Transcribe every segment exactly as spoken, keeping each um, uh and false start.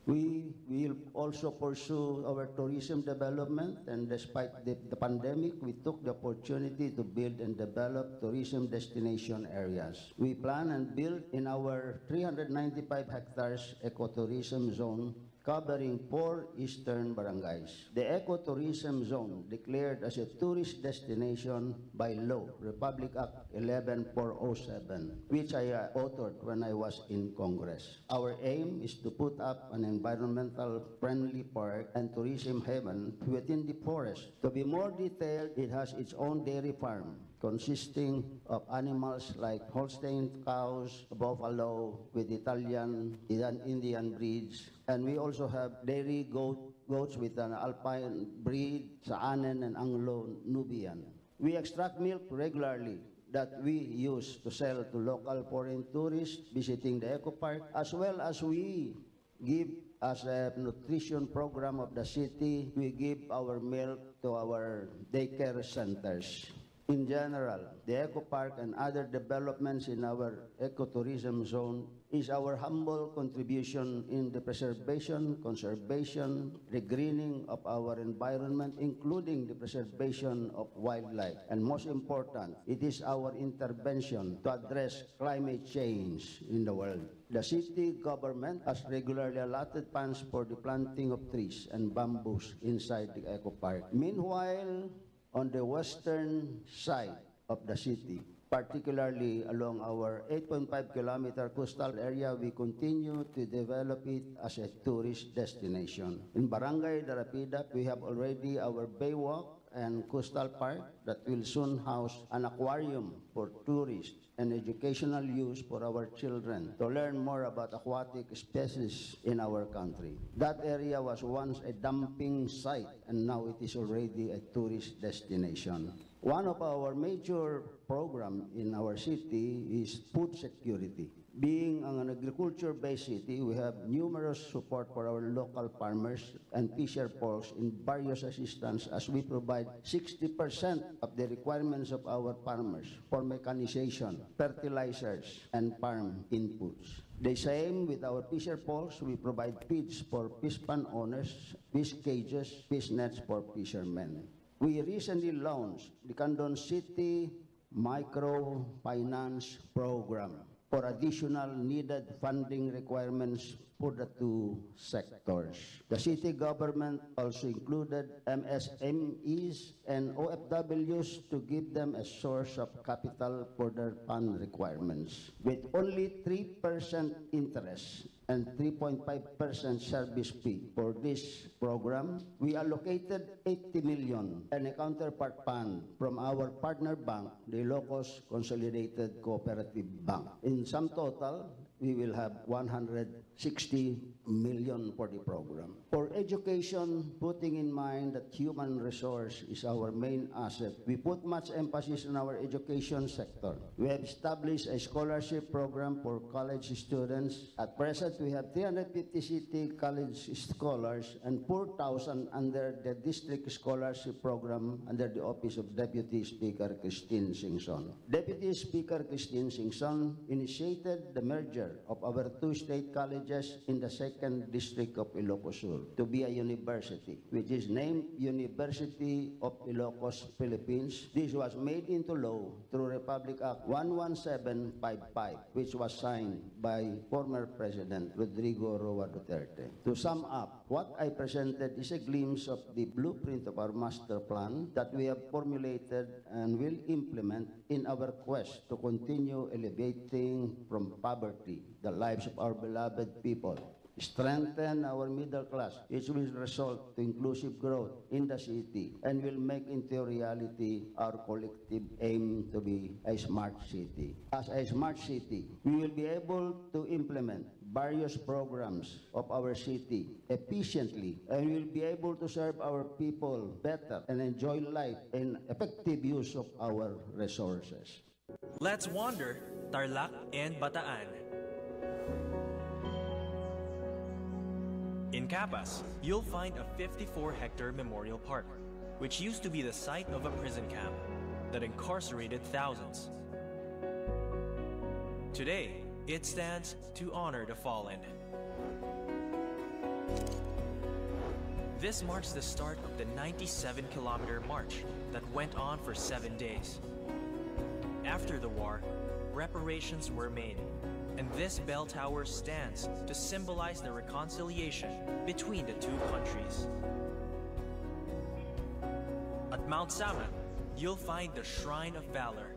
We will also pursue our tourism development, and despite the, the pandemic, we took the opportunity to build and develop tourism destination areas. We plan and build in our three hundred ninety-five hectares ecotourism zone covering four eastern barangays. The ecotourism zone declared as a tourist destination by law, Republic Act eleven four oh seven, which I uh, authored when I was in Congress. Our aim is to put up an environmental friendly park and tourism haven within the forest. To be more detailed, it has its own dairy farm consisting of animals like Holstein cows, buffalo with Italian and Indian breeds, and we also have dairy goat, goats with an alpine breed, Saanen and Anglo-Nubian. We extract milk regularly that we use to sell to local foreign tourists visiting the eco park, as well as we give as a nutrition program of the city, we give our milk to our daycare centers. In general, the eco park and other developments in our ecotourism zone is our humble contribution in the preservation, conservation, regreening of our environment, including the preservation of wildlife. And most important, it is our intervention to address climate change in the world. The city government has regularly allotted funds for the planting of trees and bamboos inside the eco park. Meanwhile, on the western side of the city, particularly along our eight point five kilometer coastal area, we continue to develop it as a tourist destination. In Barangay Darapidap, we have already our Baywalk and Coastal Park that will soon house an aquarium for tourists and educational use for our children to learn more about aquatic species in our country. That area was once a dumping site and now it is already a tourist destination. One of our major program in our city is food security. Being an agriculture-based city, we have numerous support for our local farmers and fisher folks in various assistance as we provide sixty percent of the requirements of our farmers for mechanization, fertilizers, and farm inputs. The same with our fisher folks, we provide feeds for fish pond owners, fish cages, fish nets for fishermen. We recently launched the Candon City Microfinance Program for additional needed funding requirements for the two sectors. The city government also included M S M Es and O F Ws to give them a source of capital for their fund requirements. With only three percent interest and three point five percent service fee for this program, we allocated eighty million and a counterpart fund from our partner bank, the Ilocos Consolidated Cooperative Bank. In sum total, we will have one hundred sixty million for the program. For education, putting in mind that human resource is our main asset, we put much emphasis on our education sector. We have established a scholarship program for college students. At present, we have three hundred fifty city college scholars and four thousand under the district scholarship program under the office of Deputy Speaker Christine Singson. Deputy Speaker Christine Singson initiated the merger of our two state colleges in the second district of Ilocos Sur to be a university, which is named University of Ilocos Philippines. This was made into law through Republic Act one one seven five five, which was signed by former President Rodrigo Roa Duterte. To sum up, what I presented is a glimpse of the blueprint of our master plan that we have formulated and will implement in our quest to continue elevating from poverty the lives of our beloved people, strengthen our middle class, which will result to inclusive growth in the city and will make into reality our collective aim to be a smart city. As a smart city, we will be able to implement various programs of our city efficiently and will be able to serve our people better and enjoy life in effective use of our resources. Let's wander Tarlac and Bataan. In Capas, you'll find a fifty-four hectare memorial park, which used to be the site of a prison camp that incarcerated thousands. Today, it stands to honor the fallen. This marks the start of the ninety-seven kilometer march that went on for seven days. After the war, reparations were made, and this bell tower stands to symbolize the reconciliation between the two countries. At Mount Samat, you'll find the Shrine of Valor,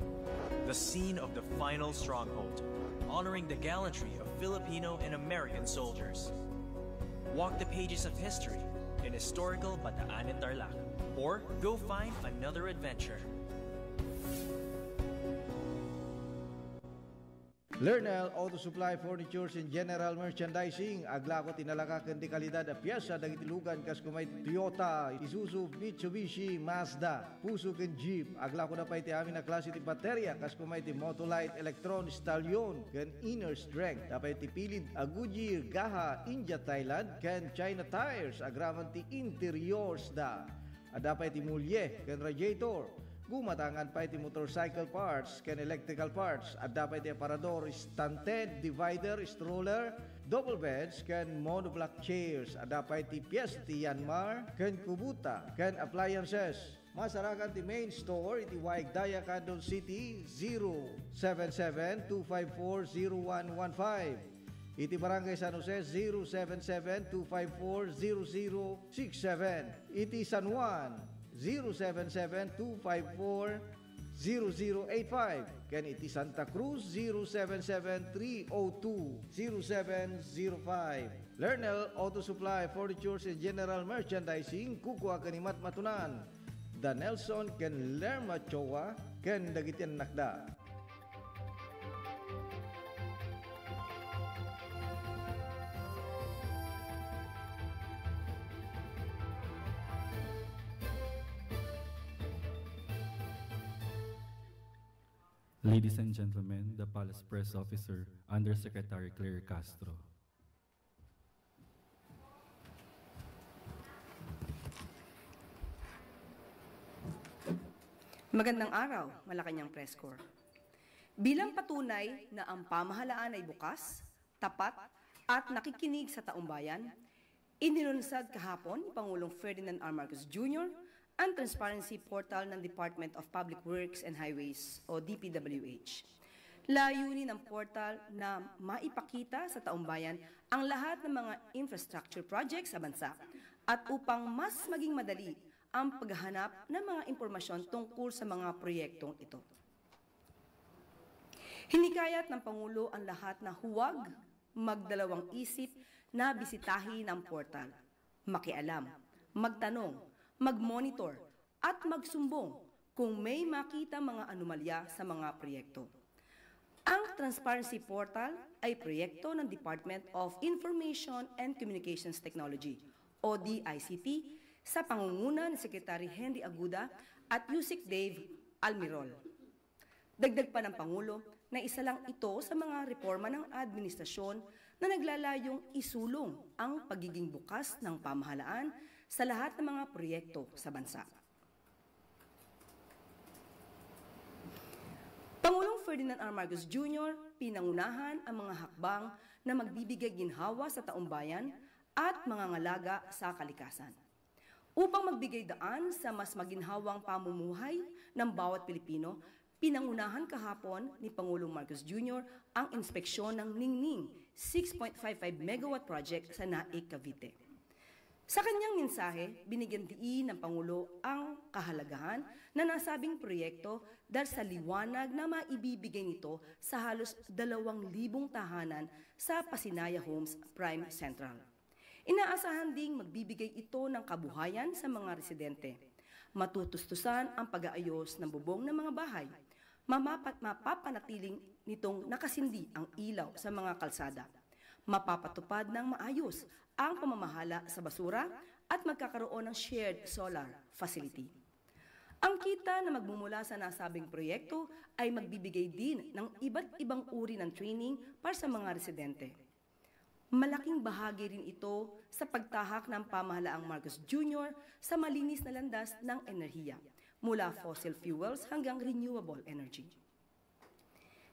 the scene of the final stronghold, honoring the gallantry of Filipino and American soldiers. Walk the pages of history in historical Bataan and Tarlac, or go find another adventure. Lernel Auto Supply Furnitures and General Merchandising, aglako ti nalaka ken di kalidad a piesa dagiti lugan kas kumay Toyota, Isuzu, Mitsubishi, Mazda, Fuso ken Jeep. Aglako da pay ti amin a klase ti bateria kas kumay ti Motolite, Electron, Stallion ken Inner Strength. Da pay ti pilid a Goodyear, Gaha, India, Thailand ken China tires agraman ti interiors da. Adda pay ti mulye ken radiator. Gumatangan pay ti motorcycle parts ken electrical parts. Adda pay ti aparador, stunted, divider, stroller, double beds ken monoblock chairs. Adda pay ti pies ti Yanmar ken Kubota ken appliances. Masarakan ti main store iti Waig Daya, Candon City, zero seven seven two five four zero one one five. Iti Barangay San Jose, zero seven seven two five four zero zero six seven. Iti San Juan, zero seven seven two five four zero zero eight five. Ken iti Santa Cruz, zero seven seven three oh two zero seven zero five. Lernel Auto Supply, Furnitures and General Merchandising, kukua ken ni Matmatunan. Da Nelson ken Lerma Choa ken dagiti annakda. Ladies and gentlemen, the Palace Press Officer, Undersecretary Claire Castro. Magandang araw, Malacañang Press Corps. Bilang patunay na ang pamahalaan ay bukas, tapat, at nakikinig sa taumbayan, inilunsad kahapon ni Pangulong Ferdinand R. Marcos Junior ang transparency portal ng Department of Public Works and Highways o D P W H. Layunin ng portal na maipakita sa taumbayan ang lahat ng mga infrastructure projects sa bansa at upang mas maging madali ang paghahanap ng mga impormasyon tungkol sa mga proyektong ito. Hinikayat ng Pangulo ang lahat na huwag magdalawang isip na bisitahin ang portal, makialam, magtanong, mag-monitor, at magsumbong kung may makita mga anomalya sa mga proyekto. Ang Transparency Portal ay proyekto ng Department of Information and Communications Technology o D I C T sa pangunguna ni Secretary Henry Aguda at Usec Dave Almirol. Dagdag pa ng Pangulo na isa lang ito sa mga reforma ng administrasyon na naglalayong isulong ang pagiging bukas ng pamahalaan sa lahat ng mga proyekto sa bansa. Pangulong Ferdinand R. Marcos Junior, pinangunahan ang mga hakbang na magbibigay ginhawa sa taumbayan at mangangalaga sa kalikasan. Upang magbigay daan sa mas maginhawang pamumuhay ng bawat Pilipino, pinangunahan kahapon ni Pangulong Marcos Junior ang inspeksyon ng Ningning six point five five megawatt project sa Naik, Cavite. Sa kanyang mensahe, binigyan diin ng Pangulo ang kahalagahan na nasabing proyekto dahil sa liwanag na maibibigay nito sa halos dalawang libong tahanan sa Pasinaya Homes Prime Central. Inaasahan ding magbibigay ito ng kabuhayan sa mga residente. Matutustusan ang pag-aayos ng bubong ng mga bahay. Mamapat mapapanatiling nitong nakasindi ang ilaw sa mga kalsada. Mapapatupad ng maayos ang pamamahala sa basura at magkakaroon ng shared solar facility. Ang kita na magmumula sa nasabing proyekto ay magbibigay din ng iba't ibang uri ng training para sa mga residente. Malaking bahagi rin ito sa pagtahak ng pamahalaang Marcos Junior sa malinis na landas ng enerhiya, mula fossil fuels hanggang renewable energy.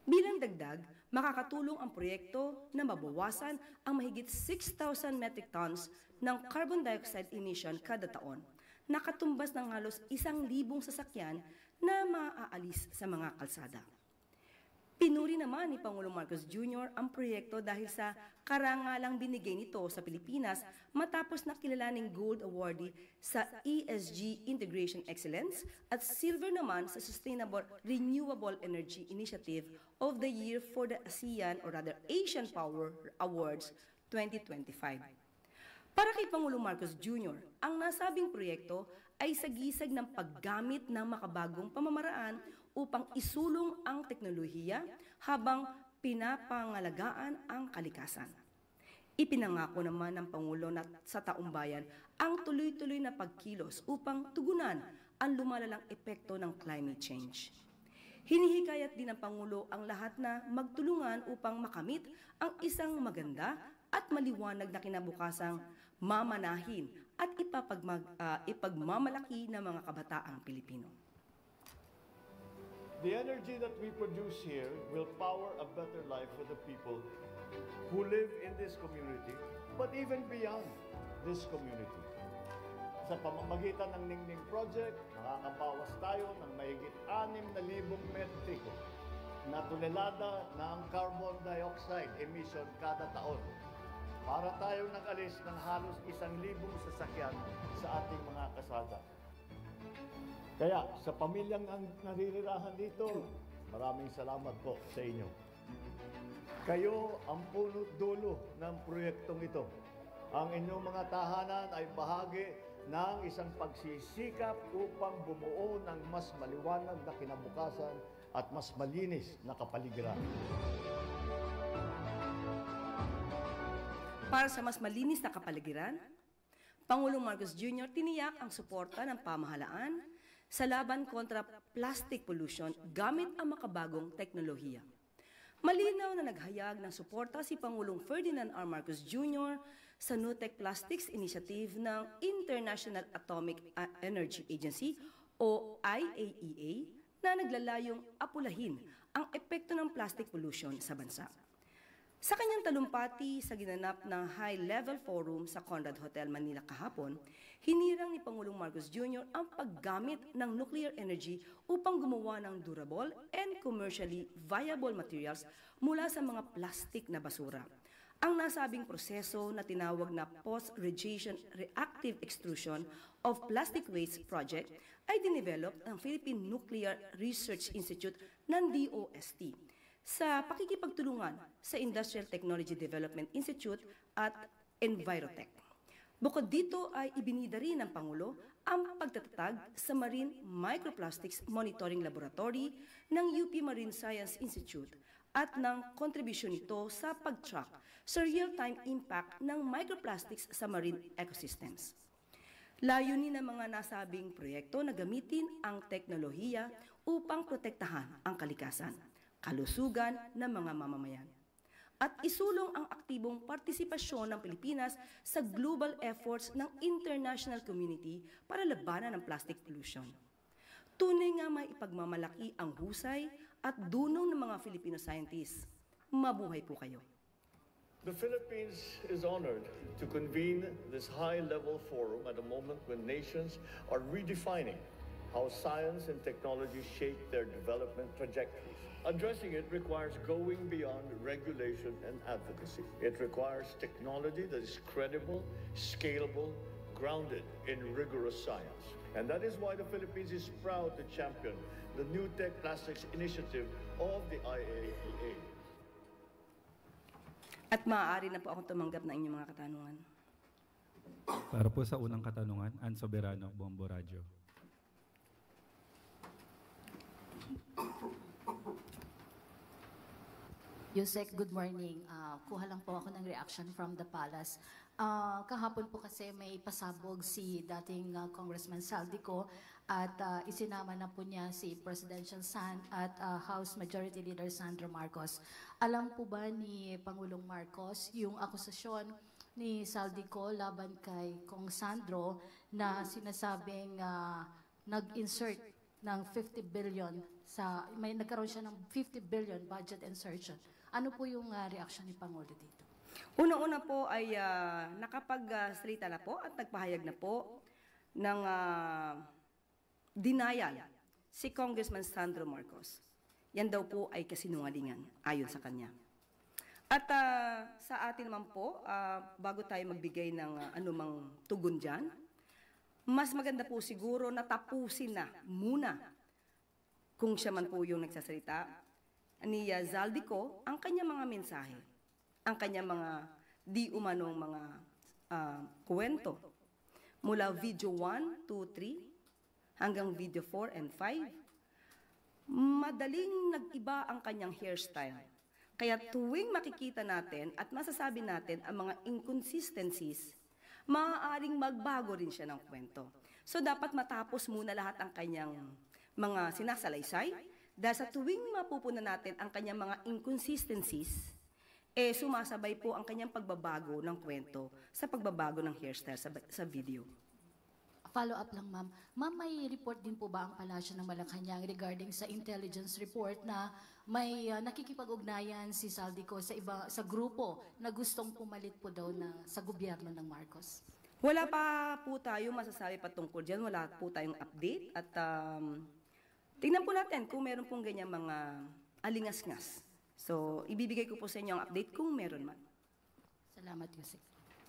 Bilang dagdag, makakatulong ang proyekto na mabawasan ang mahigit six thousand metric tons ng carbon dioxide emission kada taon, na katumbas ng halos isang libong sasakyan na maaalis sa mga kalsada. Pinuri naman ni Pangulong Marcos Junior ang proyekto dahil sa karangalang binigay nito sa Pilipinas matapos na kilalaning gold awardee sa E S G Integration Excellence at silver naman sa Sustainable Renewable Energy Initiative of the Year for the ASEAN, or rather Asian Power Awards twenty twenty-five. Para kay Pangulong Marcos Junior, ang nasabing proyekto ay sagisag ng paggamit ng makabagong pamamaraan upang isulong ang teknolohiya habang pinapangalagaan ang kalikasan. Ipinangako naman ng Pangulo na sa taumbayan ang tuloy-tuloy na pagkilos upang tugunan ang lumalalang epekto ng climate change. Hinihikayat din ng Pangulo ang lahat na magtulungan upang makamit ang isang maganda at maliwanag na kinabukasang mamanahin at ipapagmag-, ah, ipagmamalaki ng mga kabataang Pilipino. The energy that we produce here will power a better life for the people who live in this community, but even beyond this community. Sa pamamagitan ng Ningning Project, makakabawas tayo ng mahigit anim na libong metriko na tonelada ng carbon dioxide emission kada taon. Para tayong nag-alis ng halos isang libong sasakyan sa ating mga kasada. Kaya sa pamilyang ang naririrahan dito, maraming salamat po sa inyo. Kayo ang puno't dulo ng proyektong ito. Ang inyong mga tahanan ay bahagi ng isang pagsisikap upang bumuo ng mas maliwanag na kinabukasan at mas malinis na kapaligiran. Para sa mas malinis na kapaligiran, Pangulong Marcos Junior tiniyak ang suporta ng pamahalaan sa laban kontra plastic pollution gamit ang makabagong teknolohiya. Malinaw na naghayag ng suporta si Pangulong Ferdinand R. Marcos Junior sa NUTEC Plastics Initiative ng International Atomic Energy Agency o I A E A na naglalayong apulahin ang epekto ng plastic pollution sa bansa. Sa kanyang talumpati sa ginanap na high-level forum sa Conrad Hotel Manila kahapon, hinirang ni Pangulong Marcos Junior ang paggamit ng nuclear energy upang gumawa ng durable and commercially viable materials mula sa mga plastic na basura. Ang nasabing proseso na tinawag na post-radiation reactive extrusion of plastic waste project ay dinevelop ng Philippine Nuclear Research Institute ng D O S T sa pakikipagtulungan sa Industrial Technology Development Institute at Envirotech. Bukod dito ay ibinida rin ng Pangulo ang pagtatatag sa Marine Microplastics Monitoring Laboratory ng U P Marine Science Institute at ng kontribusyon nito sa pag-track sa real-time impact ng microplastics sa marine ecosystems. Layunin ng mga nasabing proyekto na gamitin ang teknolohiya upang protektahan ang kalikasan, kalusugan ng mga mamamayan, at isulong ang aktibong partisipasyon ng Pilipinas sa global efforts ng international community para labanan ang plastic pollution. Tunay nga maipagmamalaki ang husay at dunong ng mga Filipino scientists. Mabuhay po kayo! The Philippines is honored to convene this high-level forum at a moment when nations are redefining how science and technology shape their development trajectories. Addressing it requires going beyond regulation and advocacy. It requires technology that is credible, scalable, grounded in rigorous science. And that is why the Philippines is proud to champion the New Tech Plastics Initiative of the I A E A. At maaari na po akong tumanggap ng inyong mga katanungan. Para po sa unang katanungan, Ann Soberano, Bombo Radyo. Yusek, good morning. Ah, kuha lang po ako ng reaction from the palace. Ah, kahapon po kasi may pasabog si dating, ah, Congressman Zaldy Co at, ah, isinama na po niya si Presidential San at, ah, House Majority Leader Sandro Marcos. Alam po ba ni Pangulong Marcos yung akusasyon ni Zaldy Co laban kay Cong Sandro na sinasabing, ah, nag-insert ng fifty billion sa, may nagkaroon siya ng fifty billion budget insertion. Ano po yung, ah, reaction ni Pangulo dito? Una-una po ay, ah, nakapagsalita na po at nagpahayag na po ng, ah, denial si Congressman Sandro Marcos. Yan daw po ay kasinungalingan ayon sa kanya. At, ah, sa atin naman po, ah, bago tayo magbigay ng, ah, anumang tugon diyan, mas maganda po siguro na tapusin na muna kung siya man po yung nagsasalita, ni, ah, Zaldy Co ang kanyang mga mensahe, ang kanyang mga di umanong mga, ah, kuwento. Mula video one, two, three, hanggang video four and five, madaling nag-iba ang kanyang hairstyle. Kaya tuwing makikita natin at masasabi natin ang mga inconsistencies, maaaring magbago rin siya ng kwento. So dapat matapos muna lahat ang kanyang mga sinasalaysay, dahil sa tuwing mapupuna natin ang kanyang mga inconsistencies, eh sumasabay po ang kanyang pagbabago ng kwento sa pagbabago ng hairstyle sa, sa video. Follow up lang, ma'am. Ma'am, may report din po ba ang Palasyo ng Malacañang regarding sa intelligence report na may, ah, nakikipag-ugnayan si Zaldy Co sa iba, sa grupo na gustong pumalit po daw na sa gobyerno ng Marcos? Wala pa po tayo masasabi patungkol diyan. Wala po tayong update at, um, tingnan po natin kung meron pong ganyan mga alingasngas. So, ibibigay ko po sa inyo ang update kung meron man. Salamat, Yusek.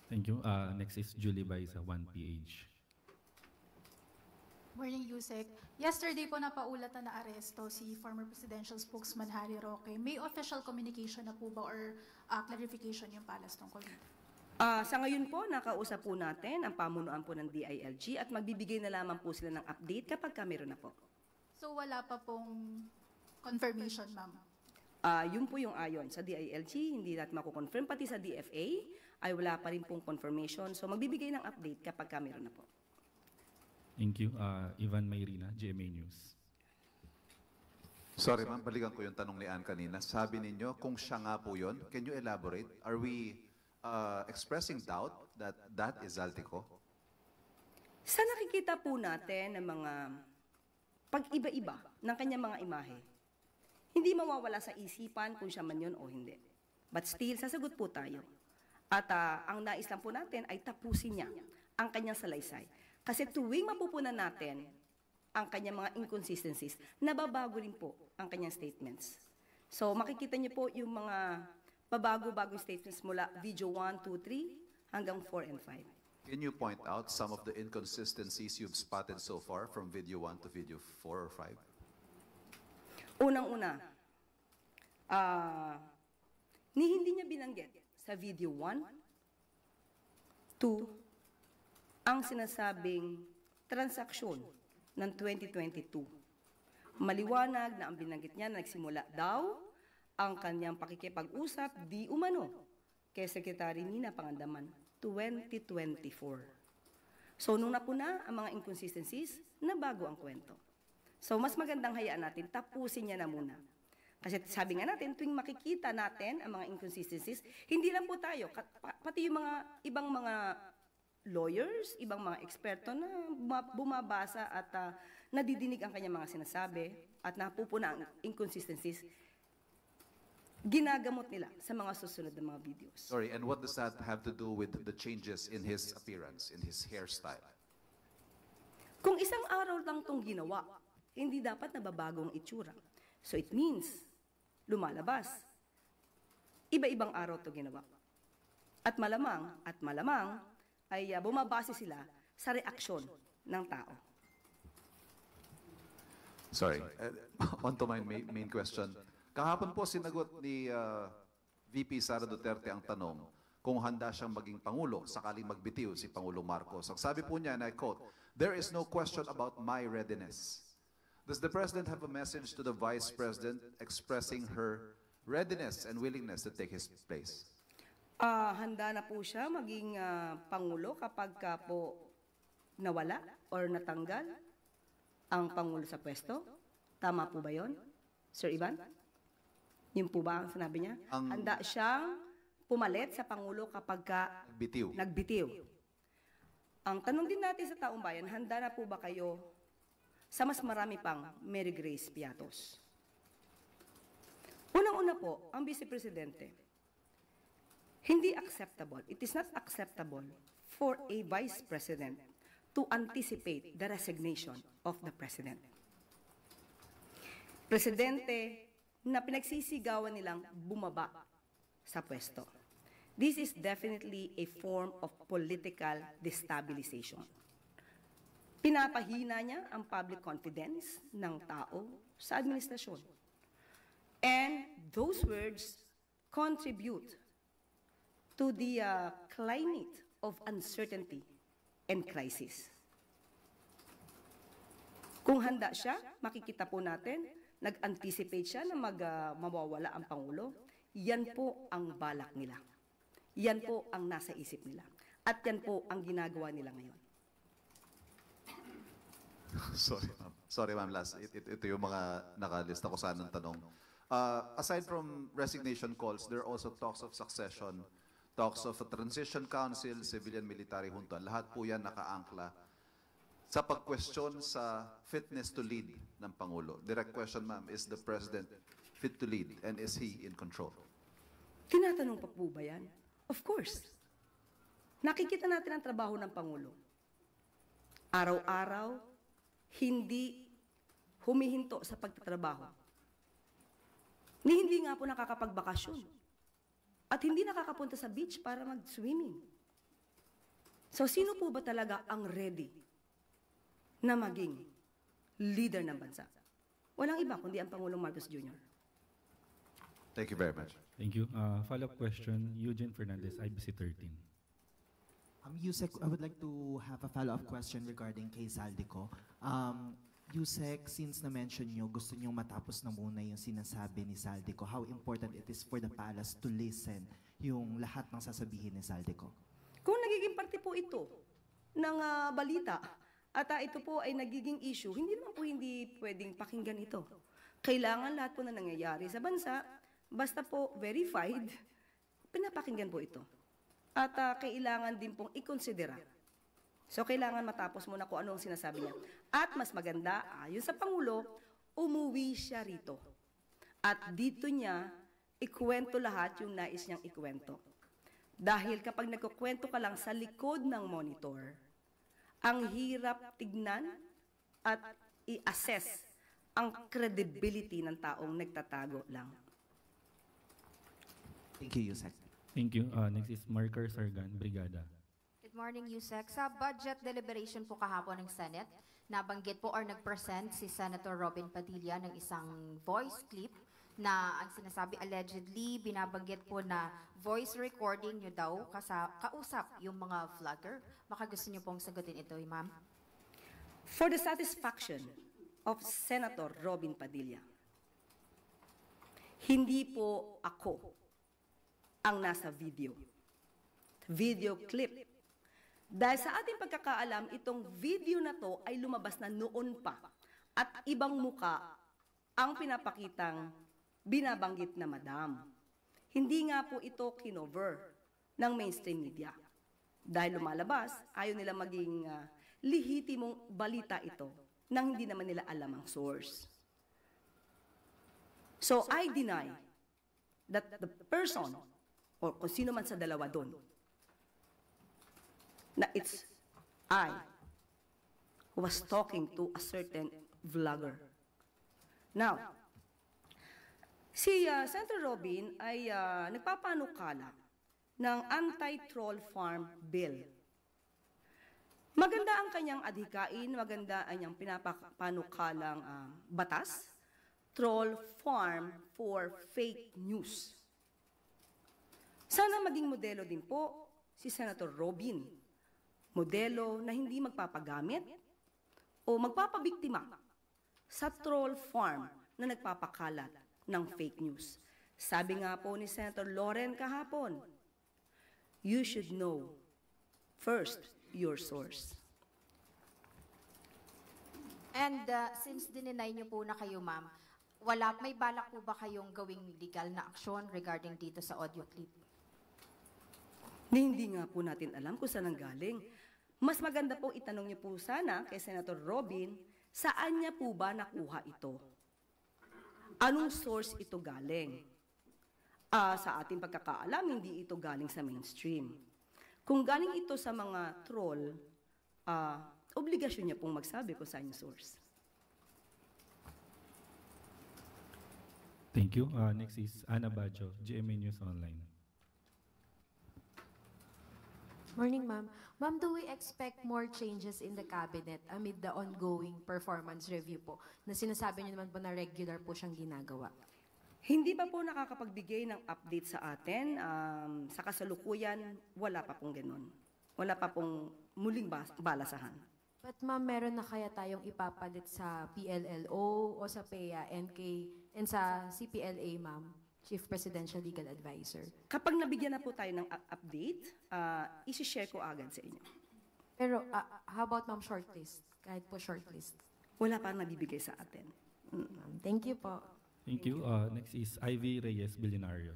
Thank you. Uh, next is Julie Bay sa One P H. Morning, Yusek. Yesterday po, napaulatan na aresto si former presidential spokesman Harry Roque. May official communication na po ba or, ah, clarification yung Palace tungkol dito? Ah, sa ngayon po, nakausap po natin ang pamunuan po ng D I L G at magbibigay na lamang po sila ng update kapag ka meron na po. So wala pa pong confirmation, ma'am? Ah, yun po yung ayon sa D I L G, hindi natin mako-confirm. Pati sa D F A ay wala pa rin pong confirmation. So magbibigay ng update kapag ka meron na po. Thank you. Uh, Ivan Mayrina, G M A News. Sorry, ma'am, balikan ko yung tanong ni Ann kanina. Sabi ninyo, kung siya nga po yun, can you elaborate? Are we uh, expressing doubt that that is Zaldy Co? Sa nakikita po natin ng mga pag-iba-iba ng kanyang mga imahe, hindi mawawala sa isipan kung siya man yun o hindi. But still, sasagot po tayo. At, ah, ang nais lang po natin ay tapusin niya ang kanyang salaysay. Kasi tuwing mapupunan natin ang kanyang mga inconsistencies, nababago rin po ang kanyang statements. So makikita niyo po yung mga pabago-bagong statements mula video one, two, three hanggang four and five. Can you point out some of the inconsistencies you've spotted so far from video one to video four or five? Unang-una, ah, ni hindi niya binanggit sa video one, two, ang sinasabing transaksyon ng twenty twenty-two. Maliwanag na ang binanggit niya na nagsimula daw ang kanyang pakikipag-usap di umano kay Secretary Nina Pangandaman, twenty twenty-four. So, nung napuna ang mga inconsistencies, nabago ang kwento. So, mas magandang hayaan natin, tapusin niya na muna. Kasi sabi nga natin, tuwing makikita natin ang mga inconsistencies, hindi lang po tayo, kat- pa- pati yung mga ibang mga lawyers, ibang mga eksperto na buma- bumabasa at, ah, nadidinig ang kanyang mga sinasabi at napupuna ang inconsistencies, ginagamot nila sa mga susunod na mga videos. Sorry, and what does that have to do with the changes in his appearance, in his hairstyle? Kung isang araw lang tong ginawa, hindi dapat nababago ang itsura. So it means, lumalabas. Iba-ibang araw to ginawa. At malamang, at malamang, ay, ah, bumabase sila sa reaksyon ng tao. Sorry. Uh, on to my main, main question. Kahapon po sinagot ni uh, V P Sara Duterte ang tanong kung handa siyang maging Pangulo sakaling magbitiw si Pangulong Marcos. Ang sabi po niya, and I quote, "There is no question about my readiness." Does the President have a message to the Vice President expressing her readiness and willingness to take his place? Ah, handa na po siya maging, ah, Pangulo kapag ka po nawala or natanggal ang Pangulo sa pwesto. Tama po ba yon, Sir Ivan? Yun po ba ang sinabi niya? Ang- Handa siyang pumalit sa Pangulo kapag ka Nagbitiw. nagbitiw. Ang tanong din natin sa taong bayan, handa na po ba kayo sa mas marami pang Mary Grace Piatos. Unang-una po, ang Vice Presidente, hindi acceptable, it is not acceptable for a Vice President to anticipate the resignation of the President. Presidente na pinagsisigawan nilang bumaba sa pwesto. This is definitely a form of political destabilization. Pinapahina niya ang public confidence ng tao sa administrasyon. And those words contribute to the uh, climate of uncertainty and crisis. Kung handa siya, makikita po natin, nag-anticipate siya na mag, ah, mawawala ang Pangulo. Yan po ang balak nila. Yan po ang nasa isip nila. At yan po ang ginagawa nila ngayon. Sorry, ma'am. Sorry, ma'am. Last, it, it, ito yung mga nakalista ko sanang tanong. Uh, aside from resignation calls, there are also talks of succession, talks of a transition council, civilian military junta. Lahat po yan nakaangkla sa pagkwestiyon sa fitness to lead ng Pangulo. Direct question, ma'am, is the President fit to lead and is he in control? Tinatanong pa po ba yan? Of course. Nakikita natin ang trabaho ng Pangulo. Araw-araw, hindi humihinto sa pagtatrabaho. Ni hindi nga po nakakapagbakasyon. At hindi nakakapunta sa beach para mag-swimming. So sino po ba talaga ang ready na maging leader ng bansa? Walang iba kundi ang Pangulong Marcos Junior. Thank you very much. Thank you. Uh, follow-up question, Eugene Fernandez, I B C thirteen. Um, Yusek, I would like to have a follow-up question regarding kay Zaldy Co. Um, Yusek, since na-mention nyo, gusto nyo matapos na muna yung sinasabi ni Zaldy Co. How important it is for the palace to listen yung lahat ng sasabihin ni Zaldy Co. Kung nagiging parte po ito ng ah, balita at ah, ito po ay nagiging issue, hindi naman po hindi pwedeng pakinggan ito. Kailangan lahat po na nangyayari sa bansa, basta po verified, pinapakinggan po ito. At ah, kailangan din pong ikonsidera. So kailangan matapos muna kung ano ang sinasabi niya. At mas maganda, ayon sa Pangulo, umuwi siya rito. At dito niya ikuwento lahat yung nais niyang ikuwento. Dahil kapag nagkukwento ka lang sa likod ng monitor, ang hirap tignan at i-assess ang credibility ng taong nagtatago lang. Thank you, Yusek. Thank you. Uh, next is Marker Sargan, Brigada. Good morning, Yusek. Sa budget deliberation po kahapon ng Senate, nabanggit po or nag-present si Senator Robin Padilla ng isang voice clip na ang sinasabi allegedly binabanggit po na voice recording nyo daw kasa, kausap yung mga vlogger. Baka gusto nyo pong sagutin ito, ma'am? For the satisfaction of Senator Robin Padilla, hindi po ako ang nasa video. Video clip. Dahil sa ating pagkakaalam, itong video na to ay lumabas na noon pa at ibang muka ang pinapakitang binabanggit na madam. Hindi nga po ito kinover ng mainstream media. Dahil lumalabas, ayaw nila maging ah, lehitimong balita ito nang hindi naman nila alam ang source. So I deny that the person or kung sino man sa dalawa doon na it's I who was talking to a certain vlogger. Now, si ah, Senator Robin ay ah, nagpapanukala ng anti-troll farm bill. Maganda ang kanyang adhikain, maganda ang kanyang pinapanukalang ah, batas, troll farm for fake news. Sana maging modelo din po si Senator Robin. Modelo na hindi magpapagamit o magpapabiktima sa troll farm na nagpapakalat ng fake news. Sabi nga po ni Senator Loren kahapon, you should know first your source. And uh, since dininay nyo po na kayo, ma'am, wala, may balak po ba kayong gawing legal na aksyon regarding dito sa audio clip? Ni hindi nga po natin alam kung saan ang galing. Mas maganda po itanong niyo po sana kay Senator Robin Saan niya po ba nakuha ito? Anong source ito galing? Ah, sa ating pagkakaalam, hindi ito galing sa mainstream. Kung galing ito sa mga troll, ah, obligasyon niya pong magsabi kung saan yung source. Thank you. Uh, next is Ana Bajo, G M A News Online. Morning, ma'am. Ma'am, do we expect more changes in the cabinet amid the ongoing performance review po na sinasabi niyo naman po na regular po siyang ginagawa? Hindi pa po nakakapagbigay ng update sa atin. Um, sa kasalukuyan, wala pa pong ganun. Wala pa pong muling bas- balasahan. But ma'am, meron na kaya tayong ipapalit sa P L L O o sa P E A, N K, and sa C P L A, ma'am? Chief Presidential Legal Advisor. Kapag nabigyan na po tayo ng u- update, ah, isi-share ko agad sa inyo. Pero ah, how about, ma'am, shortlist? Kahit po shortlist. Wala pa nabibigay sa atin. Mm. Ma'am, thank you po. Thank you. Uh, next is Ivy Reyes Billionario.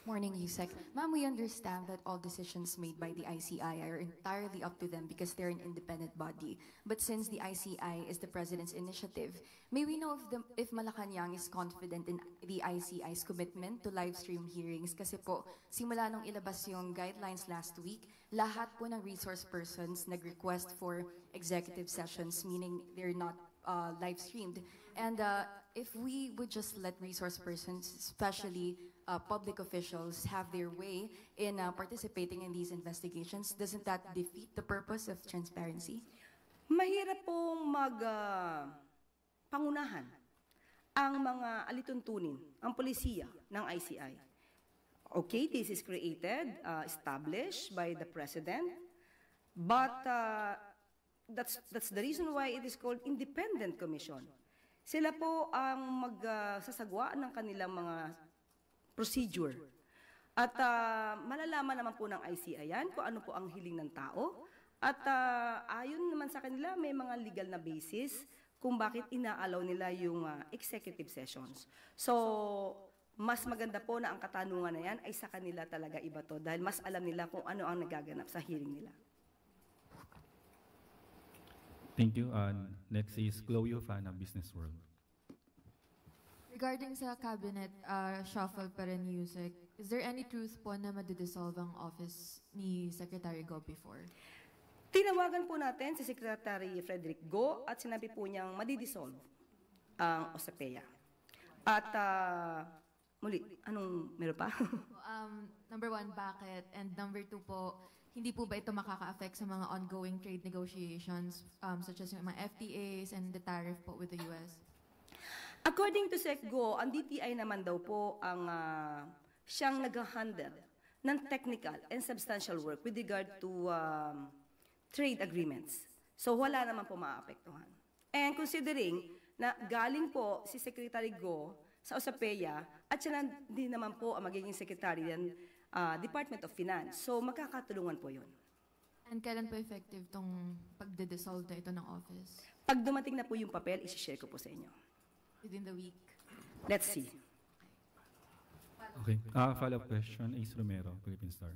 Morning, Yusek. Ma'am, we understand that all decisions made by the I C I are entirely up to them because they're an independent body. But since the I C I is the President's initiative, may we know if, the, if Malacanang is confident in the I C I's commitment to live stream hearings? Kasi po, simula nung ilabas yung guidelines last week, lahat po ng resource persons nag-request for executive sessions, meaning they're not uh, live streamed. And uh, if we would just let resource persons, especially uh, public officials, have their way in uh, participating in these investigations, doesn't that defeat the purpose of transparency? Mahirap pong mag ah, pangunahan ang mga alituntunin, ang polisiya ng I C I. Okay, this is created, uh, established by the President, but uh, that's, that's the reason why it is called independent commission. Sila po ang magsasagwa ng kanilang mga procedure. At uh, malalaman naman po ng I C I yan kung ano po ang hiling ng tao. At uh, ayon naman sa kanila, may mga legal na basis kung bakit inaalaw nila yung uh, executive sessions. So, mas maganda po na ang katanungan na yan ay sa kanila talaga ibato dahil mas alam nila kung ano ang nagaganap sa hearing nila. Thank you. Uh, next is Chloe Ofana, Business World. Regarding sa cabinet uh, shuffle pa rin, Yusek, is there any truth po na madidissolve ang office ni Secretary Go before? Tinawagan po natin si Secretary Frederick Go at sinabi po niyang madidissolve ang OSAPEA. At uh, muli, anong meron pa? um, number one, bakit? And number two po, hindi po ba ito makaka-affect sa mga ongoing trade negotiations um, such as yung mga F T As and the tariff po with the U S? According to Sec Go, ang D T I naman daw po ang uh, siyang nag-handle ng technical and substantial work with regard to um, trade agreements. So wala naman po maapektuhan. And considering na galing po si Secretary Go sa OSAPEA at siya din naman po ang magiging secretary ng uh, Department of Finance. So magkakatulungan po yun. And kailan po effective tong pagdidissolve na ito ng office? Pag dumating na po yung papel, isi-share ko po sa inyo. Within the week? Let's see. Okay. Uh, follow-up question, Ace Romero, Philippine Star.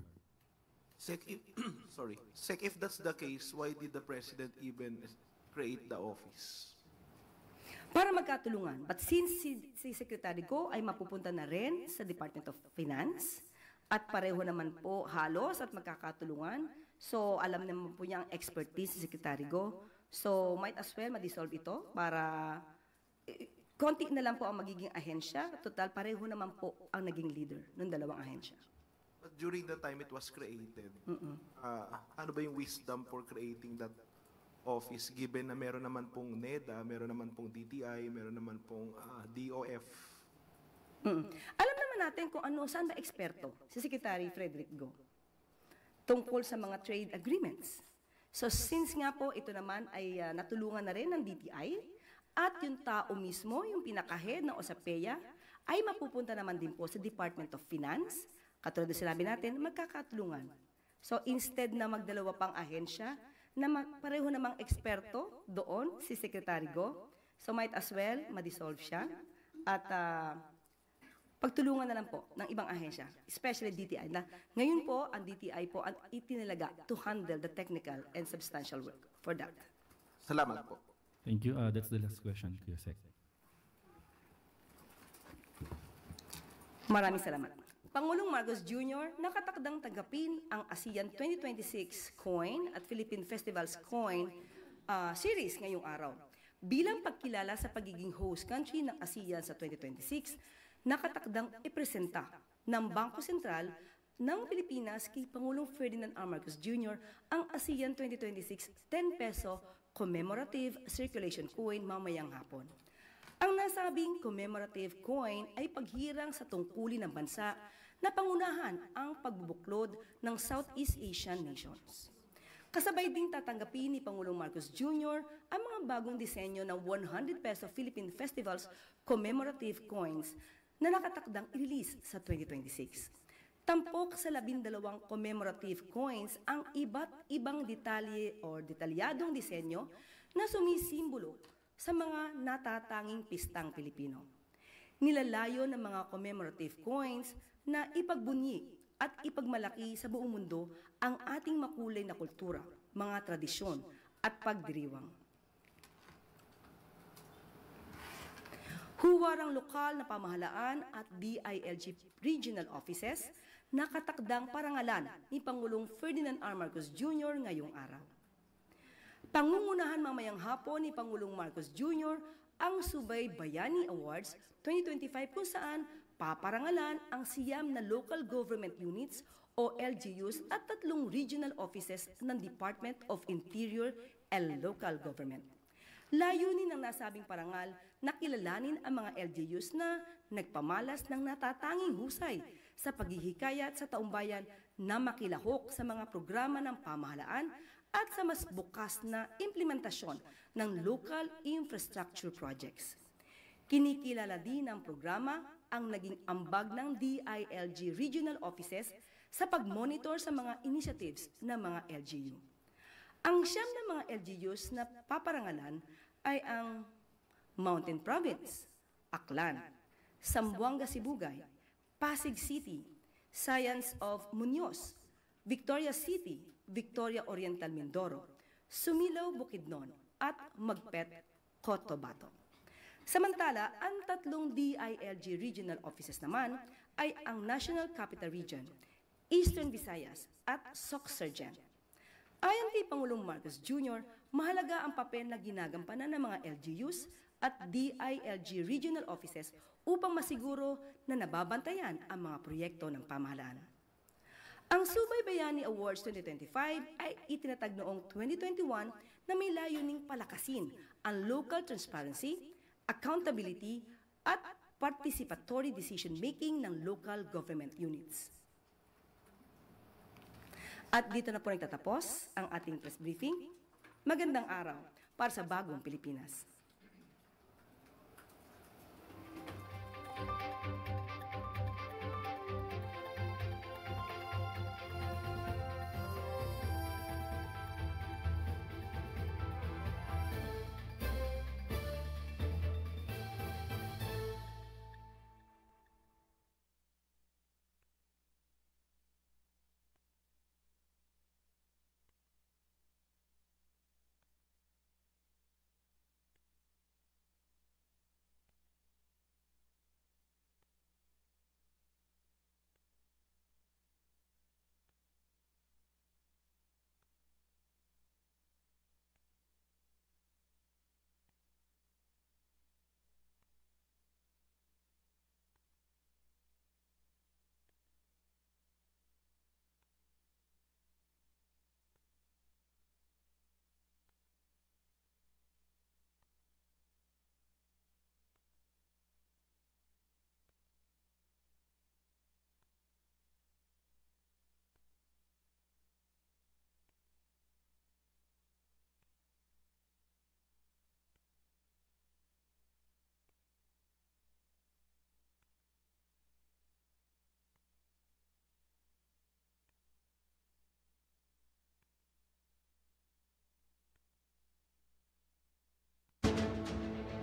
Sec, if, sorry. Sec, if that's the case, why did the president even create the office? Para magkatulungan. But since si, si Secretary Go ay mapupunta na rin sa Department of Finance, at pareho naman po halos at magkakatulungan, so alam naman po niya ang expertise si Secretary Go. So might as well ma-dissolve ito para eh, konti na lang po ang magiging ahensya. Total, pareho naman po ang naging leader ng dalawang ahensya. But during the time it was created, uh, ano ba yung wisdom for creating that office given na meron naman pong NEDA, meron naman pong D T I, meron naman pong uh, D O F? Mm. Alam naman natin kung ano, saan ba eksperto si Secretary Frederick Go tungkol sa mga trade agreements. So since nga po ito naman ay uh, natulungan na rin ng D T I at yung tao mismo, yung pinaka-head ng OSAPEA, ay mapupunta naman din po sa Department of Finance. Katulad ng sinabi natin, magkakatulungan. So instead na magdalawa pang ahensya na mag- pareho namang eksperto doon si Secretary Go, so might as well ma-dissolve siya at uh, pagtulungan na lang po ng ibang ahensya, especially D T I. Na ngayon po, ang D T I po ang itinalaga to handle the technical and substantial work for that. Salamat po. Thank you. Uh, that's the last question, Kuya Sec. Maraming salamat. Pangulong Marcos Junior, nakatakdang tanggapin ang ASEAN twenty twenty-six Coin at Philippine Festivals Coin, ah, Series ngayong araw. Bilang pagkilala sa pagiging host country ng ASEAN sa twenty twenty-six, nakatakdang ipresenta ng Bangko Sentral ng Pilipinas kay Pangulong Ferdinand R. Marcos Junior ang ASEAN twenty twenty-six ten peso commemorative circulation coin mamayang hapon. Ang nasabing commemorative coin ay paghirang sa tungkulin ng bansa na pangunahan ang pagbubuklod ng Southeast Asian nations. Kasabay ding tatanggapin ni Pangulong Marcos Junior ang mga bagong disenyo ng one hundred peso Philippine Festivals commemorative coins na nakatakdang i-release sa twenty twenty-six. Tampok sa labindalawang commemorative coins ang iba't ibang detalye o detalyadong disenyo na sumisimbolo sa mga natatanging pistang Pilipino. Nilalayo ng mga commemorative coins na ipagbunyi at ipagmalaki sa buong mundo ang ating makulay na kultura, mga tradisyon, at pagdiriwang. Huwarang lokal na pamahalaan at D I L G regional offices nakatakdang parangalan ni Pangulong Ferdinand R. Marcos Junior ngayong araw. Pangungunahan mamayang hapon ni Pangulong Marcos Junior ang Subay Bayani Awards twenty twenty-five, kung saan paparangalan ang siyam na local government units o L G Us at tatlong regional offices ng Department of Interior and Local Government. Layunin ng nasabing parangal na kilalanin ang mga L G Us na nagpamalas ng natatanging husay sa paghihikayat sa taumbayan na makilahok sa mga programa ng pamahalaan at sa mas bukas na implementasyon ng local infrastructure projects. Kinikilala din ng programa ang naging ambag ng D I L G regional offices sa pag-monitor sa mga initiatives ng mga L G U. Ang siyam na mga L G Us na paparangalan ay ang Mountain Province, Aklan, Zamboanga Sibugay, Pasig City, Science of Muñoz, Victoria City, Victoria Oriental Mindoro, Sumilao Bukidnon, at Magpet, Cotabato. Samantala, ang tatlong D I L G regional offices naman ay ang National Capital Region, Eastern Visayas, at SOCSARGEN. Ayon kay Pangulong Marcos Junior, mahalaga ang papel na ginagampanan ng mga L G Us at D I L G regional offices upang masiguro na nababantayan ang mga proyekto ng pamahalaan. Ang Subay Bayani Awards twenty twenty-five ay itinatag noong twenty twenty-one na may layuning palakasin ang local transparency, accountability, at participatory decision-making ng local government units. At dito na po nagtatapos ang ating press briefing. Magandang araw para sa bagong Pilipinas.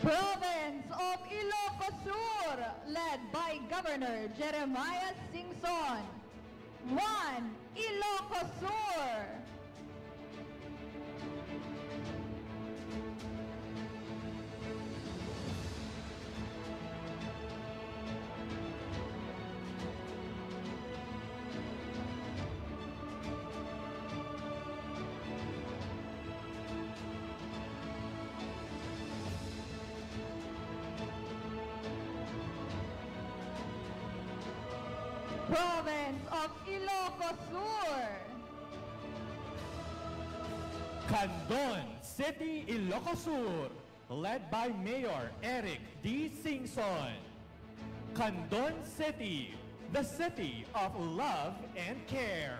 Province of Ilocos Sur, led by Governor Jeremiah Singson. One, Ilocos Sur. Province of Ilocos Sur. Candon City, Ilocos Sur, led by Mayor Eric D. Singson. Candon City, the city of love and care.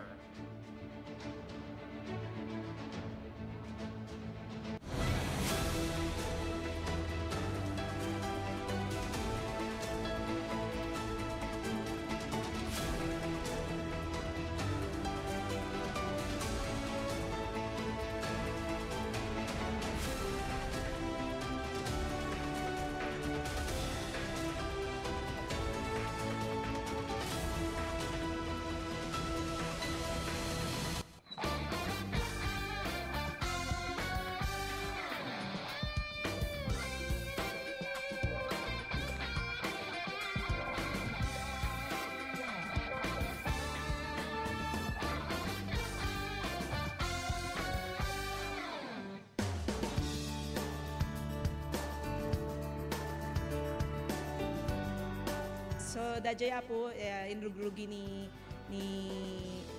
So, daydiay, Apo, eh, inrugrugi ni, ni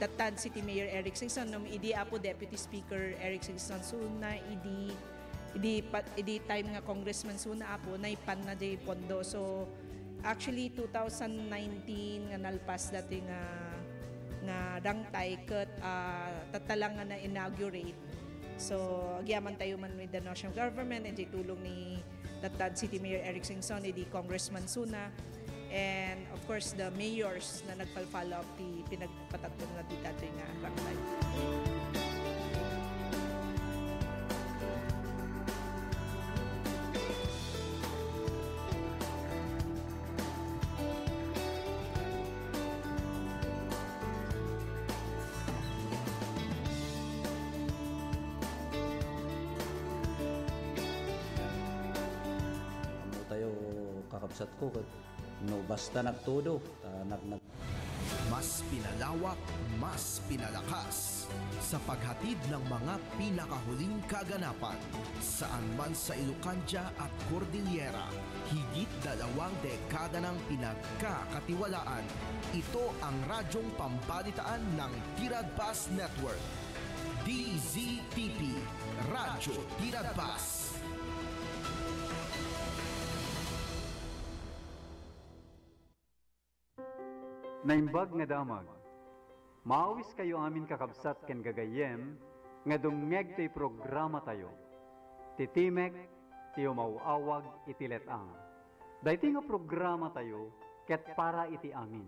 Tattad City Mayor Eric Singson, no, idi, Apo, Deputy Speaker Eric Singson, so, na idi, idi pa-, idi time nga congressman, so, na, Apo, naipanna diay pondo. So, actually, two thousand nineteen nga nalpas daytoy nga, nga rangtay ket, ah, tatta lang nga na-inaugurate. So, agyamantayo man with the national government, and tulong ni Tattad City Mayor Eric Singson, idi Congressman Suna, and of course, the mayors na nagpal-follow up ti pinagpatatnona ditoy nga rangtay. Ammotayo, kakabsatko, ket no basta nagtudo, ta nag-, nag- Mas pinalawak, mas pinalakas sa paghatid ng mga pinakahuling kaganapan saan man sa Ilocandia at Cordillera. Higit dalawang dekada nang pinagkakatiwalaan. Ito ang radyong pambalitaan ng Tiradpas Network. D Z T P, Radyo Tiradpas. Naimbag nga damag. Maawiskayo amin, kakabsat ken gagayyem, nga dumngeg ti programatayo, ti Timek ti Umaw-awag iti Let-ang. Daytoy nga programatayo ket para iti amin,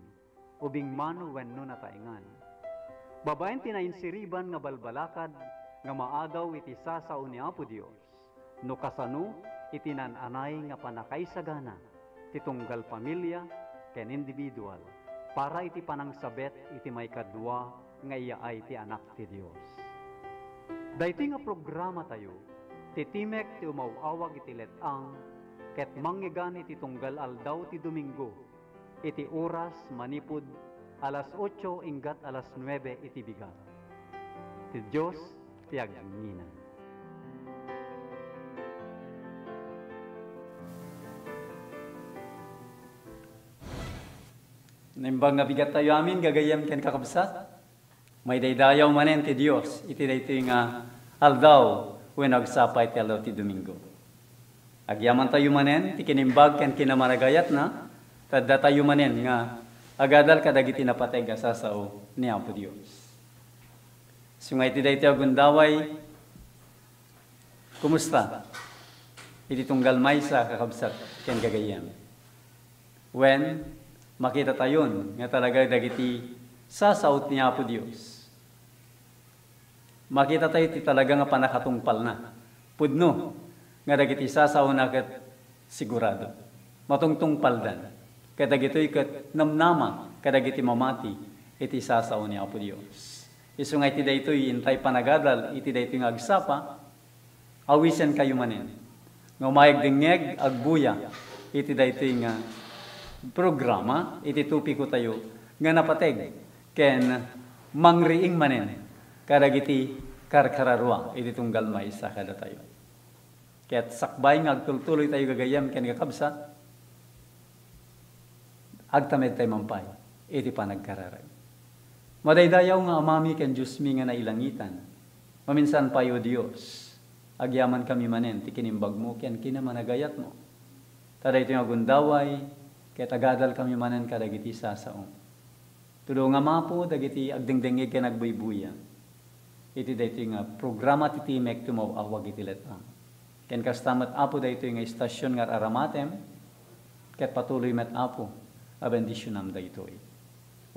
ubing man wenno nataengan. Babaen ti nainsiriban nga balbalakad nga maadaw iti sasao ni Apo Dios, no kasano iti naan-anay nga pannakaisagana ti tunggal pamilia ken individual para iti panangsabet iti maikadua nga iyaay ti Anak ti Dios. Daytoy nga programatayo, ti Timek ti Umaw-awag iti Let-ang, ket mangngegana iti tunggal aldaw ti Domingo, iti oras manipud alas otso inggat alas nuebe iti bigat. Ti Dios ti agnginang. Naimbag nga bigattayo amin, gagayyem ken kakabsat. Maidaydayaw manen ti Dios iti daytoy nga aldaw wenno agsapa iti aldaw ti Domingo. Agyamantayo manen ti kinimbag ken kinamanagayatna, ta addatayo manen nga agadal kadagiti napateg a sasao ni Apo Dios. Isu nga iti daytoy a gundaway, kumusta iti tunggal maysa, kakabsat ken gagayyem? Wen, makitatayon nga talaga dagiti sasaot ni Apo Dios. Makitatayo ti talaga nga pannakatungpalna. Pudno nga dagiti sasaona ket sigurado, matungtungpaldan. Ket dagitoy ket namnama kadagiti mamati iti sasao ni Apo Dios. Isu nga iti daytoy intay panagadal iti daytoy nga agsapa, awisenkayo manen nga umayag dengngeg, agbuya iti daytoy nga programa iti topiko tayo nga napateg ken mangriing manen kadagiti karkararua iti tunggal maysa kadatayo. Ket sakbay nga agtultuloy tayo, gagayyem ken kakabsat, agtamedtayo man pay iti panagkararag. Madaydayaw nga Amami ken Diosmi nga nailangitan, maminsan pay, O Dios, agyamankami manen ti kinimbagmo ken kinamanagayatmo. Ta daytoy nga gundaway, ket agadalkami manen kadagiti sasaom. Tulongam, Apo, dagiti agdengdengngeg ken agbuybuya iti daytoy nga programa ti Timek ti Umaw-awag iti let-am. Ken kasta met, Apo, daytoy nga istasion nga ar-aramatem, ket patuloy met, Apo, a bendisionam daytoy.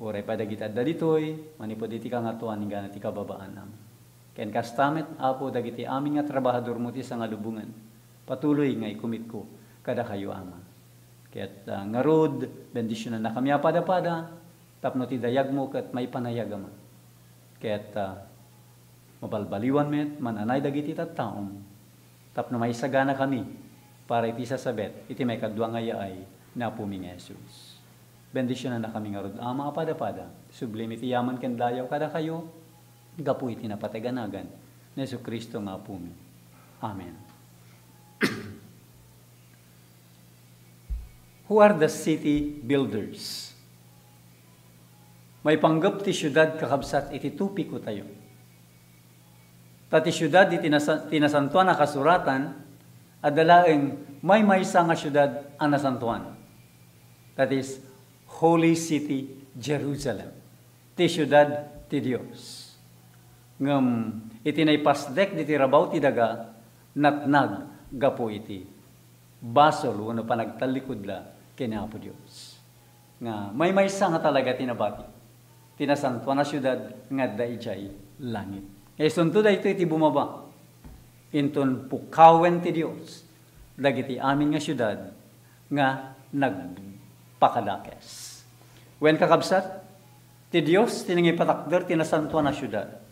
Uray pay dagiti adda ditoy, manipud iti Kangatoan inggana ti kababaanam. Ken kasta met, Apo, dagiti amin nga trabahadormo ti sangalubongan, patuloy nga ikumitko kadakayo, Ama. Ket, ah, ngarud, bendisionannakami a pada-pada, tapno ti dayagmo ket maipanayagama. Ket, ah, mabalbaliwan met, man-anay dagiti tattaom, tapno maisaganakami para iti sasabet iti maikadua nga yaay ni Apomi nga Jesus. Bendisionannakami ngarud, Ama a pada-pada, sublim iti yaman ken dayaw kadakayo, gapu iti napateg a nagan ni Jesu-Cristo nga Apomi. Amen. Who are the city builders? Maipanggep ti siudad, kakabsat, iti topiko tayo. Ta ti siudad iti nasa-, ti Nasantoan a Kasuratan, adda laeng maymaysa nga siudad a nasantoan. That is, Holy City, Jerusalem. Ti siudad ti Dios. Ngem iti naipasdek diti rabaw ti daga, natnag gapu iti basol wenno panagtallikudda ken Apo Dios. Nga maymaysa nga talaga ti nabati ti nasantoan a siudad nga adda idiay langit. Isunto daytoy ti bumaba inton pukawen ti Dios dagiti amin nga siudad nga nagpakadakes. Wen, kakabsat, ti Dios ti nangipatakder ti nasantoan a siudad.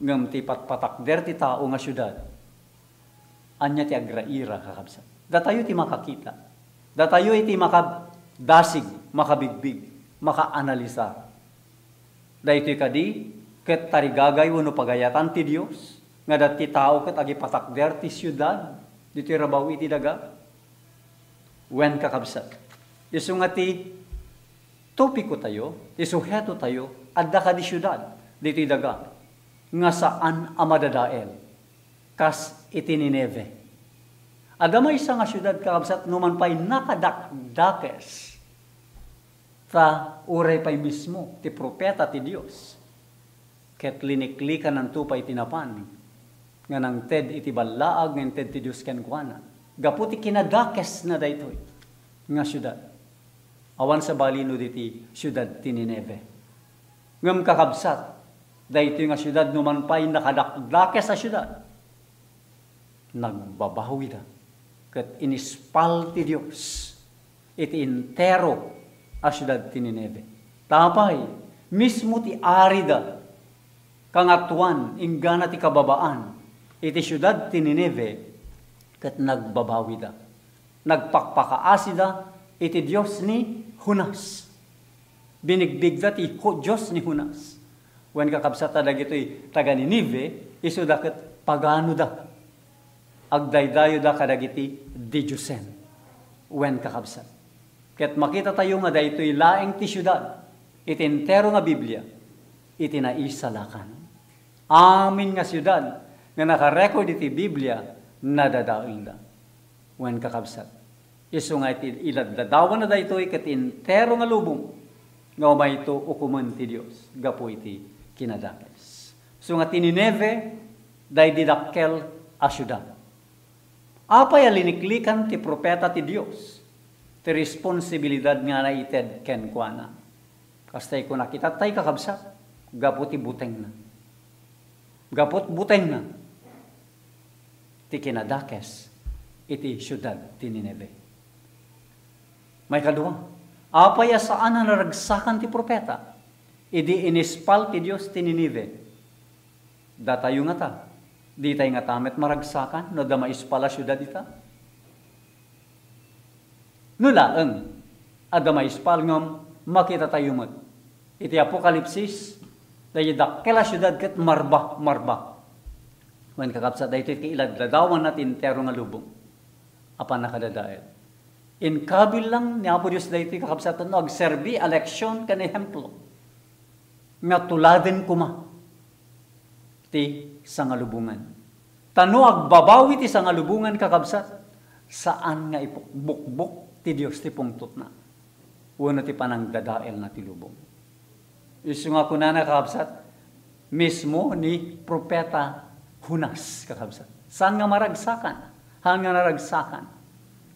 Ngem ti patpatakder ti tao nga siudad, ania ti agraira, kakabsat? Datayo ti makakita. Datayo iti makadasig, makabigbig, makaanalisar. Daytoy kadi ket tarigagay wenno pagayatan ti Dios nga adda ti tao ket agipatakder ti siudad ditoy rabaw iti daga? Wen, kakabsat, isu nga ti topiko tayo, ti suheto tayo, adda kadi siudad ditoy daga nga saan a madadael, kas iti Nineve. Adda maysa nga siudad, kakabsat, numan pay nakadakdakes, ta uray pay mismo ti profeta ti Dios, ket liniklikananto pay ti napan nga nangted iti ballaag nga inted ti Dios kenkuana, gapu ti kinadakesna daytoy nga siudad. Awan sabali no diti siudad ti Nineve. Ngem, kakabsat, daytoy nga siudad, numan pay nakadakdakes a siudad, nagbabawida ket inispal ti Dios iti entero a siudad ti Nineve. Apay, mismo ti arida, kangatoan inggana ti kababaan iti siudad ti Nineve ket nagbabawida. Nagpakpakaasida iti Dios ni Jonas. Binigbigda ti Ho-, Dios ni Jonas. Wen, kakabsat, a dagitoy taga-Ninive, isuda ket paganoda. Agdaydayoda kadagiti didiosen. Wen, kakabsat, ket makitatayo nga daytoy laeng ti siudad iti entero nga Biblia iti naisalakan. Amin nga siudad nga nakarecord iti Biblia, nadadaelda. Wen, kakabsat, isu nga iti iladdadawanna daytoy ket entero nga lubong nga umayto ukomen ti Dios gapu iti kinadakes. Isu nga ti Nineve, daydi dakkel a siudad. Apay a liniklikan ti profeta ti Dios ti responsibilidad nga naited kenkuana? Kasta, kuna, kitattay, kakabsat, gapu ti butengna. Gapu ti butengna ti kinadakes iti siudad ti Nineve. Maikadua, apay a saan a naragsakan ti profeta idi inispal ti Dios ti Nineve? Datayo ngata, ditay ngata met maragsakan no adda maispal a siudad ita? No laeng, adda maispal ngem makitatayo met iti Apokalipsis, daydi dakkel a siudad ket marba, marba. Wen, kakabsat, daytoy ti iladdadawanna ti entero nga lubong a pannakadadael. Inkabil lang ni Apo Dios daytoy, kakabsat, no agserbi a leksion ken ehemplo nga tuladen koma ti sangalubongan. Ta no agbabawi ti sangalubongan, kakabsat, saan nga ipukbukbok ti Dios ti pungtotna wenno ti panangdadaelna ti lubong. Isu nga kunana, kakabsat, mismo ni Propeta Jonas, kakabsat. Saan nga maragsakan? Haan nga naragsakan.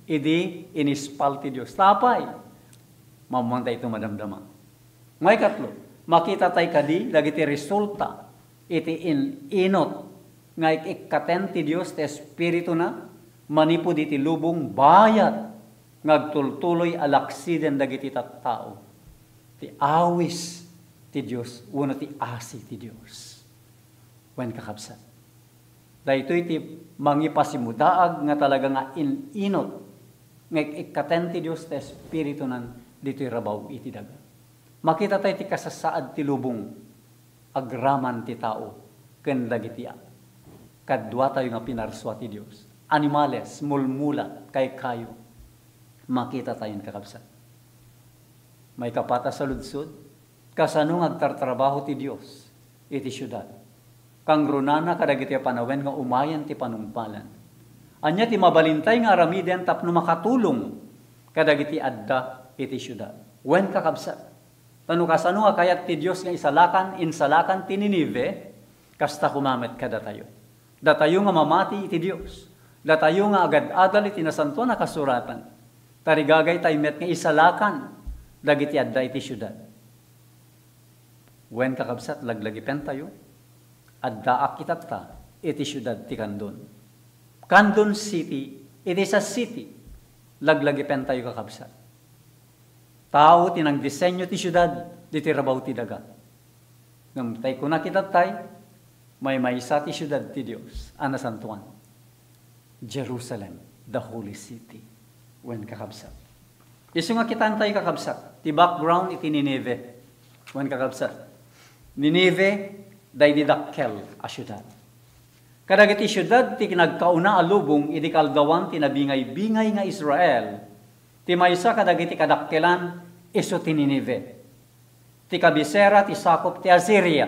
Idi inispal ti Dios. Tapay, mamantay ito madamdama. Maikatlo, makita tay kadi dagiti resulta iti in-inot nga ik-ikkaten ti Dios ti Espirituna manipud iti lubong bayat nga agtultuloy a laksiden dagiti tattao ti awis ti Dios wenno ti asi ti Dios. Wen, kakabsat, daytoy ti mangipasimudaag nga talaga nga in-inot nga ik-ikkaten ti Dios ti Espiritunan ditoy rabaw iti daga. Makita tayo ti kasasaad ti lubong agraman ti tao ken dagiti a-, kaduatayo nga pinarsua ti Dios. Animales, mulmulat, kaykayo. Makita tayon, kakabsat. Maikapat a saludsod, kasano nga agtartrabaho ti Dios iti siudad? Kangrunana kadagiti a panawen nga umayen ti panungpalan. Ania ti mabalintay nga aramiden tapno makatulong kadagiti adda iti siudad? Wen, kakabsat, ta no kasano nga kayat ti Dios nga isalakan, insalakan ti Ninive, kasta koma met kadatayo. Datayo nga mamati iti Dios. Datayo nga agad-adal iti Nasantoan a Kasuratan. Tarigagay tayo met nga isalakan dagiti adda iti siudad. Wen, kakabsat, laglagipen tayo. Addaak itatta iti siudad ti Candon. Candon City, it is a city. Laglagipen tayo, kakabsat. Tao ti nangdisenyo ti siudad ditoy rabaw ti daga. Ngem tay kuna kitattay, maymaysa ti siudad ti Dios a nasantoan, Jerusalem, the holy city. Wen, kakabsat. Isu nga kitan tayo, kakabsat, ti background iti Ninive. Wen, kakabsat, Ninive, daydi dakkel a siudad. Kadagiti siudad ti nagkauna a lubong idi kaaldawan ti nabingay-bingay nga Israel, ti maysa kadagiti kadakkelan isu ti Ninive. Ti kabisera ti sakup ti Asiria.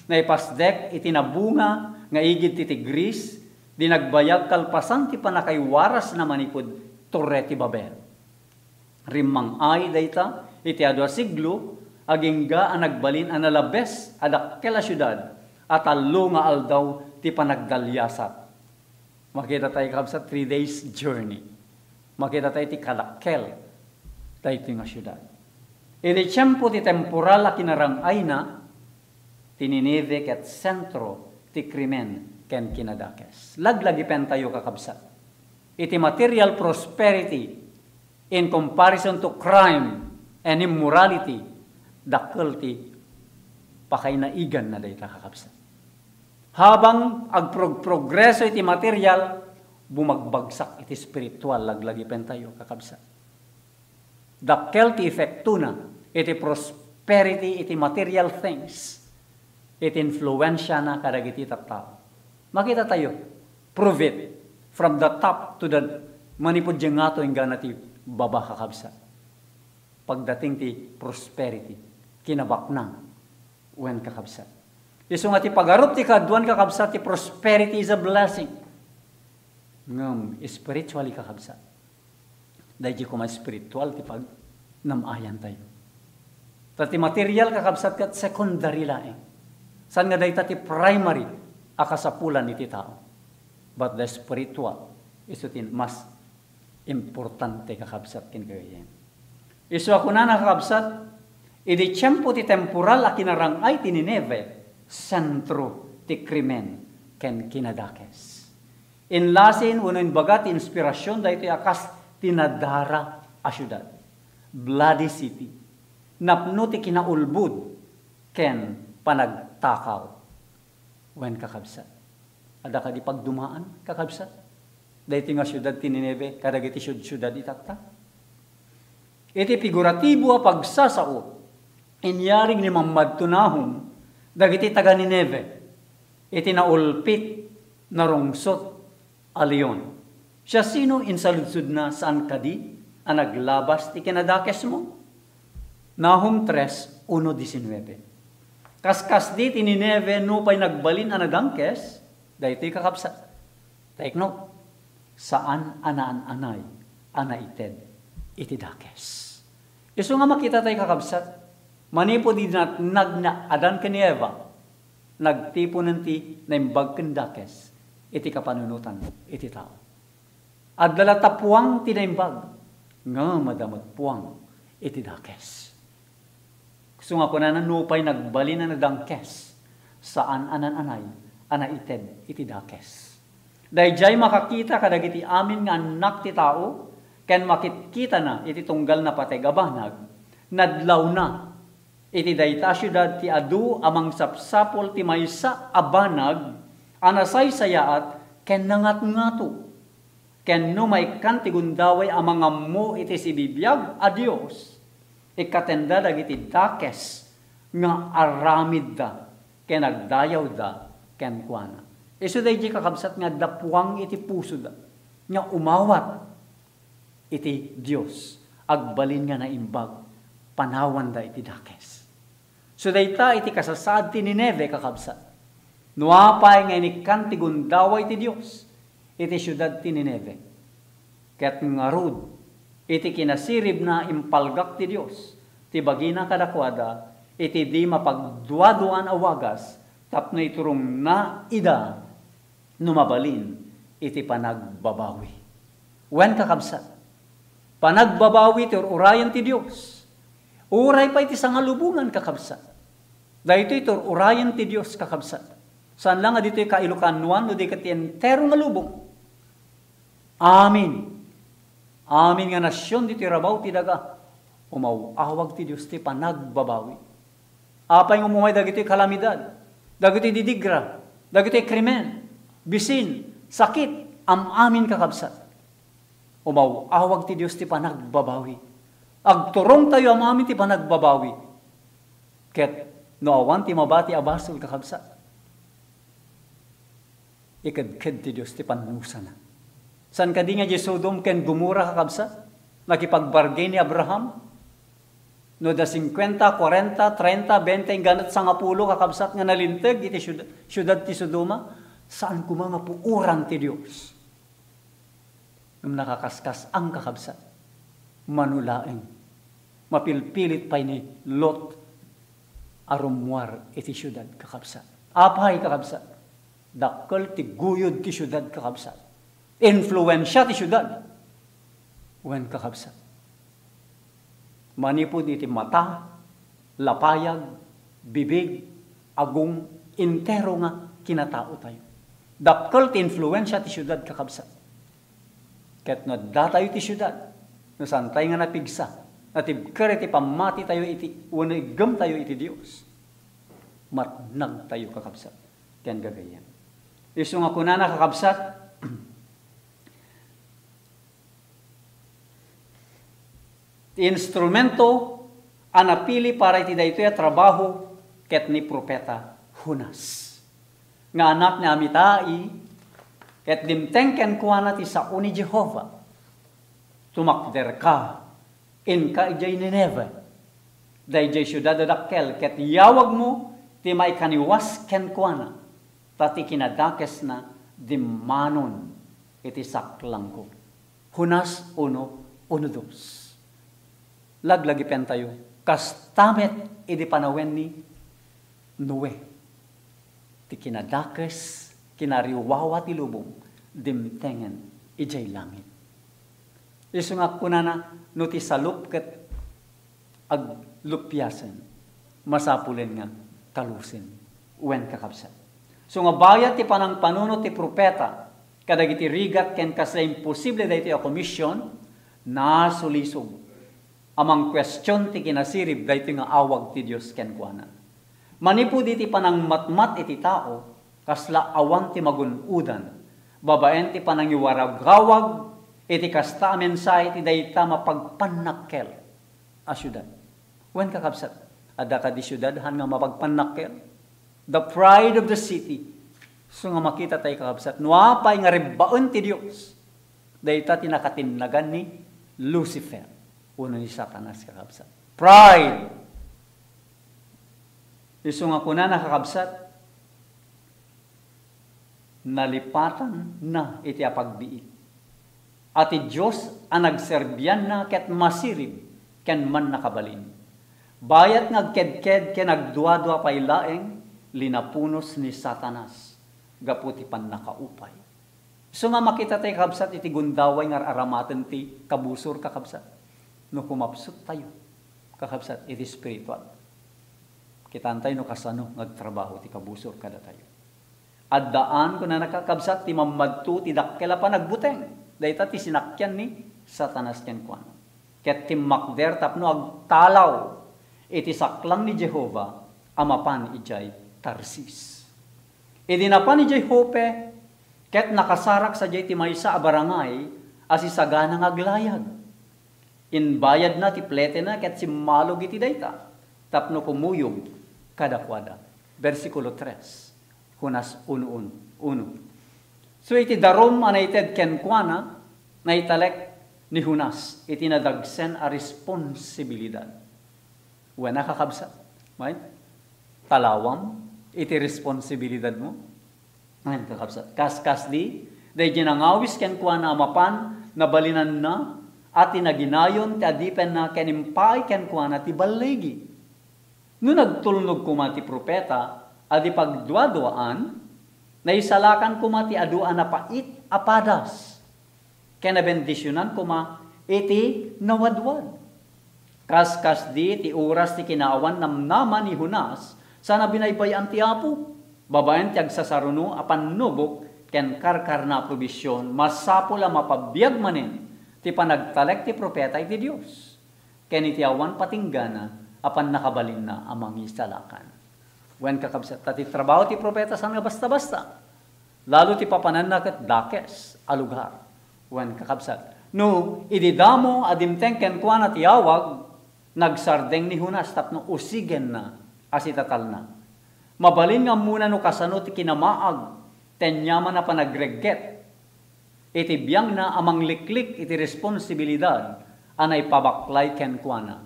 Naipasdek iti nabunga nga igid ti Tigris, di nagbayag kalpasan ti pannakaiwarasna manipud Torre ti Babel. Rimmang-ay dayta iti adu a siglo, agingga a nagbalin a nalabes a dakkel a siudad a tallo nga aldaw ti panagdaliasat. Makita tayo, kabsat, three days journey. Makita tayo ti kadakkel daytoy nga siudad. Iti tiempo ti temporal a kinarang-ayna, ti Ninive ket sentro ti krimen ken kinadakes. Laglagipen tayo, kakabsat. Iti material prosperity in comparison to crime and immorality, dakkel ti pakainaiganna dayta, kakabsat. Habang agprog-progreso iti material, bumagbagsak iti spiritual, laglagipen tayo, kakabsat. Dakkel ti epektona iti prosperity iti material things, iti influensiana kadagiti tattao. Makita tayo, prove it, from the top to the, manipud diay ngato inggana ti baba, kakabsat. Pagdating ti prosperity, kinabaknang, wen, kakabsat. Isu nga ti pagarup ti kaaduan, kakabsat, ti prosperity is a blessing. Ngem spiritually, kakabsat, daydi koma spiritual ti pagnam-ayan tayo. Ta ti material, kakabsat, ket secondary laeng. Saan nga dayta ti primary a kasapulan iti tao. But the spiritual is the thing mas importante, kakabsat, ken gagayyem. Isu a kunana, kakabsat, idi tiempo ti temporal a kinarang-ay ti Ninive, sentro ti krimen ken kinadakes. Inlasin wenno inbaga ti inspirasyon daytoy a kas ti nadara a siudad, bloody city, napno ti kinaulbod ken panagtakaw. Wen, kakabsat, adda kadi pagdumaan, kakabsat, daytoy nga siudad ti Ninive kadagiti siudsiudad itatta? Iti figuratibo a pagsasao, inyarig ni Mammadto Nahum dagiti taga-Ninive iti naulpit, narungsot a leon. Siasino insaludsodna, saan kadi a naglabas ti kinadakesmo? Nahum tres, uno diecinueve. Kaskasdi ti Ninive nupay nagbalin a nadangkes, daytoy kakabsat. Take note, saan a naan-anay a naited iti dakes. Isu nga makita tayo, kakabsat, manipud idi natnag ni Adan ken ni Eva, nagtiponen ti naimbag ken dakes iti kapanunotan iti tao. Adda latta puang ti naimbag, ngem adda met puang iti dakes. Isu nga kunana, nupay nagbalin a nadangkes, saan a naan-anay a naited iti dakes. Daydiay makakita kadagiti amin nga annak ti tao ken makitkitana iti tunggal napateg a banag, nadlawna iti dayta a siudad ti adu a mangsapsapul ti maysa a banag a nasaysayaat ken nangatngato. Ken no maikkan ti gundaway a mangammo iti sibibiag a Dios, ikkatenda dagiti dakes nga aramidda ken agdayawda kenkuana. Isu daydi, kakabsat, nga adda puang iti pusoda nga umawat iti Dios, agbalin nga naimbag, panawanda iti dakes. So dayta iti kasasaad ti Ninive, kakabsat. No apay nga inikkan ti gundaway ti Dios iti siudad ti Ninive. Ket ngarud, iti kinasiribna, impalgak ti Dios ti bagina kadakuada iti di mapagduaduan a wagas tapno iturongna ida no mabalin iti panagbabawi. Wen, kakabsat, panagbabawi ti ur-urayen ti Dios. Uray pay ti sangalubongan, kakabsat. Daytoy ti ur-urayen ti Dios, kakabsat. Saan la nga ditoy ka-Ilocanoan no di ket ti entero nga lubong. Amin. Amin nga nasion ditoy rabaw ti daga. Umaw-awag ti Dios ti panagbabawi. Apay nga umay dagitoy kalamidad, dagitoy didigra, dagitoy krimen, bisin, sakit, am-amin, kakabsat. Umaw-awag ti Dios ti panagbabawi. Agturongtayo am-amin ti panagbabawi. Ket no awan ti mabati a basol, kakabsat, ikedked ti Dios ti pannusana. Saan kadi nga di Sodom ken Gomorra, kakabsat, nakipagbargay ni Abraham? No da singkuenta, kuarenta, trenta, bente, inggana sangapulo, kakabsat, nga nalinteg iti siud-, siudad ti Sodoma, saan koma nga puoran ti Dios. Ngem nakakaskas-ang, kakabsat, mano laeng, mapilpilit pay ni Lot a rummuar iti siudad, kakabsat. Apay, kakabsat? Dakkel ti guyod ti siudad, kakabsat. Influensia ti siudad. Wen, kakabsat, manipud iti mata, lapayag, bibig, agong, entero nga kinataotayo. Dakkel ti influensia ti siudad, kakabsat. Ket no addatayo ti siudad, no saantay nga napigsa, natibker iti pammatitayo iti, wenno iggemtayo iti Dios, matnagtayo, kakabsat, ken gagayyem. Isu nga kunana, kakabsat, ti instrumento a napili para iti daytoy a trabaho ket ni Profeta Jonas, nga anak ni Amitai, ket dimteng kenkuana ti sao ni Jehovah. Tumakderka, inka idiay Nineve, daydiay siudad a dakkel, ket yawagmo ti maikaniwas kenkuana, ta ti kinadakesna dimmanon iti saklangko. Jonas uno, uno, dos. Laglagipentayo, kasta met idi panawen ni Noe ti kinadakes, kinariwawa ti lubong, dimtengen idiay langit. Isu nga kunana, no ti salup ket aglupiasen, masapulen nga kalusen. Wen, kakabsat. So nga bayat ti panangpanunot ti profeta kadagiti rigat ken kasla imposible daytoy a komision, nasulisog a mangkuestion ti kinasirib daytoy nga awag ti Dios kenkuana. Manipud iti panangmatmat iti tao, kasla awan ti magun-odan, babaen ti panangiwaragawag iti kasta a mensahe ti dayta mapagpannakkel a siudad. Wen, kakabsat, adda kadi siudad haan nga mapagpannakkel? The pride of the city. So nga makita tayo, kakabsat, no apay nga rebbaen ti Dios, Dayta ti nakatinnagan ni Lucifer, wenno ni Satanas, kakabsat. Pride. Isu nga kunana, kakabsat, nalipatanna iti apagbiit a ti Dios a nagserbianna ket masirib ken mannakabalin. Bayat nga agkedked ken agduadua pay laeng, linapunos ni Satanas gapu ti pannakaupay. Isu nga makita tayo, kakabsat, iti gundaway nga ar-aramaten ti kabusor, kakabsat. No kumapsut tayo, kakabsat, iti spiritual, kitaan tayo no kasano nga agtrabaho ti kabusor kadatayo. Addaan, kunana, kakabsat, ti mammadto ti dakkel a panagbuteng. Dayta ti sinakyan ni Satanas kenkuana. Ket timmakder tapno agtalaw iti saklang ni Jehovah a mapan idiay Tarsis. Idi napan idiay Joppe, ket nakasarak sadiay ti maysa a barangay a sisagana nga aglayag. Imbayadna ti pletena ket simmalog iti dayta tapno kumuyog kadakuada. Bersikulo tres, Jonas uno uno. So, iti darum a naited kenkuana, naitalek ni Jonas iti nadagsen a responsibilidad. Wen a, kakabsat, may talawam iti responsibilidadmo. Amen, kakabsat. Kaskasdi, daydi nangawis kenkuana a mapan nabalinanna a ti naginayon ti adipenna ken impaay kenkuana ti balligi. No nagtulnog koma ti profeta a di pagduaduaan, naisalakan koma ti adu a napait a padas, ken nabendisionan koma iti nawadwad. Kaskasdi ti oras ti kinaawan namnama ni Jonas sana binaybay-an ti Apo. Babaen ti agsasaruno a pannubok ken karkarna a probision, masapul a mapabiag manen ti panagtalek ti profeta iti Dios ken iti awan patinggana a pannakabalinna a mangisalakan. Wen, kakabsat, ta ti trabaho ti profeta saan nga basta-basta. Lalo ti papananna ket dakes a lugar. Wen, kakabsat, no idi damo a dimteng kenkuana ti awag, nagsardeng ni Jonas tapno usigenna a sitatalna. Mabalin nga ammona no kasano ti kinamaag ti aniaman a panagregget iti biangna a mangliklik iti responsibilidad a naipabaklay kenkuana.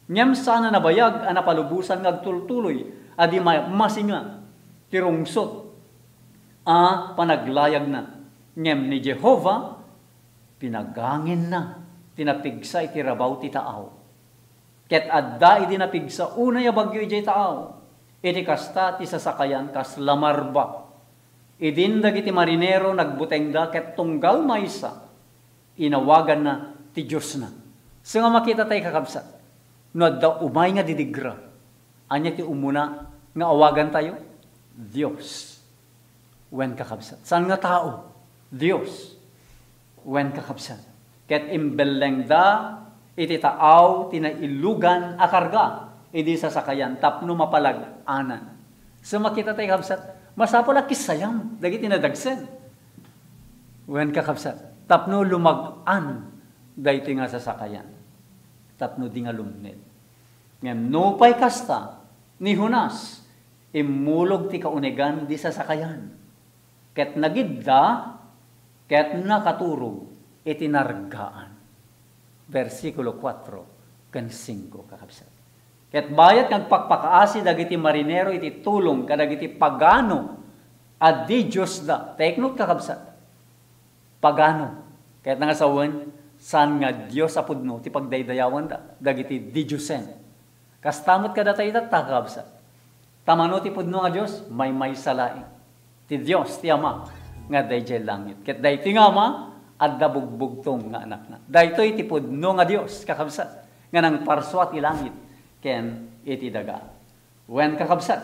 Ngem saan a nabayag a napalubosan nga agtultuloy a di ma-, masinga ti rungsot a panaglayagna. Ngem ni Jehovah, pinagangenna ti napigsa iti rabaw ti taaw. Ket adda idi napigsa unay a bagyo idiay taaw. Iti kasta, ti sasakayan kasla marba. Idin dagiti marinero nagbutengda ket tunggal maysa, inawaganna ti diosna. So nga makita tayo, kakabsat, no adda umay nga didigra, ania ti umuna nga awagantayo? Dios. Wen, kakabsat. Saan nga tao? Dios. Wen, kakabsat. Ket imbellengda iti taaw ti nailugan a karga idi sasakayan tapno mapalag-anan. So, makita tayo, kabsat, masapul a kisayam dagiti nadagsen. Wen, kakabsat, tapno lumag-an daytoy nga sasakayan, tapno di nga lumned. Ngem nupay kasta, ni Jonas, immulog ti kaunegan di sasakayan, ket nagidda, ket nakaturog iti nargaan. Bersikulo kuatro ken singko, kakabsat. Ket bayat nga agpakpakaasi dagiti marinero iti tulong kadagiti pagano a didiosda. Take note, kakabsat. Pagano. Kayatna nga sawen, saan nga Dios a pudno ti pagdaydayawanda dagiti didiosen. Kasta met kadatayo tatta, kakabsat. Ta mano ti pudno nga Dios? Maymaysa laeng. Ti Dios ti Ama nga adda idiay langit. Ket daytoy nga Ama, adda bugbugtong nga Anakna. Daytoy ti pudno nga Dios, kakabsat, nga nangparsua ti langit ken iti daga. Wen, kakabsat,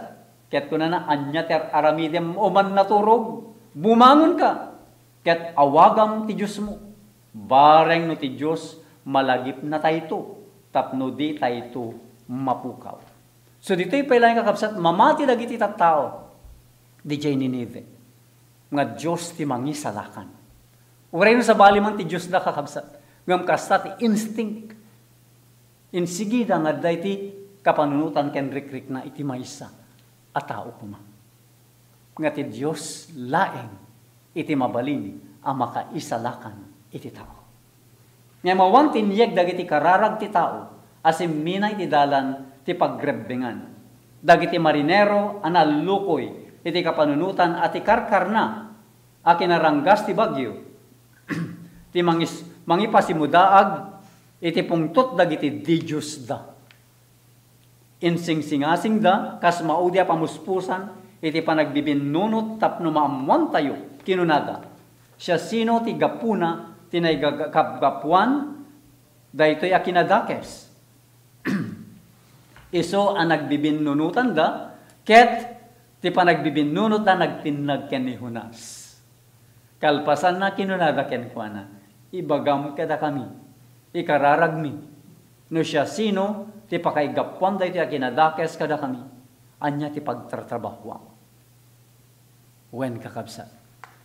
ket kunana, ania ti ar-aramidem o mannaturog? Bumangonka, ket awagam ti Diosmo. Bareng no ti Dios, malagipnatayto tapno ditayto mapukaw. So, ditoy pay laeng, kakabsat, mamati dagiti tattao didiay Ninive nga Dios ti mangisalakan. Uray no sabali man ti Diosda, kakabsat, ngem kasta ti instinct. Insigida nga adda iti kapanunotan ken rikrikna iti maysa a tao koma. Nga ti Dios laeng iti mabalin a makaisalakan iti tao. Ngem awan ti inyeg dagiti kararag ti tao a simmina iti dalan ti pagrebbengan. Dagiti marinero a nallukoy iti kapanunotan a ti karkarna a kinaranggas ti bagyo, ti mangis-, mangipasimudaag iti pungtot dagiti didiosda. Insingsingasingda kas maudi a pamuspusan iti panagbibinnunot tapno maammoantayo, kinunada. Siasino ti gapuna ti naigagapgapuan daytoy a kinadakes? Isu a nagbibinnunotanda, ket ti panagbibinnunotda nagtinnag ken ni Jonas. Kalpasanna, kinunada kenkuana, "Ibagam kadakami, ikararagmi, no siasino ti pakaigapuan daytoy a kinadakes kadakami, ania ti pagtratrabahuam?" Wen, kakabsat,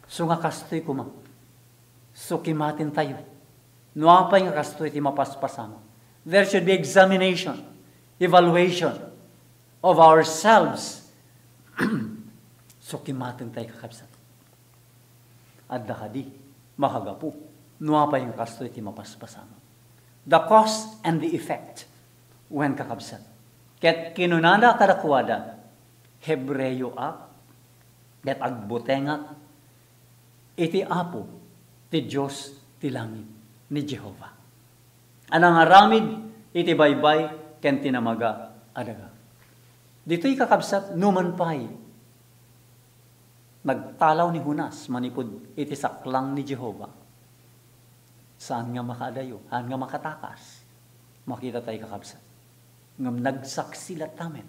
isu nga kastoy koma, sukimatentayo. No apay nga kastoy ti mapaspasamak, there should be examination, evaluation of ourselves. Sukimatentayo, kakabsat. Adda kadi makagapu no apay nga kastoy ti mapaspasamak. The cause and the effect, wen, kakabsat. Ket kinunana kadakuada, "Hebreoak, ket agbutengak iti Apo, ti Dios ti langit, ni Jehovah, a nangaramid iti baybay ken ti namaga a daga." Ditoy, kakabsat, numan pay nagtalaw ni Jonas manipud iti saklang ni Jehovah, saan nga makaadayo, saan nga makatakas. Makita tayo, kakabsat, ngem nagsaksi latta met.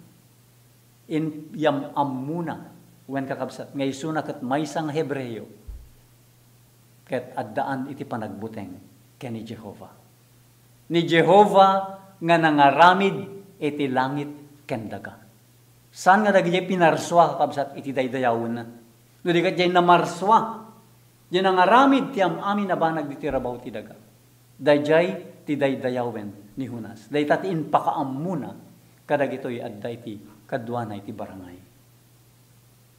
Inyam-ammona, wen, kakabsat, nga isuna ket maysa nga Hebreo, ket addaan iti panagbuteng ken ni Jehovah. Ni Jehovah nga nangaramid iti langit ken daga. Saan nga dagidiay pinarsua, kakabsat, iti daydayawenna? No di ket diay namarsua, diay nangaramid ti am-amin a banag ditoy rabaw ti daga. Daydiay ti daydayawen ni Jonas. Dayta ti impakaammona kadagitoy adda iti kaduana iti barangay.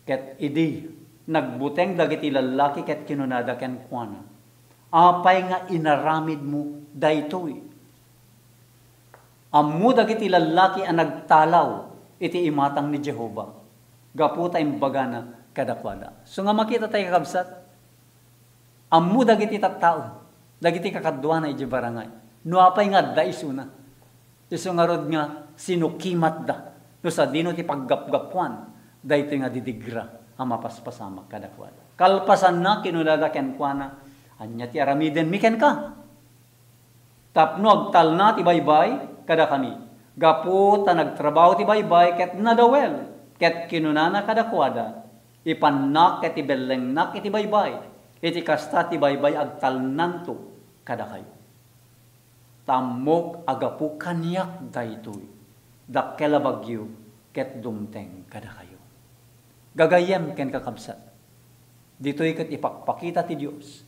Ket idi nagbuteng dagiti lallaki ket kinunada kenkuana, "Apay nga inaramidmo daytoy?" Ammo dagiti lallaki a nagtalaw iti imatang ni Jehovah, gapu ta imbagana kadakuada. Isu nga makita tayo, kakabsat, ammo dagiti tattao, dagiti kakaduana idiay barangay, no apay nga adda isuna. Isu ngarud nga sinukimatda no sadino ti paggapgapuan daytoy nga didigra a mapaspasamak kadakuada. Kalpasanna, kinunada kenkuana, "Ania ti aramidenmi kenka? Tapno agtalna ti baybay kadakami, gapu ta nagtrabaho ti baybay ket nadawel." Ket kinunana kadakuada, "Ipannak ket ibellengnak iti baybay, iti kasta ti baybay agtalnanto kadakayo. Ta ammok a gapu kaniak daytoy, dakkel a bagyo ket dumteng kadakayo." Gagayyem ken kakabsat, ditoy ket ipakpakita ti Dios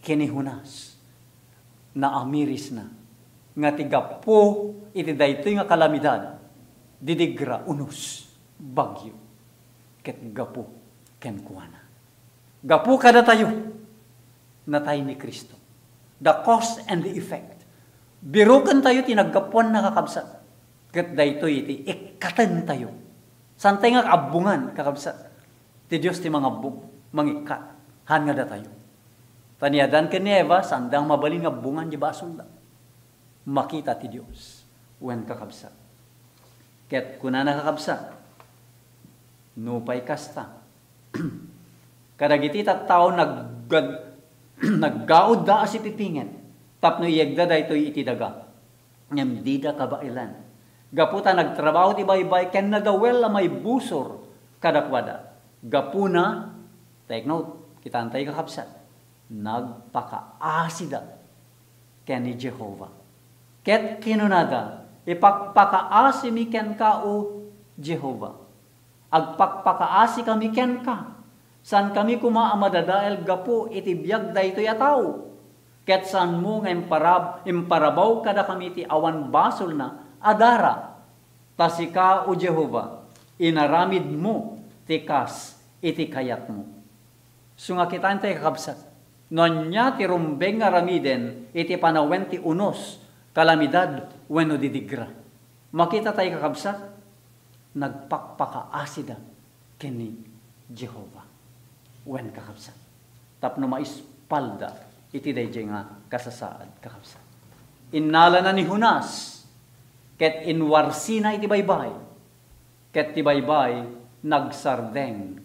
ken ni Jonas, naamirisna, nga ti gapu iti daytoy nga kalamidad, didigra, unos, bagyo, ket gapu kenkuana. Gapu kadatayo, natay ni Cristo. The cause and the effect. Birukentayo ti naggapuanna, kakabsat. Ket daytoy iti ikkatentayo. Saantay nga abbongan, kakabsat. Ti Dios ti mangabbong, mangikkat, han nga datayo. Ta ni Adan ken ni Eva, saanda nga mabalin nga abbongan ti basolda. Makita ti Dios. Wen, kakabsat. Ket kunana, kakabsat, nupay kasta, kadagiti tattao naggad-, naggaudda a sipipinget tapno iyegda daytoy iti daga. Ngem dida kabaelan, gapu ta nagtrabaho ti baybay ken nadawel a maibusor kadakuada. Gapuna, take note, kitaan tayo, kakabsat, nagpakaasida ken ni Jehovah. Ket kinunada, "Ipakpakaasimi kenka, O Jehovah. Agpakpakaasikami kenka. Saankami koma a madadael gapu iti biag daytoy a tao. Ket saanmo nga imparab-, imparabaw kadakami ti awan basolna a dara. Ta sika, O Jehovah, inaramidmo ti kas iti kayatmo." Isu nga kitaentayo, kakabsat, No ania ti rumbeng nga aramiden iti panawen ti unos, kalamidad, wenno didigra. Makita tayo, kakabsat, nagpakpakaasida ken ni Jehovah. Wen, kakabsat, tapno maispalda iti daydiay nga kasasaad, kakabsat. Innalana ni Jonas, ket inwarsina iti baybay, ket ti baybay nagsardeng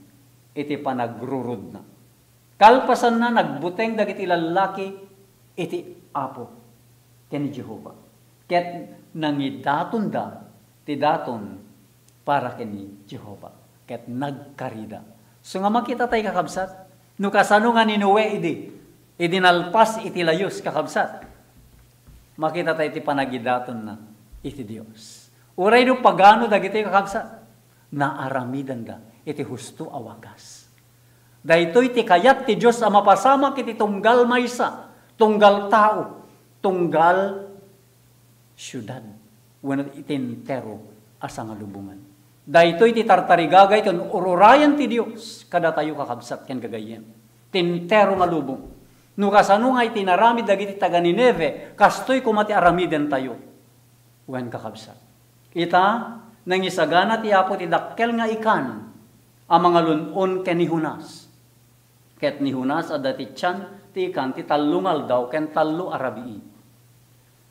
iti panagrurudna. Kalpasanna, nagbuteng dagiti lallaki iti Apo ken ni Jehovah, ket nangidatonda ti daton para ken ni Jehovah, ket nagkarida. So nga makita tayo, kakabsat, no kasano nga ni Noe idi, idi nalpas iti layus, kakabsat, makita tayo ti panagidatonna iti Dios. Uray no pagano dagitoy, kakabsat, naaramidenda iti husto a wagas. Daytoy ti kayat ti Dios a mapasamak iti tunggal maysa, tunggal tao, tunggal siudad, wenno iti entero a sangalubongan. Daytoy ti tartarigagay ken ururayan ti Dios kadatayo, kakabsat ken gagayyem, ti entero nga lubong. No kasano nga iti inaramid dagiti taga-Ninive, kastoy koma ti aramidentayo. Wen, kakabsat, ita, nangisagana ti Apo ti dakkel nga ikan a mangalun-on ken ni Jonas. Ket ni Jonas adda ti tian ti ikan ti tallo nga aldaw ken tallo a rabii.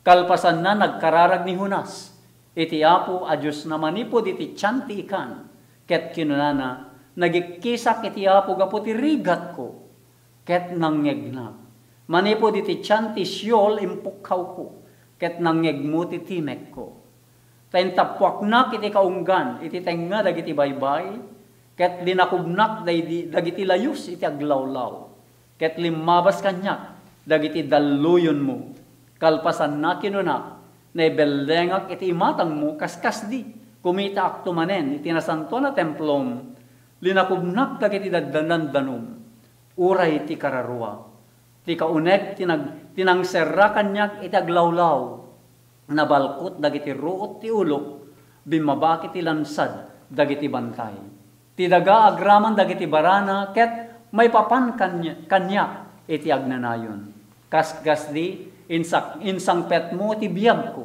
Kalpasanna, nagkararag ni Jonas iti Apo a Diosna manipud iti tian ti ikan, ket kinunana, "Nagikkisak iti Apo gapu ti rigatko, ket nangngegnak. Manipud iti tian ti Sheol impukkawko, ket nangngegmo ti timekko. Ta intappuaknak iti kaunggan iti tengnga dagiti baybay, ket linakubnak daydi-, dagiti layus iti aglawlaw, ket limmabas kaniak dagiti dalluyonmo. Kalpasanna, kinunak, naibellengak iti imatangmo kas kasdi. Kumitaakto manen iti nasantoan a templom, linakubnak dagiti daddandandanom." Uray ti kararua, ti kauneg ti nag-, ti nangserra kaniak iti aglawlaw. Nabalkot dagiti ruot ti ulok, bimmabak iti lansad dagiti bantay. Ti daga agraman dagiti barana ket maipapan kani-, kaniak iti agnanayon. Kas-, kasdi, insak-, insangpetmo ti biagko.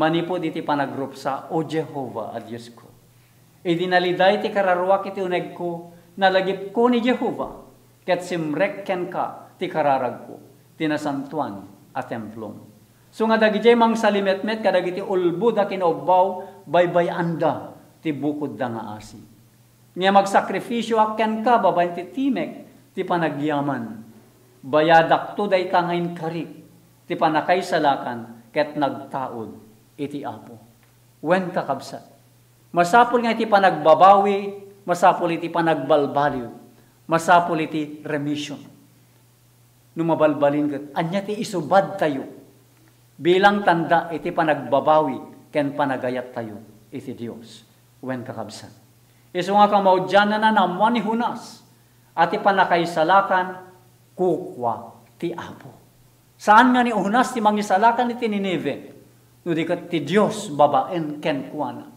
Manipud iti panagrupsa, O Jehovah a Diosko, idi naliday ti kararuak iti unegko, nalagipko ni Jehovah, ket simrek kenka ti kararagko, ti nasantoan a templom. So nga dagidiay mangsalimetmet kadagiti ulbod a kinaubbaw, baybay-anda ti bukodda nga asi. Ngem agsakrifisioak kenka babaen ti timek ti panagyaman. Bayadakto dayta nga inkarik ti pannakaisalakan ket nagtaud iti Apo. Wen, kakabsat, masapul nga iti panagbabawi, masapul iti panagbalbaliw, masapul iti remission. No mabalbalin ket, ania ti isubadtayo bilang tanda iti panagbabawi ken panagayattayo iti Dios? Wen, kakabsat, isu nga kamaudianna, naammuan ni Jonas a ti pannakaisalakan, kukua ti Apo. Saan nga ni Jonas ti mangisalakan iti Ninive, no di ket ti Dios babaen kenkuana.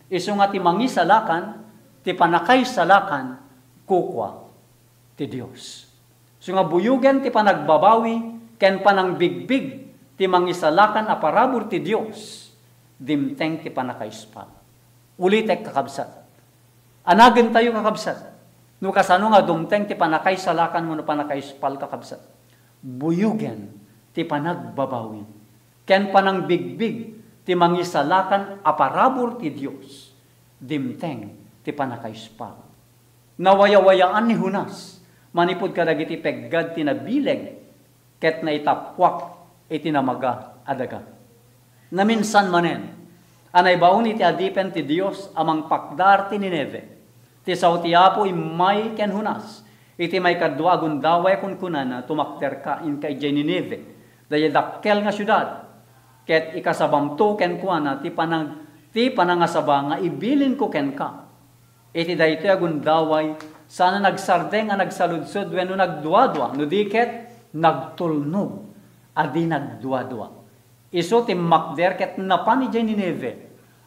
Isu nga ti mangisalakan, ti pannakaisalakan, kukua ti Dios. So nga buyogen ti panagbabawi ken panangbigbig ti mangisalakan a parabur ti Dios, dimteng ti pannakaispal. Ulitek, kakabsat. Anagentayo, kakabsat, no kasano nga dumteng ti pannakaisalakan wenno pannakaispal, kakabsat. Buyogen ti panagbabawi ken panangbigbig ti mangisalakan a parabur ti Dios, dimteng ti pannakaispal. Nawayawayaan ni Jonas manipud kadagiti peggad ti nabileg ket naitappuak iti namaga a daga. Naminsan manen a naibaon iti adipen ti Dios a mangpakdar ti Ninive. Ti sao ti Apo immay ken Jonas iti maikadua a gundaway, kunkunana, "Tumakderka inka idiay Ninive, daydiay dakkel nga siudad, ket ikasabamto kenkuana ti panag-, ti panangasaba nga ibilinko kenka." Iti daytoy a gundaway, saan a nagsardeng a nagsaludsod wenno nagduadua, no di ket nagtulnog a di nagduadua. Isu ti makder ket napan idiay Ninive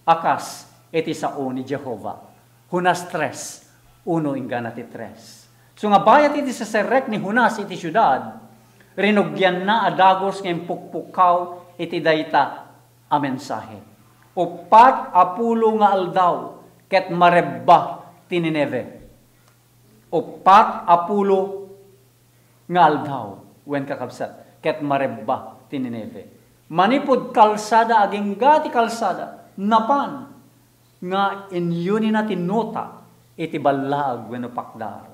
a kas iti sao ni Jehovah. Jonas tres, uno inggana ti tres. So nga bayat iti seserrek ni Jonas iti siudad, rinugianna a dagus nga impukpukkaw iti dayta a mensahe. Uppat a pulo nga aldaw ket marebba ti Nineve. Uppat a pulo nga aldaw, wen kakabsat, ket marebba ti Nineve. Manipud kalsada, agingga ti kalsada, napan nga inyunina ti nota iti ballaag wenno pakdar.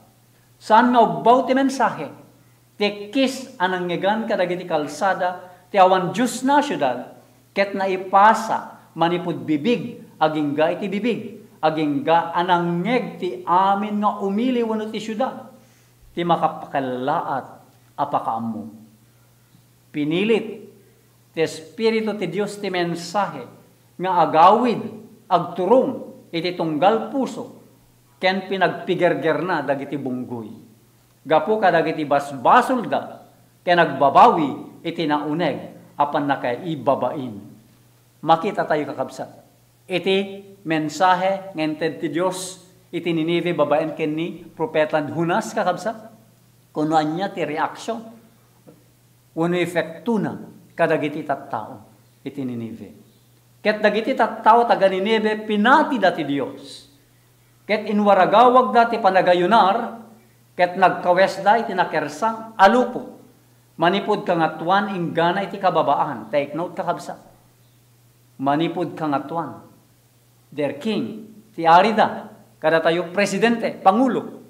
Saan nga ubbaw ti mensahe, ti kis a nangngegan kadagiti kalsada ti awan Diosna a siudad, ket naipasa manipud bibig agingga iti bibig, agingga a nangngeg ti amin nga umili wenno ti siudad ti makapakallaat a pakaammo. Pinilit ti Espiritu ti Dios ti mensahe nga agawid, agturong iti tunggal puso ken pinagpigergerna dagiti bunggoy gapu kadagiti basbasolda ken agbabawi iti nauneg a pannakaibabain. Makita tayo, kakabsat, iti mensahe nga inted ti Dios iti Ninive babaen ken ni Profetan Jonas, kakabsat, kuno ania ti reaction wenno epektona kadagiti tattao iti Ninive. Ket dagiti tattao taga Ninive, pinatida ti Dios. Ket inwaragawagda ti panagayunar, ket nagkawesda iti nakersang a lupot. Manipud kangatoan inggana iti kababaan. Take note, kakabsat. Manipud kangatoan. Their king, ti arida, kadatayo presidente, pangulo.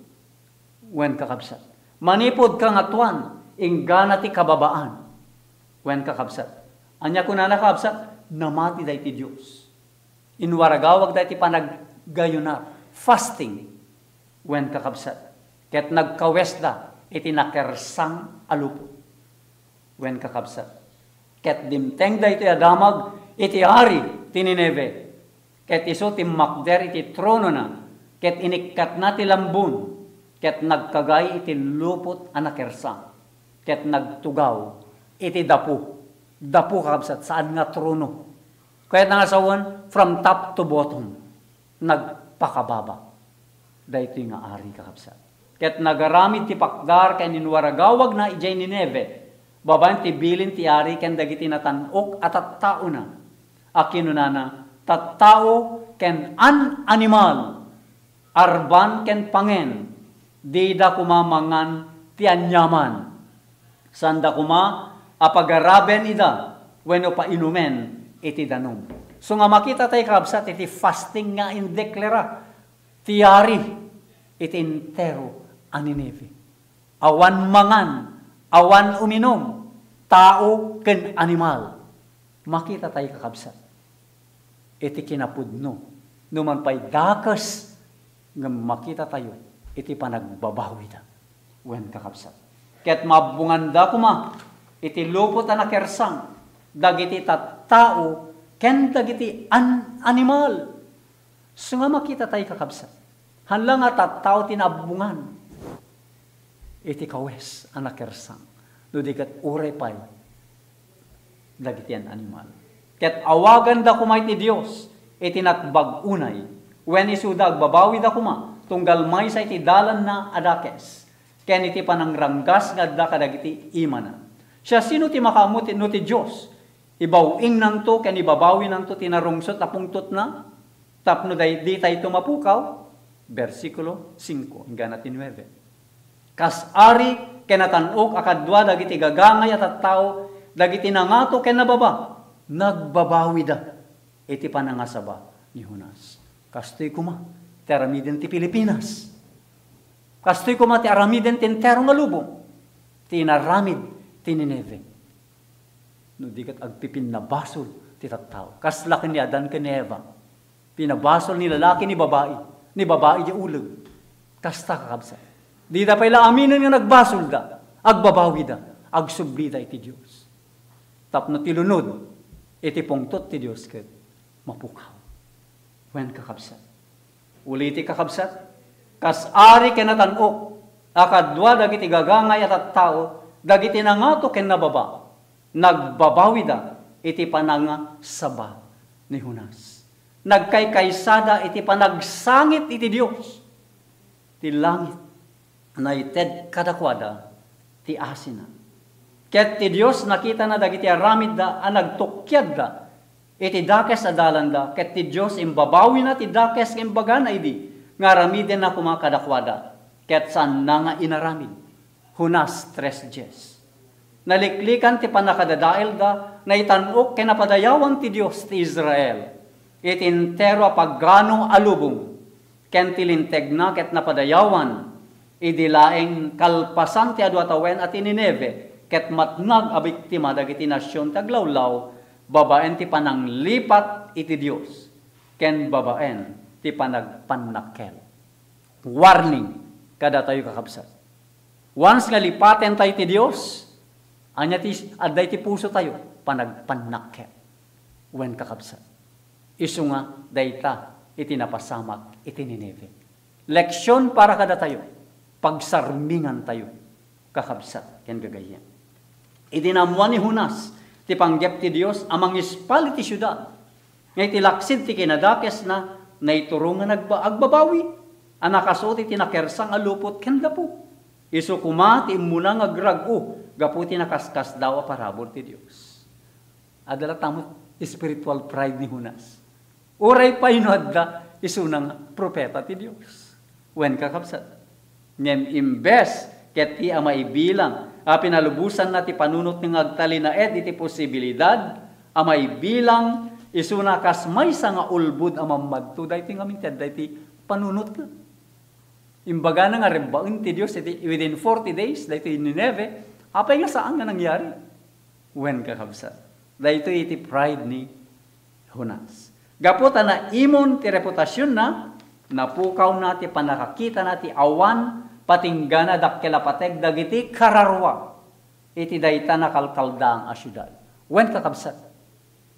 Wen, kakabsat. Manipud kangatoan, inggana ti kababaan. Wen, kakabsat. Ania kunana, kakabsat? Namati daydi Dios. Inwaragawagda iti panagayunar, fasting, wen, kakabsat, ket nagkawesda iti nakersang a lupot, wen, kakabsat, ket dimteng daytoy a damag iti ari ti Ninive, ket isu timmakder iti tronona, ket inikkatna ti lambun, ket nagkagay iti lupot a nakersang, ket nagtugaw iti dapu. Dapu, kakabsat, saan nga trono. Kayatna nga sawen, from top to bottom, nagpakababa daytoy nga ari, kakabsat. Ket nagaramid ti pakdar ken inwaragawagna idiay Ninive, babaen ti bilin ti ari ken dagiti natan-ok a tattaona, a kinunana, "Tattao ken an-animal, arban ken pangen, dida koma mangan ti aniaman." Saanda koma a pagaraben ida wenno painumen iti danum. So nga makita tayo, kakabsat, iti fasting nga indeklara ti ari iti entero a Ninive. Awan mangan, awan uminum, tao ken animal. Makita tayo, kakabsat, iti kinapudno, numan pay dakes, ngem makita tayo iti panagbabawida. Wen, kakabsat, ket maabbonganda koma iti lupot a nakersang dagiti tattao ken dagiti an-, animal. So nga makita tayo, kakabsat, haan la nga tattao ti naabbongan iti kawes a nakersang, no di ket uray pay dagiti an-, animal. Ket awaganda koma iti Dios iti natbag unay, wen isuda agbabawida koma tunggal maysa iti dalanna a dakes, ken iti panangranggas nga adda kadagiti imana. Siasino ti makaammo ti, no ti Dios ibaw-ingnanto ken ibabawinanto ti narungsot a pungtotna, tapno day-, ditayto mapukaw? Bersikulo singko, inggana ti nuebe. Kas ari ken natan-ok a kadua dagiti gagangay a tattao, dagiti nangato ken nababa, nagbabawida iti panangasaba ni Jonas. Kastoy koma ti aramiden ti Pilipinas. Kastoy koma ti aramiden ti entero nga lubong, ti inaramid ti Ninive. No di ket agpipinnabasol ti tattao, kasla ken ni Adan ken ni Eva. Pinabasol ni lalaki ni babai, ni babai di uleg. Kasta, kakabsat. Dida pay la aminen nga nagbasolda, agbabawida, agsublida iti Dios. Tapno ti lunod iti pungtot ti Dios ket mapukaw. Wen, kakabsat. Uliti, kakabsat, kas ari ken natan-ok a kadua dagiti gagangay a tattao, dagiti nangato ken nababa, nagbabawida iti panangasaba ni Jonas. Nagkaykaysada iti panagsangit iti Dios. Ti langit naited kadakuada ti asina. Ket ti Dios nakitana dagiti aramidda a nagtukkiadda iti dakes a dalanda, ket ti Dios imbabawina ti dakes nga imbagana idi nga aramidenna koma kadakuada, ket saanna nga inaramid. Jonas tres dies. Naliklikan ti pannakadadaelda, naitan-ok ken napadayawan ti Dios ti Israel iti entero a pagano a lubong, ken ti lintegna ket napadayawan idi laeng kalpasan ti adu a tawen a ti Nineve, ket matnag a biktima dagiti nasion ti aglawlaw babaen ti pananglipat iti Dios ken babaen ti panagpannakkel. Warning kadatayo, kakabsat. Once nga lipaten tayo ti Dios, ania ti adda iti puso tayo? Panagpannakkel. Wen, kakabsat, isu nga dayta iti napasamak iti Nineve. Leksion para kadatayo. Pagsarmingan tayo, kakabsat ken gagayyem. Idi naammuan ni Jonas ti panggep ti Dios a mangispal iti siudad, nga iti laksid ti kinadakesna, naiturongan agba-, agbabawi a nakasuot iti nakersang a lupot ken dapu. Isu koma ti immuna nga agrag-o gapu iti nakaskasdaaw a parabur ti Dios. Adda latta met spiritual pride ni Jonas. Uray pay no adda isuna nga propeta ti Dios. Wen, kakabsat. Ngem imbes ket ti a maibilang a pinalubosanna ti panunotna nga agtalinaed iti posibilidad a maibilang isuna kas maysa nga ulbod a mammadto, daytoy ngamin ti adda iti panunotna. Imbagana nga rebbaen ti Dios iti within forty days daytoy Nineve, apay nga saan nga nangyari? Wen, kakabsat, daytoy iti pride ni Jonas. Gapu ta naimon ti reputasionna, napukawna ti pannakakitana ti awan patinggana dakkel a pateg dagiti kararua iti dayta nakalkaldaang a siudad. Wen, kakabsat,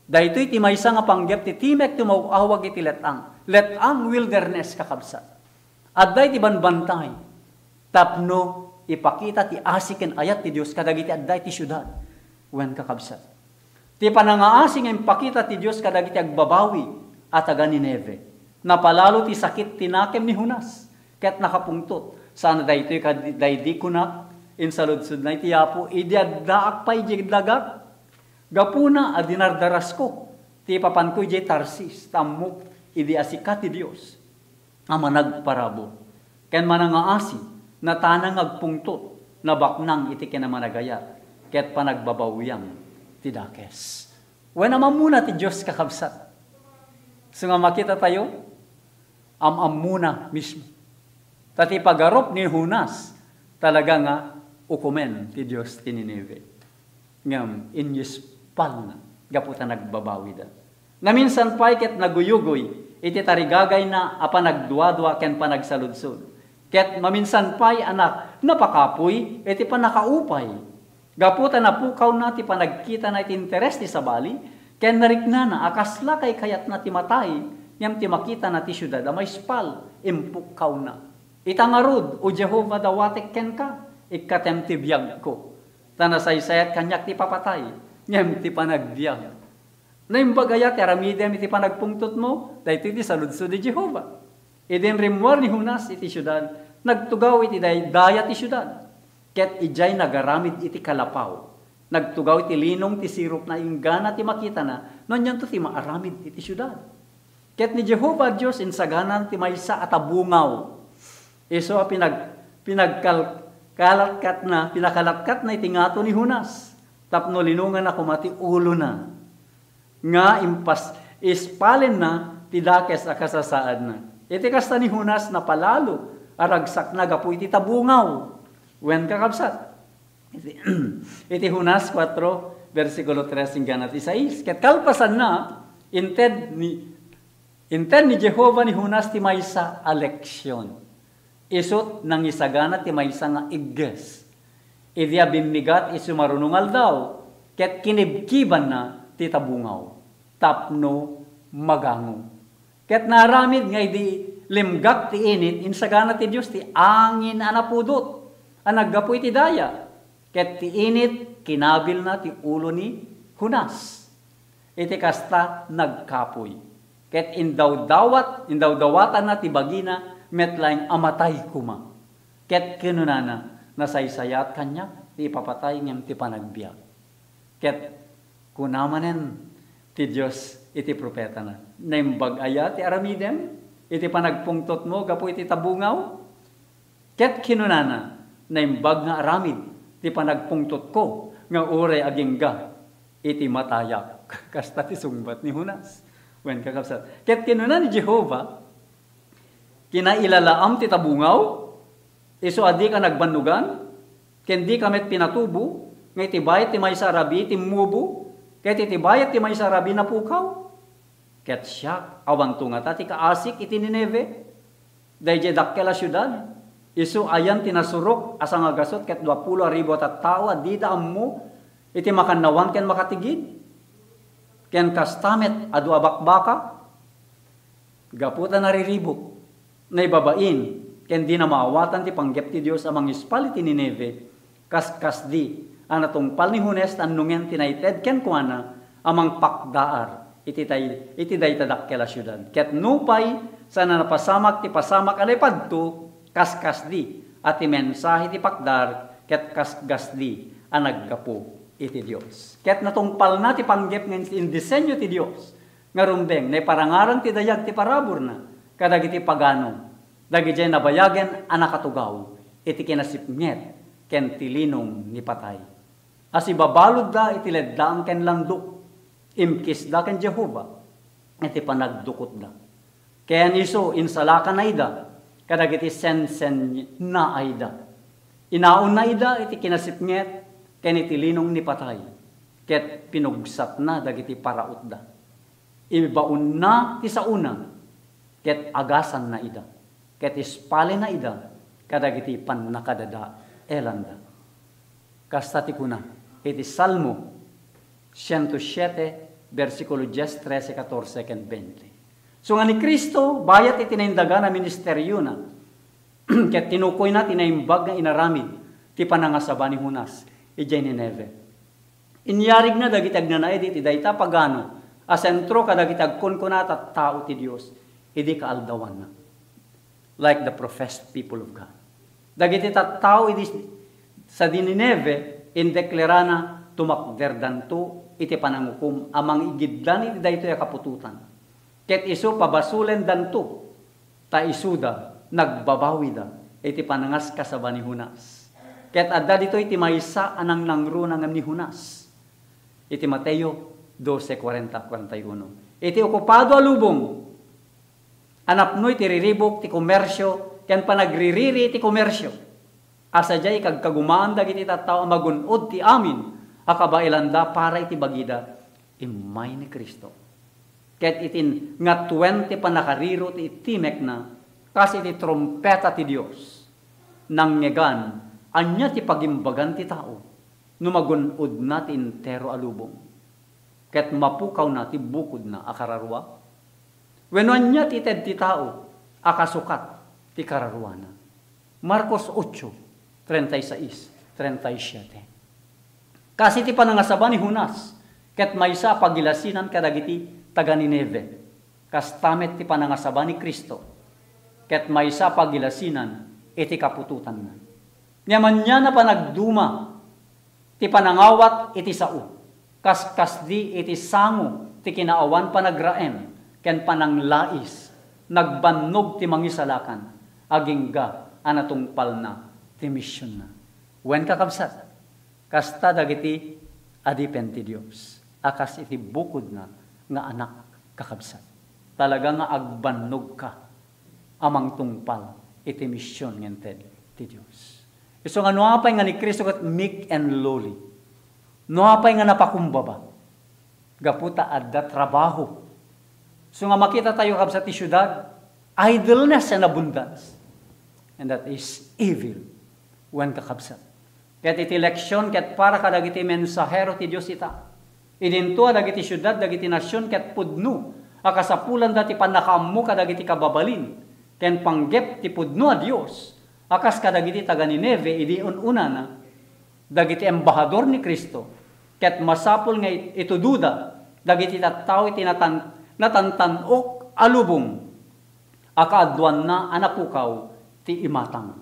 daytoy ti maysa nga panggep ti timek ti umaw-awag iti let-ang. Let-ang, wilderness, kakabsat. Adda iti banbantay tapno ipakita ti asi ken ayat ti Dios kadagiti adda iti siudad. Wen, kakabsat, ti panangaasi nga impakita ti Dios kadagiti agbabawi a taga-Nineve. Napalalo ti sakit ti nakem ni Jonas ket nakapungtot. Sana daytoy kad-, daydi kunak, insaludsodna iti Apo idi addaak pay idiay dagak. Gapuna a dinardarasko ti ipapanko idiay Tarsis, ta ammok idi a sika ti Dios a managparabur ken manangaasi, natana nga agpungtot, nabaknang iti kinamanagayat ket panagbabawiam ti dakes. Wen, am-ammona ti Dios, kakabsat. Isu nga makita tayo, am-ammona mismo. Ta ti pagarup ni Jonas, talaga nga ukomen ti Dios ti Nineve. Ngem inyispalna gapu ta nagbabawida. Naminsan pay ket naguyugoy iti tarigagayna a panagduadua ken panagsaludsod. Ket maminsan pay a na-, napakapuy iti pannakaupay. Gapu ta napukawna ti panagkitana iti interes ti sabali, ken nariknana a kasla kaykayatna ti matay, ngem ti makitana ti siudad a maispal, impukkawna. Ita ngarud, O Jehovah, dawatek kenka, ikkatem ti biagko. Ta nasaysayat kaniak ti papatay, ngem ti panagbiag. Naimbag aya ti aramidem iti panagpungtotmo? Daytoy ti saludsod ni Jehovah. Idin rimmuar ni Jonas iti siudad, nagtugaw iti day-, daya ti siudad, ket idiay nagaramid iti kalapaw. Nagtugaw iti linong ti sirupna inggana ti makitana no anianto ti maaramid iti siudad. Ket ni Jehovah Dios insaganan ti maysa a tabungaw. Isu a pinag-, pinagkal-, kalatkatna, pinakalatkatna iti ngato ni Jonas tapno linonganna koma ti ulona nga impas-, ispalenna ti dakes a kasasaadna. Iti kasta ni Jonas, napalalo a ragsakna gapu iti tabungaw. Wen, kakabsat, iti, iti Jonas kuatro, bersikulo tres inggana ti sais. Ket kalpasanna, inted ni, inted ni Jehovah ni Jonas ti maysa a leksion. Isut' nangisagana ti maysa nga igges. Idi a bimmigat isu maruno nga aldaw, ket kinibkibanna ti tabungaw tapno magango. Ket naaramid nga idi limgak ti init, insagana ti Dios ti angin a napudot a naggapu iti daya, ket ti init kinabilna ti ulo ni Jonas. Iti kasta, nagkapuy. Ket indawdawat, indawdawatanna ti bagina met laeng a matay koma. Ket kinunana, "Nasaysayat kaniak ti ipapatay ngem ti panagbiag." Ket kuna manen ti Dios iti propetana, "Naimbag aya ti aramidem iti panagpungtotmo gapu iti tabungaw?" Ket kinunana, "Naimbag nga aramid ti panagpungtotko nga uray agingga iti matayak." Kasta ti sungbat ni Jonas. Wen, kakabsat. Ket kinuna ni Jehovah, "Kinailalaam ti tabungaw, isu a dika nagbannogan, ken dika met pinatubo, nga iti bayat ti maysa a rabii timmubo, ket iti bayat ti maysa a rabii napukaw? Ket siak, awanto ngata ti kaasik iti Nineve, daydiay dakkel a siudad, isu ayan ti nasurok a sangagasut ket dua pulo a ribu a tattao a dida ammo iti makannawan ken makatigid? Ken kasta met adu a bakbaka?" Gapu ta nariribuk, naibabain, ken dina maawatan ti panggep ti Dios a mangispal iti Nineve, kaskasdi a natungpal ni Jonas ta annongen ti naited kenkuana a mangpakdaar iti tay-, iti dayta dakkel a siudad. Ket nupay saan a napasamak ti pasamak a naipadto, kaskasdi a ti mensahe ti pakdaar ket kaskasdi a naggapu iti Dios. Ket natungpalna ti panggep nga in-, indisenyo ti Dios nga rumbeng, naiparangarang ti dayag ti paraburna kadagiti pagano, dagidiay nabayagen a nakatugaw iti kinasipnget ken ti linong ni patay. Asibabaludda iti leddaan ken landok, imkisda ken Jehovah iti panagdukotda. Ken isu, insalakanna ida kadagiti sensennaayda. Inaonna ida iti kinasipnget ken iti linong ni patay, ket pinugsatna dagiti parautda. Ibaonna ti saona, ket agasanna ida, ket ispalina ida kadagiti pannakadadaelanda. Kasta ti kuna iti Salmo siento siete, bersikulo dies, trese, katorse, ken bente. Isu nga ni Cristo, bayat iti naindagan a ministeriona, ket tinukoyna ti naimbag nga inaramid ti panangasaba ni Jonas idiay Nineve. Inyarigna dagiti agnanaed iti dayta pagano a sentro kadagiti agkunkuna a tattao ti Dios idi kaaldawanna, like the professed people of God. Dagiti tattao idi sadi Nineve, indeklarana, tumakderdanto iti panangukom a mangigiddan iti daytoy a kaputotan. Ket isu, pabasolendanto, ta isuda nagbabawida iti panangaskasaba ni Jonas. Ket adda ditoy ti maysa a nangnangruna ngem ni Jonas. Iti Mateo doce, cuarenta, cuarenta y uno. Iti okupado a lubong, a napnoy ti riribuk ti komersio ken panagririri ti komersio, a sadiay ikagkagumaan dagiti tattao a magun-od ti amin a kabaelanda para iti bagida, immay ni Cristo. Ket iti ngatuen ti pannakariro ti itimekna, kas iti trumpeta ti Dios, nangngegan, ania ti pagimbagan ti tao no magun-odna ti entero a lubong, ket mapukawna ti bukodna a kararua? Wenno ania ti ited ti tao a kasukat ti kararuana? Marcos ocho, treinta y seis, treinta y siete. Kas iti panangasaba ni Jonas, ket maysa a pagilasinan kadagiti taga-Nineve, kasta met ti panangasaba ni Cristo, ket maysa a pagilasinan iti kaputotanna. Ngem ania a panagduma ti panangawat iti sao, kaskasdi iti sango ti kinaawan panagraem ken pananglais, nagbannog ti Mangisalakan, agingga a natungpalna ti misionna. Wen, kakabsat, kasta dagiti adipen ti Dios a kas iti bukodna nga anak, kakabsat. Talaga nga agbannogka a mangtungpal iti mision nga inted ti Dios. Isu nga no apay nga ni Cristo ket meek and lowly, no apay nga napakumbaba, gapu ta adda trabaho. Isu nga makita tayo, kabsat, ti siudad, idleness and abundance. And that is evil. Wen, kakabsat. Ket iti leksion ket para kadagiti mensahero ti Dios ita. Idinto a dagiti siudad, dagiti nasion ket pudno a kasapulanda ti pannakaammo kadagiti kababalin ken panggep ti pudno a Dios a kas kadagiti taga-Nineve idi un-unana dagiti embahador ni Cristo, ket masapul nga it-, itudoda dagiti tattao iti natan-, natantan-ok a lubong a kaadduanna a napukaw ti imatang.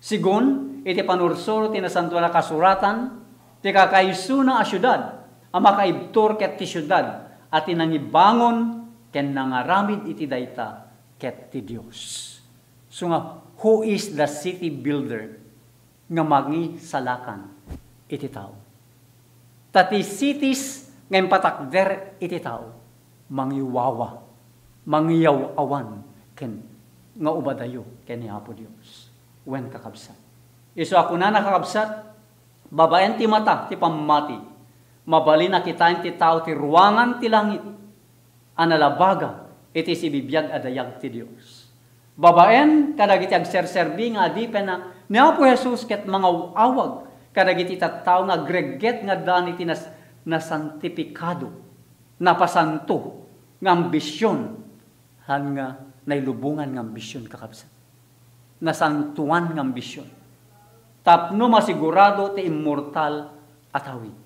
Sigun iti panursuro ti Nasantoan a Kasuratan, ti kakaisuna a siudad a makaibtur ket ti siudad a ti nangibangon ken nangaramid iti dayta ket ti Dios. So nga, who is the city builder nga mangisalakan iti tao? Ta ti cities nga impatakder iti tao, mangiwawa, mangiyaw-awan, ken nga umadayo ken ni Apo Dios. Wen, kakabsat. Isu a kunana, kakabsat, babaen ti mata ti pammati, mabalin a kitaen ti tao ti ruangan ti langit a nalabaga iti sibibiag a dayag ti Dios. Babaen kadagiti agserserbi nga adipen a ni Apo Jesus ket mangaw-awag kadagiti tattao nga agregget nga addaan iti nas-, nasantifikado, napasanto nga ambision, han nga nailubongan nga ambision, kakabsat. Nasantoan nga ambision. Tapno masigurado ti immortal a tawid.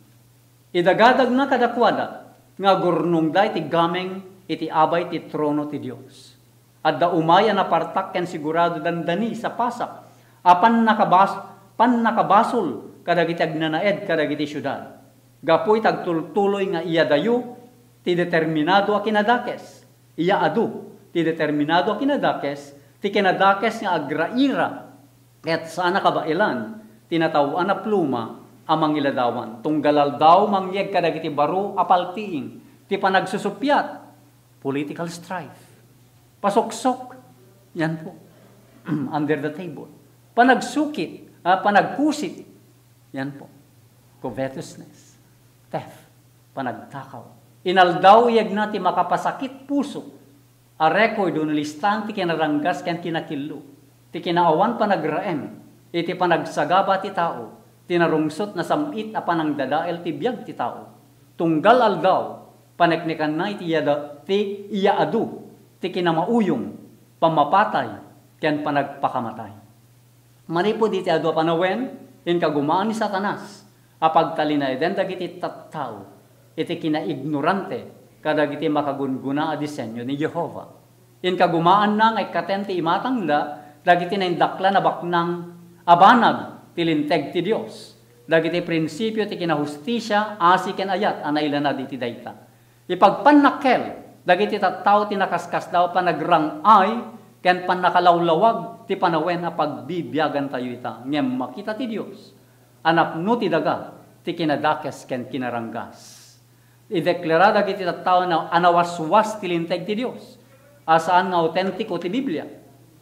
Idagadagna kadakuada nga agurnongda iti gameng iti abay ti trono ti Dios. Adda umay a napartak ken sigurado dandani sa pasak a pannakabas-, pannakabasol kadagiti agnanaed kadagiti siudad. Gapu iti agtultuloy nga iyadayo ti determinado a kinadakes, iyaadu ti determinado a kinadakes, ti kinadakes nga agraira ket saan a kabaelan ti nataw-an a pluma a mangiladawan. Tunggal aldaw, mangyeg kadagiti baro a paltiing ti panagsusuppiat, political strife, pasuksok, yan po, under the table, panagsukit, ah, panagkusit, yan po, covetousness, theft, panagtakaw. Inaldaw iyegna ti makapasakit puso a record wenno listaan ti kinaranggas ken kinakillo, ti kinaawan panagraem iti panagsagaba ti tao, ti narungsot nasam-it a panangdadael ti biag ti tao. Tunggal aldaw, paneknekanna iti iyada-, ti iyaadu ti kinamauyong, pammapatay, ken panagpakamatay. Manipud iti adu a panawen, inkagumaan ni Satanas a pagtalinaeden dagiti tattao iti kinaignorante kadagiti makagungguna a disenyo ni Jehovah. Inkagumaanna nga ikkaten ti imatangda dagiti naindaklan a baknang a banag ti Linteg ti Dios, dagiti prinsipio ti kinahustisia, asi ken ayat a nailanad iti dayta. Ipagpannakkel dagiti tattao ti nakaskasdaaw a panagrang-ay ken pannakalawlawag ti panawen a pagbibiagantayo ita, ngem makita ti Dios a napno ti daga ti kinadakes ken kinaranggas. Ideklara dagiti tattao na-, a nawaswas ti Linteg ti Dios a saan nga autentiko ti Biblia,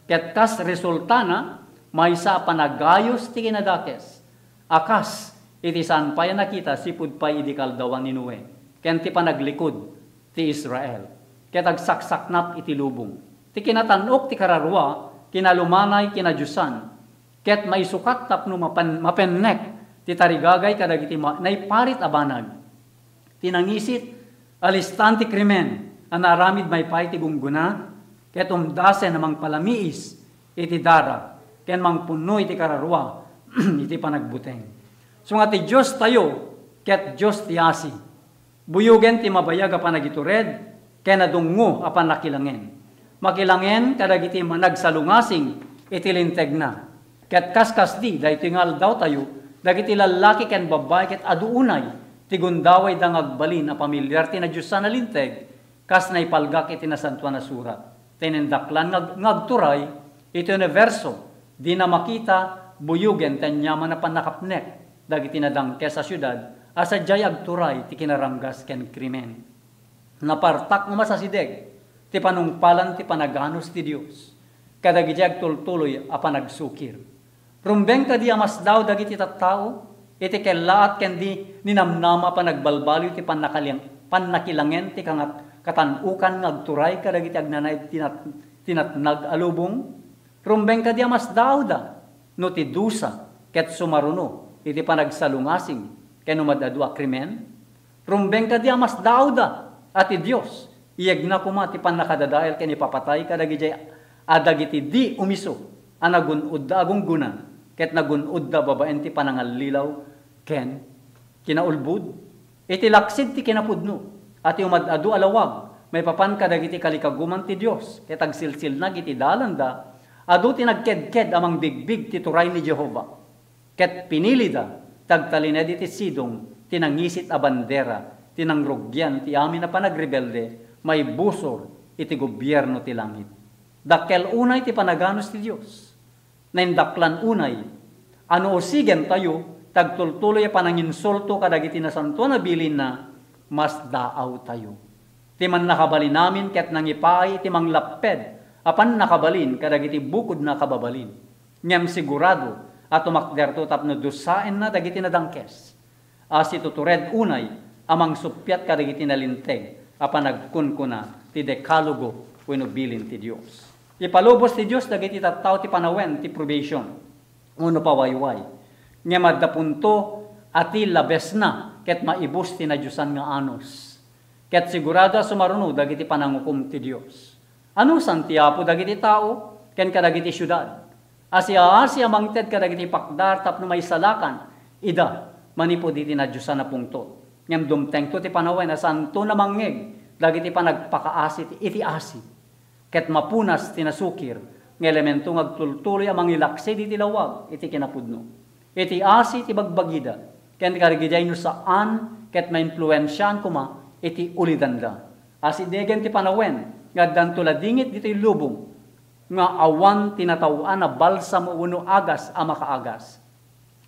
ket kas resultana, maysa a panagayus ti kinadakes a kas iti saan pay a nakita sipud pay idi kaaldawan ni Noe ken ti panaglikod ti Israel, ket agsaksaknap iti lubong. Ti kinatan-ok ti kararua, kinalumanay, kinadiosan, ket maisukat tapno mapan-, mapennek ti tarigagay kadagiti ma-, naiparit a banag. Ti nangisit a listaan ti krimen a naaramid maipaay ti gunggona, ket umdasen a mangpalamiis iti dara ken mangpunno iti kararua iti panagbuteng. Isu nga ti Diostayo ket Dios ti asi. Buyogen ti mabayag a panagitured ken nadungngo a pannakilangen. Makilangen kadagiti managsalungasing iti lintegna. Ket kaskasdi, daytoy nga aldawtayo, dagiti lallaki ken babbai ket adu unay ti gundawayda nga agbalin a pamiliar ti nadiosan a linteg, kas naipalgak iti Nasantoan a Surat. Ta inindaklan nga ag-, nga agturay iti uniberso, dina makita, buyogen ti aniaman a pannakapnek dagiti nadangkes a siudad a sadiay agturay ti kinaranggas ken krimen. Napartak nga masasideg ti panungpalan ti panaganus ti Dios kadagiti agtultuloy a panagsukir. Rumbeng kadi a masdaaw dagiti tattao iti kellaat ken di ninamnama a panagbalbaliw ti pannakaliang-, pannakilangen ti kangat-, katan-okan nga agturay kadagiti agnanaed ti nat-, ti natnag a lubong? Rumbeng kadi a masdaawda no ti dusa ket sumaruno iti panagsalungasing ken umad-adu a krimen? Rumbeng kadi a masdaawda a ti Dios, iyegna koma ti pannakadadael ken ipapatay kadagiti a dagiti di umiso a nagun-odda a gunggona ket nagun-odda babaen ti panangallilaw ken kinaulbod. Iti laksid ti kinapudno a ti umad-adu a lawag maipapan kadagiti kalikaguman ti Dios ket agsilsilnag iti dalanda Adu ti nagkedked a mangbigbig ti turay ni Jehovah, ket pinilida ti agtalinaed iti sidong ti nangisit a bandera ti nangrugian ti amin a panagrebelde maibusor iti gobierno ti langit. Dakkel unay ti panaganus ti Dios. Naindaklan unay a no usigentayo ti agtultuloy a pananginsulto kadagiti nasantoan a bilinna, masdaawtayo. Ti mannakabalinamin ket nangipaay iti manglapped a pannakabalin kadagiti bukodna a kababalin. Ngem sigurado a tumakderto tapno dusaenna dagiti nadangkes a situtured unay a mangsuppiat kadagiti nalinteg a panagkunkuna ti Dekalogo wenno bilin ti Dios. Ipalubos ti Dios dagiti tattao ti panawen ti probation wenno pawayway. Ngem adda punto a ti labesna ket maibus ti nadiosan nga anus. Ket sigurado a sumaruno dagiti panangukom ti Dios. Anusan ti Apo dagiti tao ken kadagiti siudad a siaasi a mangted kadagiti pakdar tapno maisalakan ida manipud iti nadiosan a pungtot. Ngem dumtengto ti panawen a saanto a mangngeg dagiti panagpakaasi iti asi. Ket mapunas ti nasukir nga elemento nga agtultuloy a mangilaksid iti lawag iti kinapudno. Iti asi ti bagbagida, ken karigidiay no saan ket mainfluensiaan koma iti ulidanda. Asidegen ti panawen nga addanto ladingit ditoy lubong nga awan ti nataw-an a balsamo wenno agas a makaagas.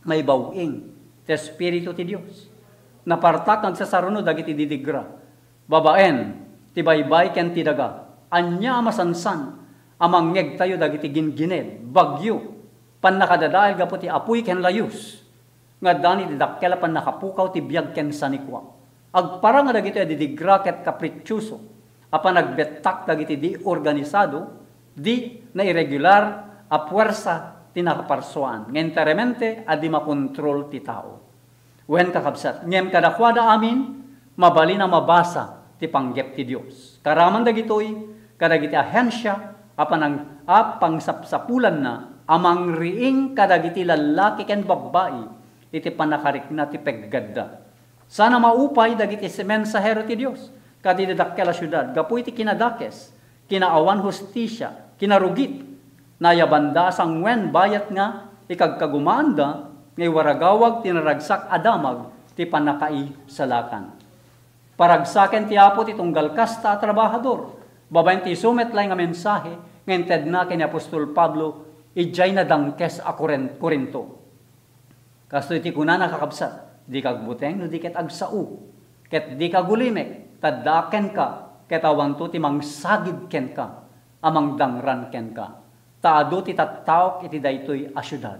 Maibaw-ing ti Espiritu ti Dios. Napartak nga agsasaruno dagiti didigra. Babaen ti baybay ken ti daga, ania a masansan a mangngegtayo dagiti ginggined, bagyo, pannakadadael gapu ti apuy ken layus nga addan iti dakkel a pannakapukaw ti biag ken sanikua. Agparang nga dagitoy a didigra ket kapritsioso a panagbettak dagiti di organisado, di nairegular a puersa ti nakaparsuaan nga enteramente a di makontrol ti tao. Wen, kakabsat, ngem kadakuada amin, mabalin a mabasa ti panggep ti Dios. Karaman dagitoy, kadagiti ahensia a panang-, a pangsapsapulanna a mangriing kadagiti lallaki ken babbai iti pannakarikna ti peggadda. Sana maupay dagiti mensahero ti Dios kadagiti dakkel a siudad gapu iti kinadakes, kinaawan hustisia, kinarugit. Nayabanda a sanguen bayat nga ikagkagumaanda nga iwaragawag ti naragsak a damag ti pannakaisalakan. Paragsaken ti Apo ti tunggal kasta a trabahador babaen ti isu met laeng a mensahe nga intedna ken ni apostol Pablo idiay nadangkes a Corin-, Corinto. Kastoy ti kunana, kakabsat, "Dika agbuteng no di ket agsao, ket dika agulimek, ta addaak kenka, ket awanto ti mangsagid kenka a mangdangran kenka, ta adu ti tattaok iti daytoy a siudad."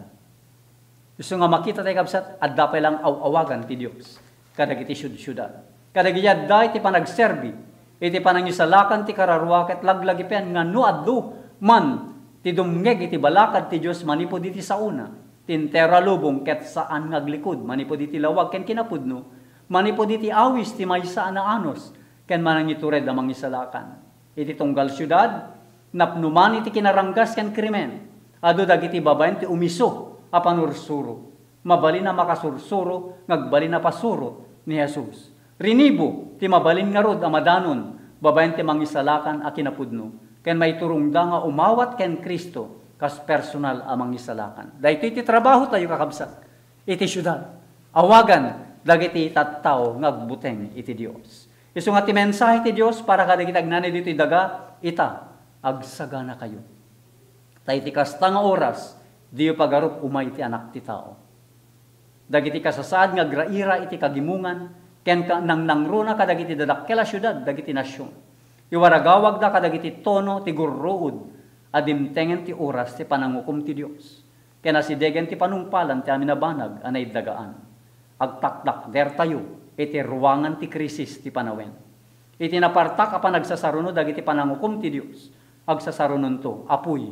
Isu nga makita tayo, kabsat, adda pay lang aw-awagan ti Dios kadagiti siud-siudad. Kadagiti adda iti panagserbi, iti panangisalakan ti kararua ket laglagipen nga no adu man ti dumngeg iti balakad ti Dios manipud iti saona, ti entero a lubong ket saan nga aglikud manipud iti lawag ken kinapudno, manipud iti awis ti maysa a naanus ken manangitured a mangisalakan. Iti tunggal siudad, napno man iti kinaranggas ken krimen, adu dagiti babaen ti umiso a panursuro. Mabalin a makasursuro nga agbalin a pasurot ni Jesus. Rinibo ti mabalin ngarud a madanon babaen ti mangisalakan a kinapudno, ken maiturongda nga umawat ken Cristo kas personal a mangisalakan. Daytoy ti trabaho tayo, kakabsat, iti siudad. Awagan dagiti tattao nga agbuteng iti Dios. Isu nga ti mensahe ti Dios para kadagiti agnanayon ditoy daga, ita, agsaganakayo. Ta iti kasta nga oras, diyo pagarup umay ti Anak ti Tao. Dagiti kasasaad nga agraira iti kagimongan ken ka-, nangnangruna kadagiti dadakkel a siudad dagiti nasion. Iwaragawagda kadagiti tono ti gurruod a dimtengen ti oras ti panangukom ti Dios ken asidegen ti panungpalan ti amin a banag a naiddagaan. Agtaktakdertayo iti ruangan ti krisis ti panawen. Iti napartak a panagsasaruno dagiti panangukom ti Dios, agsasarunonto apuy,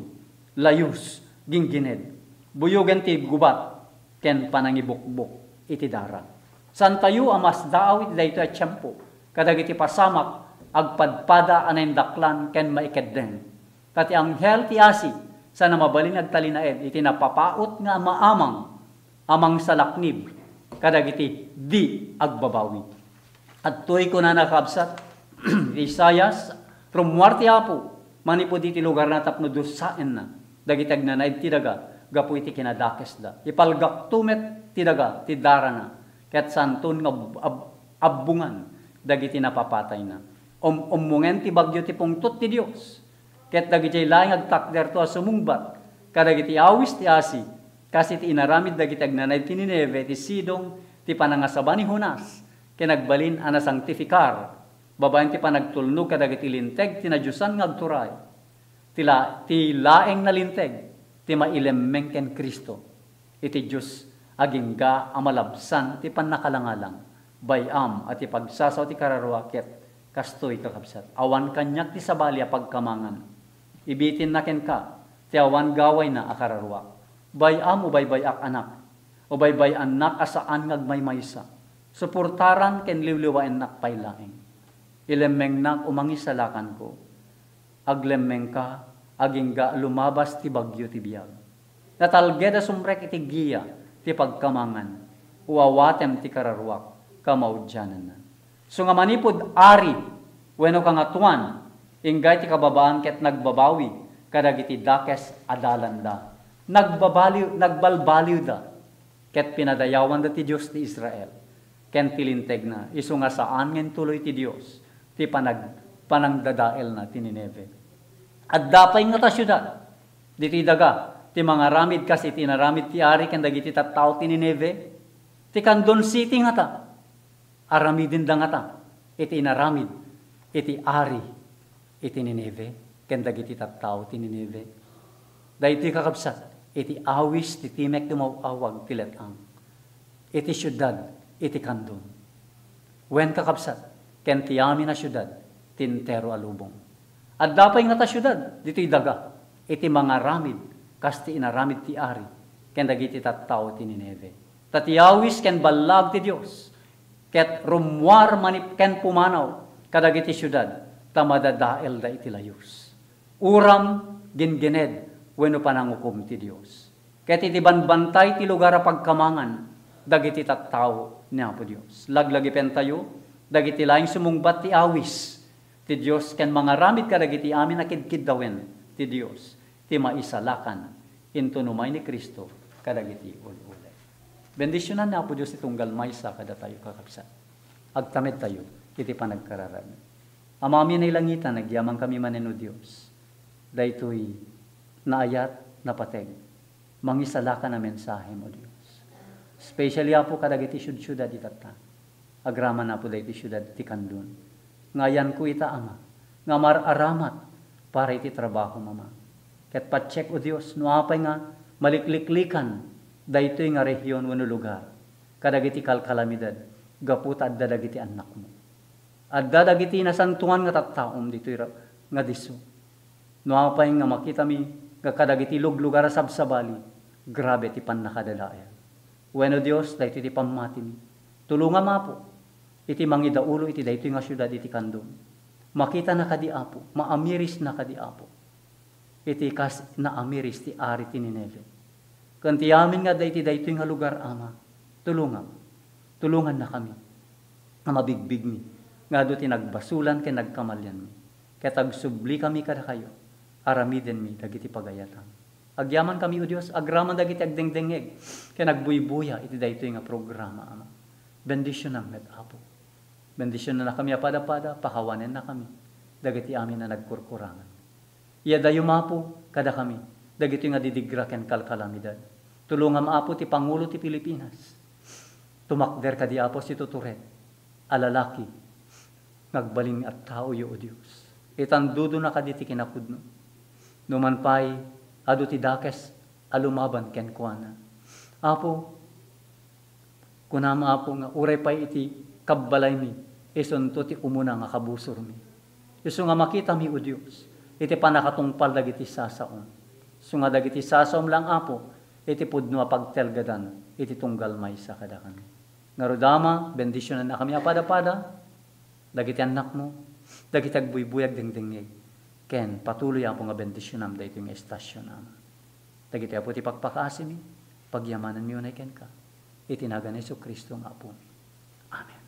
layus, ginggined, buyogen ti gubat, ken panangibukbok iti dara. Saantayo a masdaaw iti daytoy a tiempo kadagiti pasamak agpadpada a naindaklan ken maikeddeng. Ta ti anghel ti asi sana mabalin agtalinaed iti napapaut nga amaamang a mangsalaknib kadagiti di agbabawi. Adtoy kunana, kakabsat, ti Isaias, "Rummuar ti Apo manipud iti lugarna tapno dusaenna. dagiti agnanaed ti daga gapu iti kinadakesda. Ipalgakto met ti daga ti darana, ket saanton nga ab-, ab-, abbungan dagiti napapatayna. Um-, ummongen ti bagyo ti pungtot ti Dios, ket dagidiay laeng agtakderto a sumungbat kadagiti awis ti asi, kas iti inaramid dagiti agnanaed ti Ninive, ti Sidon, ti panangasaba ni Jonas, ken agbalin a nasangtifikar babaen ti panagtulnog kadagiti linteg ti nadiosan nga agturay. Ti la-, ti laeng nalinteg ti mailemmeng ken Cristo iti Dios agingga a malabsan ti pannakalangalang, bay-am a ti pagsasao ti kararua ket kastoy, kakabsat, awan kaniak ti sabali a pagkamangan. Ibitinna kenka ti awan gawayna a kararua. Bay-am o baybay-ak anak, o baybay-annak a saan nga agmaymaysa. Suportaran ken liwliwaennak pay laeng. Ilemmengnak o mangisalakanko. Aglemmengka, agingga lumabas ti bagyo ti biag. Natalged a sumrek iti gia ti pagkamangan, o awatem ti kararuak, kamaudiananna. Isu nga manipud ari wenno kangatoan, inggay ti kababaan ket nagbabawi kadagiti dakes a dalanda. Nagbabaliw-, nagbalbaliwda. Ket pinadayawanda ti Dios ti Israel ken ti lintegna, isu nga saan nga intuloy ti Dios ti panag-, panangdadaelna ti Ninive. Adda pay ngata siudad ditoy daga ti mangaramid kas iti inaramid ti ari ken dagiti tattao ti Ninive? Ti Kandun City ngata, aramidenda ngata iti inaramid iti ari iti Ninive ken dagiti tattao ti Ninive. Daytoy, kakabsat, iti awis ti timek ti maw-awag ti let-ang, iti siudad iti Kandun. Wen, kakabsat, ken ti amin a siudad ti entero a lubong. Adda pay ngata siudad ditoy daga iti mangaramid kas ti inaramid ti ari ken dagiti tattao ti Ninive. Ta ti awis ken ballag ti Dios ket rummuar manip-, ken pumanaw kadagiti siudad ta madadaelda iti layus, uram, gingined, wenno panangukom ti Dios. Ket iti banbantay ti lugar a pagkamangan dagiti tattao ni Apo Dios. Laglagipentayo dagiti laeng sumungbat ti awis ti Dios ken mangaramid kadagiti amin a kidkiddawen ti Dios ti maisalakan inton umay ni Cristo kadagiti ul-ulay. Bendisionan ni Apo Dios ti tunggal maysa kadatayo, kakabsat. Agtamedtayo iti panagkararag. Amami a nailangitan, agyamankami manen, O Dios, daytoy naayat, napateg, mangisalakan a mensahem, O Dios. Especially, Apo, kadagiti siudsiudad itatta. Agraman, Apo, daytoy siudad ti Kandun. Nga ayanko ita, Ama, nga mar-aramat para iti trabahom, Ama. Ket patsek, O Dios, no apay nga malikliklikan daytoy nga rehion wenno lugar kadagiti kalkalamidad gapu ta adda dagiti annakmo. Adda dagiti nasantoan nga tattaom ditoy ra-, nga disso. No apay nga makitami nga kadagiti luglugar a sabsabali, grabe ti pannakadadael. Wenno Dios, daytoy ti pammatimi. Tulongam, Apo, iti mangidaulo iti daytoy nga siudad iti Kandun. Makitana kadi, Apo, maamirisna kadi, Apo, iti kas naamiris ti ari ti Ninive. Ken ti amin nga adda iti daytoy nga lugar, Ama, tulongam. Tulongannakami a mabigbigmi nga adu ti nagbasulan ken nagkamalianmi. Ket agsublikami kadakayo, aramidenmi dagiti pagayatam. Agyamankami, O Dios, agraman dagiti agdengdengngeg ken agbuybuya iti daytoy nga programa, Ama. Bendisionam met, Apo. Bendisionannakami a pada-pada, pakawanennakami dagiti amin a nagkurkurangan. Iadayom, Apo, kadakami dagitoy nga didigra ken kalkalamidad. Tulongam, Apo, ti pangulo ti Pilipinas. Tumakder kadi, Apo, ti tutured a lalaki nga agbalin nga tattaoyo, O Dios. Itandudona kadi ti kinapudno. Numan pay, adu ti dakes a lumaban kenkuana. Apo, kunam, Apo, nga uray pay iti kabbalaymi, isunto ti umuna nga kabusormi. Isu nga makitami, O Dios, iti pannakatungpal dagiti sasaom. Isu nga dagiti sasaom laeng, Apo, iti pudno a pagtalgadan iti tunggal maysa kadakami. Ngarud, Ama, bendisionannakami a pada-pada, dagiti annakmo, dagiti agbuybuya agdengdengngeg, ken patuloy, Apo, nga bendisionam daytoy nga estasion, Ama. Dagitoy, Apo, ti pakpakaasimi, pagyamananmi unay kenka. Iti nagan ni Jesu-Cristo nga Apomi. Amen.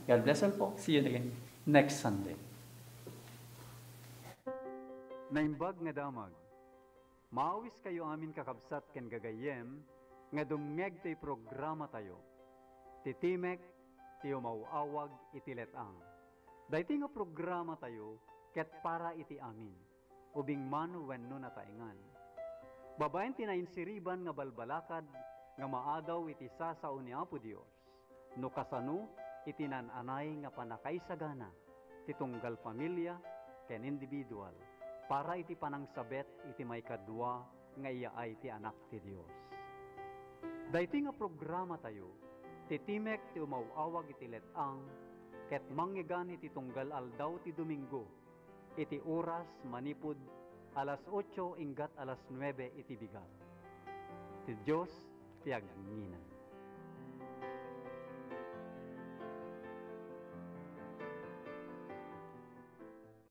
God bless all, folks. See you again next Sunday. Naimbag nga damag. Maawiskayo amin, kakabsat ken gagayyem, nga dumngeg ti programatayo, ti Timek ti Umaw-awag iti Let-ang. Daytoy nga programatayo ket para iti amin, ubing man wenno nataengan. Babaen ti nainsiriban nga balbalakad nga maadaw iti sasao ni Apo Dios, no kasano iti naan-anay nga pannakaisagana ti tunggal pamilia ken individual para iti panangsabet iti maikadua nga iyaay ti Anak ti Dios. Daytoy nga programatayo, ti Timek ti Umaw-awag iti Let-ang, ket mangngegana iti tunggal aldaw ti Domingo, iti oras manipud alas otso inggat alas nuebe iti bigat. Ti Dios ti agnginang.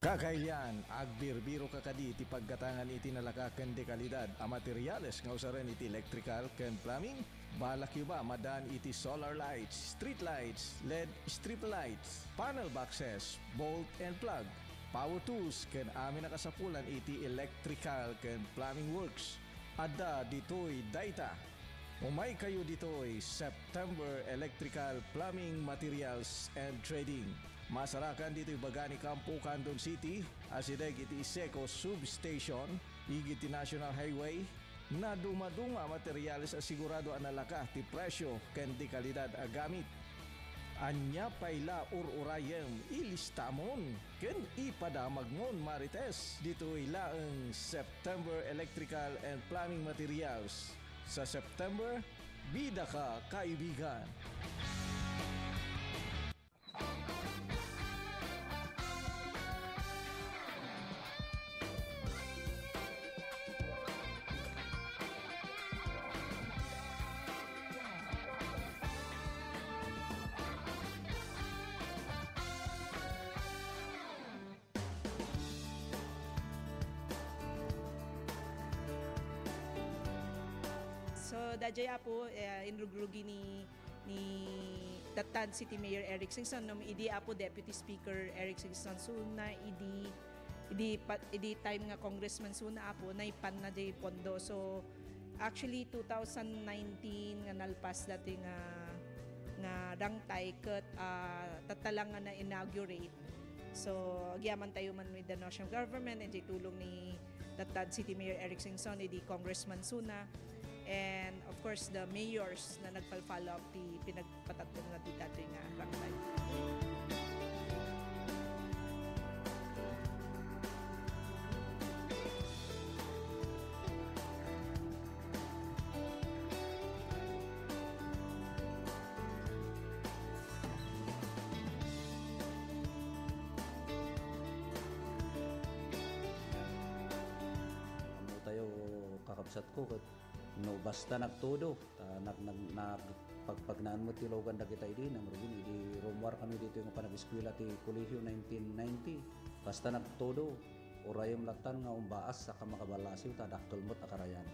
Kakailian, agbirbiroka kadi iti paggatangan iti nalaka ken dekalidad a materiales nga usaren iti electrical ken plumbing? Balakyo ba madan iti solar lights, street lights, led strip lights, panel boxes, bolt and plug, power tools, ken amin a kasapulan iti electrical ken plumbing works? Adda ditoy dayta. Umaykayo ditoy September Electrical Plumbing Materials and Trading. Masarakan ditoy baga ni Kampo, Candon City, asideg iti Iseco Substation, igid ti National Highway. Nadumaduma a materials a sigurado a nalaka ti presyo ken ti kalidad a gamit. Ania pay la ur-urayem? Ilistamon ken ipadamagmon, Marites, ditoy laeng September Electrical and Plumbing Materials. Sa September, bida ka, kaibigan! So, daydiay, Apo, eh, inrugrugi ni, ni tattad City Mayor Eric Singson, no, idi, Apo, Deputy Speaker Eric Singson, so, na idi, idi pa-, idi time nga congressman, so, na, Apo, naipanna diay pondo. So, actually, two thousand nineteen nga nalpas daytoy nga, nga rangtay ket, ah, tatta lang nga na-inaugurate. So, agyamantayo man with the national government, and tulong ni tattad City Mayor Eric Singson, idi Congressman Suna, and of course, the mayors na nagpal-follow up ti pinagpatattungna ti daytoy nga rangtay. Ammotayo, kakabsatko, ket no basta nagtudo, ta nag-, nag-, nagpagpagnaan met ti lugan dagita idi, namrugin idi rummuar kami ditoy nga panag-eskuela ti Colegio nineteen ninety. Basta nagtudo, urayem lattan nga umbaas a kamakaballasiw ta dakkel met a karayan.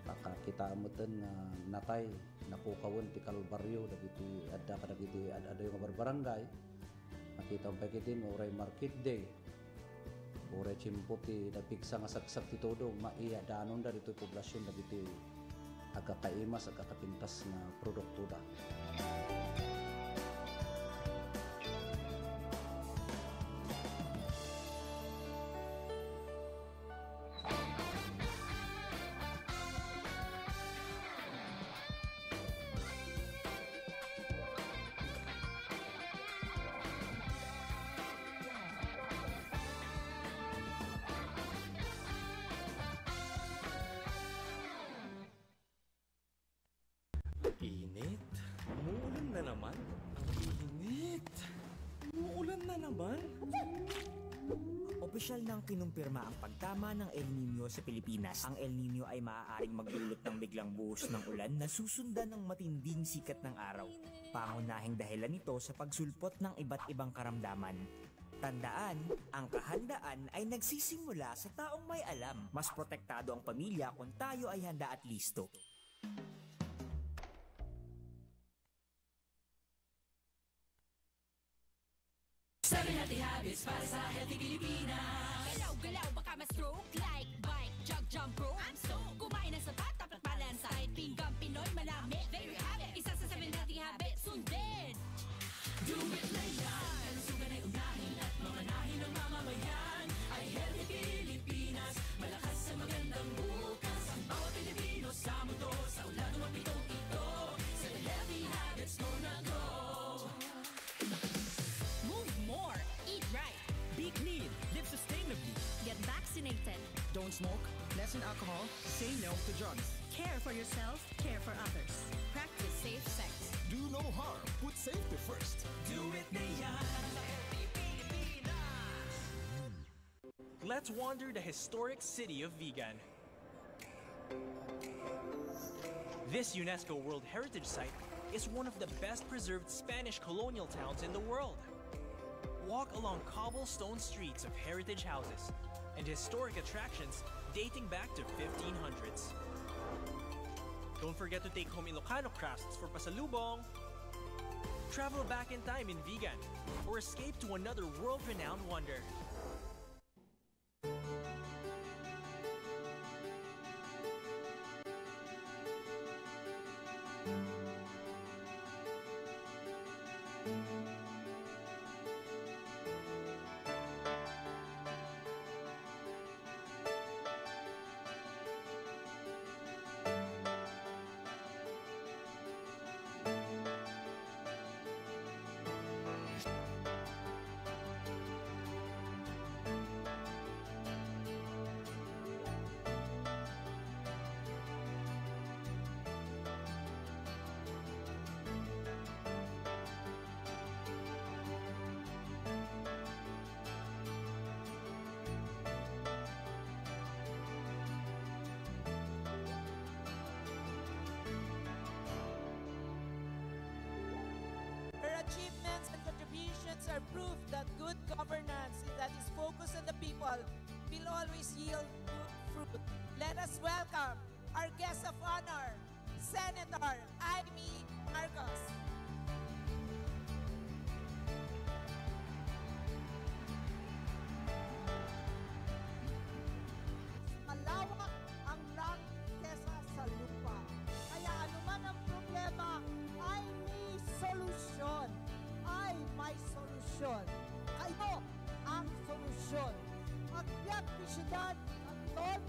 Pakakitaem metten nga natay, napukawen ti kalbaryo dagiti adda kadagiti ad-adayo nga barbarangay. Makitaem pay ketdi nga uray market day, uray tiempo ti napigsa nga sagsag ti tudo, maiyadanonda ditoy poblasion dagiti agkakaimas, agkakapintas nga produktoda. Init. Umuulan na naman. Ang init. Umuulan na naman. Opisyal nang kinumpirma ang pagtama ng El Niño sa Pilipinas. Ang El Niño ay maaaring magdulot ng biglang buhos ng ulan na susundan ng matinding sikat ng araw. Pangunahing dahilan nito sa pagsulpot ng iba't ibang karamdaman. Tandaan, ang kahandaan ay nagsisimula sa taong may alam. Mas protektado ang pamilya kung tayo ay handa at listo. Seven Healthy Habits para sa healthy Pilipinas. Galaw-galaw, baka I'm a stroke like bike, jog, jump rope. I'm so kumain ng sapat, dapat balansay. Pinggan Pinoy, manami, there you have it. Isa sa seven healthy habits, sundin. Do it na yan. Kalusugan ay unahin at mamanahin ng mamamayan. Ay healthy Pilipinas, malakas sa magandang bukas. Ang bawat Pilipino sa mundo, sa ulan o mapitong ito. Sa healthy habits, go na go. Move more, eat right. Be clean, live sustainably. Get vaccinated. Don't smoke, lessen alcohol, say no to drugs. Care for yourself, care for others. Practice safe sex. Do no harm, put safety first. Do it na yan. Let's wander the historic city of Vigan. This UNESCO World Heritage Site is one of the best preserved Spanish colonial towns in the world. Walk along cobblestone streets of heritage houses and historic attractions dating back to fifteen hundreds. Don't forget to take home Ilocano crafts for pasalubong. Travel back in time in Vigan or escape to another world-renowned wonder. Her achievements and contributions are proof that good governance that is focused on the people will always yield good fruit. Let us welcome our guest of honor, Senator Imee Marcos. Malawak ang langit kesa sa lupa. Kaya anuman ang problema, ay may solusyon. Ay may solusyon. Kayo ang solusyon. Agbiag ti siudad, Anton.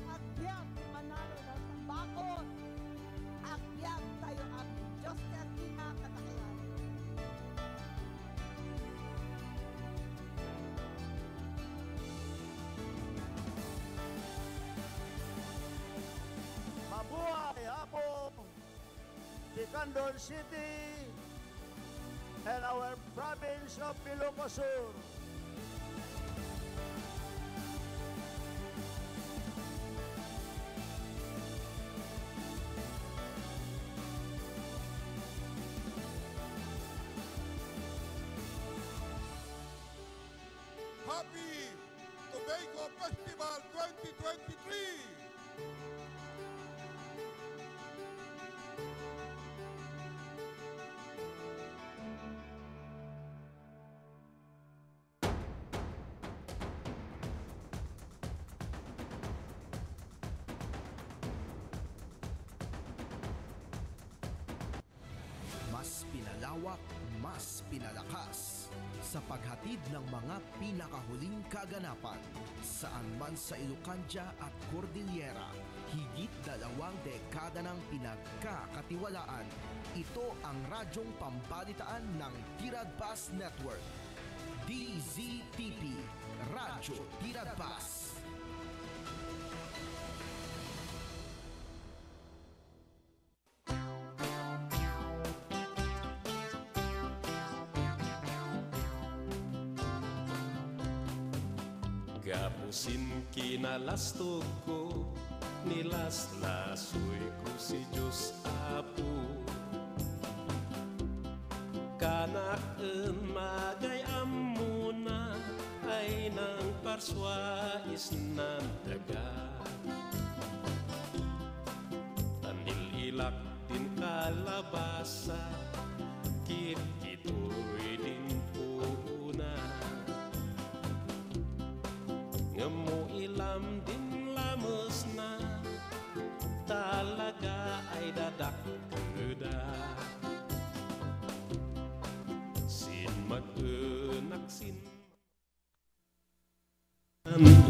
Agbiag ti manalo ng tambakon. Agbiag tayo ang Diyos ti agina kadakayo. Mabuhay, Apo! Ti Candon City and our province of Ilocos Sur. Happy Tobacco Festival twenty twenty-three! Mas pinalawak, mas pinalakas sa paghatid ng mga pinakahuling kaganapan saan man sa Ilocandia at Cordillera. Higit dalawang dekada nang pinagkakatiwalaan. Ito ang radyong pambalitaan ng Tiradpas Network. D Z T P, Radyo Tiradpas. Gapu sin kinalastogko, nilaslasoyko si Dios Apo. Kanak en magay-ammona ay nangparsua isnan daga. Tanil-ilak din kalabasa, kitkitoy din puona. Ngem mo Dadakkeda. Sin makunak sin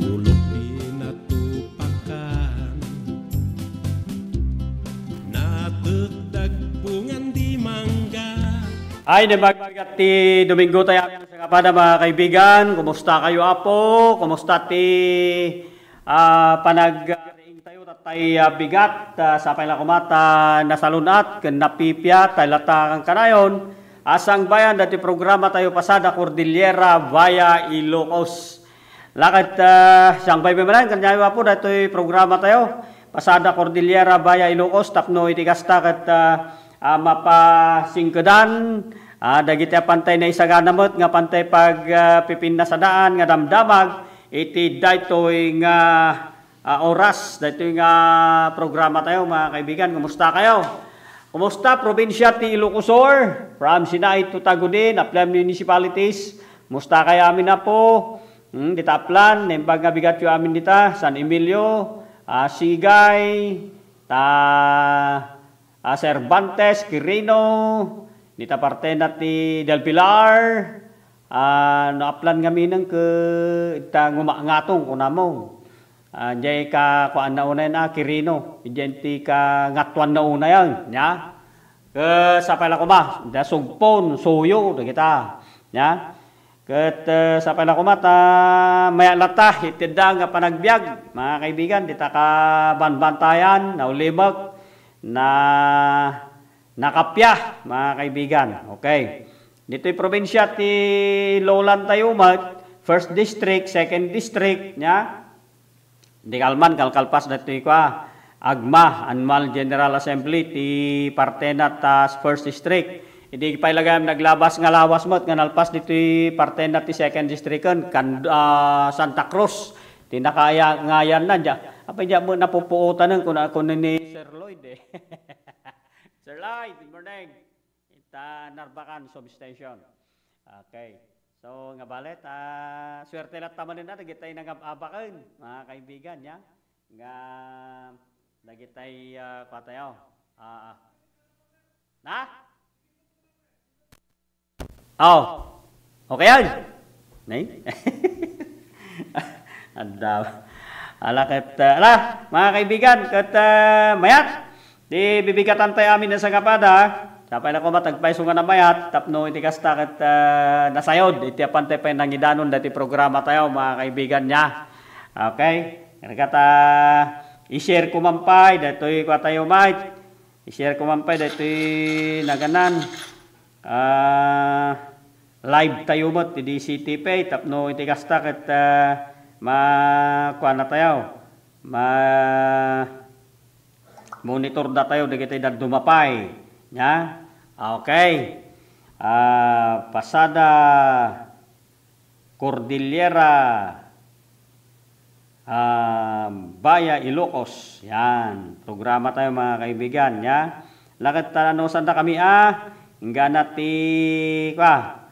ulok di natupakan. Natekdag bungan di mangga. Ay, nagbigat ti Domingo tayo. Sa kapada, mga kaibigan, kumusta kayo, Apo? Kumusta ti, ah, panag- Tayo, tatay, ah, bigat, ah, sapay la koma ta nasalun-at ken napipia, tay latta kankanayon a sangbayan dati programa tayo, Pasada Cordillera via Ilocos. Laket, ah, sangbaymi manen kaniayo, Apo, datoy programa tayo, Pasada Cordillera via Ilocos, tapno iti kasta ket, ah, ah, mapasingkedan, ah, dagiti a pantay naisagana met nga pantay pag, ah, pipinnasadaan nga damdamag iti daytoy nga ah, oras. Daytoy nga programa tayo, mga kaibigan. Kumusta kayo? Kumusta, probinsya ti Ilocos Sur? From Sinait to Tagudin, Aplan Municipalities. Kumusta kayo amin, Apo? Hmm, dita Aplan, naimbag nga bigat yo amin dita, San Emilio, ah, Sigay, ta, ah, Cervantes, Quirino, dita partena ti Del Pilar, ah, no Aplan ngamin ket ita ngumangatong, kunamo. Ah, diay ka kuanna unay na, Quirino. Diay ti ka ngatuanna unay, nya? Ket sapay la koma, da Sugpon, Suyo, dagita. Nya? Ket, eh, sapay la koma, ta mayat latta, itedda nga panagbiag, mga kaibigan, dita ka banbantayan, naulimek, na, nakappia, mga kaibigan. Okay. Ditoy probinsya ti Lolan tayo, ma-, first district, second district, nya? Di kalman, kalkalpas daytoy kua, AGMA, Annual General Assembly, ti partena ta first district. Idi pay lagayam naglabas nga lawas met nga nalpas ditoy partena ti second district ken kan, ah, Santa Cruz. Ti nakaya-, ngayan na dia. Apay dia mo napupuotanen kun, kun ni Sir Lloyd, eh. Sir Lloyd, good morning. Ita Narbacan substation. Okay. So, nga balet, ah, suerte latta manen na, dagitay nangab-abaken, mga kaibigan, ya. Nga, dagitay, ah, kua tayo. Ah, ah. Na? Oh. Okay yan. Nay? Adda. Ala ket, ah, ala, mga kaibigan, ket, ah, mayat. Ti bibigatan tayo amin a sangapada, sapay la koma ta agpayso nga namayat, tapno iti kasta ket, ah, nasayod, iti apan tayo pay nangidanon dati programa tayo, mga kaibigan niya. Okay? Kagata, i-share ko man pay, datoy kua tayo, Mike. I-share ko man pay, datoy naganan. Ah, live tayo met, iti C T P, tapno iti kasta ket, ah, ma-, kuana tayo. Ma-, monitor datayo dagiti dadduma pay. Nya? Okay. Ah, Pasada Cordillera, ah, via Ilocos. Yan. Programa tayo, mga kaibigan. Ya. Laket ta no sanda kami, ah, inggana ti, kwa,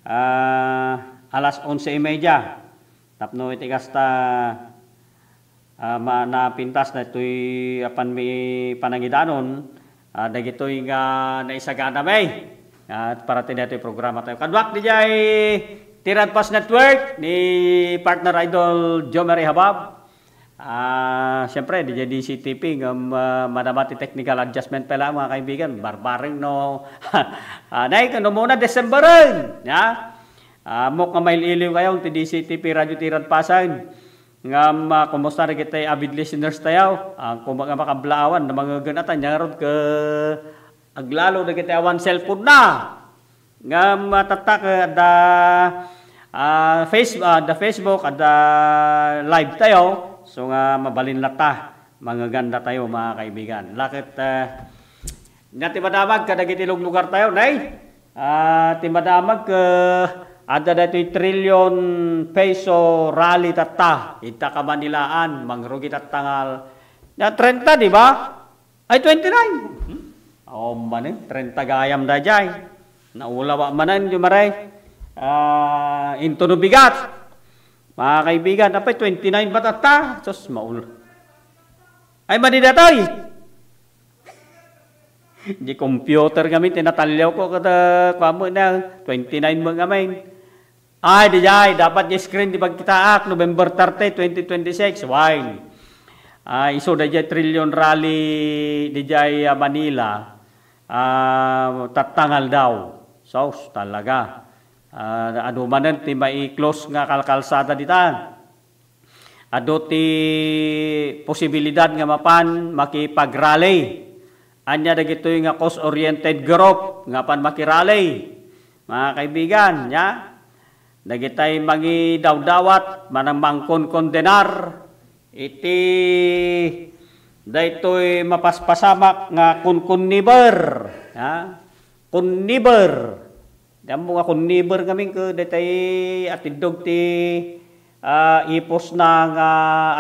ah, alas onse y media. Tapno iti kasta, ah, ma-, napintas daytoy apanmi panangidanon, ah, dagitoy nga naisaganami. Ah, para ti daytoy programa tayo. Kaduak dijay ti Radpas Network ni partner idol Joe Mary Habab. Ah, siyempre, dijay D C T P nga, ah, madama ti technical adjustment pay la, mga kaibigan. Barbareng no. Ah, nay, kano muna, Decemberen. Ya? Ammok nga mail-iliw kayo ti D C T P Radio ti Radpasan. Ngam, ah, kumusta dagiti avid listeners tayo? Ah, kuma nga makablaawan, na mangegenatan, nya ngarud ke aglalo dagiti awan cellphone na. Ngam, ah, tatta ke adda, ah, face-, ah, adda Facebook, adda live tayo. So nga mabalin latta, mangeganda tayo, mga kaibigan. Laket, ah, nga ti madamag kadagiti luglugar tayo, nay? Ah, ti madamag, eh, adda daytoy trillion peso rally tatta. Ita ka Manilaan, mangrugi tatta nga al-, na trenta, di ba? Ay, twenty-nine. Hmm? Awan manen, trenta gayam dayjay. Naulawa manen, di maray. Ah, into no bigat. Mga kaibigan, apay twenty-nine ba tatta? Sus, maul-, ay, madi datoy. Di computer ngamin, ti nataliawko, kada, kuwan met na, twenty-nine met ngamin. Ay, dijay, dapat di screen, di pagkitaak, November thirty, twenty twenty-six, wine. Ah, isu dijay Trillion Rally, dijay, ah, Manila. Ah, tatta nga aldaw. Sus, talaga. Ah, adu manen ti mai-close nga kalkalsada dita. Adu ti posibilidad nga mapan makipagrally. Ania dagitoy nga cause-oriented group nga apan makirally? Mga kaibigan, nia? Dagitay mangidawdawat, manang mangkonkondenar iti daytoy mapaspasamak nga kunkunniber, ha? Kunniber. Di ammo nga kunniber ngamin ket daytay atiddog ti, ah, ipusna nga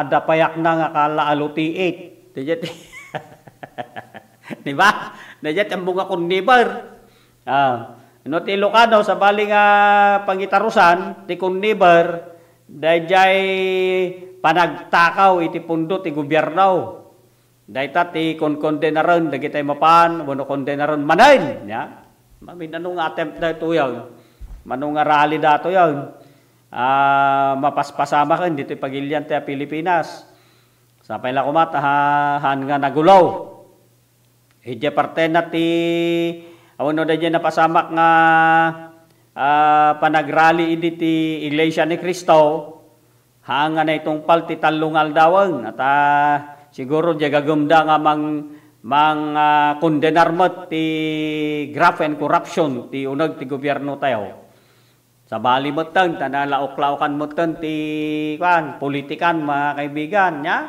adda payakna nga kala alutiit. Daydiay ti, di ba? Daydiay ti ammo nga kunniber. Ah, no ti Ilocano, sabali nga pangitarusan, ti kunniber, daydiay panagtakaw iti pundo ti gobierno. Dayta ti konkondenaren dagitay mapan, wenno kondenaren manen, nia? Mamin, mano nga attempt daytoyen? Mano nga rally daytoyen? Ah, mapaspasamaken ditoy pagilian ti Pilipinas. Sapay la koma ta ha-, haan nga nagulo. Idiay partena ti, wenno daydiay napasamak nga, ah, panagrally idi ti Iglesia ni Cristo, haan nga naitungpal ti tallo nga aldawen. At, ah, siguro, diay gagemda nga mang-, mang-, ah, kondenar met ti graft and corruption ti uneg ti gobiernotayo. Sabali metten, ta nalaoklaokan metten ti, kuan, politikan, mga kaibigan, nia?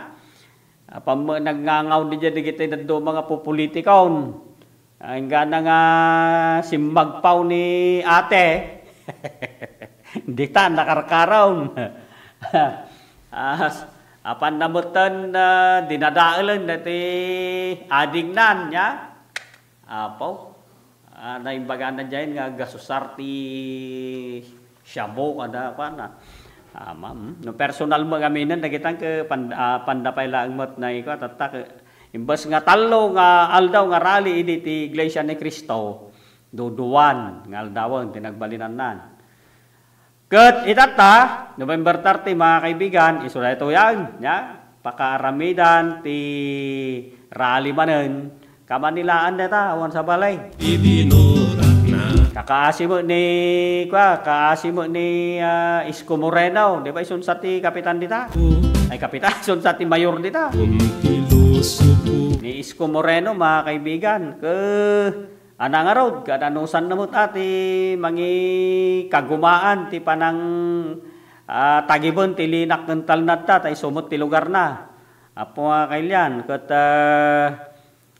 Apan met nagngangaw didiay dagiti dadduma nga pupulitikon. Inggana nga simmagpaw ni ate. Dita, nakarkaron. As-, apan na metten, ah, dinadaelen dati adingnan, nia? Apo. Ah, naimbagana diay nga gasusar ti shabu kada kuan, ah. Ah, ma-, mm. No personal met ngaminen, dagita ket pan-, ah, panda pay laeng met na iko, tatta ket imbes nga tallo nga aldaw nga rally idi ti Iglesia ni Cristo, duduan nga aldawen ti nagbalinannan. Ket itatta, November thirty, mga kaibigan, isu daytoyen, nia? Pakaaramidan ti rally manen. Kamanilaan dayta, awan sabali. Ibinurak na. Kakaasi met ni, kua, kaasi met ni, ah, Isko Moreno. Di ba isunsa ti kapitan dita? Ay, kapitan, isunsa ti mayor dita? Kuntiloso po. Ni Isko Moreno, mga kaibigan. Ke, Ana ngarud, kada anusanna met a ti mangikagumaan ti panang, ah, tagiben ti linak ken talnadta, ta isu met ti lugarna. Apo nga kailian, ket, ah,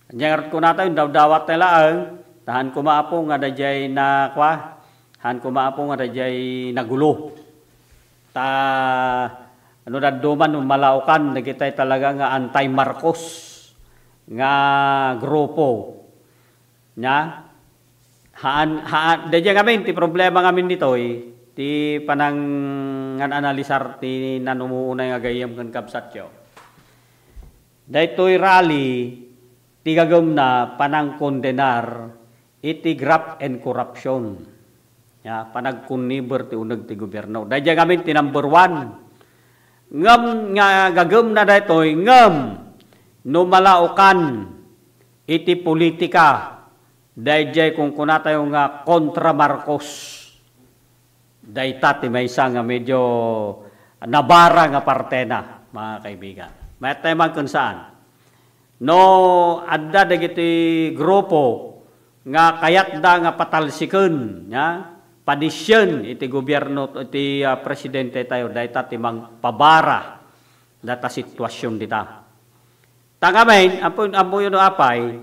diay ngarud kunatayo, indawdawat tayo laeng, ta haan koma, Apo, nga daydiay na, kua, haan koma, Apo, nga daydiay nagulo. Ta, ano, dadduma no malaokan, dagitay talaga nga anti-Marcos nga grupo. Nia? Haan, haan, daydiay ngamin ti problema ngamin ditoy, ti panangan-analisar ti nanumuunay nga gayyem ken kabsatyo. Daytoy rally, ti gagemna, panangkondenar iti graft and corruption. Nia, panagkunniber ti uneg ti gobierno. Daydiay ngamin ti number one. Ngem nga gagemna daytoy, ngem no malaokan iti politika, daydiay kunkunatayo nga kontra Marcos. Dayta ti maysa nga medio nabara nga partena, mga kaibigan. Mayat tayo man ken saan. No adda dagiti grupo nga kayatda nga patalsiken, nia, padisien iti gobierno, iti, ah, presidente tayo, dayta ti mangpabara data situasion dita. Ta ngamin, ampo, ampo yun no apay,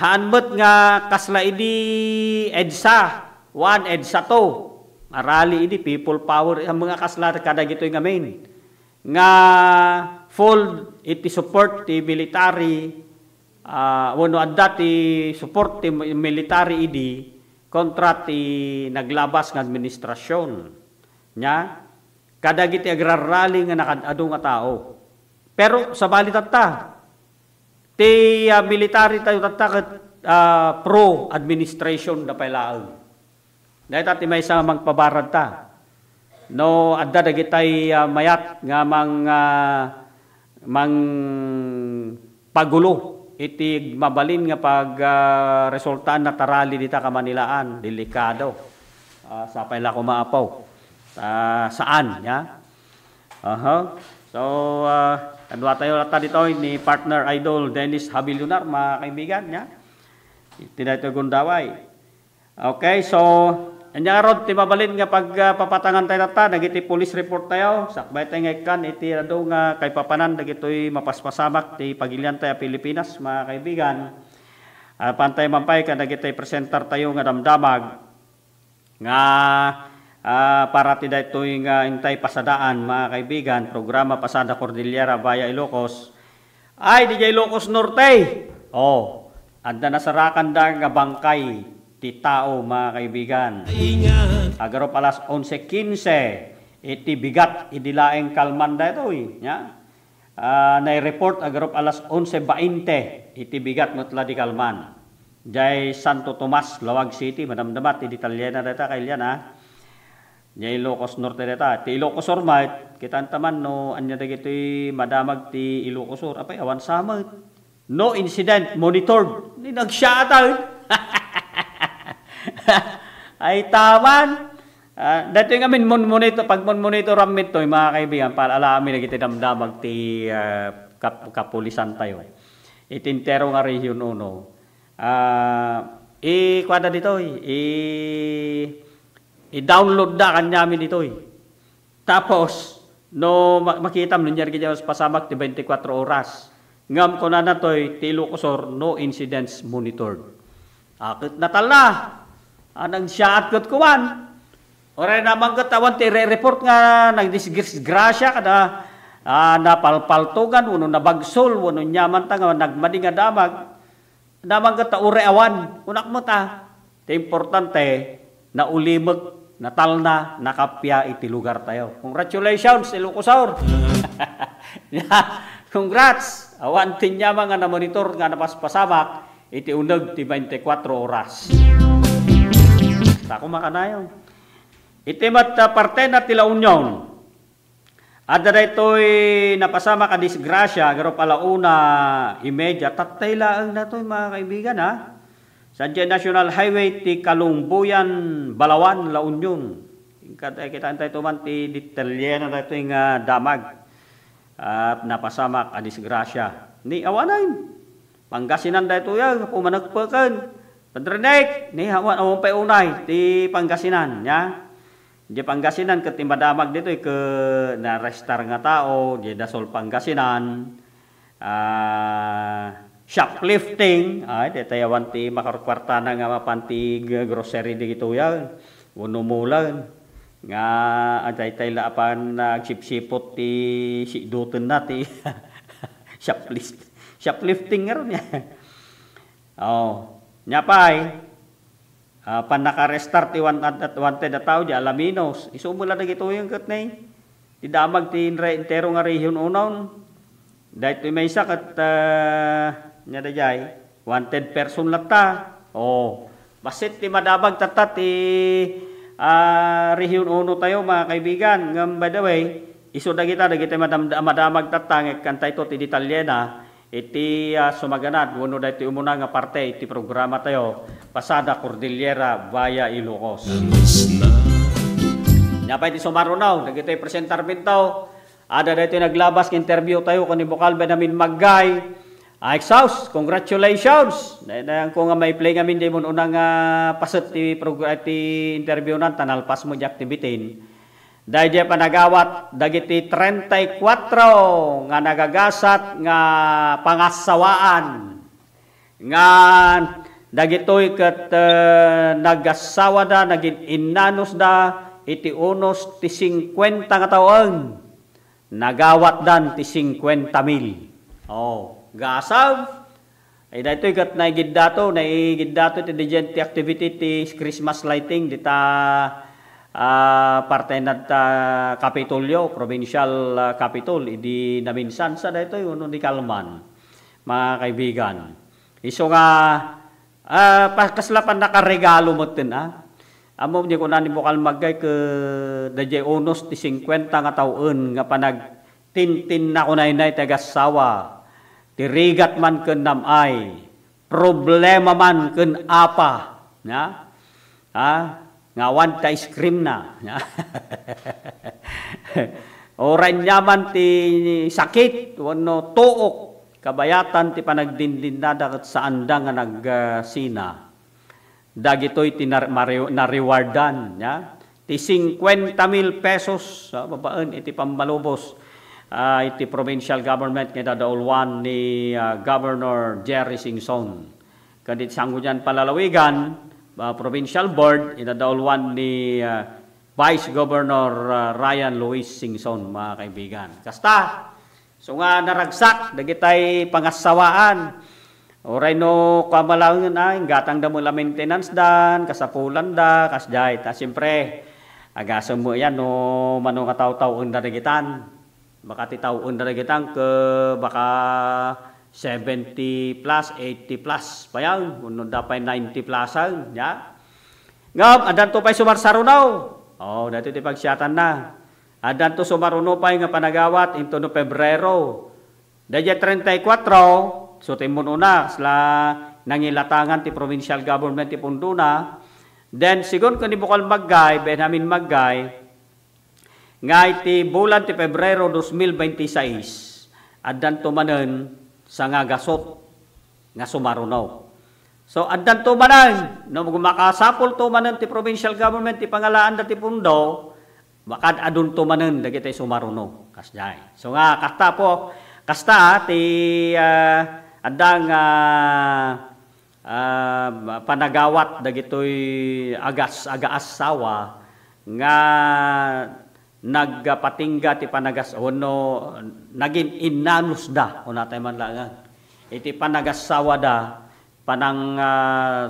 haan met nga kasla idi EDSA one, EDSA two, marali idi people power, ang mga kasla kadagitoy ngamin, nga full iti support ti military, ah, wenno adda ti support ti military idi kontra ti naglabas nga administrasyon. Nia, kadagiti agrarrally nga nakad-adu nga tao. Pero sabali tatta, ti, ah, military tayo tatta ket ah, pro administration da pay laeng. Dayta ti maysa nga mangpabarad ta. No adda dagitay, ah, mayat nga mang, ah, mangpagulo iti mabalin nga pag, ah, resultaan na tarali dita kamanilaan, delikado. Ah, sapay la koma, apo. Ah, saan, ya? Aha. So, ah, kadua tayo latta ditoy ni partner idol Dennis Habilunar, mga kaibigan, ya. Iti daytoy gundaway. Okay, so, anya ngarud ti mabalin nga pag, ah, papatangan tayo tatta, dagiti police report tayo, sakbay tayo nga ikkan iti adu nga kaipapanan, dagitoy mapaspasamak ti pagilian tayo a Pilipinas, mga kaibigan. Apan tayo man pay kadagitoy presenter tayo nga damdamag nga, ah, para ti daytoy nga intay pasadaan, mga kaibigan, programa Pasada Cordillera via Ilocos. Ay, didiay Ilocos Norte. Oh, adda nasarakanda nga bangkay ti tao, mga kaibigan. Agarup alas onse quince, iti bigat idi laeng kalman daytoy, nya. Ah, nai-report agarup alas onse bainte, iti bigat met la di kalman. Jay Santo Tomas, Laoag City, madamdama ti detalyena dayta, kailian, ah. Jay Ilocos Norte dayta. Ti Ilocos Sur met, kitaan ta man no ania dagitoy madamag ti Ilocos Sur. Apay, awan sa met. No incident monitored. Ni nagsiatan. Ay, taman. Ah, daytoy ngamin, mon-, monitor, pagmon-, monitoran mi toy, mga kaibigan, para alaami dagiti damdamag ti, ah, kap-, kapulisan tayo. Iti entero nga Region Uno. Ah, i-, kuada ditoy, i-, i-download da kaniamin ditoy. Tapos, no ma-, makitam, no, nia dagiti pasamak ti twenty-four oras. Ngem kunana toy, ti Ilocos Sur, no incidents monitored. Ah, ket natalna. Ah, nagsiaat ket kuman. Uray naman ket awan ti ire-report nga nagdisgrasya kada, ah, napalpaltogan, wenno nabagsol, wenno nia man ta nga nagmadi nga damag. Naman ket ta uray awan, kunak met a. Ti importante, naulimek, natalna, nakappia iti lugar tayo. Congratulations, Ilocos Sur! Congrats! Awan ti nia man nga namonitor nga napaspasamak iti uneg ti twenty-four oras. Tako makanayon. Iti met, ah, partena ti La Union. Adda daytoy napasamak a disgrasya, agarup ala una y media, tattay laeng daytoy, mga kaibigan, ha. Sadiay National Highway ti Kalungboyan, Balaoan, La Union. Inka-, eh, kitaan tayo man ti detalyena daytoy nga damag. At napasamak a disgrasya. Ni awanen. Pangasinan daytoy a, pumanekpeken. Padre Nick, ni awan, awan pay unay ti Pangasinan, nya? Di Pangasinan ket ti madamag ditoy ket narestar nga tao, di Dasol Pangasinan. Ah, shoplifting, ay, daytoy awan ti makarkuartana nga mapan ti g-, grocery ditoy a, wenno molan. Nga, ah, daytoy la apan, ah, agsipsipot ti sidutenna ti shoplift-, shoplifting ngarud nia. Oh, nia pay, ah, pannakarestar ti wan-, at, at wanted a tao, di Alaminos. Isu met la dagitoy ket nay, ti damag ti inre-, entero nga Region Uno. Daytoy maysa ket, ah, nia daydiay, wanted person latta. Oh, bassit ti madamag tatta ti, ah, Region Uno tayo, mga kaibigan. Ngem, by the way, isu dagita, dagiti madam-, madamag tatta, nga ikkantayto ti detalyena. Iti, ah, sumaganad, wenno daytoy umuna nga parte iti programa tayo, Pasada Cordillera via Ilocos. Nia pay ti sumaruno, dagitoy presentarminto, adda daytoy naglabas nga interview tayo ken ni Bokal Benjamin Maggay. Ah, exhaust, congratulations! Daydayanko nga mai-play ngamin di mun-una nga paset ti progr-, ti interview nan, ta nalpas mo di activity. Daydiay panagawat dagiti treinta y cuatro nga nagagasat nga pangassawaan nga dagitoy ket, eh, nagassawada, nagin-, innanosda iti unos ti singkuenta nga tawen. Nagawatdan ti singkuenta mil. Oh, gasam. Ay, daytoy ket naigiddato, naigiddato ti didian ti activity ti Christmas lighting dita, ah, parte nadta Kapitolyo, provincial, ah, Capitol, idi naminsan sa daytoy, uno di kalman, mga kaibigan. Isu nga, Ah, pa-, kasla pannakaregalo metten, ah. Ammom, ni kuna ni Bukal Maggay, ket daydiay unos ti singkuenta nga tawen nga panagtintinnakunaynay ti agassawa, ti rigat man ken nam-ay, problema man ken apa, na? Ha? Nga awan ti ice cream na. Uray aniaman ti sakit wenno tuok, kabayatan ti panagdindinnada ket saanda nga nagsina. Dagitoy ti nar-, mare-, narewardan, ya. Ti cincuenta mil pesos, ah, babaen iti pammalubos, ah, iti provincial government nga idadauluan ni, ah, Governor Jerry Singson. Ken iti sanggunian palalawigan, ah, provincial board, idadauluan ni, ah, Vice Governor, ah, Ryan Luis Singson, mga kaibigan. Kasta, so nga naragsak dagitay pangassawaan. Uray no kua laengen, ay, inggatangda met la maintenance dan, kasapulan da, kasdiay. Ta, siyempre, agasem met yan no mano nga tawtawenda dagitan. Baka ti tawenda dagitan ket baka seventy plus, eighty plus pa yan. Wenno adda pay ninety plus yan, ya. Ngem, addanto pay sumarsaruno. Oh, daytoy ti pagsiatanna. Addanto sumaruno pay nga panagawat intono Pebrero. Daydiay treinta y cuatro, so ti immun-una, kasla nangilatangan ti provincial government ti pundona. Then, sigun ken ni Bukal Maggay, Benjamin Maggay, nga iti bulan ti Pebrero dos mil veintiséis, addanto manen sangagasut nga sumaruno. So, addanto manen, no makasapulto manen ti provincial government ti pangalaanda ti pundo, makad-adunto manen dagiti sumaruno. Kasdiay. So nga, kasta po, kasta ti, ah, adda nga, ah, panagawat dagitoy agas-, agaassawa nga nagpatingga ti panagas-, wenno nagin-innanusda, kunatay man laengen. Iti panagassawada, panang, ah,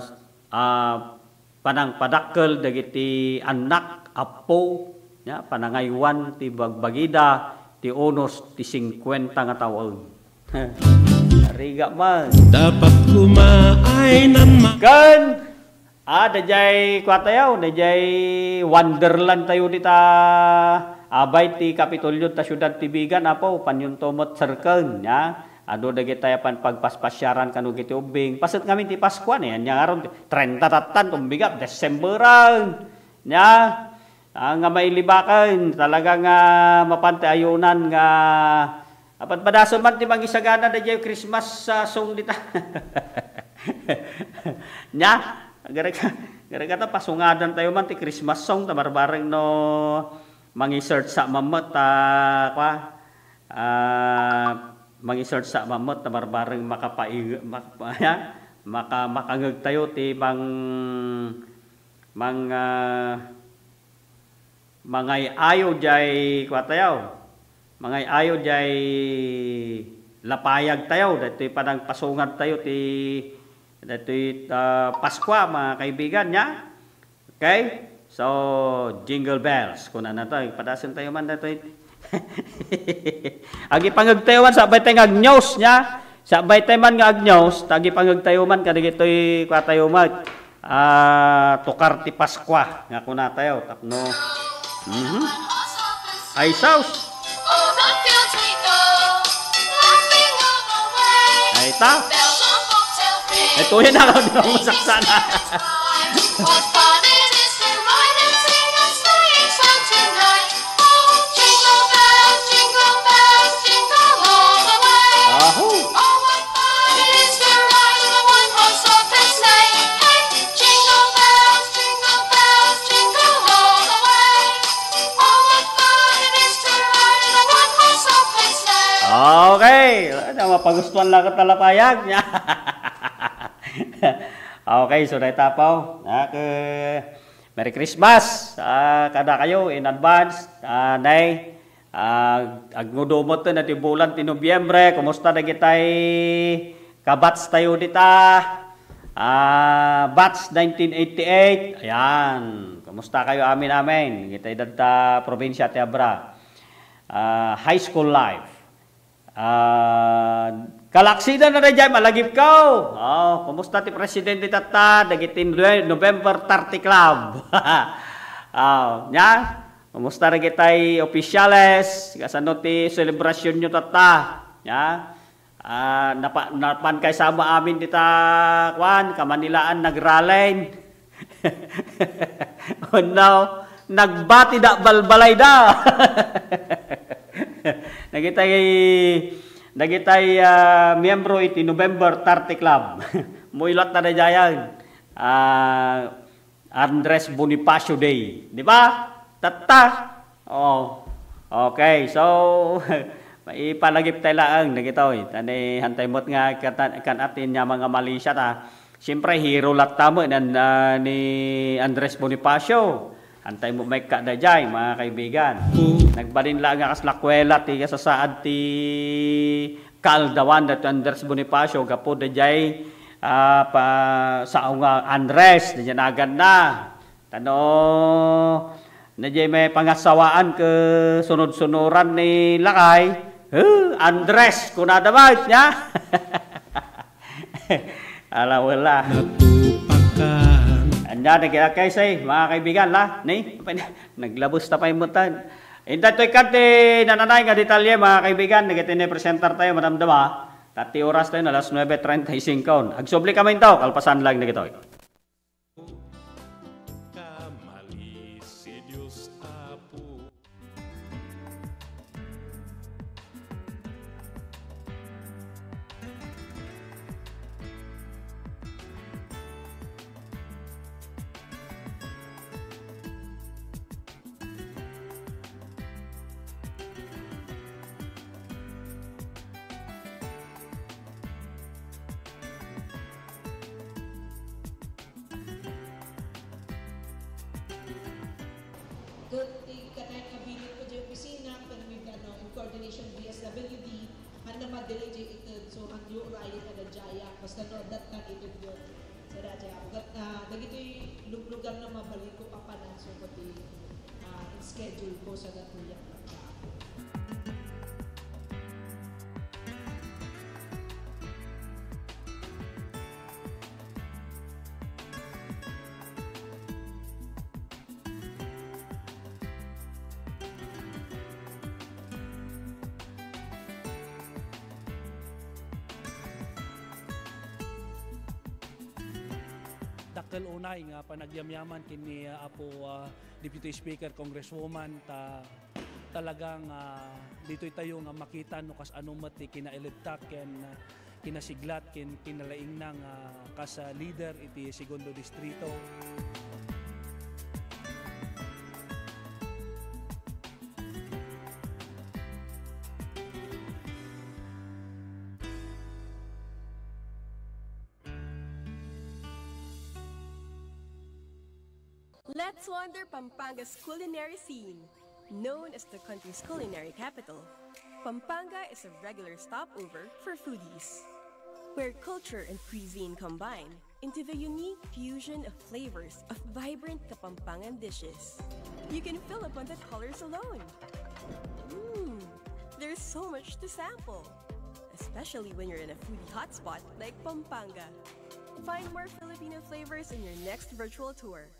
ah, panangpadakkel dagiti annak, appo, ya, panangaywan ti bagbagida, ti unos ti cincuenta nga tawen. Rigat man. Dapat kumain ng ma- Ken, ah, daydiay kua tayo, daydiay wonderland tayo dita, abay ti Kapitolyo ta siudad ti Vigan, apo, panyonto met serken, ya. Adu dagitay a pan-, pagpaspasiaran kano iti ubbing. Paset ngamin ti Paskua, ne, ania ngarud, treinta tattan, kumbigat, Decemberan. Nia, ah, nga mailibaken, talaga nga mapan ti ayunan nga, apan padasem man ti mangisagana daydiay Christmas, ah, song dita. Nia, garek-, garek ta pasungadan tayo man ti Christmas song, ta barbareng no mangi-search sa mammet, ta, kwa, ah, mangi-search sa mammet, ta barbareng makapai-, mak-, ya, maka-, makangeg tayo ti mang-, mang-, ah, mangay-ayo jay kua tayo. Mangay-ayo jay lapayag tayo. Daytoy panangpasungad tayo ti, daytoy, ah, Paskua, mga kaibigan, ya. Okay? So, jingle bells. Kunana to, padasem tayo man daytoy. Agipangeg tayo man, sabay tayo nga agnews, nia. Sabay tayo man nga agnews, ta agipangeg tayo man, kadagitoy kua tayo man. Ah, tukar ti Paskua, nga kuna tayo, tapno. Mhm. Ay, saus. Ay, ta. Ito yan ang masaksan. Aho. Okay. Ano, mapagustuhan lang ka talapayag niya. Okay, so dayta po. Merry Christmas, ah, kadakayo in advance. Ah, nay, ah, agnudo met ti bulan ti Nobyembre. Kumusta dagitay ka-batch tayo dita? Ah, batch nineteen eighty-eight. Ayan. Kumusta kayo? Amin, amin. Kita idad ta probinsya ti Abra. Ah, high school life. Ah, Kalaksidan na daydiay, malagipko. Oh, kumusta ti presidente tatta, dagiti Nove-, November thirty Club? Oh, nya? Kumusta dagitay opisyales? Kasano ti selebrasyonyo tatta? Nya? Ah, napa-, napan kay sama amin dita, kuan, Kamanilaan, nagralen. Oh, no. Nagbati da, balbalay da. Dagitay, dagitay, ah, miyembro iti November thirty Club. Muylat na daydiayan. Ah, Andres Bonifacio Day. Di ba? Tatta. Oh. Okay. So, ipalagip tayo laeng dagitoy. Tani, hantay met nga kata-, kan atin nga mga Malaysia ta. Siyempre, hero latta met nan, ah, ni Andres Bonifacio. Antay mo may kadayjay, mga kaibigan. Nagbalin la nga kas lakwela ti kasasaad ti kaaldawan daytoy Andres Bonifacio gapu dayjay, ah, pa, sao nga Andres, dayjay naganna. Tano, dayjay may pangasawaan ket sunod-sunoran ni lakay. Huh, Andres, kunada met, nya? Ala, wala. Natupakan. Anya, nagkakay say, mga kaibigan, la, ni? Naglabos ta pay mutan. Inta toy kadti nananay nga detalye, mga kaibigan, nagiti ni presentar tayo, madamdama. Tati oras tayo na alas nuebe treinta y cinco. Agsubli kami into, kalpasan lang na gitoy. Kamali si Dios Apo. Ket ti katayen nga bilit ko jay opisina, ken with, ano, in coordination D S W D, haan na madelay jay ited, so, haan yo urayen kadaydiay, basta no, dattan ited yo. Sadaja, ket, ah, dagitoy luglugar na mabalin ko papanan, so, pati, ah, in schedule ko sa datoy a. Dakkel unay nga panagyamyaman ken ni, ah, Apo, ah, Deputy Speaker, Congresswoman, ta talagang, ah, ditoy tayo nga makita no kasano met ti kinailibtak ken, ah, kinasiglat ken kinalaingna nga kas, ah, leader iti Segundo Distrito. Let's wander Pampanga's culinary scene. Known as the country's culinary capital, Pampanga is a regular stopover for foodies, where culture and cuisine combine into the unique fusion of flavors of vibrant Kapampangan dishes. You can fill upon the colors alone. Mm, there's so much to sample, especially when you're in a foodie hotspot like Pampanga. Find more Filipino flavors in your next virtual tour.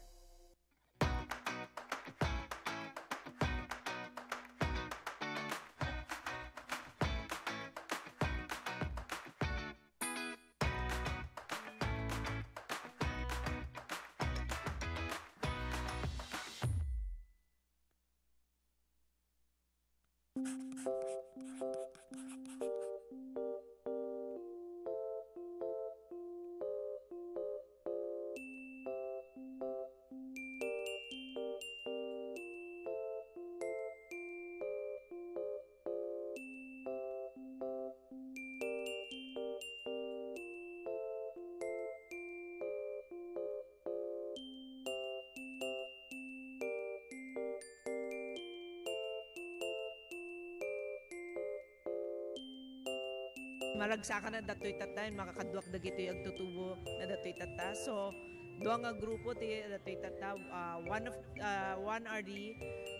Malagsakan na datoy tatta, makakaduak dagitoy agtutubo na datoy tatta. So, Dua nga grupo ti, ti tatta, ah, one of, ah, one are the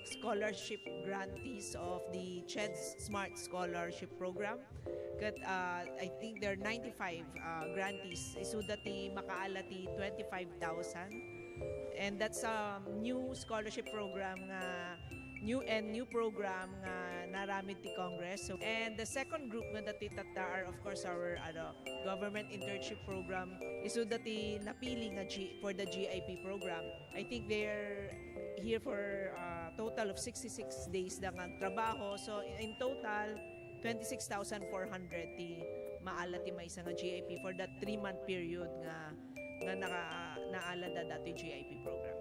scholarship grantees of the CHED Smart Scholarship Program. Ket, ah, I think there are ninety-five, ah, grantees. Isuda ti makaala ti twenty-five thousand. And that's a new scholarship program nga new and new program nga naaramid ti Congress. So, and the second group nga dati tatta are, of course, our, ano, government internship program. Isuda ti napili nga G, for the G I P program. I think they're here for a total of sixty-six days da nga trabaho. So, in total, twenty-six thousand four hundred ti maala ti maysa nga G I P for that three-month period nga, nga naka-, naala da dati G I P program.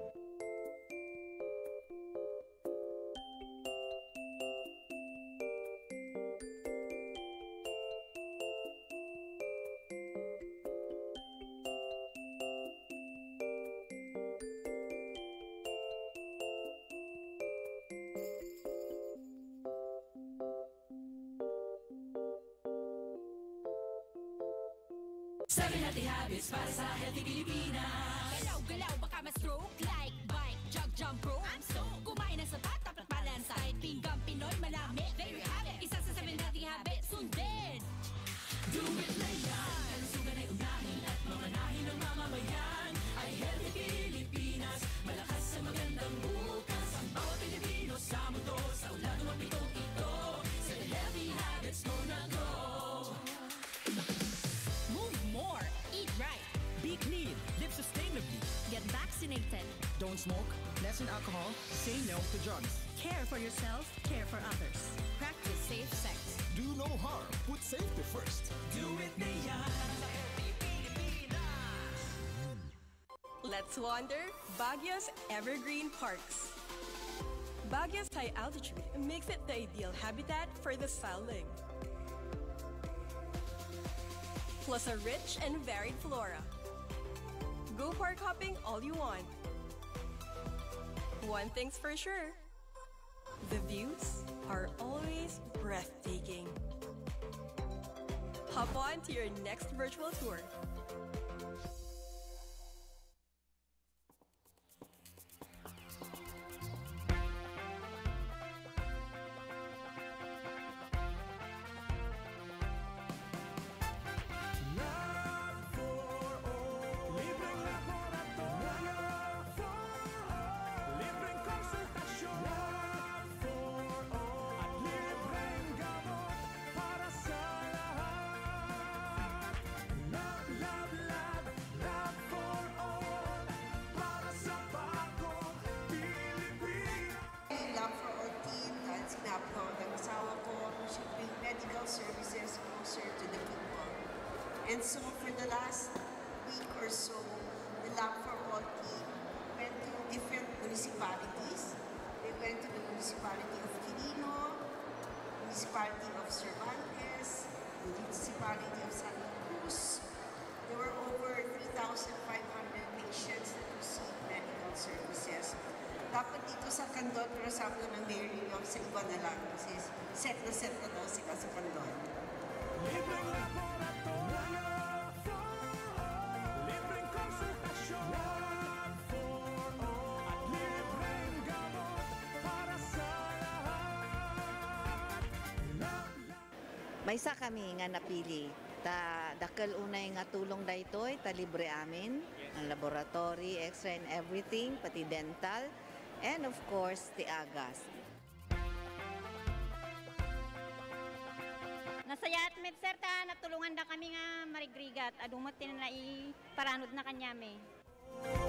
Seven healthy habits para sa healthy Pilipinas. Galaw-galaw, baka ma-stroke. Like, bike, jog, jump rope. I'm so. Kumain ng sapat, dapat balanced diet. Pinggang Pinoy, manami, very habit. Isa sa seven healthy habits, sundin. Do it na yan. Kalusugan ay unahin at mamanahin ng mamamayan. Ay healthy Pilipinas, malakas sa magandang bukas. Ang bawat Pilipino sa mundo, sa ulado ng pitong ito. Seven healthy habits, go na go. Move more. Eat right. Be clean. Live sustainably. Get vaccinated. Don't smoke. Lessen alcohol. Say no to drugs. Care for yourself. Care for others. Practice safe sex. Do no harm. Put safety first. Do it na yan. Let's wander Baguio's evergreen parks. Baguio's high altitude makes it the ideal habitat for the silentling, plus a rich and varied flora. Go park hopping all you want. One thing's for sure, the views are always breathtaking. Hop on to your next virtual tour. Lab for all. Libreng laboratorio. Lab for all. Libreng konsultasyon. Lab for all. At libreng gamot para sa lahat. Lab, lab, lab. Lab for all. Para sa bagong Pilipinas. Lab for All team, dahil sinabi ko ng asawa ko, we should bring medical services closer to the people. And so for the last week or so, the Lab for All team went to different municipalities. They went to the municipality of Quirino, municipality of Cervantes, municipality of Santa Cruz, There were over three thousand five hundred patients that received medical services. Dapat dito sa Candon, pero sabi ko ng Mayor Young, sa iba na lang kasi set na set na daw sila sa Candon. Libreng laboratorio, libreng konsultasyon, at libreng gamot para sa lahat. Maysa kami nga napili. Ta dakkel unay nga tulong daytoy, ta libre amin, ang laboratory, X-ray and everything, pati dental, and of course, ti agas. Nasayaat met, sir, ta natulungan da kami nga marigrigat. Adu met ti naiparanod na kanyami.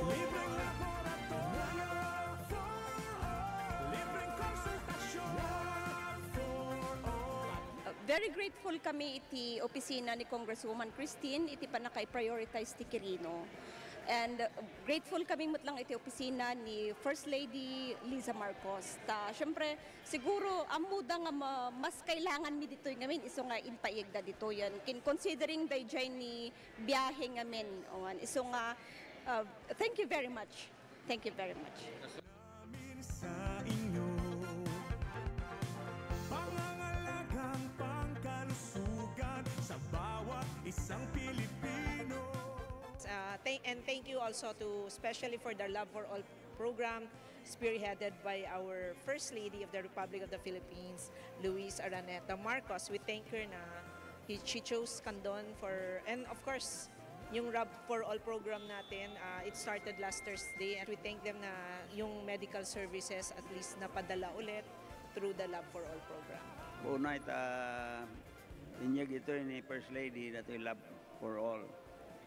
Libreng laboratorio for all. Libreng konsultasyon for all. Uh, very grateful kami iti opisina ni Congresswoman Christine iti pannakaiprioritize ti Quirino. And, uh, grateful kami met lang iti opisina ni First Lady Liza Marcos. Ta, syempre, siguro, ammoda nga ma-, mas kailangan mi ditoy ngamin, isu nga impaigda ditoy. Yan, kin-, considering dayjay ni biyahe ngamin. Awan, isu nga, uh, thank you very much. Thank you very much. Namin sa inyo, pangangalagang pangkalusugan sa bawat isang Pilipino. Uh, And thank you also to, especially for the Love for All program, spearheaded by our First Lady of the Republic of the Philippines, Luis Araneta Marcos. We thank her na he, she chose Candon for, and of course, yung Love for All program natin, uh, it started last Thursday, and we thank them na yung medical services at least napadala ulit through the Love for All program. Una ita, inyag ito ni First Lady, datoy Love for All.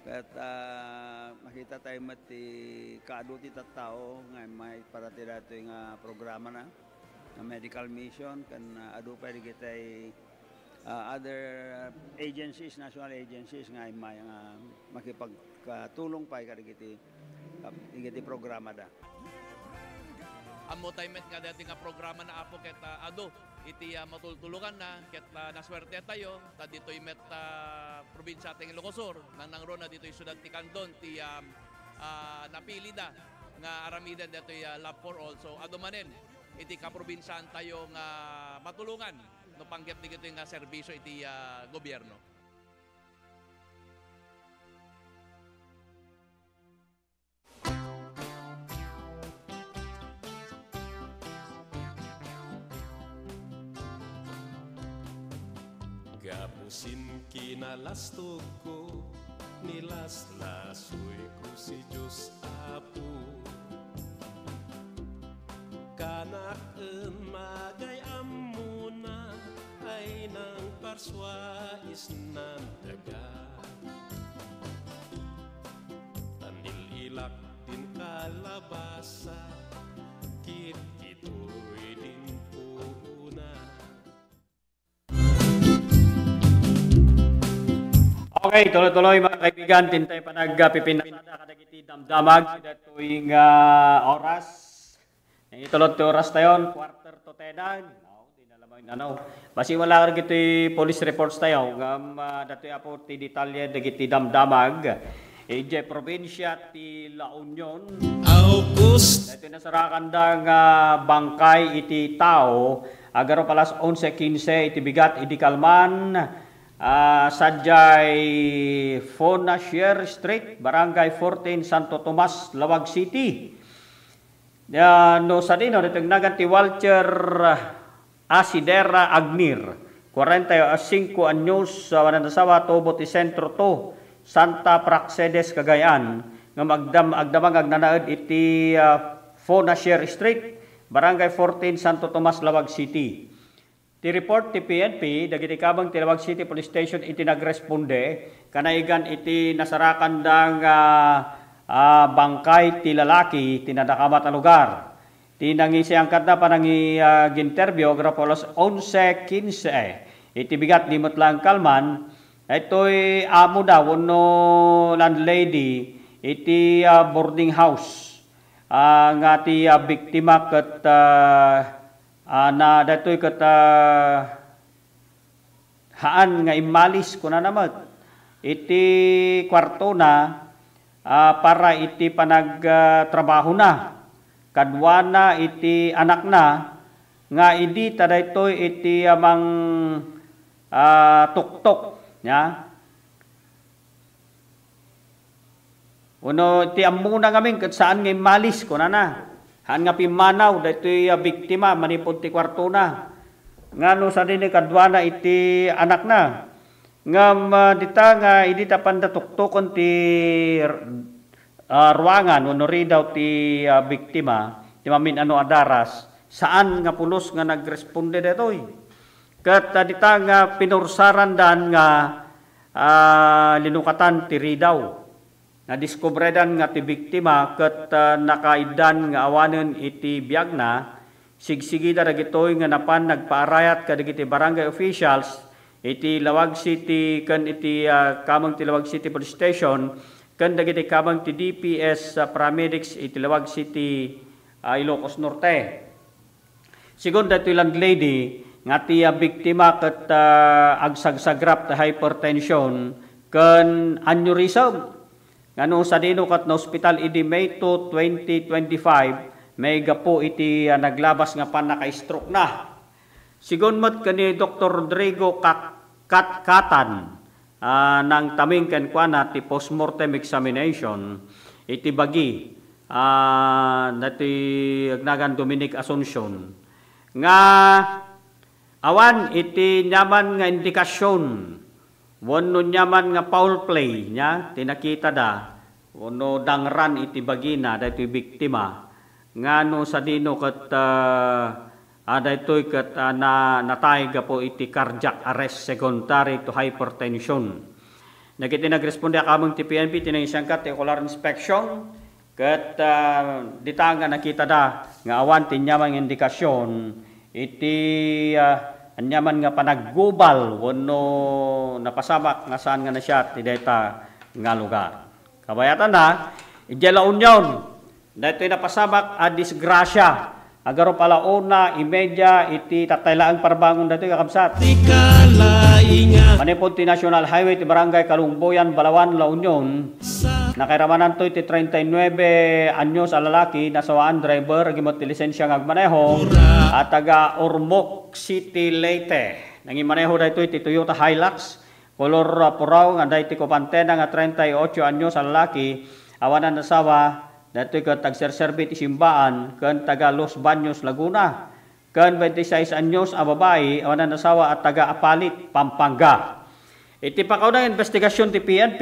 Ket, ah, makita tayo met ti kaadu ti tattao nga immay para ti datoy nga programa na, nga medical mission, ken, ah, adu pay dagiti, ah, other agencies, national agencies nga immay nga makipagkatulong pay kadagiti, ah, dagiti programa da. Ammo tayo met nga dati nga programa na, Apo, ket, ah, adu iti, ah, matultuluganna, ket, ah, naswerte tayo, ta ditoy met, ah, probinsia ti Ilocos Sur, nangnangruna ditoy siudad ti Candon, ti, ah, ah, napili da nga aramiden ditoy, ah, Love for All. So, adu manen iti kaprobinsiaan tayo nga matulongan no panggep dagitoy nga serbisio iti, ah, gobierno. Gapu sin kinalastogko, nilaslasoyko si Dios Apo. Kanak en magay ammona ay nangparsua isnan daga. Tan il-ilak din kalabasa, kit kitoy din puona. Okay, tuloy-tuloy, mga kaibigan, ti intay panagpipinasada kadagiti damdamag, datoy nga oras. Nangitulod ti oras tayon, quarter to ten. No, di na lamang, ano. Basi wala kadagiti police reports tayo, ngem, ah, datoy, Apo, ti detalye dagiti damdamag. Idiay probinsia ti La Union. August. Daytoy nasarakanda nga bangkay iti tao, agarup alas onse quince iti bigat idi kalman, ah, sadiay Fonacier Street, Barangay fourteen, Santo Tomas, Laoag City. Ah, no sadino, ditoy nagan ti Walter Asidera Agnir, kuarenta y cinco anyos, ah, mananasawa, tubo ti Sentro two, Santa Praxedes, Cagayan, nga magdam-, agdamag agnanaed iti, ah, Fonacier Street, Barangay fourteen, Santo Tomas, Laoag City. Ti report ti P N P dagiti kabeng ti Laoag City Police Station iti nagresponde, kanaigan iti nasarakanda nga, ah, bangkay ti lalaki ti nadakamat a lugar. Ti nangisayangkatna panangi-, ah, ginterview, agarup alas onse quince. Iti bigat, di met laeng kalman, daytoy amo da wenno landlady iti, ah, boarding house, ah, nga ti, ah, biktima ket, ah, ah, na daytoy ket, ah, haan nga immalis, kunana met, iti kuartona, ah, para iti panag-, ah, trabahona, kaduana iti anakna, nga idi ta daytoy iti amang, ah, tuktok, nia? Wenno ti ammona ngamin ket saan nga immalis, kunana. Haan nga pimmanaw daytoy a biktima manipud ti kuartona. Nga no sadino kaduana iti anakna. Ngem, ah, dita nga idi ta panda tuktoken ti, ah, ruangan wenno ridaw ti, ah, biktima, ti mamin-ano a daras, saan nga pulos nga nagresponde daytoy. Ket, ah, dita nga pinursarandan nga, ah, linukatan ti ridaw. Nadiskubredan nga ti biktima ket, ah, nakaiddan nga awanen iti biagna. Sigsigida dagitoy nga napan nagpaarayat kadagiti barangay officials iti Laoag City ken iti, ah, kameng ti Laoag City Police Station ken dagiti kameng ti D P S, ah, paramedics iti Laoag City, ah, Ilocos Norte. Sigun daytoy landlady nga ti, ah, biktima ket, ah, agsagsagrap ti hypertension ken aneurysm. Nga no sadino ket naospital idi May two, twenty twenty-five, maigapu iti, ah, naglabas nga pannaka-stroke na. Sigun met ken ni Doktor Rodrigo Kat-, Kat-, Catan, ah, nangtaming kenkuana ti postmortem examination iti bagi, ah, daytoy agnagan Dominic Asuncion nga awan iti niaman nga indikasion wenno niaman nga foul play nia ti nakitada wenno dangran iti bagina daytoy biktima nga no sadino ket, ah, ah, daytoy ket, ah, na-, natay gapu iti cardiac arrest secondary to hypertension. Dagiti nagresponde a kameng ti P N P ti nangisangkat ti ocular inspection ket, ah, dita nga nakitada nga awan ti niaman nga indikasion iti, ah, aniaman nga panaggubal wenno napasamak nga saan nga nasiat ti dayta nga lugar. Kabayatanna, idiay La Union, daytoy napasamak a disgrasya. Agarup ala una y media iti tattay laeng parbangon daytoy, kakabsat. Ti kalaingan. Manipud ti National Highway ti Barangay Kalungboyan, Balawan, La Union, nakairamananto iti treinta y nueve anyos a lalaki, nasawaan driver, agimot ti lisensia nga agmaneho, a taga Ormoc City, Leyte. Nangimaneho daytoy ti Toyota Hilux, kolor, ah, puraw nga adda iti kupantena nga treinta y ocho anyos a lalaki, awan a nasawa, daytoy ket agserserbi ti simbaan, ken taga Los Baños, Laguna, ken twenty-seis anyos a babai, awan a nasawa a taga Apalit, Pampanga. Iti pakaunang investigasyon ti P N P,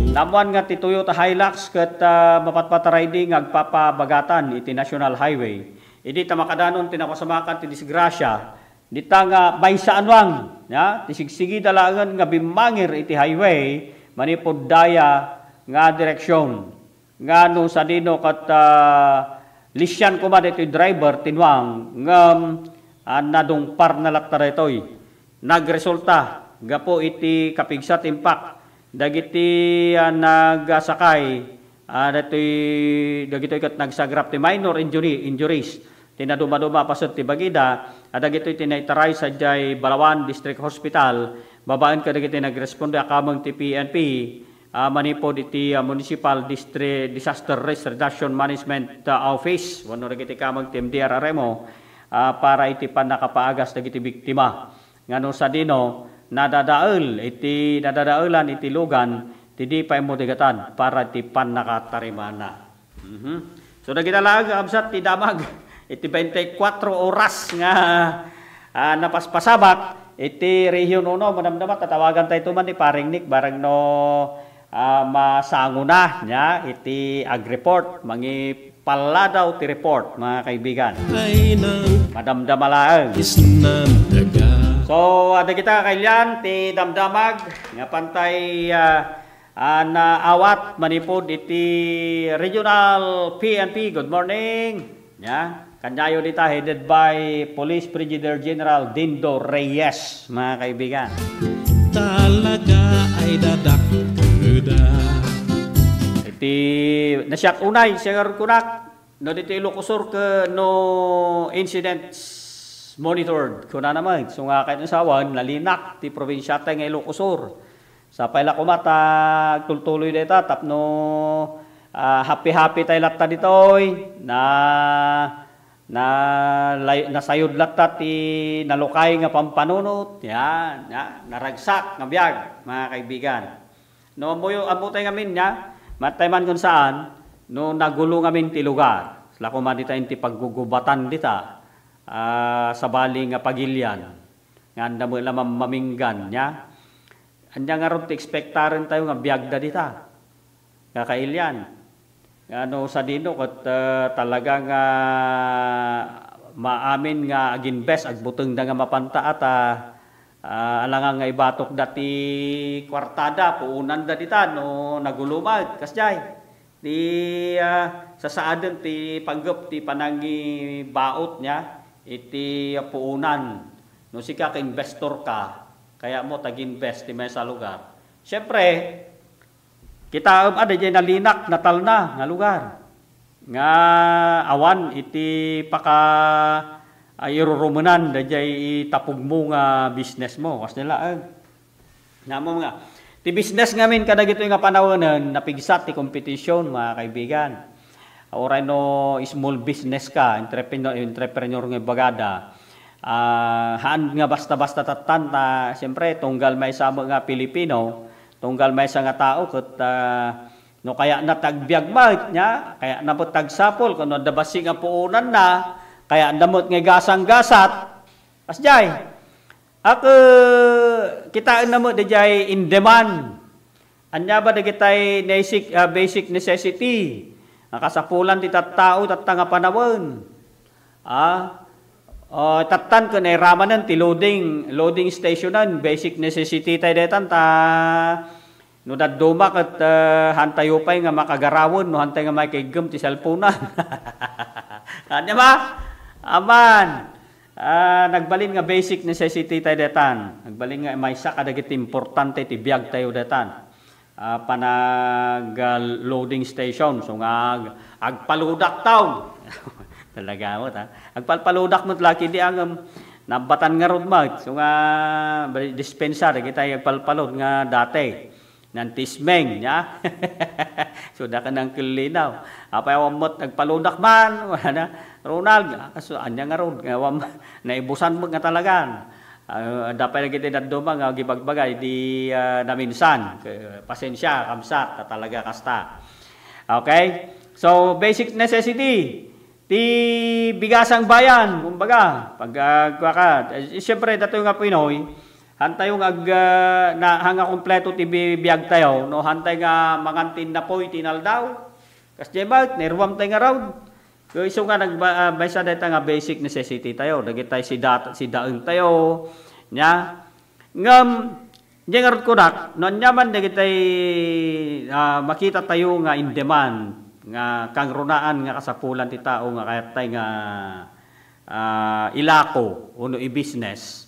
naammoan nga ti Toyota Hilux ket, ah, mapatpataraydi nga agpapabagatan iti National Highway. Idi ta makadanon ti napasamakan ti disgrasya, dita nga maysa a nuang, ya, ti sigsigida laengen nga bimmangir iti highway manipud daya nga direksyon. Nga no sadino ket, ah, lisian koma daytoy driver ti nuang ngem, ah, nadungparna latta daytoy. Nagresulta gapu iti kapigsa ti impak dagiti, ah, nagsakay, ah, daytoy, dagitoy ket nagsagrap ti minor injury, injuries. Ti nadumaduma a paset ti bagida, a dagitoy ti naitaray sadiay Balawan District Hospital, babaen kadagiti nagresponde a kameng ti P N P, ah, manipud iti, ah, Municipal Distri-, Disaster Risk Reduction Management, ah, Office, wenno dagiti kameng ti M D R R M O, ah, para iti pannakapaagas dagiti biktima. Nga no sadino, nadadael iti, nadadaelan iti lugan ti di pay modegatan para iti pannakatarimana. Mhm. So, dagita laeng nga kabsat ti damag iti twenty-four oras nga, ah, napaspasamak iti Region Uno. Madamdama, tatawagan tayo man ni Paring Nick, barang no, ah, masanguna niya iti ag-report. Mangipalladaw ti report, mga kaibigan. Ay nang Madamdama laeng. Isnan daga. So, ah, dagita kailian ti damdamag nga pantay, ah, ah, naawat manipud iti Regional P N P. Good morning. Ya, kaniayo dita, headed by Police Brigadier General Dindo Reyes, mga kaibigan. Talaga ay dadakkeda. Iti nasiak unay, siya nga kunak, no dito Ilocos Sur ke no incidents monitored. Kuna naman, so nga kayo sawan, nalinak, ti probinsya tayo nga Ilocos Sur. Sapay la koma ta agtultuloy dayta tapno, ah, happy-happy tayo latta ditoy. Na, na, lay-, nasayod latta ti nalukay nga pampanunot. Yan, yan, naragsak nga biag, mga kaibigan. No, ammoyo, ammo tayo ngamin niya, matay man kun saan, no, nagulo ngamin ti lugar. Sila koma dita inti paggugubatan dita, ah, sabali nga pagilian. Nga anda mo la mam-, maminggan niya. Anya ngarud ti ekspektaren tayo nga biagda dita? Nga kailian. Nga no sadino ket, ah, talaga nga maamin nga aginbes, agbutengda nga mapanta ata, ah, alangan nga ibatokda ti kuartada, puonanda dita no nagulumag, kasdiay. Ti, ah, sasaaden ti panggep ti panangibaot niya iti puonan. No sika ka investor ka, kaya mo tag-invest ti maysa a lugar. Siyempre, kitaem a daydiay nalinak, natalna nga lugar nga awan iti paka, ah, irurumenan daydiay itapugmo nga business mo. Kas nila, eh. Namo nga, ti business ngamin kadagitoy nga panawenen, napigsa ti kompetisyon, mga kaibigan. Uray no small business ka, entrepreneur, entrepreneur nga ibagada, Ah, haan nga basta-basta tattan ta, siyempre, tunggal maysa met nga Pilipino, tunggal maysa nga tao ket, ah, no kayatna ti agbiag met, nya, kayatna met ti agsapul, ken no adda bassit nga puonanna, kayatna met nga igasanggasat. Kasdiay. Ak, eh, kitaenna met daydiay in demand. Ania ba dagitay basic, ah, basic necessity nga kasapulan ti tattao tatta nga panawen? Ah, oh, tattan ken ayramanen ti loading, loading stationan, basic necessity tay detan ta no dadduma ket, eh, hantayo pay nga makagarawen no hantay nga makaiggem ti cellphonean. Ania ba? Aman. Ah, nagbalin nga basic necessity tay detan. Nagbalin nga maysa kadagiti importante ti biag tayo detan. Ah, panag, ah, loading station. So nga ag-, agpaludak taw. Talaga mo ta. Agpalpaludak met laki di ang, um, nabatan nga rod met. So nga bali dispensa dagiti agpalpalod nga dati. Nan tismeng, nya? So, da ka nang kellinaw. Apay awan met nagpaludak man, wala na. Ronald, ah, so, anya nga rod, nga awan, naibusan mo nga talagan. Ah, da pay lagi ti dadduma nga agibagbaga, di, ah, naminsan. Ke-, pasensya, kamsat, ta talaga kasta. Okay? So, basic necessity. Ti bigasang bayan, kumbaga, pag, ah, kua ka, eh, siyempre, datoy nga Pinoy, hantayo nga ag-, ah, na, hanga kompleto ti bi-, biag tayo, no? Hantay nga mangan ti innapoy ti inaldaw. Kasdiay met, nairuam tayo nga raud. So, isu nga nagba-, ah, maysa dayta nga basic necessity tayo. Dagitay sida-, sidaen tayo, nya? Ngem, diay ngarud kunak, no ania man dagitay, ah, makita tayo nga in demand, nga kangrunaan nga kasapulan ti tao nga kayat tay nga, ah, ilako wenno i-business.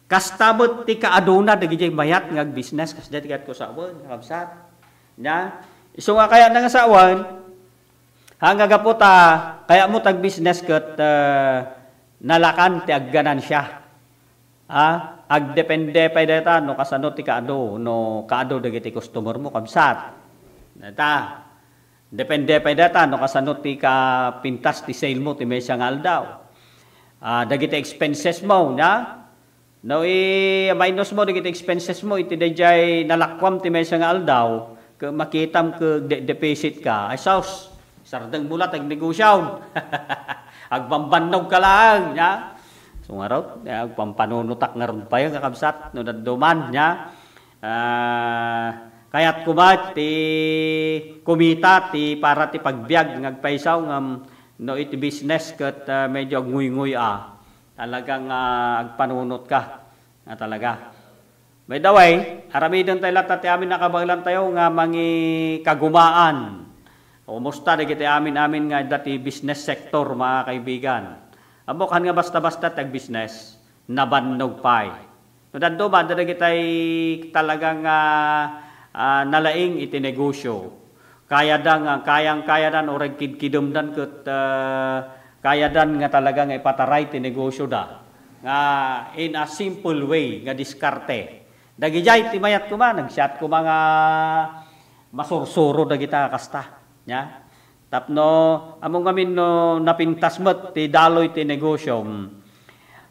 Kasta met ti kaaduna dagiti mayat nga ag-business, kasdiay ti kayatko sawen, kakabsat. Nya, isu nga kayatna nga sawen, haan nga gapu ta kayatmo ti ag-business ket, ah, nalakan ti agganansia. Ah, agdepende pay dayta no kasano ti kaadu, no kaadu dagiti customer mo, kabsat. Dayta, depende pay dayta no kasano ti kapintas ti sale mo ti maysa nga aldaw. Ah, dagiti expenses mo, nya? No i-minus mo dagiti expenses mo iti daydiay nalakuam ti maysa nga aldaw, ket makitam ket de-, deficit ka, ay sus, sardeng mo la ti agnegosiam. Agbambannog ka laeng, nya? So, ngarud, eh, agpampanunotak ngarud pay, kakabsat, no dadduman, nya? Ah, kayat koma ti kumita ti para ti pagbiag nga agpayso ngem no iti business ket, ah, medyo agnguynguy a. Talagang, ah, agpanunot ka. Nga talaga. By the way, aramiden tayo latta ti amin a kabaelan tayo nga mangikagumaan. Kumusta dagiti amin-amin nga adda ti business sector, mga kaibigan? Ammok, haan nga basta-basta ti ag-business, nabannog pay. No dadduma, adda dagitay talagang, ah, ah, nalaing iti negosyo. Kayadan nga, kayang-kayadan, uray kidkidemdan ket, ah, kayadan nga talaga nga ipataray ti negosyoda. Nga in a simple way, nga diskarte. Dagidiay ti mayat koma, nagsiat koma nga masursuro dagita kasta. Nya? Tapno, ammo ngamin no napintas met ti daloy ti negosyom.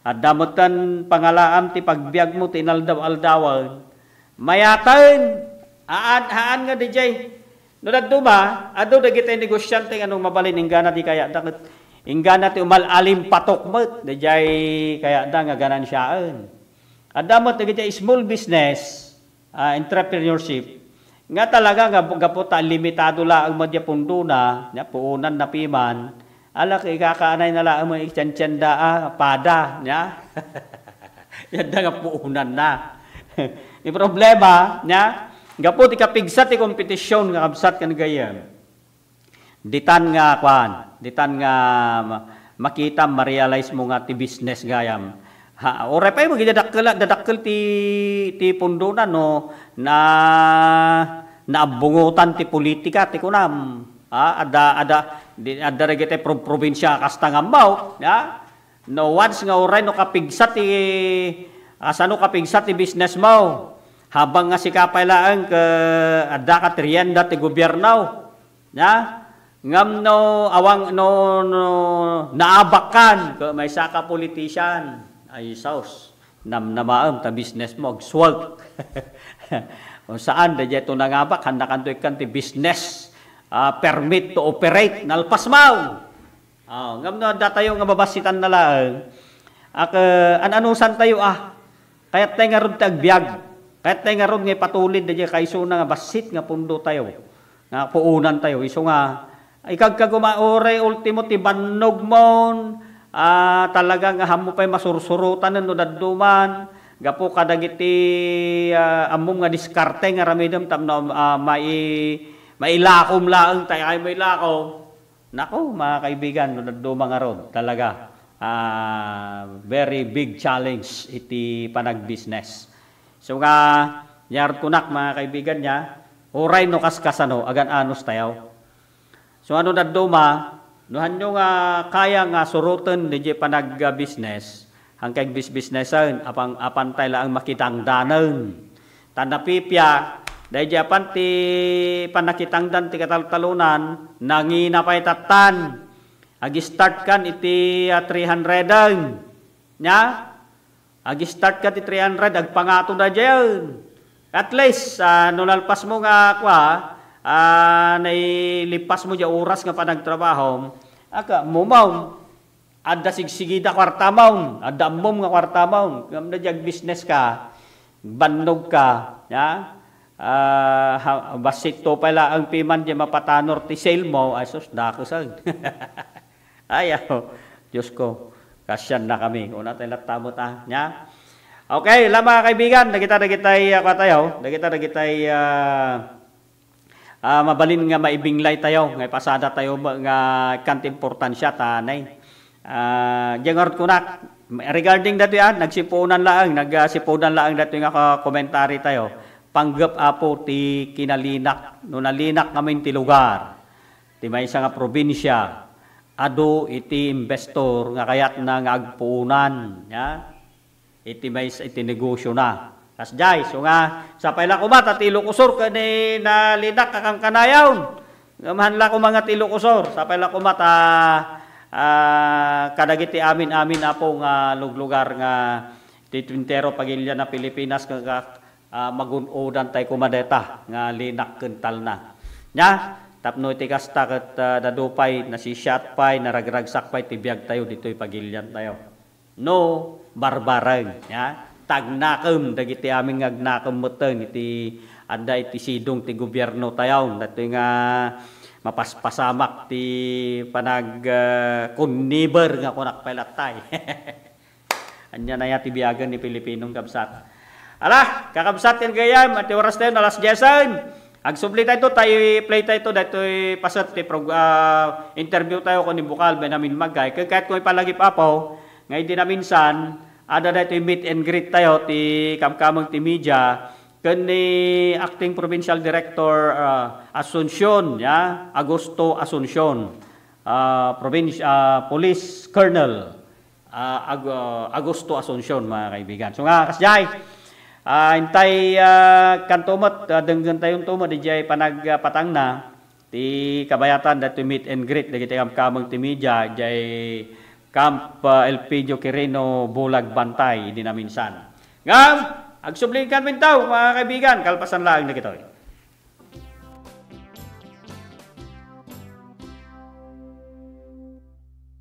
Adda metten pangalaam ti pagbiagmo ti inaldaw-aldawen. Mayaten, haan, haan nga didiay. No dadduma, adu dagiti negosyante nga no mabalin inggana ti kayatda ket inggana ti umal-alim patok met, didiay kayatda nga ganansiaen. Adda met dagiti small business, ah, entrepreneurship, nga talaga nga gapu ta limitado laeng met diay pundona, nya puonanna piman, ala, ikakaanayna laeng met itiantianda a pada, nya? Yadda nga puonanna. Ti problema, nya? Gapu ti kapigsa ti kompetisyon nga kabsat ken gayyem. Ditan nga, kuan, ditan nga ma-, makita, ma-realize mo nga ti business gayam. Ha, uray pay mo, dadakkel, dadakkel ti, ti pundona no, na, naabbungotan ti politika, ti kunam. Ha, adda, adda, di, adda dagiti prob-, probinsia kasta nga ammo, ya? No, once nga uray no kapigsa ti, kasano kapigsa ti business mo? Habang nga sika pay laeng ket adda ka ti rienda ti gobierno. Nya? Ngem no awang, no, no naabakkan ket maysa ka politician. Ay, saos. Namnamaem ta business mo, agsweldo. O saan, da diay to nangabak, hannakanto ikkan ti business, ah, permit to operate, nalpas mo. Ah, ngem no, adda tayo nga babassitan na laeng. Ak, eh, an-anusan tayo, ah. Kayat tayo ngarud ti agbiag. Kayat tayo ngarud nga ipatulid da diay kaisuna nga bassit nga pundo tayo. Nga puunan tayo. Isu nga, ikagkaguma, uray ultimo ti bannog mon, ah, talaga nga hammo pay masursurotanen no dadduman, gapu kadagiti, ah, ammom nga diskarte nga aramidem tapno, ah, mai-, mailakom laeng, tay ay mailakom. Naku, mga kaibigan, no dadduma ngarud, talaga, ah, very big challenge iti panagbusiness. So nga, ngarud kunak, mga kaibigan, nia, uray no kaskasano, agan-anos tayo. So, ano dadduma, no hanyo nga kaya nga suroten diay panagbusiness, hankay bisbisnesen, apan, apan tayo laeng makitangdanen. Ta napipia, daydiay apan ti pannakitangdan ti kataltalonan, nangina pay tattan. Ag-start kan iti, ah, three hundred-en. Nia? Ag-start ka ti three hundred, agpangato daydiayen. At least, ah, no nalpas mo nga, kua, ah, nailipas mo diay oras nga panagtrabahom, aka, mumawm, adda sigsigida kuarta mawn, adda ammom nga kuarta mawn. Ngem no diay agbusiness ka, bannog ka, ya? Ah, ha-, bassit to pay laeng piman diay mapatanor ti sale mo, ay sus, dakes, ay. Ay, aw, Diyos ko, kasiannakami. Una tayo latta met, ah, nia? Okay, la, mga kaibigan, dagita, dagitay, ah, kua tayo, dagita, dagitay, ah, ah, mabalin nga maibinglay tayo, nga ipasada tayo ba-, nga ikkan ti importansya ta, nay. Ah, diay ngarud kunak, regarding datoy, ah, nagsipunan laeng, nag, ah, sipunan laeng datoy nga ka-, commentary tayo. Panggep, Apo, ti kinalinak, no nalinak ngamin ti lugar, ti maysa nga probinsia, adu iti investor nga kayatna nga agpuonan, ya, iti maysa iti negosiona. Kasdiay, so nga, sapay la koma ta ti Ilocosur ken ni nalinak a kankanayon. Ngem han la koma nga ti Ilocosur, sapay la koma ta, ah, kadagiti amin-amin, Apo, nga luglugar nga ti entero pagilian a Pilipinas nga, ah, magun-odan tayo koma dayta nga linak ken talna. Nia, tapno iti kasta ket, ah, dadu pay, nasisiat pay, naragragsak pay ti biag tayo ditoy pagilian tayo. No, barbareng, nia? Ta agnakem dagiti amin nga agnakem metten iti adda iti sidong ti gobierno tayo. Datoy nga mapaspasamak ti panag, ah, conniver nga kunak pay lattay. Ania na ya ti biagen ni Pilipinong kabsat. Ala, kakabsat ken gayyem, ti oras tayo, alas diesen. Agsubli tayo, tayo, play tayo, daytoy paset ti prog-, ah, interview tayo ken ni Bukal Benjamin Magay. Ken kayatko ipalagip, Apo, nga idi naminsan, adda daytoy meet and greet tayo, ti kamkameng ti media, ken ni Acting Provincial Director, ah, Asuncion, ya, Augusto Asuncion, ah, Provinci-, ah, Police Colonel. Ah, Ag-, ah, Augusto Asuncion, mga kaibigan. So nga, kasdiay, ah, intay, ah, kanto met, ah, denggen tayo to met, diay panagpatangna, ti kabayatan, daytoy meet and greet, dagiti kamkameng ti media, diay Camp, ah, Elpidio Quirino, Bulag, Bantay, idi naminsan. Ngam, agsubli kan mintaw, mga kaibigan, kalpasan laeng dagitoy.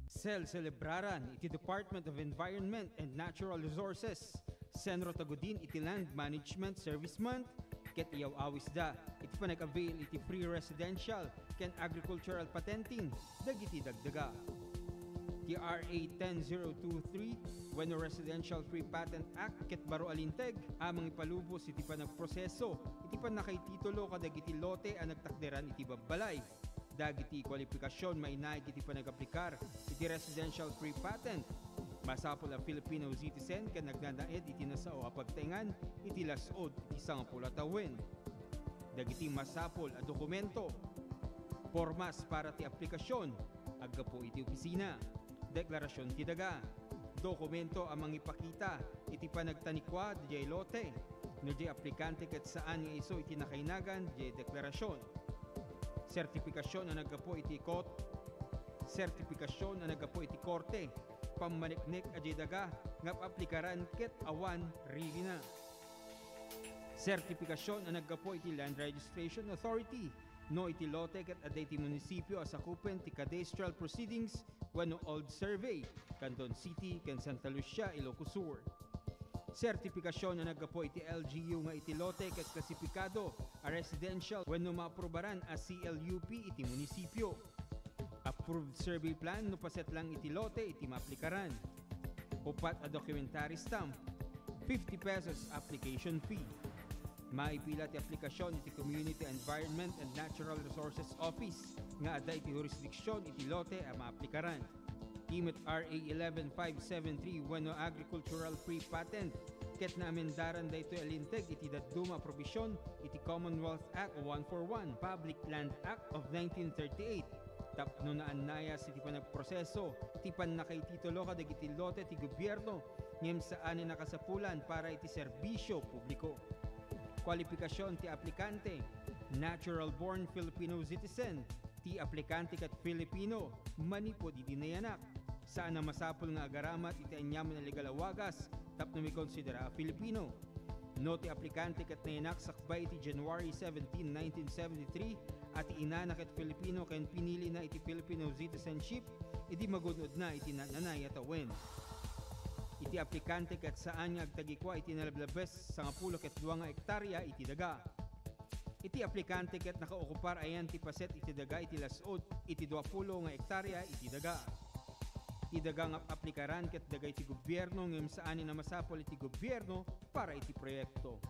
Sel-, selebraran iti Department of Environment and Natural Resources, Senro Tagudin iti Land Management Service Month, ket iyaw-awisda iti panag-avail iti free residential ken agricultural patenting dagiti dagdaga. Ti R A ten zero two three wenno Residential Free Patent Act ket baro a linteg a mangipalubos iti panagproseso iti pannakaititulo kadagiti lote a nagtakderan iti babbalay. Dagiti kwalipikasion mainaig iti panagaplikar iti Residential Free Patent. Masapul a Filipino citizen ken nagnanaed iti nasao a pagtaengan iti las-ud iti sangapulo a tawen. Dagiti masapul a dokumento: pormas para ti aplikasion, aggapu iti opisina, deklarasion ti daga, dokumento a mangipakita iti panagtanikua diay lote, no diay aplikante ket saan nga isu iti nakainagan diay deklarasion, sertifikasion a naggapu iti kot-, sertifikasion a naggapu iti korte, pammaniknek a diay daga nga aplikaran ket awan ririna. Sertipikasion a naggapu iti Land Registration Authority no iti lote ket adda iti munisipio a sakupen ti cadastral proceedings wenno old survey, Candon City ken Santa Lucia, Ilocos Sur. Sertipikasion a naggapu iti L G U nga iti lote ket klasipikado a residential wenno maaprubaran a C L U P iti munisipio. Approved survey plan no paset lang iti lote iti maaplikaran. Upat a documentary stamp, fifty pesos application fee. Maipila ti aplikasion iti Community Environment and Natural Resources Office nga adda iti jurisdiksion iti lote a maaplikaran. Ti met R A eleven five seven three wenno Agricultural Pre-Patent ket naamendaran daytoy a linteg iti dadduma a probision iti Commonwealth Act one four one, Public Land Act of nineteen thirty-eight, tapno naannayas iti panagproseso ti pannakaititulo kadagiti lote ti gobierno ngem saanen a kasapulan para iti serbisio publiko. Kualipikasion ti aplikante: natural-born Filipino citizen, ti aplikante ket Filipino manipud idi nayanak. Saan a masapul nga agaramat iti aniaman a legal a wagas tapno maikonsidera a Filipino. No ti aplikante ket nayanak sakbay iti January seventeen, nineteen seventy-three, a ti inana ket Filipino ken pinilina iti Filipino citizenship, idi magun-odna iti naananay a tawen. Iti aplikante ket saan nga agtagikua iti nalablabes sangapulo ket dua nga ektaria iti daga. Iti aplikante ket nakaokupar ayan ti paset iti daga iti las-ud iti duapulo nga ektaria iti daga. Ti daga nga aplikaran ket daga iti gobierno ngem saanen a masapul iti gobierno para iti proyekto.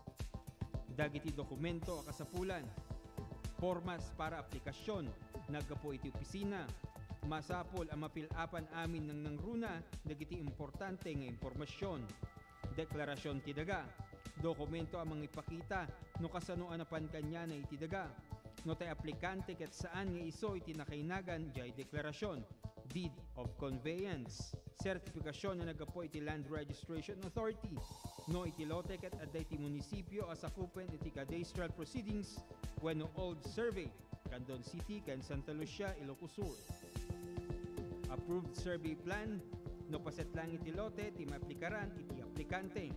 Dagiti dokumento a kasapulan: pormas para aplikasion, naggapu iti opisina. Masapul a mapilapan amin nangnangruna dagiti importante nga impormasion. Deklarasion ti daga, dokumento a mangipakita no kasano a napan kaniana iti daga. No ti aplikante ket saan nga isu iti nakainagan diay deklarasion, deed of conveyance, sertipikasion a naggapu iti Land Registration Authority. No iti lote ket adda iti munisipio a sakupen iti cadastral proceedings wenno old survey, Candon City ken Santa Lucia, Ilocos Sur. Approved survey plan, no paset lang iti lote ti maaplikaran iti aplikante.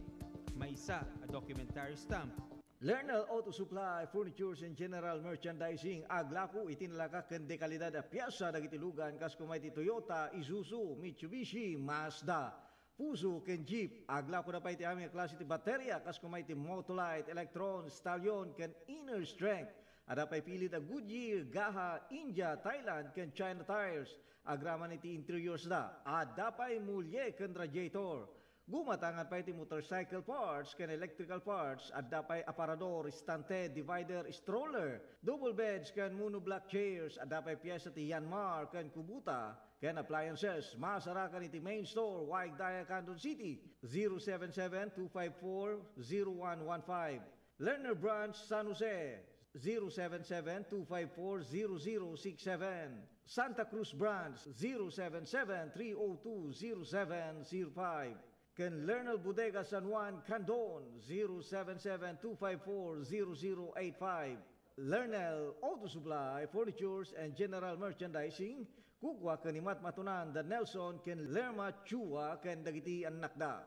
Maysa a documentary stamp. Lernel Auto Supply, Furnitures and General Merchandising, aglako iti nalaka ken dekalidad a piesa dagiti lugan kas koma iti Toyota, Isuzu, Mitsubishi, Mazda, Fuso ken Jeep. Aglakoda pay iti amin a klase ti bateria kas koma iti Motolite, Electron, Stallion, ken Inner Strength. Adda pay pilit a Goodyear, Gaha, India, Thailand, ken China tires. Agraman iti interiors da, adda pay mulie ken radiator. Gumatangan pay ti motorcycle parts ken electrical parts, adda pay aparador, istante, divider, stroller, double beds ken monoblock chairs, adda pay piesa ti Yanmar ken Kubota, ken appliances. Masarakan iti main store, Wide Dial, Candon City, zero seven seven two five four zero one one five. Lerner Branch, San Jose, zero seven seven two five four zero zero six seven. Santa Cruz Branch, zero seven seven three oh two zero seven zero five. Ken Lernel Bodega San Juan, Candon, zero seven seven two five four zero zero eight five. Lernel Auto Supply, Furnitures and General Merchandising, kukua ken ni matmatonan da Nelson ken Lerma Chua ken dagiti annakda.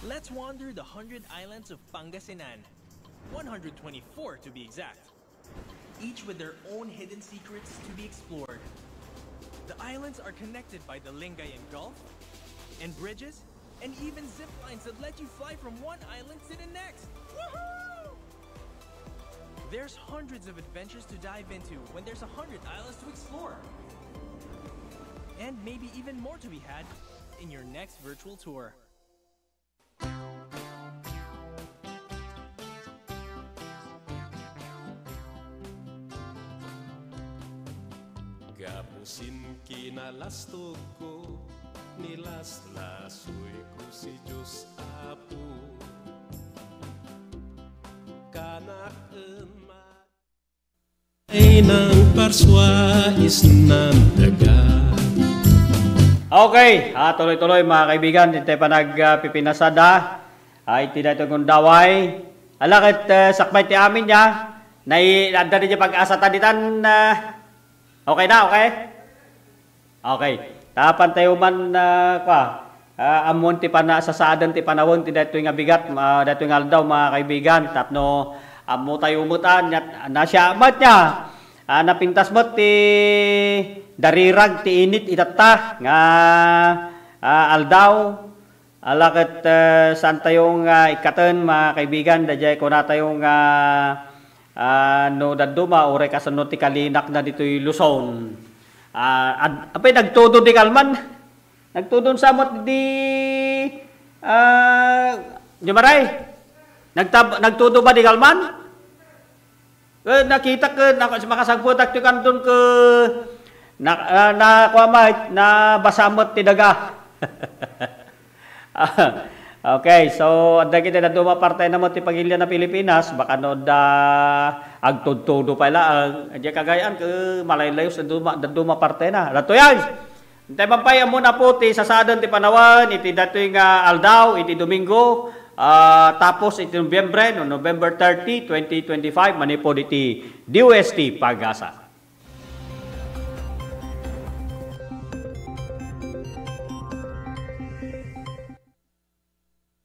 Let's wander the hundred islands of Pangasinan, one hundred twenty-four to be exact, each with their own hidden secrets to be explored. The islands are connected by the Lingayen Gulf and bridges and even zip lines that let you fly from one island to the next. Woohoo! There's hundreds of adventures to dive into when there's a hundred islands to explore. And maybe even more to be had in your next virtual tour. Gapu sin kinalastogko, nilaslasoyko si Dios Apo. Kanak en ma- Ay nang parsua isnan daga. Okay, ah, tuloy-tuloy, mga kaibigan, dito'y panag, ah, pipinasada. Ah, iti daytoy gundaway. Ala ket, eh, sakbay ti amin ya. Nai-, adda di pag-asa ta ditan, ah, okay na, okay? Okay. Tapan tayo man, ah, kwa, ah, ammon ti pana-, sasaaden ti panawen ti daytoy nga bigat, ah, daytoy nga aldaw, mga kaibigan, tapno ammo tayo met, ah, nya-, nasiamat nya. Ah, napintas met ti darirag ti init itatta nga, ah, aldaw. Ala ket, eh, saan tayo nga ikkaten, mga kaibigan, daydiay kunatayo nga, ah, no dadduma, uray kasano ti kalinakna ditoy Luzon. Ah, ad-, apay, nagtudo di kalman. Nagtudon sa met di, ah, di maray. Nagtab-, nagtudo ba di kalman? Eh, nakita ko, nak-, makasagputak ti kandon ko, na, ah, na, kuwa met, nabasa met ti daga. Okay, so, adda kita dadduma parte na mo ti pagilian na Pilipinas, baka no da agtudtudo pa ila, ang, di kagayaan ko, malaylayo sa duma, dadduma parte na. Datoy ay! Intay man pay, ammo na po ti sasaaden ti panawen iti datoy nga aldaw, iti Domingo, ah, tapos iti Nobyembre, no, November thirty, twenty twenty-five, manipud iti D O S T Pag-asa.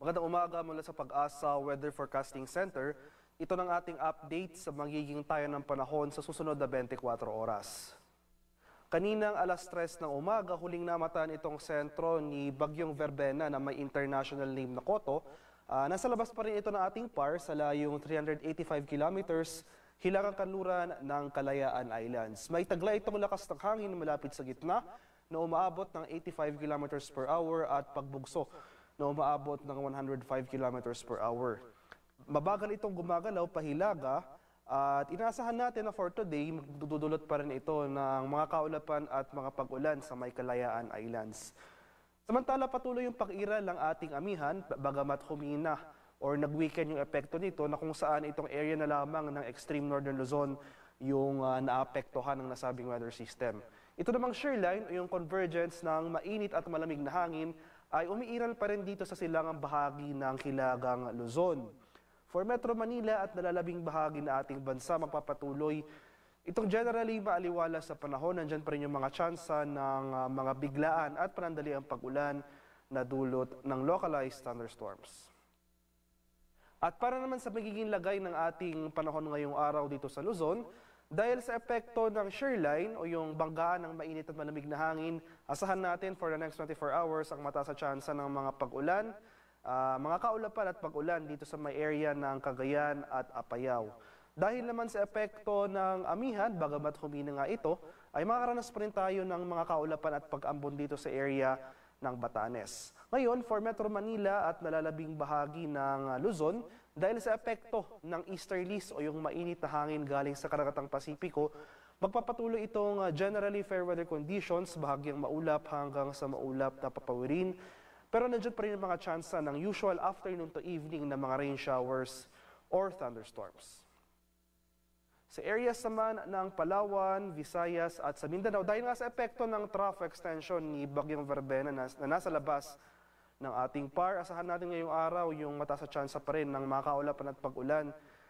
Magandang umaga mula sa Pag-asa Weather Forecasting Center. Ito ng ating update sa magiging tayo ng panahon sa susunod na twenty-four oras. Kaninang alas tres ng umaga, huling namataan itong sentro ni Bagyong Verbena na may international name na Koto. Ah, nasa labas pa rin ito ng ating par sa layong three hundred eighty-five kilometers, hilagang kanluran ng Kalayaan Islands. May taglay itong lakas ng hangin malapit sa gitna na umaabot ng eighty-five kilometers per hour at pagbugso na umaabot ng one hundred five kilometers per hour. Mabagal itong gumagalaw pahilaga at inaasahan natin na for today, magdudulot pa rin ito ng mga kaulapan at mga pag-ulan sa may Kalayaan Islands. Samantala, patuloy yung pag-iral ng ating amihan, bagamat humina or nag-weaken yung epekto nito na kung saan itong area na lamang ng extreme northern Luzon yung, ah, naapektuhan ng nasabing weather system. Ito namang shear line o yung convergence ng mainit at malamig na hangin ay umiiral pa rin dito sa silangang bahagi ng Hilagang Luzon. For Metro Manila at nalalabing bahagi na ating bansa, magpapatuloy itong generally maaliwalas sa panahon. Nandyan pa rin yung mga tsansa ng, ah, mga biglaan at panandaliang pag-ulan na dulot ng localized thunderstorms. At para naman sa magiging lagay ng ating panahon ngayong araw dito sa Luzon, dahil sa epekto ng shear line o yung banggaan ng mainit at malamig na hangin, asahan natin for the next twenty-four hours ang mataas na tsansa ng mga pag-ulan, ah, mga kaulapan at pag-ulan dito sa may area ng Cagayan at Apayao. Dahil naman sa epekto ng amihan, bagamat humina nga ito, ay makakaranas pa rin tayo ng mga kaulapan at pag-ambon dito sa area ng Batanes. Ngayon, for Metro Manila at nalalabing bahagi ng, ah, Luzon, dahil sa epekto ng easterlies o yung mainit na hangin galing sa karagatang Pasipiko, magpapatuloy itong, ah, generally fair weather conditions, bahagyang maulap hanggang sa maulap na papawirin. Pero nandiyan pa rin ang mga tsansa ng usual afternoon to evening na mga rain showers or thunderstorms. Sa areas naman ng Palawan, Visayas at sa Mindanao, dahil nga sa epekto ng trough extension ni Bagyong Verbena na, na nasa labas ng ating par, asahan natin ngayong araw yung mataas na tsansa pa rin ng mga kaulapan at pag-ulan,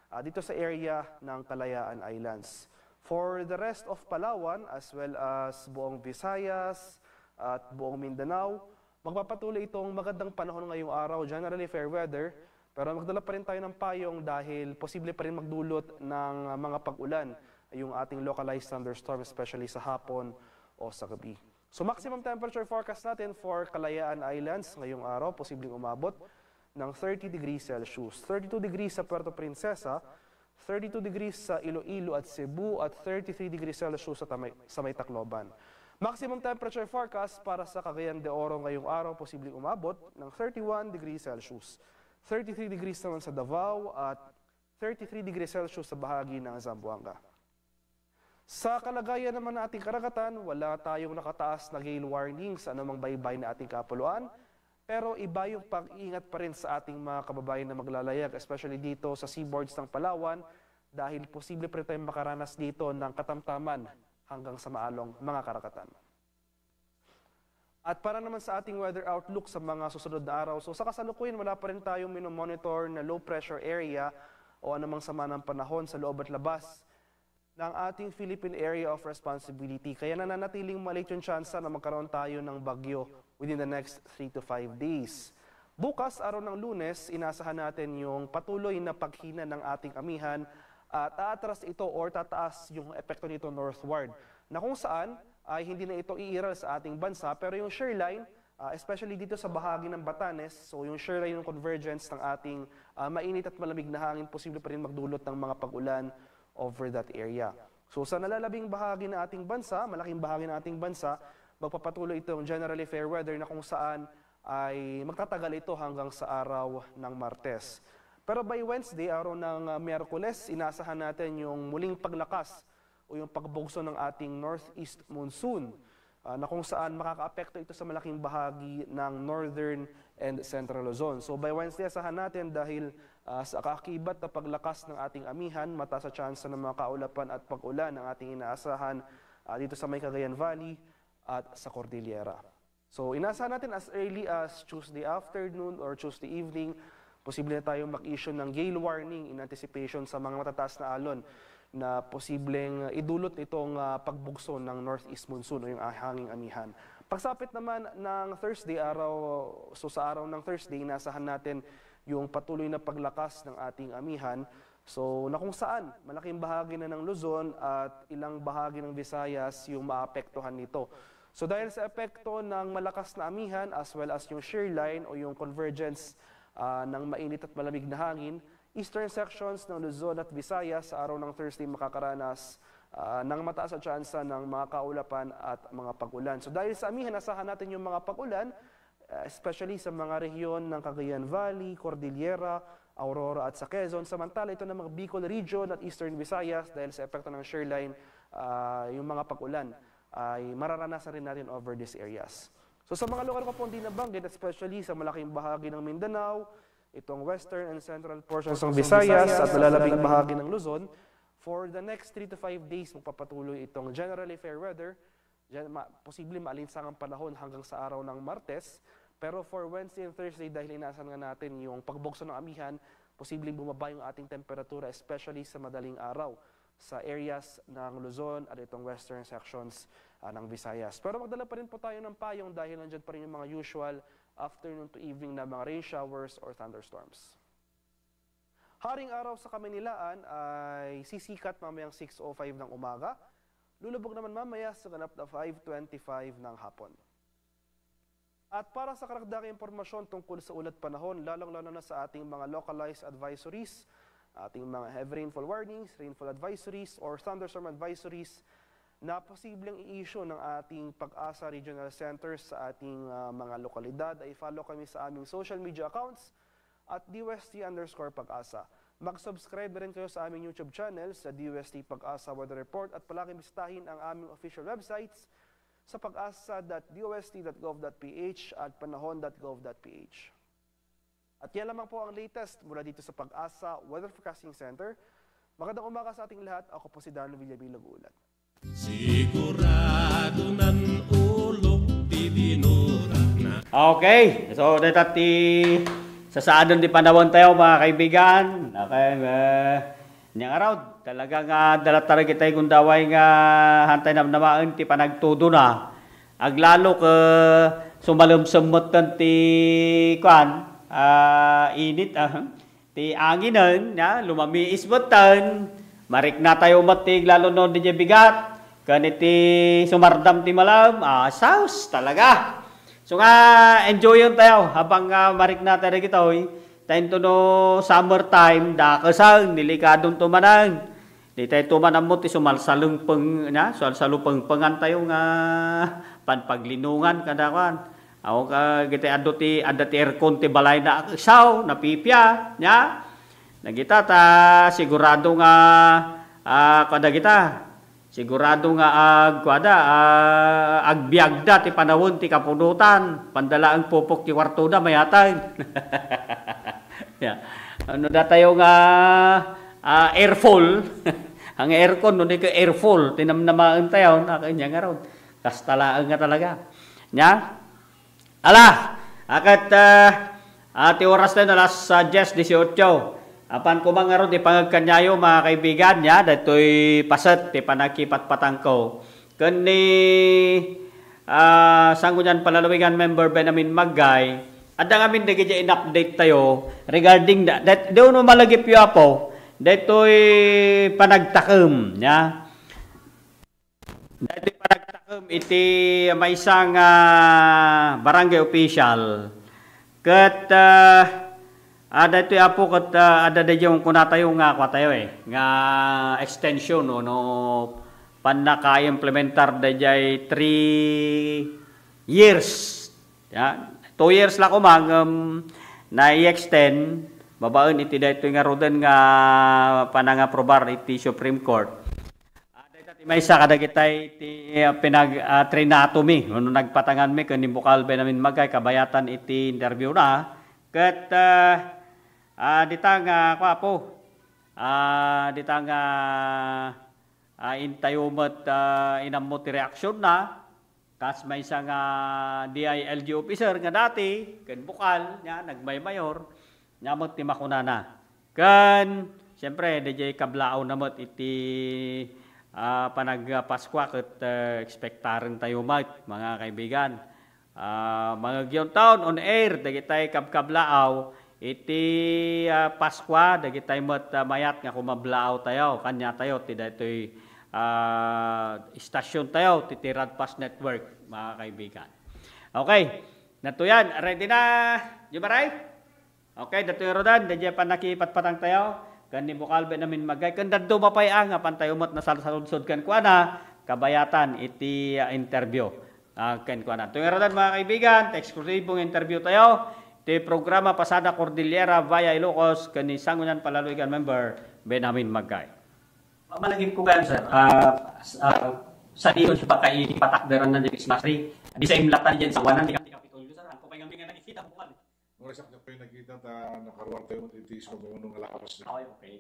ah, dito sa area ng Kalayaan Islands. For the rest of Palawan as well as buong Visayas at buong Mindanao, magpapatuloy itong magandang panahon ngayong araw, generally fair weather, pero magdala pa rin tayo ng payong dahil posible pa rin magdulot ng, ah, mga pag-ulan yung ating localized thunderstorm, especially sa hapon o sa gabi. So maximum temperature forecast natin for Kalayaan Islands ngayong araw, posibleng umabot ng thirty degrees Celsius. Thirty-two degrees sa Puerto Princesa, thirty-two degrees sa Iloilo at Cebu, at thirty-three degrees Celsius sa, tamay, sa may Tacloban. Maximum temperature forecast para sa Cagayan de Oro ngayong araw, posibleng umabot ng thirty-one degrees Celsius. Thirty-three degrees naman sa Davao at thirty-three degrees Celsius sa bahagi ng Zamboanga. Sa kalagayan naman ng ating karagatan, wala tayong nakataas na gale warning sa anumang baybay na ating kapuluan, pero iba yung pag-iingat pa rin sa ating mga kababayan na maglalayag, especially dito sa seaboards ng Palawan, dahil posible pa rin tayong makaranas dito ng katamtaman hanggang sa maalong mga karagatan. At para naman sa ating weather outlook sa mga susunod na araw, so sa kasalukuyan wala pa rin tayong minomonitor na low pressure area o anumang sama ng panahon sa loob at labas ng ating Philippine Area of Responsibility. Kaya nananatiling maliit yung tsansa na magkaroon tayo ng bagyo within the next three to five days. Bukas, araw ng Lunes, inasahan natin yung patuloy na paghina ng ating amihan at aatras ito or tataas yung epekto nito northward, na kung saan ay hindi na ito iiral sa ating bansa, pero yung shear line, ah, especially dito sa bahagi ng Batanes, so yung shear line, yung convergence ng ating, ah, mainit at malamig na hangin, posible pa rin magdulot ng mga pag-ulan over that area. So sa nalalabing bahagi ng ating bansa, malaking bahagi ng ating bansa, magpapatuloy itong generally fair weather na kung saan ay magtatagal ito hanggang sa araw ng Martes. Pero by Wednesday, araw ng, ah, Miyerkules, inasahan natin yung muling paglakas o yung pagbugso ng ating northeast monsoon, ah, na kung saan makakaapekto ito sa malaking bahagi ng northern and central Luzon. So by Wednesday, asahan natin dahil, ah, sa kaakibat na paglakas ng ating amihan, mataas a tsansa ng mga kaulapan at pag-ulan ang ating inaasahan, ah, dito sa may Cagayan Valley at sa Cordillera. So, inaasahan natin as early as Tuesday afternoon or Tuesday evening, posible na tayong mag-issue ng gale warning in anticipation sa mga matataas na alon na posibleng idulot nitong, ah, pagbugso ng northeast monsoon o yung, ah, hanging amihan. Pagsapit naman ng Thursday, araw, so sa araw ng Thursday, inaasahan natin yung patuloy na paglakas ng ating amihan. So, na kung saan, malaking bahagi na ng Luzon at ilang bahagi ng Visayas yung maapektuhan nito. So, dahil sa epekto ng malakas na amihan as well as yung shear line o yung convergence, ah, ng mainit at malamig na hangin, eastern sections ng Luzon at Visayas sa araw ng Thursday makakaranas, ah, ng mataas a tsansa ng mga kaulapan at mga pag-ulan. So, dahil sa amihan, asahan natin yung mga pag-ulan, ah, especially sa mga rehiyon ng Cagayan Valley, Cordillera, Aurora at sa Quezon. Samantala, ito namang Bicol Region at Eastern Visayas, dahil sa epekto ng shear line, ah, yung mga pag-ulan ay mararanasan rin natin over these areas. So sa mga lugar ko pong di nabanggit, especially sa malaking bahagi ng Mindanao, itong western and central portions ng Visayas at nalalabing bahagi ng Luzon, for the next three to five days, magpapatuloy itong generally fair weather. Diyan, ma-, posible maalinsangang panahon hanggang sa araw ng Martes. Pero for Wednesday and Thursday, dahil inaasahan nga natin yung pagbugso ng amihan, posibleng bumaba yung ating temperatura, especially sa madaling araw sa areas ng Luzon at itong western sections, ah, ng Visayas. Pero magdala pa rin po tayo ng payong dahil nandyan pa rin yung mga usual afternoon to evening na mga rain showers or thunderstorms. Haring araw sa Kamaynilaan ay sisikat mamayang six oh five ng umaga. Lulubog naman mamaya sa ganap na five twenty-five ng hapon. At para sa karagdagang impormasyon tungkol sa ulat panahon, lalong-lalo na sa ating mga localized advisories, ating mga heavy rainfall warnings, rainfall advisories, or thunderstorm advisories na posibleng i-issue ng ating PAGASA Regional Center sa ating, ah, mga lokalidad, ay follow kami sa aming social media accounts at D O S T underscore PAGASA. Mag-subscribe na rin kayo sa aming YouTube channel sa D O S T PAGASA Weather Report at palaging bisitahin ang aming official websites sa pagasa dot D O S T dot gov dot P H at panahon dot gov dot P H. At yan lamang po ang latest mula dito sa PAGASA Weather Forecasting Center. Magandang umaga sa ating lahat. Ako po si Darno Villamil nag-uulat. Sigurado nan ulok ti dinurana. Okay, so dayta ti sasaadon ti panawen tayo, mga kaibigan. Okay, eh, niang arud, talaga nga dala talaga tayo gundaway nga hantay namnamaen ti panagtudona. Aglalo ket sumalemsem metten ti kuan, ah, init, ah. Ti anginen, ya, lumamiis metten, marikna tayo met ti aglalo no diay bigat, Ken iti sumardam ti malaem, ah, saus talaga. So nga, enjoyen tayo habang, ah, marikna tayo dagitoy. Ta into no summertime, dakesen, delikadonto manen. Di tayo to man ammo ti sumalsalungpeng, nya, sumalsalupengpengan tayo nga panpaglinungan kada kuan. Aw ka, giti adu ti, adda ti aircon ti balayna, agsaw, napipia, nya. Dagita ta sigurado nga, ah, kada kita, sigurado nga ag-, kuada, ah, agbiagda ti panawen ti kapunotan, panda laeng pupok ti kuartoda, mayatay. Ya. Ano da tayo nga, ah, airfall? Ang aircon, no, di ka airfall, tinamnamaen tayo, na kanya nga ron. Kasta laeng nga talaga. Nya? Ala, akat, ah, ah, ti oras tayo na alas, ah, dies dieciocho. Apan koma ngarud, ipangagkanyayo, mga kaibigan, ya, daytoy paset ti panakipatpatangko. Ken ni, ah, Sanggunian Palalawigan member Benjamin Maggay, adda ngamin dagiti in-update tayo regarding da, that, di uno malagipyo, Apo, daytoy panagtakem, ya. Daytoy panagtakem iti maysa nga barangay official. Ket, ah, ah, daytoy, Apo, ket, ah, adda daydiay kunatayo nga kuatayo, eh, nga extension, no, no, pannakaimplementar daydiay three years. Ya, two years la koma ngem nai-extend babaen iti daytoy ngaruden nga panangaprobar iti Supreme Court. Ah, dayta ti maysa kadagitay ti, ah, pinag-, ah, trinatomi, no, nagpatanganmi ken ni Bukal Benjamin Maggay kabayatan iti interview na. Ket, ah, ah, dita nga, kuapo, ah, dita nga, ah, intayo met, ah, inammo ti reaksyon na. Kas maysa nga D I L G officer nga dati, ken Bukal, nya, nagmaymayor, nya met ti makunana. Ken, siyempre, daydiay kablaawna met iti, ah, panagpaskua ket, eh, ekspektaren tayo met, mga kaibigan. Ah, mangegyon taon on air, dagitay kabkablaaw, iti, ah, Paskua, dagitay met, ah, mayat nga kumablaaw tayo, kanya tayo, ti daytoy, ah, istasyon tayo, ti, ti Radpas Network, mga kaibigan. Okay, natuyan, ready na, Jumaray? Okay, datoy ngaruden, daydiay pannakipatpatang tayo, ken ni Bukal Benjamin Maggay, ken dadduma pay a, nga pantayo met nasalsaludsod kenkuana, kabayatan iti, ah, interview. Ah, kenkuana. Datoy ngaruden, mga kaibigan, ti eksklusibong interview tayo, ti programa Pasada Cordillera via Ilocos, ken ni Sanggunian Palalawigan member, Benjamin Maggay. Malagip ko kayan, sir, ah, s-, ah, sa diyon siya pagkaipatakderan na di Christmas tree, di sa imlatan dyan sa wanan, di ka, di Kapitolyo, sir, ang kupay nga may nga nakikita ko, Oras ak pay nakita ta nakaruar tayo iti sumagmamano nga lawas na. Okay, okay.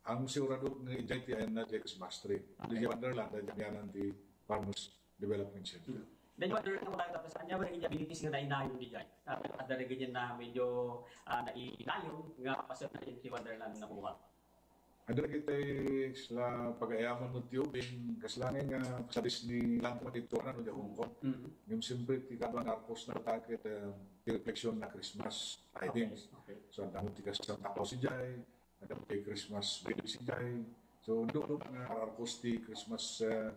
Ang sigurado nga idiay ti ayanna ti Christmas tree. Di Okay. Wonderland, daydiay amianan ti Farmers Development Center. Hmm. Then, Wonderland, ano tayo, tapos, anya ba rin yung abilities nga nainayon di jay? Ah, ada rin ganyan na medyo, ah, nainayon nga pasal na yung ti Wonderland na buha. Adda dagiti sila pagayaman met ti ubing, kasla nga pasadis ni Langkon iti tuanan no di Hong Kong. Mm. Ngem siyempre, ti kaduan nga arkos na ta ket, eh, ti reflection na Christmas lighting. Okay, okay. So, adda met ti kas Santa Claus idiay, adda met ti Christmas bells idiay. So, dukduk nga arkos ti Christmas, eh,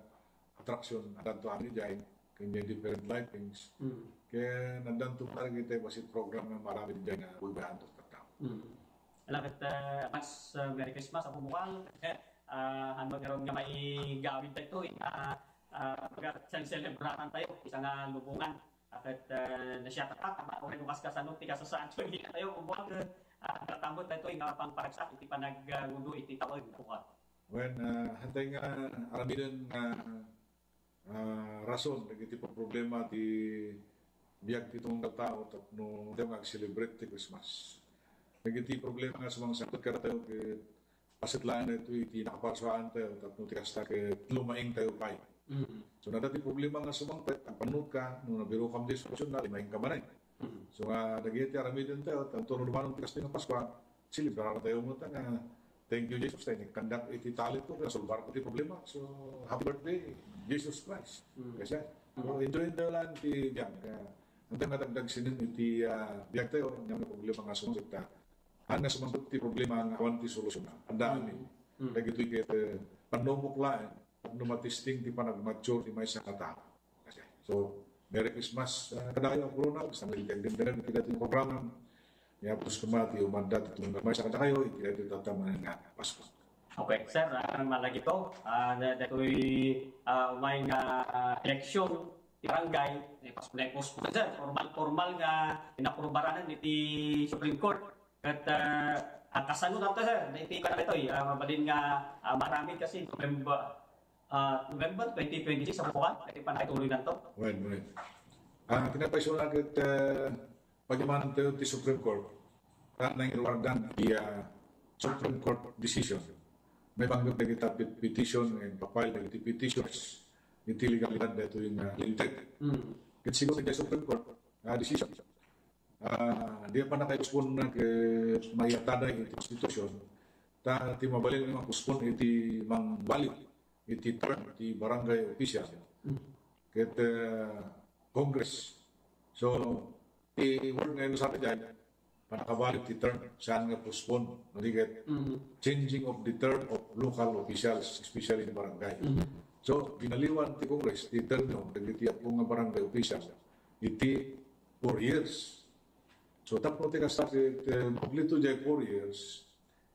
attraction, addanto amin idiay, ken different lightings. Mm. Ken addanto pay dagiti basit program nga maaramid idiay nga buybayanto ti tattao. Mm. Ala ket, eh, advance, eh, Merry Christmas, Apo Bukal. Ah, han met ngarud nga maigawid tayo, eh, ah, ah, pagka-celebratan tayo, isa nga lubongan. Ket, eh, nasiatak, ama, o no kaskasano ti kasasaadto ni tayo, Apo Bukal, eh, ah, nagtamot tayo, eh, nga pangparagsak iti panaggudo iti tawen, Apo Bukal. Wen, ah, hantay nga aramiden nga ah, rason dagiti problema ti biag ti tunggal tao tapno tayo nga ag-celebrate ti Christmas. Dagiti problema nga sumangsangkot kadatayo ket paset laeng daytoy iti nakaparsuaan tayo tapno ti kasta ket lumaing tayo pay. Mm. So, nadda ti problema nga sumangpet, agpannurot ka, no nabirokam ti solusyon na, lumaing ka manen. Mm. So, nga dagiti aramiden tayo, tanto no dumanon ti kasta nga Paskua, selebrarna tayo met nga, "Thank you, Jesus, ta inikkandak iti talent ko, nasolbar ko ti problema." So, happy birthday, Jesus Christ. Mm. Kasi, Mm. so, enjoy tayo lang ti biag. Kaya, ang dagdag sinin iti, ah, biag tayo, nga may problema nga sumagot ta. Ang nga sumagot ti problema nga awan ti solusyon na. Ang dami. Mm. Dagitoy ket, eh, panumok laeng. tapno matisting ti panagmature ti maysa nga tao. So, Merry Christmas, ah, kadayo, Apo Ronald. Sa nagdagdagdag iti daytoy nga programa, ni Apo Diyos koma ti umanda ti tumunggal maysa kadakayo iti daytoy tatta manen nga Pasko. Okay, sir, ah, malagip ko, ah, da-, daytoy, ah, umay nga, ah, eleksyon ti barangay, eh, pas-, na-postpone, sir. Formal, formal nga inaprobaranan iti Supreme Court. Ket, ah, ah, kasano latta, sir? Daytoy, kanang daytoy, ah, mabalin nga, ah, maaramid kasi November, ah, November twenty twenty-six, sa buwan, iti panagtuloy na to. Well, well. Ah, kinapaiso na ket, ah, pagyamanantayo ti Supreme Court, ah, nangiruardan ti, ah, Supreme Court decision. Maipanggep dagiti pet-, petition nga impapile dagiti petitioners iti legalidad daytoy nga linteg. Mm. Ket siguro daytoy Supreme Court, ah, decision. Ah, di pa naka-postpone na ket maiyatada iti konstitusion. Ta ti mabalin nga ma-postpone iti mangbalik iti term ti barangay official. Mm. Ket, ah, Congress. So, ti word nga inusar daydiay, pannakabalik ti term, saan nga postpone, no di ket Mm. changing of the term of local officials, especially in barangay. Mm. So, ginaliwan ti Congress ti term no dagiti appo nga barangay official iti four years. So, tapno ti kasta ket, eh, maglito jay four years,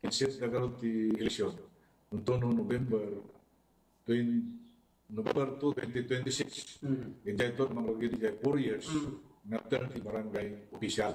inset na garud ti eleksyon. Unto no November twenty, November two, twenty twenty-six. Mm. Idiay to, mangrugi di jay four years, Mm. nga term ti barangay official.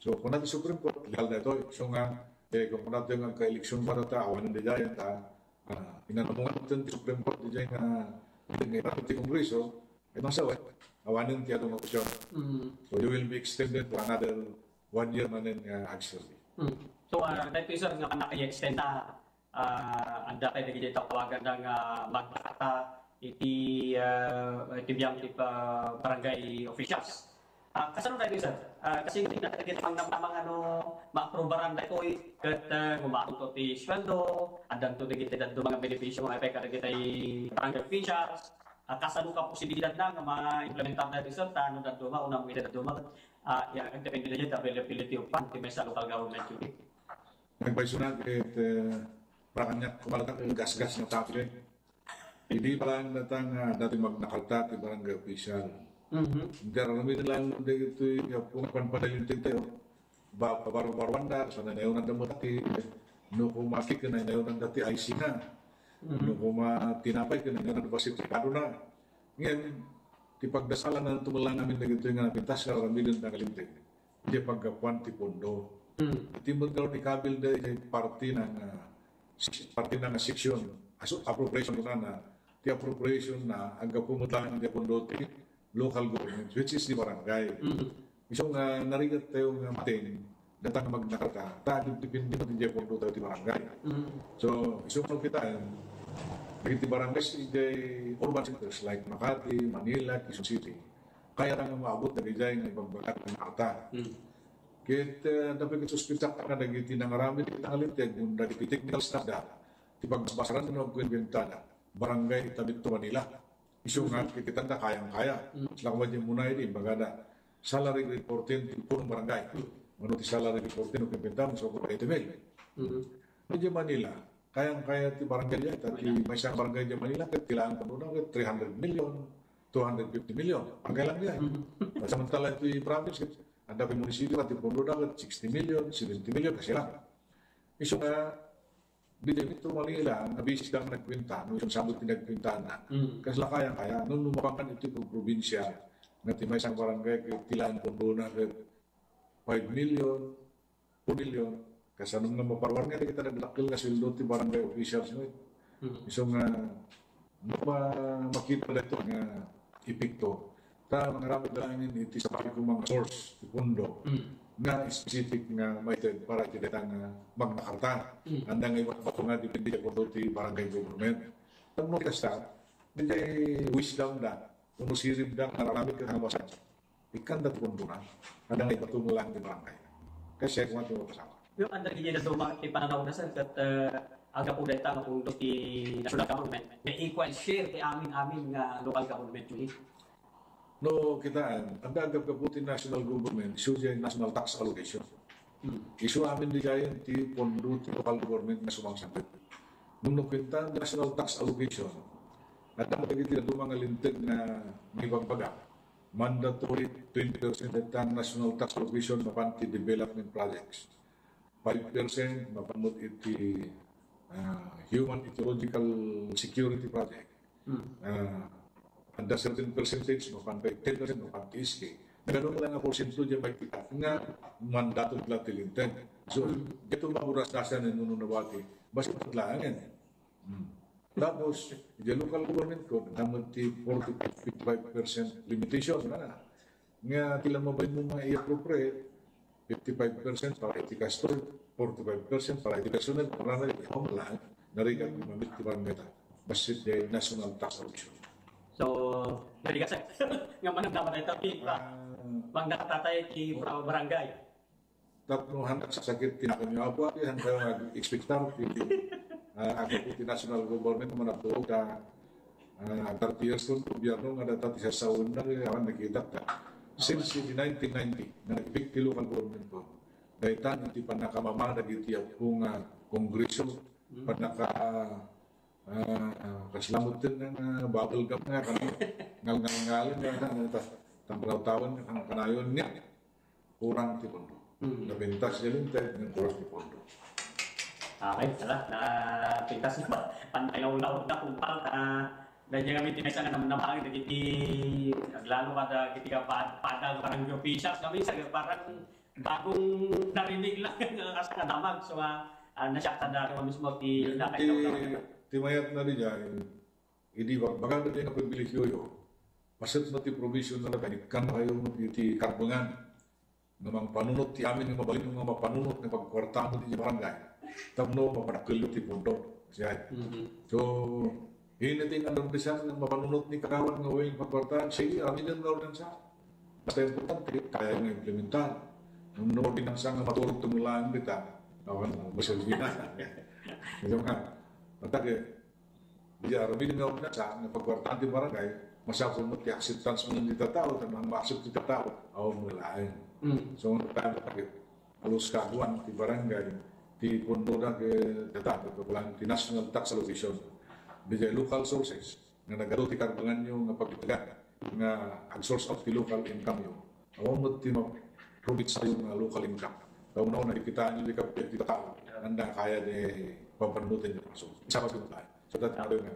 So, kuna ti Supreme Court, legal daytoy. So nga, eh, kung kuna ti nga ka-eleksyon para ta, awanen di jay, ta, ah, inanumungan ti Supreme Court, di jay nga, nga ipapit ti Kongreso, eh, masawat, awanen ti adu nga opsyon. Mm. So, you will be extended for another one year manen nga agserbi. Mm. So, ah, daytoy, sir, nga pannaka-extend na, ah, adda pay dagiti tawaganda nga magdakata iti, ah, iti biang ti pa-, barangay officials. Ah, kasano daytoy, sir? Ah, kasi iti dagiti pangnamnama nga no, maaprobaran daytoy, ket, ah, gumaanto ti sueldo, addanto dagiti dadduma nga benepisio nga ipay kadagiti barangay officials. Ah, kasano ka posibilidad na nga ma-implementar daytoy, sir? Ta no dadduma, unam iti dadduma, ah, ya, agdepende dayta availability of fund ti maysa local government unit. Nagpayso na ket, eh, para kaniak, kumalatak ket gasgas nga topic, eh. Idi pa lang dayta nga daytoy magnakarta ti barangay official. Mhm. Iti aramiden lang daytoy nga pung-, panpanalinteg tayo. Ba-, pabarubaruanda, sa nanayonanda met ti, no koma cake ket nanayonanda ti icing na. Mhm. No koma tinapay ket nanayonanda ti basit rekado na. Ngem, ti pagdasalan na tumelang amin dagitoy nga napintas nga aramiden nga linteg. Iti paggapuan ti pondo. Mm. Iti met nga ikabil da iti parti na nga, ah, sek-, parti na nga section, aso-, appropriation kunana, ti appropriation na aggapu met laeng iti pondo ti local government, which is the barangay. Mm. Isu nga narigat tayo nga matin, dayta nga magnakarta, ta depende met iti pondo tayo ti barangay. Mm. So, isu nga kita, eh, iti barangay, iti urban centers like Makati, Manila, Quezon City, kayatna nga maabot dagijay nga ibagbaga ti karta. Hmm. Ket, eh, adda pay ket suspetsak nga dagiti nangaramid iti pangalinteg, ngem dagiti technical staff da, ti pagbasbasaran no agkukuentada, barangay Tabitto Manila. Isu nga, hmm, kikitanda kayang-kaya. Hmm. Sila koma di muna idi, imbagada, salary reporting ti punong barangay. Hmm. Mano ti salary reporting no kukuenta, so, eighty mil. Hmm. Iti Manila, kayang-kaya ti barangay diay, ta ti maysa nga barangay diay Manila, ket ti laeng pundona ket three hundred million, two hundred fifty million. Barangay lang diay. Mhm. Samantala ti province, ket adda pay munisipio, ti pundona ket sixty million, seventy million, kasi lang. Isu nga, diay Metro Manila, nga basic lang nagkuenta, no, isu sabot ti nagkuenta na. Mm. Kasla kayang-kaya, no, no, mapangan iti probinsya, nga ti maysa nga barangay, ket ti laeng pundona, ket five million, Cornelio, kasano nga maparuar nga dagiti nagdakkel nga sueldo ti barangay officials met. Mm. Isu nga, no, ma-, makita daytoy nga epekto. Ta mangaramid laeng iti sabali ko nga source ti pondo, mm, nga specific nga maited para iti dayta nga magnakarta. Mm. Anda nga ibato nga depende ti pondo ti barangay government. Tapno kasta, dagiti wisdom da, wenno sirib da nga aramid ken nga basag. Ikkanda ti pundona, adda nga ibato met laeng ti barangay. Kasi kung ano ti mapasama. Yung anda gini na duma ti pananaw na, sir, ket, eh, agapu dayta nga pundo ti national government, may equal share ti amin-amin nga local government unit. No, kita, anda agapu ti national government, isu diay national tax allocation. Hmm. Isu amin diay ti pundo ti local government nga sumangsangit. Nung nakwenta, national tax allocation, Adda met dagiti dadduma nga linteg nga mangibagbaga, mandatory twenty percent dayta national tax provision mapan ti development projects. Five percent mapan met iti, ah, human ecological security project. Hmm. Ah, adda certain percentage, mapan pay ten percent, mapan ti S K. Nagano lang a porsyento diay maikkat nga mandato la ti linteg. So, hmm, dito maburasdasan ni Nuno Nabati, basta laangen. Hmm. Tapos, idiay local government code, adda met ti forty-five percent limitation na. Nga ti la mabalinmo nga i-appropriate, fifty-five percent para iti cash toll, forty-five percent para iti personnel, para na iti home lang, narigat nga mamit ti barangay ta. Bassit diay national tax auction. So, narigat sa nga manang dapat ay tapi, ah, pang nakatatay ti barangay. Tapno han nagsasakit ti nakanyo, Apo, adi, han kayo nga expectar ti, ah, ako ti national government, managtuog ta, ah, thirty years kon gobyerno nga data ti sasawen na, kaya awan nakita ta. Since the nineteen ninety, nga nag-evict ti local government ko, daytan iti panakamama dagiti appo nga kongreso, panaka, ah, ah, kaslamot din nga bubble gum nga, kan-, ngal-ngal-ngal nga, ano, ta-, tampalaw-tawan nga, kan-, kanayon nga, kurang ti pondo. Mm. Napintas ti linteg, nga kurang ti pondo. Okay, ala, napintas na ba? Pantay na ulaw na kung pal, ah, dahil kami tinaysa nga nam-, namahang dagiti aglalo kada dagiti kapada, parang officials kami sa parang bagong narinig lang nga kas kadamag. So, ah, ah, nasyak kada mismo ti, yan, nakay ti, ulaw na. Ti mayat na di dyan, idi bagbaga na di nga pribilehiyo, paset na ti provision na nagkanikkan kayo ti karbengan. Nga mangpanunot ti amin nga mabalin nga mapanunot nga pagkuartamo ti barangay. Tapno mapadakkelyo ti pondo. Siya. Mhm. So, ini ti nga ordinansa nga mapanunot ni kagawad nga uwing pagkuartaan, sige, aramiden nga ordinansa. Basta importante, kaya nga implementar. No ordinansa nga maturog tumulaan kita, awan mo, basal bina. Ito nga, matag eh, Di aramid nga ordinansa nga pagkuartaan ti barangay, masapul met ti acceptance mo iti tattao, tapno ma-accept ti tattao, awan mo laeng. Mm. So, ano tayo, halos kaduan ti barangay, ti pondo da ke, data, ti national tax allocation. Di local sources, nga nagadu ti karbenganyo nga pagitagan, nga ag-source out ti local income yo. Awan met ti ma-prove it sayo nga local income. Kauna-una, kikitaan yo di kappia ti tao. Anda kaya di pampanunoten ti kaso. Isa pa ti matay. So, that nga,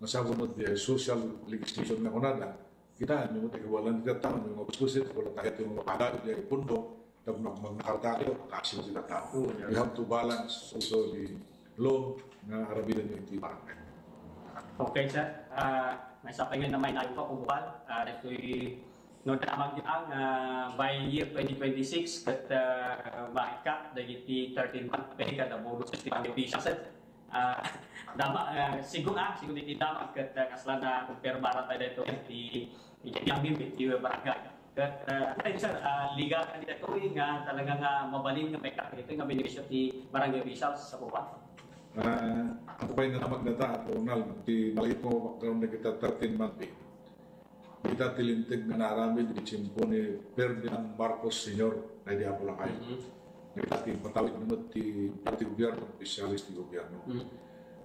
masapul met di social legislation nga kunada, kitaan yo met ti kabaelan ti tao, nga kuskusit, wala tayo nga mapadalo di pondo, tapno magnakarta kayo, kasim ti tao. Oo, yeah. We have to balance also the law nga aramiden iti barangay. Okay, sir. Ah, may sapay nga naman, ay pa, Kubal. Ah, dito'y No, damag ti ang, ah, by year twenty twenty-six, ket, ah, maikkat dagiti thirteen month pay kada bonus ti barangay officials. Ah, dama, ah, sigun, ah, sigun iti damag ket, ah, kasla na kumpirmara tayo dito ti, iti ang mimit ti barangay. Ket, ah, ay, sir, ah, legal ka dito nga talaga nga mabalin nga maikkat dito nga benepisyo ti barangay officials sa Buwan. Ah, ako pa'y nanamag na ta, Ronald, ti maliit mo background na kita thirteen month pay. Kita ti linteg nga naaramid iti tiempo ni Ferdinand Marcos Senior, ay di Apulacay. Mhm. Kita ti patawid naman ti, ti gobyerno, opisyalis ti gobyerno. Mhm.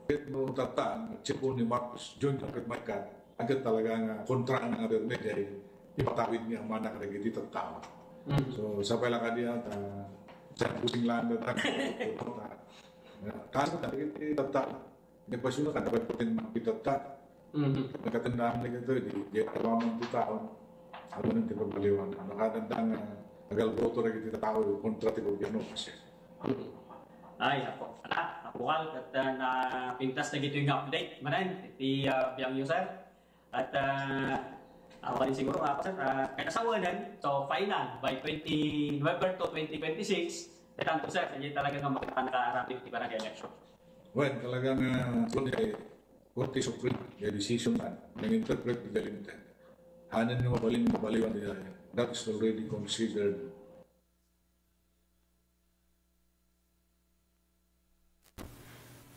Ket no tatta, tiempo ni Marcos Junior ket Mike, agad talaga nga kontra nga berme, kay ipatawid ni Amana kadagiti tattao. Mhm. So, sapay lang kadi at, ah, sa pusing lang na tayo. Kaso kadagiti tattao, Nagpasyon ka, dapat putin makita ta. Mhm. Nagkatandaan na ito, di, di, awaman ti tao. Awanan ti pagbaliwan. Nakadandang, ah, agalboto na iti tao, kontra ti gobyerno, kasi. Mhm. Ay, ako. Ala, ako, Wal, at, ah, napintas na gito yung update. Manan, iti, ah, biyang user. At, ah, awan siguro nga, sir, ah, kaya sa ulan, so, final, by twenty, November two, twenty twenty-six, kaya tanto, sir, hindi talaga nga makita nakaarapit ti barangay election. Well, talaga nga, kung kay Korte Suprema, kay decision na, nang interpret ni Galinta, hanan nga mabalin, mabaliwan nila, that is already considered.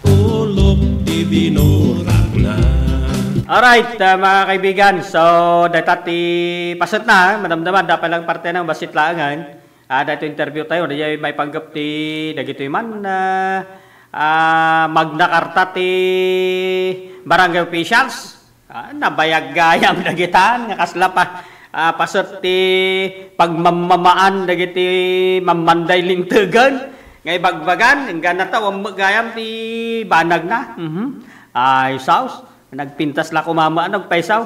Ulok ti binurak na. Alright, ah, mga kaibigan. So, dayta ti paset na, madamdama, dapat lang parte ng basit laangan. Ah, dayto interview tayo, di may panggap ti dagitoy man, ah, ah, Magna Carta ti barangay officials. Ah, nabayag gayam dagitan nga kasla pa, ah, paset ti pagmammamaan dagiti mammanday lintegen nga ibagbagan, inggana ta ummek gayam ti banagna. Mhm. Ay, saus. Nagpintas la kumama, nagpaisaw.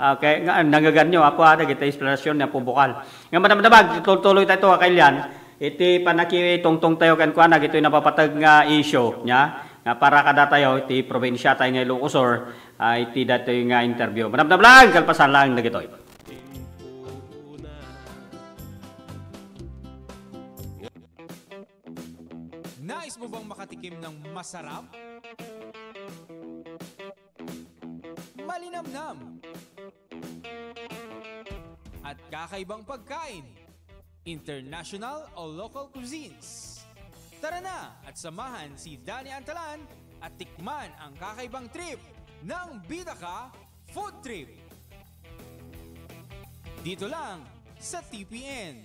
Okay, nga, nangaganyo, apo, ah, dagiti eksplanasyon ni Apo Bukal. Nga madamdamag, tultuloy tayo, kakailian. Iti panakitungtong tayo kenkuana, ito'y napapateg nga issue niya, nga para kadatayo, iti probinsya tayo nga Ilocos Sur, ah, iti datoy nga interview. Madamdamag, kalpasan lang dagitoy. Nais mo bang makatikim ng masarap, malinamnam, at kakaibang pagkain? International o local cuisines? Tara na at samahan si Danny Antalan at tikman ang kakaibang trip ng Bida Ka Food Trip. Dito lang sa T P N.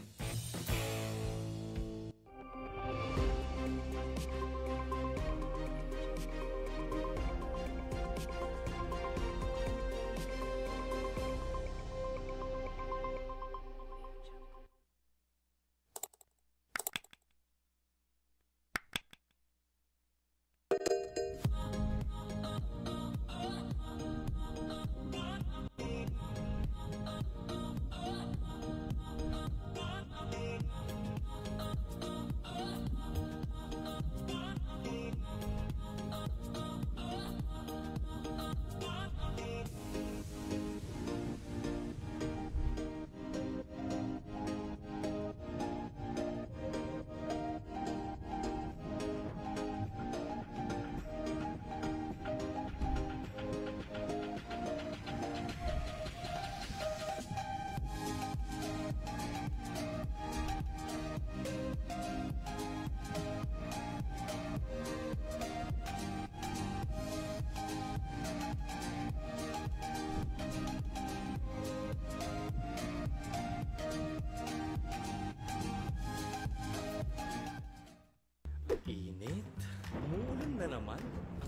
Init? Umuulan na naman?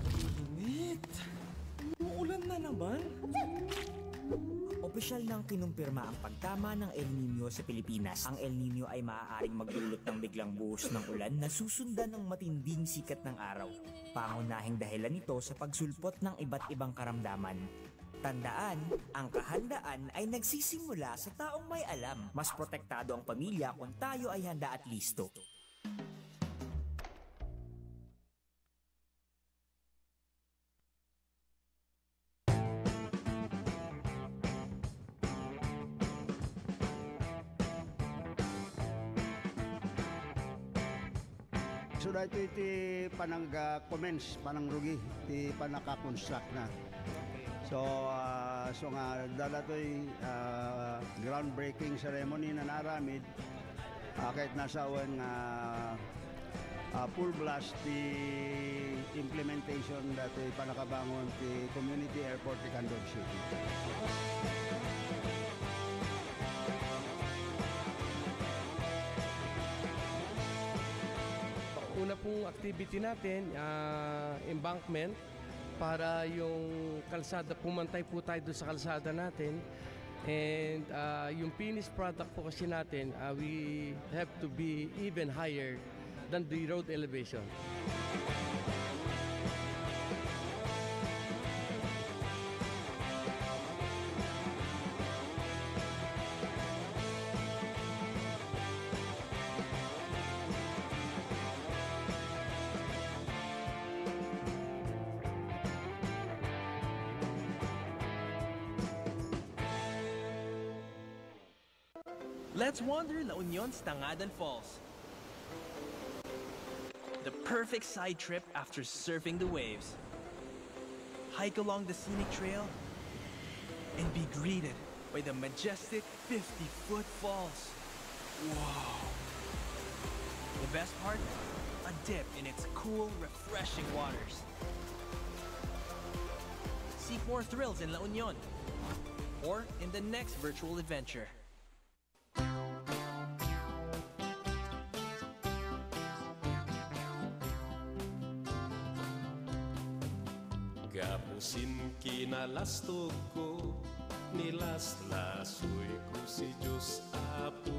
Ang init! Umuulan na naman? Opisyal nang kinumpirma ang pagtama ng El Niño sa Pilipinas. Ang El Niño ay maaaring magdulot ng biglang buhos ng ulan na susundan ng matinding sikat ng araw. Pangunahing dahilan ito sa pagsulpot ng iba't ibang karamdaman. Tandaan, ang kahandaan ay nagsisimula sa taong may alam. Mas protektado ang pamilya kung tayo ay handa at listo. So, daytoy ti panang, ah, commence, panangrugi ti panaka-construct na. So, ah, so nga, daytoy, ah, groundbreaking ceremony na naaramid, ah, ket nasawen nga, ah, full blast ti implementation daytoy panakabangon ti community airport ti Candon City. Una pong activity natin, ah, embankment para yung kalsada, pumantay po tayo doon sa kalsada natin. And, ah, yung finished product po kasi natin, ah, we have to be even higher than the road elevation. Let's wander La Union's Tangadan Falls. The perfect side trip after surfing the waves. Hike along the scenic trail and be greeted by the majestic fifty-foot falls. Wow! The best part? A dip in its cool, refreshing waters. Seek more thrills in La Union or in the next virtual adventure. Gapu sin kinalastogko, nilaslasueko si Dios Apo.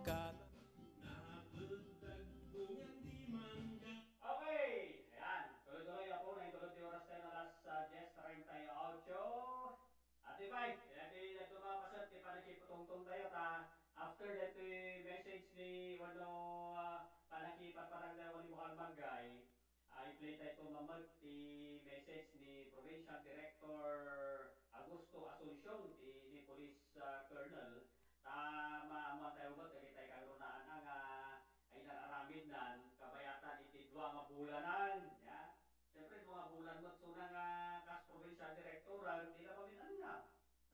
Kana- Okay, ayan. Tuloy-tuloy ako. Naitulod ti oras tayo na alas, ah, diez treinta y ocho. Ate Mike, iti dagiti mapaset ti panakipatungtong tayo ta after dagiti message ni wenno, ah, panakipatpatang tayo ni Bukal Manggay, ah, i-play tayo ito mamet ti message ni Provincial Director Augusto Asuncion, ti ni Police, ah, Colonel, ta maammuan tayo met dagiti kangrunaan nga ay nararamidnan kabayatan iti dua nga bulanan, ya. Siyempre, dua nga bulan met suna nga kas provincial director, ah, di na maminanna.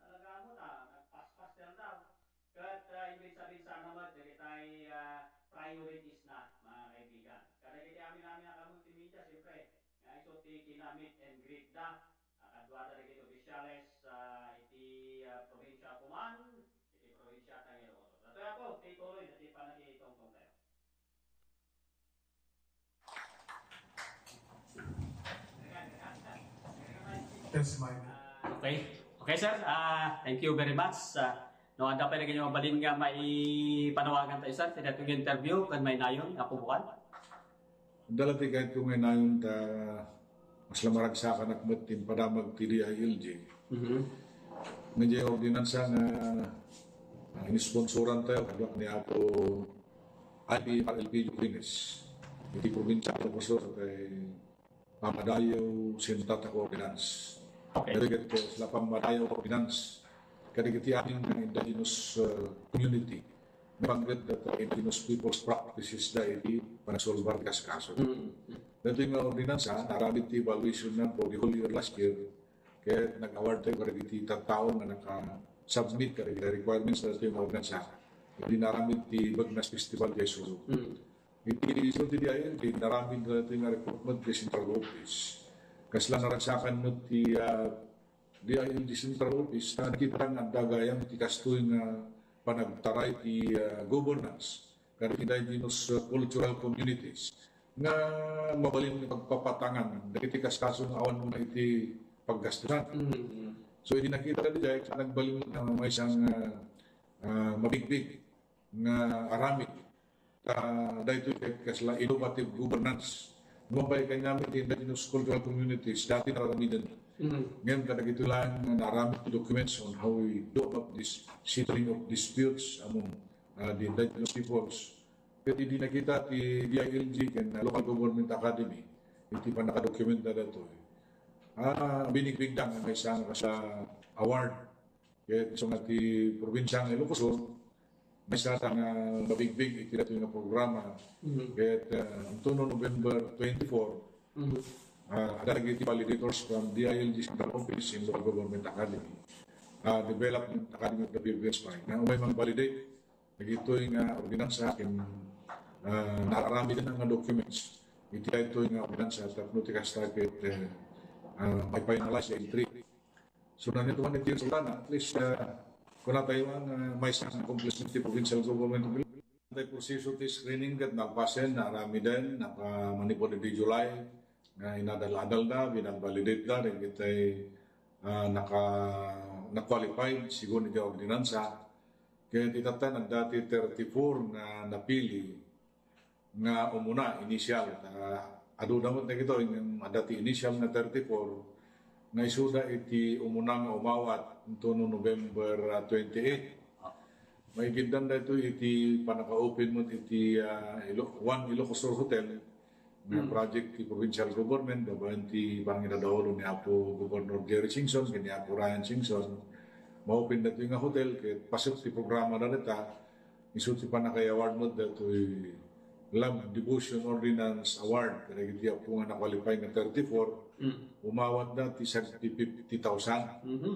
Talaga mo ta, nagpaspas na daw. Ket, ah, ibig sabihin sana met, dagitay, ah, priorities na, mga kaibigan. Kadagiti amin-amin a multimedia, siyempre, nga isu ti kina-meet and greet da. Ah, kaduada dagiti opisyales, ah, iti, ah, provincial command, iti provincial tayo. Ito ako, tituloy, iti panakitongtong tayo. Yes, Mike. Okay. Okay, sir. Ah, thank you very much. Ah, no, adda pay dagiti mabalin nga maipanawagan tayo, sir, ti daytoy nga interview ken mainayon nga pubuan? Adda la ti kayatko nga inayon ta mas la maragsakanak met ti impadamag ti D I L G. Mhm. Nga diay ordinansa nga, ah, inisponsoran tayo, kaduak ni Apo I P R L P Juvines. Iti probinsya ti Ilocos Sur, kay pamadayo sin tatako ordinance. Okay. Dagiti kasla pamadayo ordinance, kadagiti amin nga indigenous, uh, community, maipanggep data indigenous people's practices da iti panagsolbar ti kaskaso. Mm. Dagiti nga ordinansa, naaramid ti evaluation na for the whole year last year, ket nag-award tayo kadagiti tattao nga naka-submit kadagiti requirements dagiti nga ordinansa. Iti naaramid ti Bagnas Festival ti Sulu. Mm. Iti isu ti D I L G, naaramid dagiti nga recruitment ti central office. Kasla naragsakan met ti, ah, D I L G central office, ta nakita nga adda gayam ti kastoy nga panagtaray ti, ah, governance kadagiti indigenous, ah, cultural communities nga mabalin nga pagpapatangan dagiti kaskaso nga awan mo na iti paggastusan. Mm. So, idi nakita daydiay, nagbalin, ah, maysa nga, ah, mabigbig nga aramid. Ta daytoy ket kasla innovative governance. Numan pay kaniamin ti indigenous cultural communities, dati naaramiden. Mm. Ngem kadagitoy laeng nga naaramid ti documents on how we do about this settling of disputes among, uh, the indigenous peoples. Ket idi nakita ti D I L G ken, uh, Local Government Academy iti pannakadokumenta daytoy, ah, binigbigda nga maysa nga kasla award. Ket isu nga ti probinsya nga Ilocos Sur, maysa ta nga mabigbig iti daytoy nga programa. Mhm. Ket, ah, intono November twenty-four, Mhm. ah, adda dagiti validators from D I L G Central Office and Local Government Academy, ah, Development Academy of the Philippines pa, nga umay mang-validate dagitoy nga ordinansa ken, ah, naaramiden nga documents iti daytoy nga ordinansa tapno ti kasta ket, eh, ah, mai-finalize the entry. So, nagtuman iti resulta na, at least, ah, kuna tayo ang, ah, maysa nga accomplishment ti provincial government of Iloilo. Tay proseso ti screening ket nalpasen, naaramiden, nakamanipud iti July, nga inadal-adal da, binag-validate da, dagitay, ah, naka-, na-qualified, sigun iti ordinansa. Ket itatta, adda ti thirty-four nga napili, nga umuna, initial, ta adu da met dagitoy, ngem adda ti initial nga thirty-four, nga isuda iti umuna nga umawat, intono November, ah, twenty-eight. Maigiddan daytoy iti pannaka-open met iti, ah, Ilo-, One Ilocos Sur Hotel, nga Hmm. project ti provincial government, babaen ti pangidadaolo ni Apo Governor Jerry Singson, ken ni Apo Ryan Singson. Ma-open daytoy nga hotel, ket paset ti programa da dita, Isu ti pannaka-award met daytoy Love Devotion Ordinance Award kadagiti appo nga na-qualify nga thirty-four, Mm. umawatda ti sagdi fifty thousand. Mhm.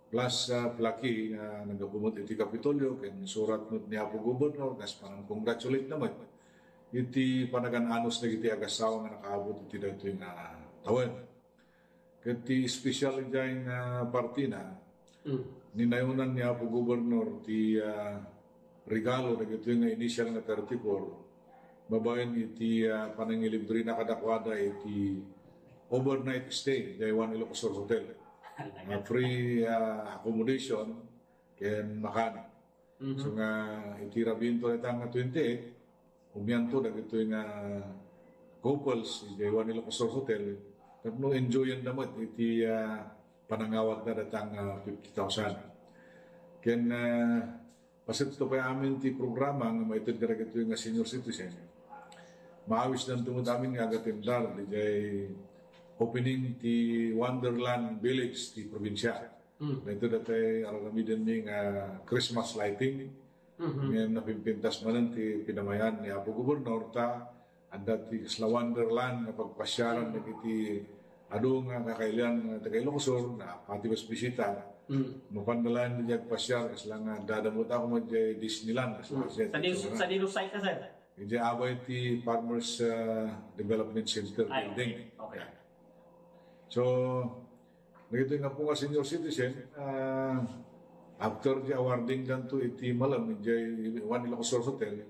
Plus, ah, plaque nga naggapu met iti Kapitolyo, ken surat met ni Apo Gobernador, kas panang-congratulate na met iti panagan-anos dagiti agassawa nga nakaabot iti daytoy nga tawen. Ket ti special idiay nga partina, Mm. ninayonan ni Apo Gobernador ti, ah, regalo dagitoy nga initial nga thirty-four babaen iti, ah, panangilibrena kadakuada iti overnight stay idiay One Ilocos Sur Hotel. Ah, free, ah, accommodation ken makanen. Mhm. So nga iti rabiento dayta nga twenty-eight, umianto dagitoy nga couples idiay One Ilocos Sur Hotel tapno enjoyenda met iti, ah, panangawatna dayta nga fifty thousand. Ken, ah, paset to pay amin ti programa nga maited kadagitoy nga senior citizen. Maawisdanto met amin nga agatendar idiay opening ti Wonderland Village ti probinsia. Mm. Daytoy datay aramidenmi nga Christmas lighting. Mhm. Ngem napimpintas manen ti pinamayan ni Apo Gobernador ta adda ti kasla wonderland nga pagpasiaran dagiti adu nga kakailian nga taga Ilocos Sur nga pati mas bisita. Mm. Mapanda laeng diay agpasiar kasla nga adda met ako met diay Disneyland kasla. Mm. Sa Dino, sa Dino site na, sir? Idiay abay ti Farmers, ah, Development Center Ay, building. Okay. Okay. So, dagitoy nga po nga senior citizen, ah, after di awarding danto iti malem, idiay One Ilocos Sur Hotel,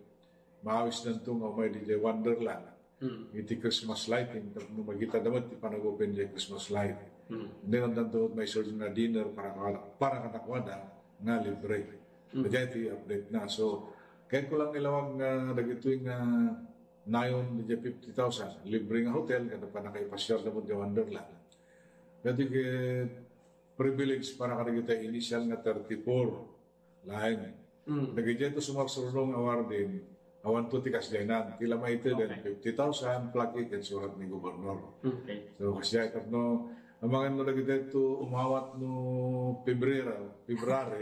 maawisdanto nga umay idiay Wonderland. Hmm. Iti Christmas lighting, tapno makita da met ti panagopen idiay Christmas light. Hmm. Then, danto met may serve nga dinner para, para kadakuada nga libre. Hmm. Idiay ti update na. So, kayatko lang ilawag nga dagitoy nga nayon idiay fifty thousand, libre nga hotel, kada panakaipasiar da met idiay Wonderland. Dati ket privilege para kadagiti initial nga thirty-four laeng. Mm. Dagiti sumarsaruno nga awarding, awan to ti kasdiaynan. Ti la maited, okay, fifty thousand, plaque, ken surat ni Gobernador. Okay. So, kasdiay tapno, amangan no dagiti to umawat no Pebrero, February.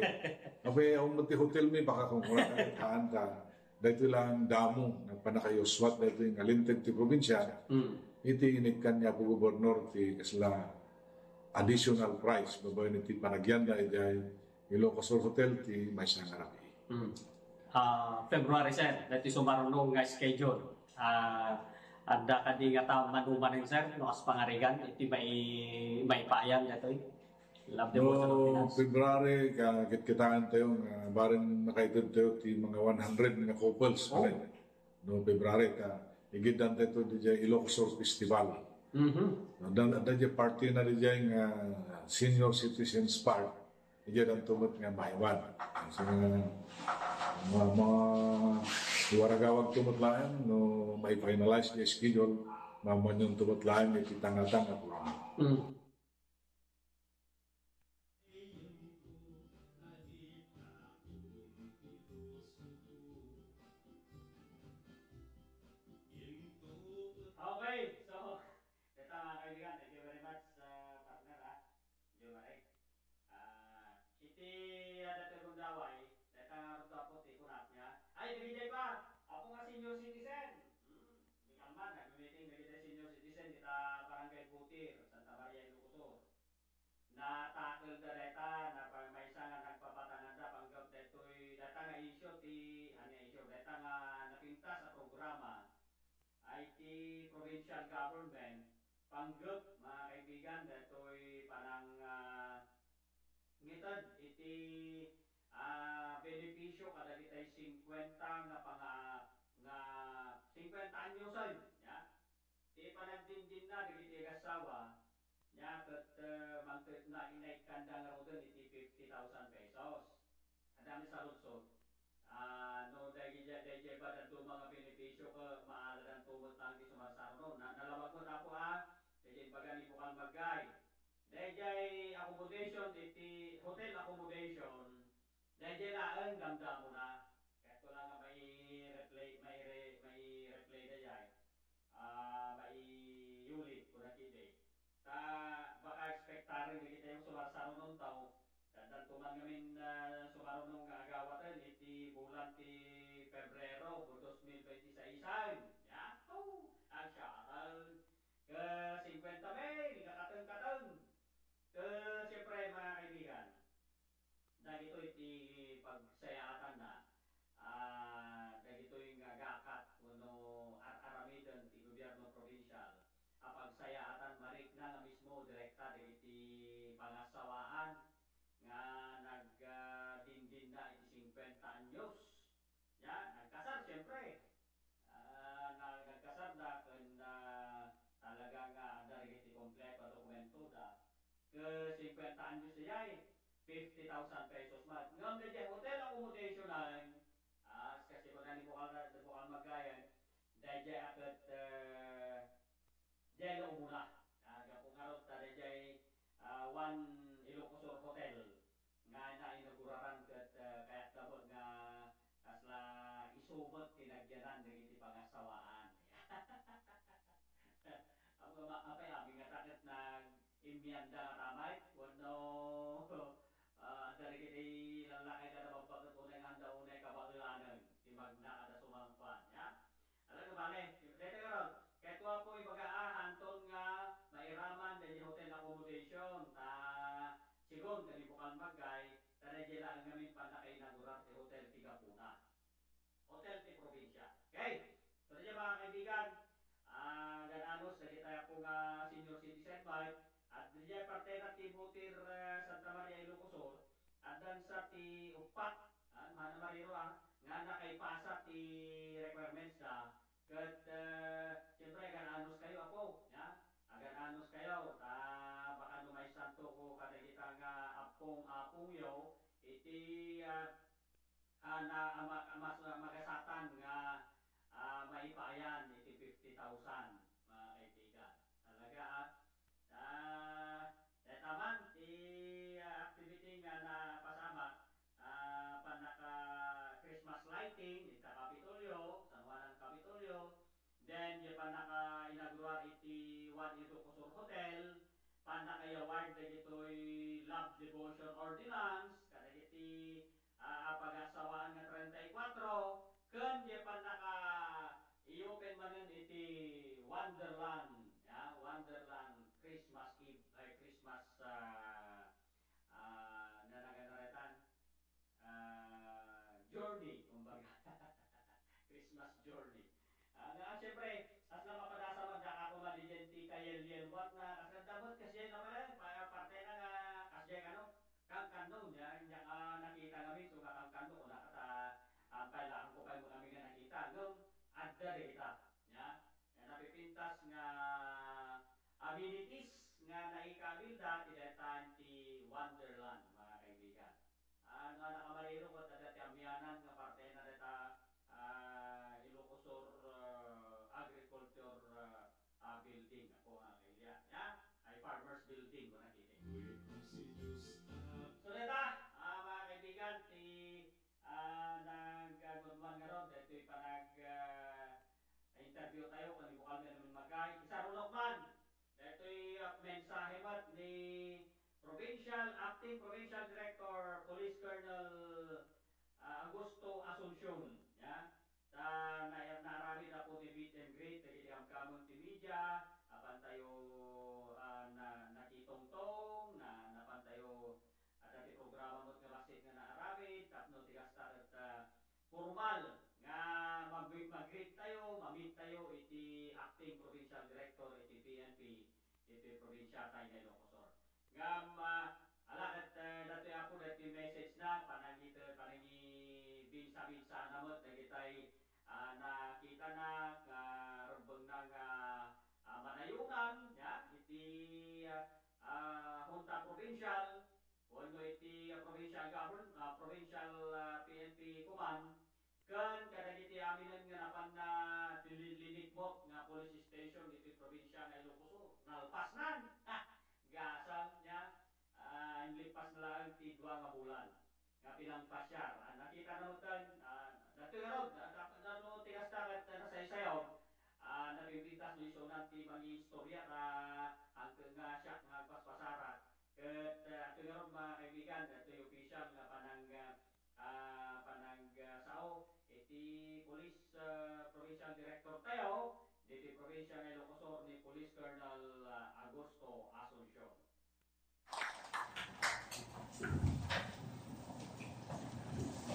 Apay, awan met ti hotel mi, baka kung wala ka, haan ka. Daytoy lang damo nga panakaisuat daytoy nga linteg ti probinsia. Mm. Iti inikkan ni Apo Gobernador ti kasla additional prize babaen iti panagyanda idiay Ilocos Sur Hotel ti maysa nga rabii. Mm. Ah, February, sir, daytoy sumaruno nga schedule. Ah, adda kadi ngata manumanen, sir, no kas pangarigan iti mai-, maipaayam daytoy? Love the Boss of Pinas. No February, ka-, kitkitaentayo nga bareng nakaited tayo ti mga one hundred nga couples. Oh. Pare. No February, ta, igiddan tayo didiay Ilocos Sur Festival. Mhm. No, dan, dan diay party na didiay nga Senior Citizens Park. Idiay danto met nga maiwan. So, ma-, ma-, iwaragawag to met laeng, no, mai-finalize diay schedule, mamanyon to met laeng iti tanga-tanga programa. Mm. Okay, so, deta, mga kaibigan, thank you very much, uh, partner, ha. Joe Marie. Ah, iti adda ti gundaway, deta nga rudto, Apo, ti kunak niya. Ay, dagiti pa, Apo, nga senior citizen. Hmm, di kalman, nagmi-meeting dagiti senior citizen, ita Barangay Butir, Santa Maria, Ilocos Sur. Natakelda dayta, na pa-, maysa nga nagpapatanganda panggep daytoy, dayta nga issue ti, ania issue, dayta nga napintas a programa, ay ti provincial government, panggep, mga kaibigan, daytoy panang, ah, ngited iti, ah, benepisyo kadagiti singkwenta nga panga-, nga singkwenta anyosen, ya. Ti panagdindinna dagiti agassawa, nia ket, eh, mangted-, na inaikkanda ngaruden iti fifty thousand pesos. Adda mi saludsod. Ah, no, daydiay, daydiay ba dadduma nga benepisyo ket maaladan to met laeng ti sumarsaruno? Na, nalabag met, Apo, a, daydiay imbaga ni Bukal Maggay. Daydiay accommodation, iti hotel accommodation, daydiay laeng damdamona. Kayato lang nga mai-replay, mai-re-, mai-replay daydiay. Ah, maiyuli, kuna ti idi. Ta, baka ekspektaren dagiti sumarsarunon tao, addanto man ngamin, ah, sumaruno nga agawaten iti bulan ti Pebrero, dos mil veintiséisen. Yahoo! Agsiatal. Ka singkwenta mil, kakateng-kateng. Ka, siyempre, mga kaibigan, dagitoy ti pagsayaatanna, ah, dagitoy nga gakat wenno ar-aramiden ti gobierno probinsial a pagsayaatan, marikna nga mismo direkta dagiti pangassawaan nga nag-, ah, Ket cincuenta anyos daydiay, fifty thousand pesos met. Ngem daydiay hotel accommodation-en, ah, kas kunana ni Bukal, ni Bukal Maggayen, daydiay a ket, eh, daydiay la umuna. Ah, gapu ngarud ta daydiay, ah, One Ilocos Sur Hotel nga nainauguraran ket, eh, kayatda met nga kasla isu met ti nagyanan dagiti pangasawaan. Apo, ma-, apay, amin nga ta ket nag-immianda nga tamay, wenno, ah, adda dagiti lallaki kada babbaket unay nga anda unay kabaelanen ti magna kada sumangkuan, ya? Ala, no, bale, daytoy ngarud, kayatko, Apo, ibaga, ah, anton nga mairaman daydiay hotel accommodation, ta, sigun, ken ni Bukal Maggayen, ta daydiay laeng ngamin pannakainaugurar ti hotel ti gapuna. Hotel ti probinsia. Okay? So, daydiay, mga kaibigan, ah, agan-anos dagiti, Apo, nga senior citizen met, adda daydiay partena ti Butir, eh, Santa Maria, Ilocos Sur, addan sa ti uppat, ah, mana mariro, ah, nga nakaipasa ti requirements da. Ket, eh, siyempre, agan-anos kayo, Apo, ya? Agan-anos kayo, ta baka no maisanto ko kadagita nga apong-apongyo, iti, ah, ah, na, ah, ma-, mas, ah, magasatan nga, ah, maipaayan iti fifty thousand, mga kaibigan. Talaga, ah, ah, dayta man ti, ah, activity nga napasamak, ah, pannaka Christmas lighting, ita Kapitolyo, San Juanan Kapitolyo, then, di pannaka inaugurar iti One Ilocos Sur Hotel, pannaka-award dagitoy Love Devotion Ordinance, kadagiti, ah, pagasawaan nga treinta y cuatro, ken di pannaka i-open manen iti Wonderland, ya, Wonderland Christmas Eve, ay, Christmas, ah, ah, nanagan na retan, ah, journey, kumbaga. Christmas journey. Ah, nga, siyempre, kasla mapadasa man, daka ko madidian ti kayelyelwat na, kasla dapat kasi na pala, pa-, parte na nga, kasi ano, kankanno, niya, niya ka nakita namin, so kakankanno ko na kata, ang kailangan ko kayo kami nga nakita, no? Adda de kita, niya. Nga napipintas nga amenities nga naikawil da ti daytan ti Wonderland, mga kaibigan. Ah, nga nakamariro ko, ta dati amianan nga parte na data, ah, Ilocos Sur, ah, Agriculture, ah, ah, Building. Ako, ah, kaya, ya? Ay, Farmers Building, ko nakita. So, data, ah, mga kaibigan, ti, ah, nag-, ah, good morning, nga ron, dito yung panag-, ah, interview tayo, kung di ko kami naman magay. Isa, Ronok man, daytoy, ah, mensahe met ni Provincial, Acting Provincial Director, Police Colonel, ah, Augusto Asuncion, ya. Ta na-, naaramid, Apo, ti meet and greet dagiti kamkameng ti media, apan tayo, ah, na-, nakitongtong, na-, napan tayo, adda ti programa met nga bassit nga naaramid, tapno ti kasta ket, ah, formal nga mag-, mag-greet tayo, ma-meet tayo iti acting provincial director iti P N P iti probinsia tayo nga Ilocos Sur. Ngem, ah, ala ket, eh, datoy, Apo, datoy message na, panangit-, panangibinsa-binsa na met dagitay, ah, nakita na, nga rebbeng na nga, ah, manayunan, ya, iti, ah, ah, Junta Provincial, wenno iti, ah, provincial govern-, ah, provincial, ah, P N P command, ken kadagiti aminen nga napanna ti li-, linikmot nga police station iti probinsia nga Ilocos Sur. Nalpasnan! Ha! Gasang niya, ah, inlipas na laeng ti dua nga bulan nga pinangpasiar. Ah, nakita na met, ah, datoy ngarud, ah, tap-, no, ti kasta ket, ah, nasaysayaw, ah, napipintas no isunan ti mangiistorya ta, angke nga siak nga agpaspasara. Ket, ah, datoy ngarud, mga kaibigan, datoy official nga panang-, ah, ah, panagsao iti Police, ah, Provincial Director tayo, diti probinsya nga Ilocos Sur ni Police Colonel, ah, Augusto Asuncion.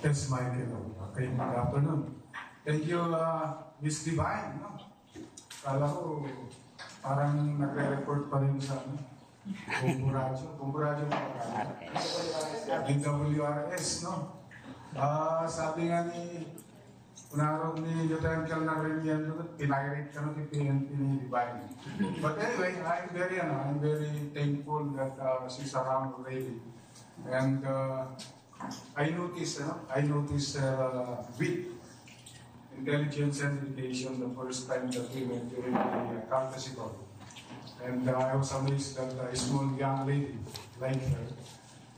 Yes, Michael. Okay, good afternoon. Thank you, uh, Miss Divine, no? Kala ko, parang nagre-report pa rin sa, ano, Bombo Radyo. Bombo Radyo ba? D W R S, no? Ah, sabi nga ni, Kunaro ni Lieutenant Colonel Remiendo, pinirate kano ti P N P ni Divine. But anyway, I'm very, ano, I'm very thankful that uh, she's around already. And uh, I noticed, ano, I noticed uh, with intelligence and education the first time that we met during the uh, courtesy call. And uh, I was amazed that a small young lady like her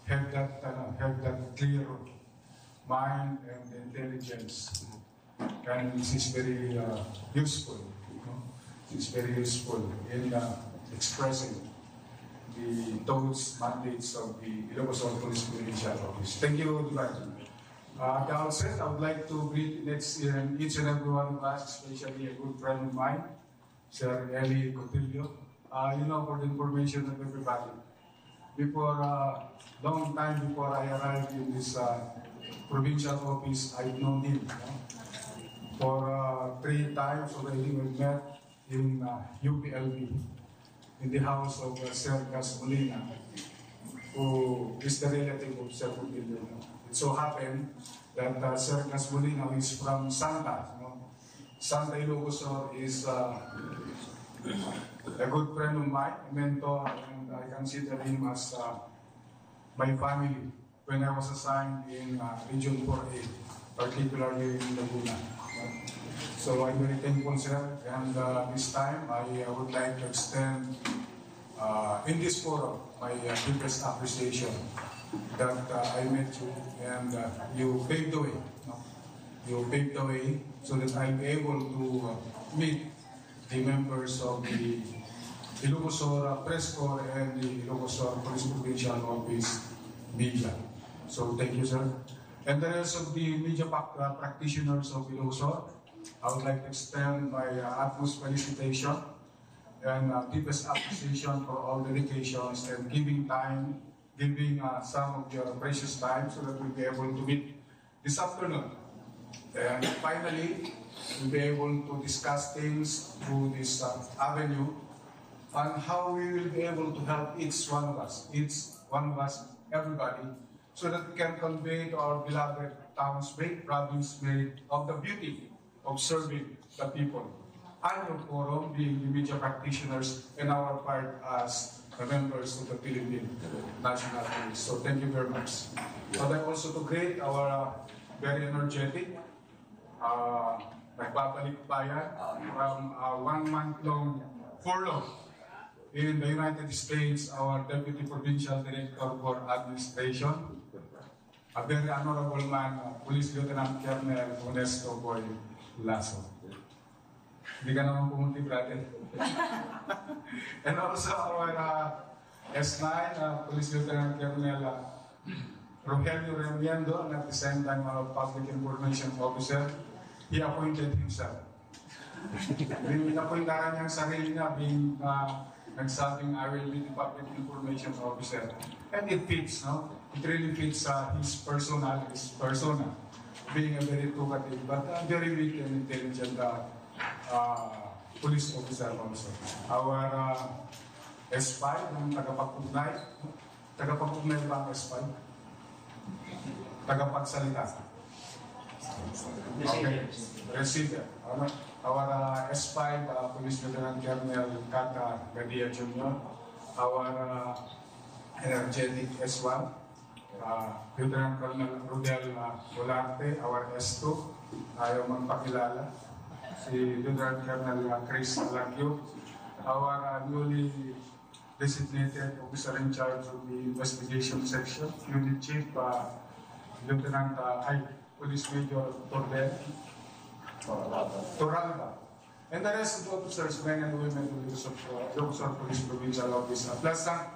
had that, uh, had that clear mind and intelligence. And this is very uh, useful. You know? It's very useful in uh, expressing the thoughts, mandates of the Ilocos Sur Police Provincial Office. Thank you, Divine. Uh, at the outset, I would like to greet next, um, each and every one of us, especially a good friend of mine, Sir Eli Cotillo. Uh, you know, for the information of everybody, before, uh, long time before I arrived in this uh, provincial office, I've known him. You know? For uh, three times already, we met in uh, U P L B, in the house of uh, Sir Gas Molina, who is the relative of Sir Cotillo. It so happened that uh, Sir Gas Molina is from Santa. You know? Santa Ilocos Sur is uh, a good friend of mine, a mentor, and I consider him as uh, my family when I was assigned in uh, Region four A, particularly in Laguna. So I'm very thankful, sir, and uh, this time I uh, would like to extend uh, in this forum my uh, deepest appreciation that uh, I met you and uh, you paved the way. No? You paved the way so that I'll be able to uh, meet the members of the Ilocos Sur uh, Press Corps and the Ilocos Sur Police Provincial Office media. So thank you, sir. And the rest of the media pac- uh, practitioners of Ilocos Sur, I would like to extend my uh, utmost felicitation and uh, deepest appreciation for all dedications and giving time, giving uh, some of your precious time so that we'll be able to meet this afternoon. And finally, we'll be able to discuss things through this uh, avenue on how we will be able to help each one of us, each one of us, everybody, so that we can convey to our beloved townsmate, provincemate of the beauty of serving the people. And your forum being the media practitioners and our part as the members of the Philippine National Police. So thank you very much. I'd like also to greet our uh, very energetic uh, nagbabalik bayan from uh, one month long furlough in the United States, our Deputy Provincial Director for Administration, a very honorable man, uh, Police Lieutenant Colonel Honesto Boy Lasso. Hindi ka naman pumunti, brother. And also our uh, S nine, uh, Police Lieutenant Colonel uh, Rogelio Remiendo, and at the same time, our Public Information Officer, he appointed himself. Inapuntaran niya ang sarili niya being uh, nagsabing, "I will be the public information officer." And it fits, no? It really fits uh, his personal, his persona, being a very talkative, but uh, very witty and intelligent uh, uh, police officer also. Our uh, S five, ang tagapag-ugnay, tagapag-ugnay ba ang S five? Tagapagsalita. Okay. Receiver. Ano? Our uh, S five, uh, Police Lieutenant Colonel Kata Gadia Junior Our uh, energetic S one, uh, Lieutenant Colonel Rodel uh, Olarte. Our S two, ayaw magpakilala, si Lieutenant Colonel uh, Chris Alagyo. Our uh, newly designated officer in charge of the investigation section, unit chief, uh, Lieutenant uh, ay, Police Major Torben Toralba. And the rest of the officers, men and women of the Luzon, uh, Luzon Police Provincial Office. A pleasant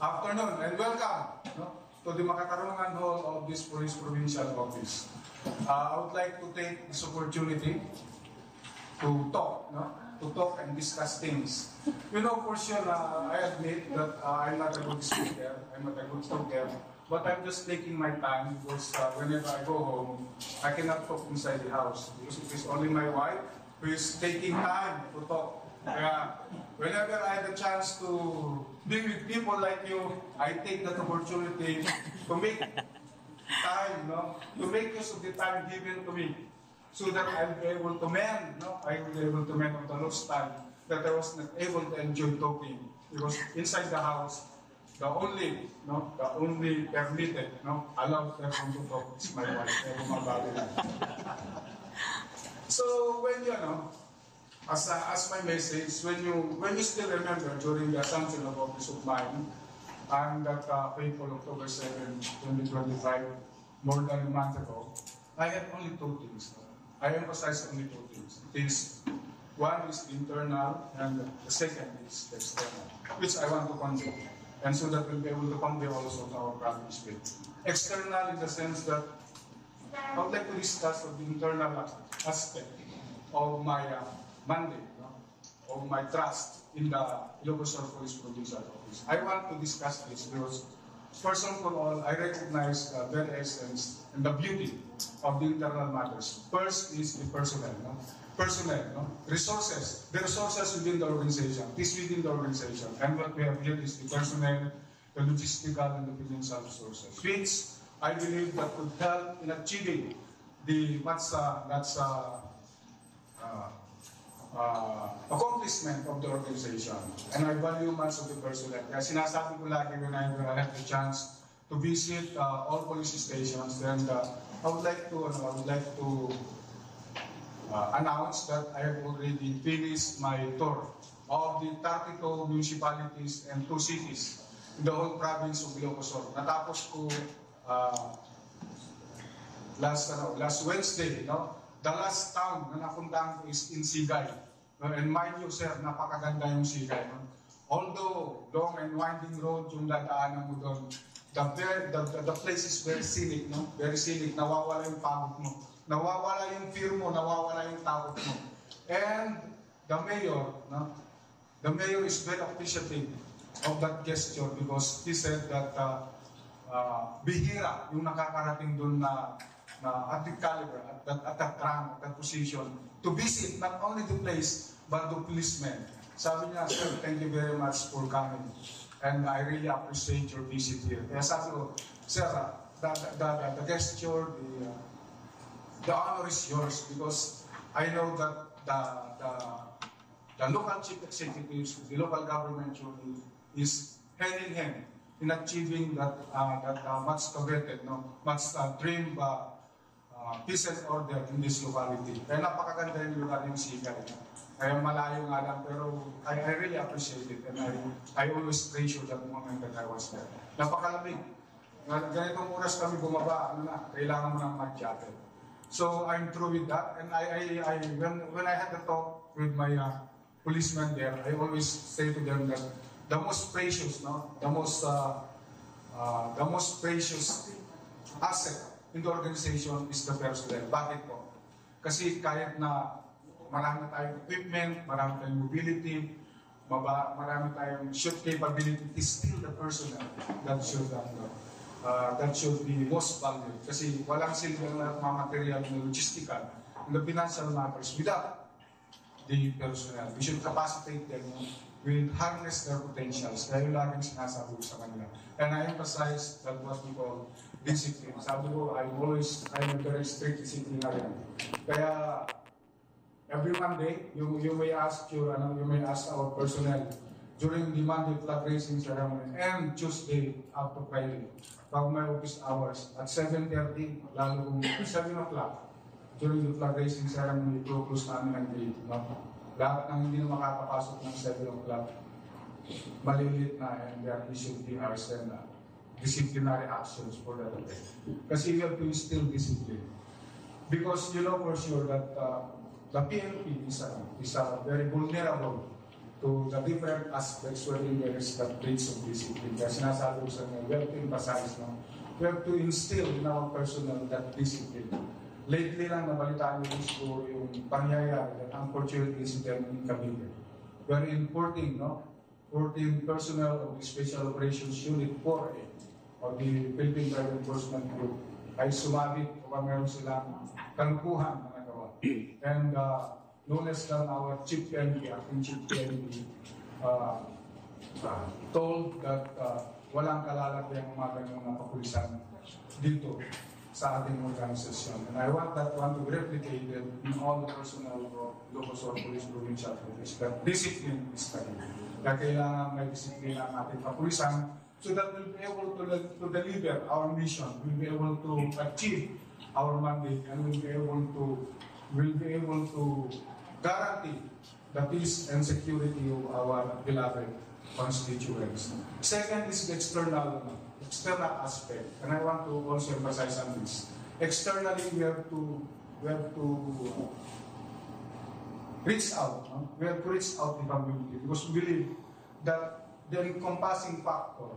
afternoon and welcome, no, to the Makatarungan Hall of this Police Provincial Office. Uh, I would like to take this opportunity to talk, no? To talk and discuss things. You know, for sure, uh, I admit that uh, I'm not a good speaker, I'm not a good talker, but I'm just taking my time because uh, whenever I go home, I cannot talk inside the house because it is only my wife who is taking time to talk. Kaya, whenever I have a chance to be with people like you, I take that opportunity to make time, no? To make use of the time given to me. so that I'll be able to mend, no? I will be able to mend on the lost time that I was not able to enjoy talking. Because inside the house, the only, no, the only permitted, no, allowed person to talk is my wife. Kaya bumabali lang. So when you know, as uh, as my message, when you when you still remember during the assumption of office of mine, and that uh, fateful October seven, twenty twenty-five, more than a month ago, I had only two things. I emphasize only two things. It is one is the internal, and the second is the external, which I want to convey, and so that we'll be able to convey also to our province with external in the sense that I would like to discuss the internal aspect of my uh, mandate, no? Of my trust in the Ilocos Sur Police Provincial Office. I want to discuss this because, first of all, I recognize the very essence and the beauty of the internal matters. First is the personnel, no? Personnel, no? Resources, the resources within the organization, is within the organization. And what we have here is the personnel, the logistical and the financial resources, which I believe that could help in achieving the much uh, that's uh, uh, uh, accomplishment of the organization. And I value much of the personnel. Kaya sinasabi ko lagi whenever I have the chance to visit uh, all police stations, then uh, I would like to, ano, I would like to uh, announce that I have already finished my tour of the thirty-two municipalities and two cities in the whole province of Ilocos Sur. Natapos ko uh, last ano, last Wednesday, no? The last town na napuntahan ko is in Sigay. No? And mind you, sir, napakaganda yung Sigay, no? Although long and winding road yung dadaanan mo doon, the, very, the, the, the place is very scenic, no? Very scenic. Nawawala yung pagod mo. Nawawala yung fear mo, nawawala yung takot mo. And the mayor, no? The mayor is very appreciative of that gesture because he said that uh, uh, bihira yung nakakarating doon na, na at that caliber, at that, at that rank, at that position, to visit not only the place, but the policemen. Sabi niya, "Sir, thank you very much for coming. And I really appreciate your visit here." Kaya sabi ko, "Sir, uh, the, the, the, the gesture, the, uh, the honor is yours because I know that the, the, the local chief executives, the local government unit is hand in hand in achieving that uh, that uh, much coveted, no, much uh, dreamed uh, uh, peace and order in this locality. Kaya napakaganda yung lugar yung Sigay. Kaya malayo nga lang, pero I, I really appreciate it and I, I always treasure that moment that I was there. Napakalamig. Ganitong oras kami bumaba, ano na, kailangan mo nang mag-jacket. So I'm through with that, and I, I, I when, when I had the talk with my uh, policemen there, I always say to them that the most precious, no, the most, uh, uh, the most precious asset in the organization is the personnel. Bakit po? Kasi kahit na marami tayong equipment, marami tayong mobility, maba, marami tayong shoot capability, it is still the personnel that should, uh, uh, that should be most valued. Kasi walang silbi ang mga material na logistical and the financial matters without the personnel. We should capacitate them with harness their potentials. Kaya yung laging sinasabi ko sa kanila. And I emphasize that what we call discipline. Sabi ko, I'm always, I'm a very strict disciplinarian. Kaya every Monday, you, you may ask your, ano, you may ask our personnel during the Monday flag raising ceremony and Tuesday up to Friday. Pag may office hours, at seven thirty, lalo kung seven o'clock, during the flag raising ceremony, i-close namin ang gate. No? Lahat ng hindi na makakapasok ng seven o'clock, malilate na and they are issued the arson na disciplinary actions for that offense. Kasi you have to instill discipline. Because you know for sure that uh, the P N P is a, is a very vulnerable to the different aspects wherein there is that breach of discipline. Kaya sinasabi ko sa inyo, we have to emphasize, no? We have to instill in our personnel that discipline. Lately lang nabalitaan niyo siguro yung pangyayari, that unfortunate incident in Cavite. Very important, no? Fourteen personnel of the Special Operations Unit four A of the Philippine Drug Enforcement Group ay sumabit o meron silang kalukuhan na nagawa. And uh, no less than our Chief P N P, acting Chief P N P, uh, uh, told that uh, walang kalalagyan ng mga ganyan na kapulisan dito. sa ating organisasyon. And I want that one to be replicated in all the personnel of Ilocos Sur Police Provincial Police, that discipline is key. Kaya kailangan may disiplina ang ating kapulisan so that we'll be able to, to deliver our mission, we'll be able to achieve our mandate, and we'll be able to, we'll be able to guarantee the peace and security of our beloved constituents. Second is the external, external aspect, and I want to also emphasize on this. Externally, we have to, we have to reach out. No? We have to reach out the community because we believe that the encompassing factor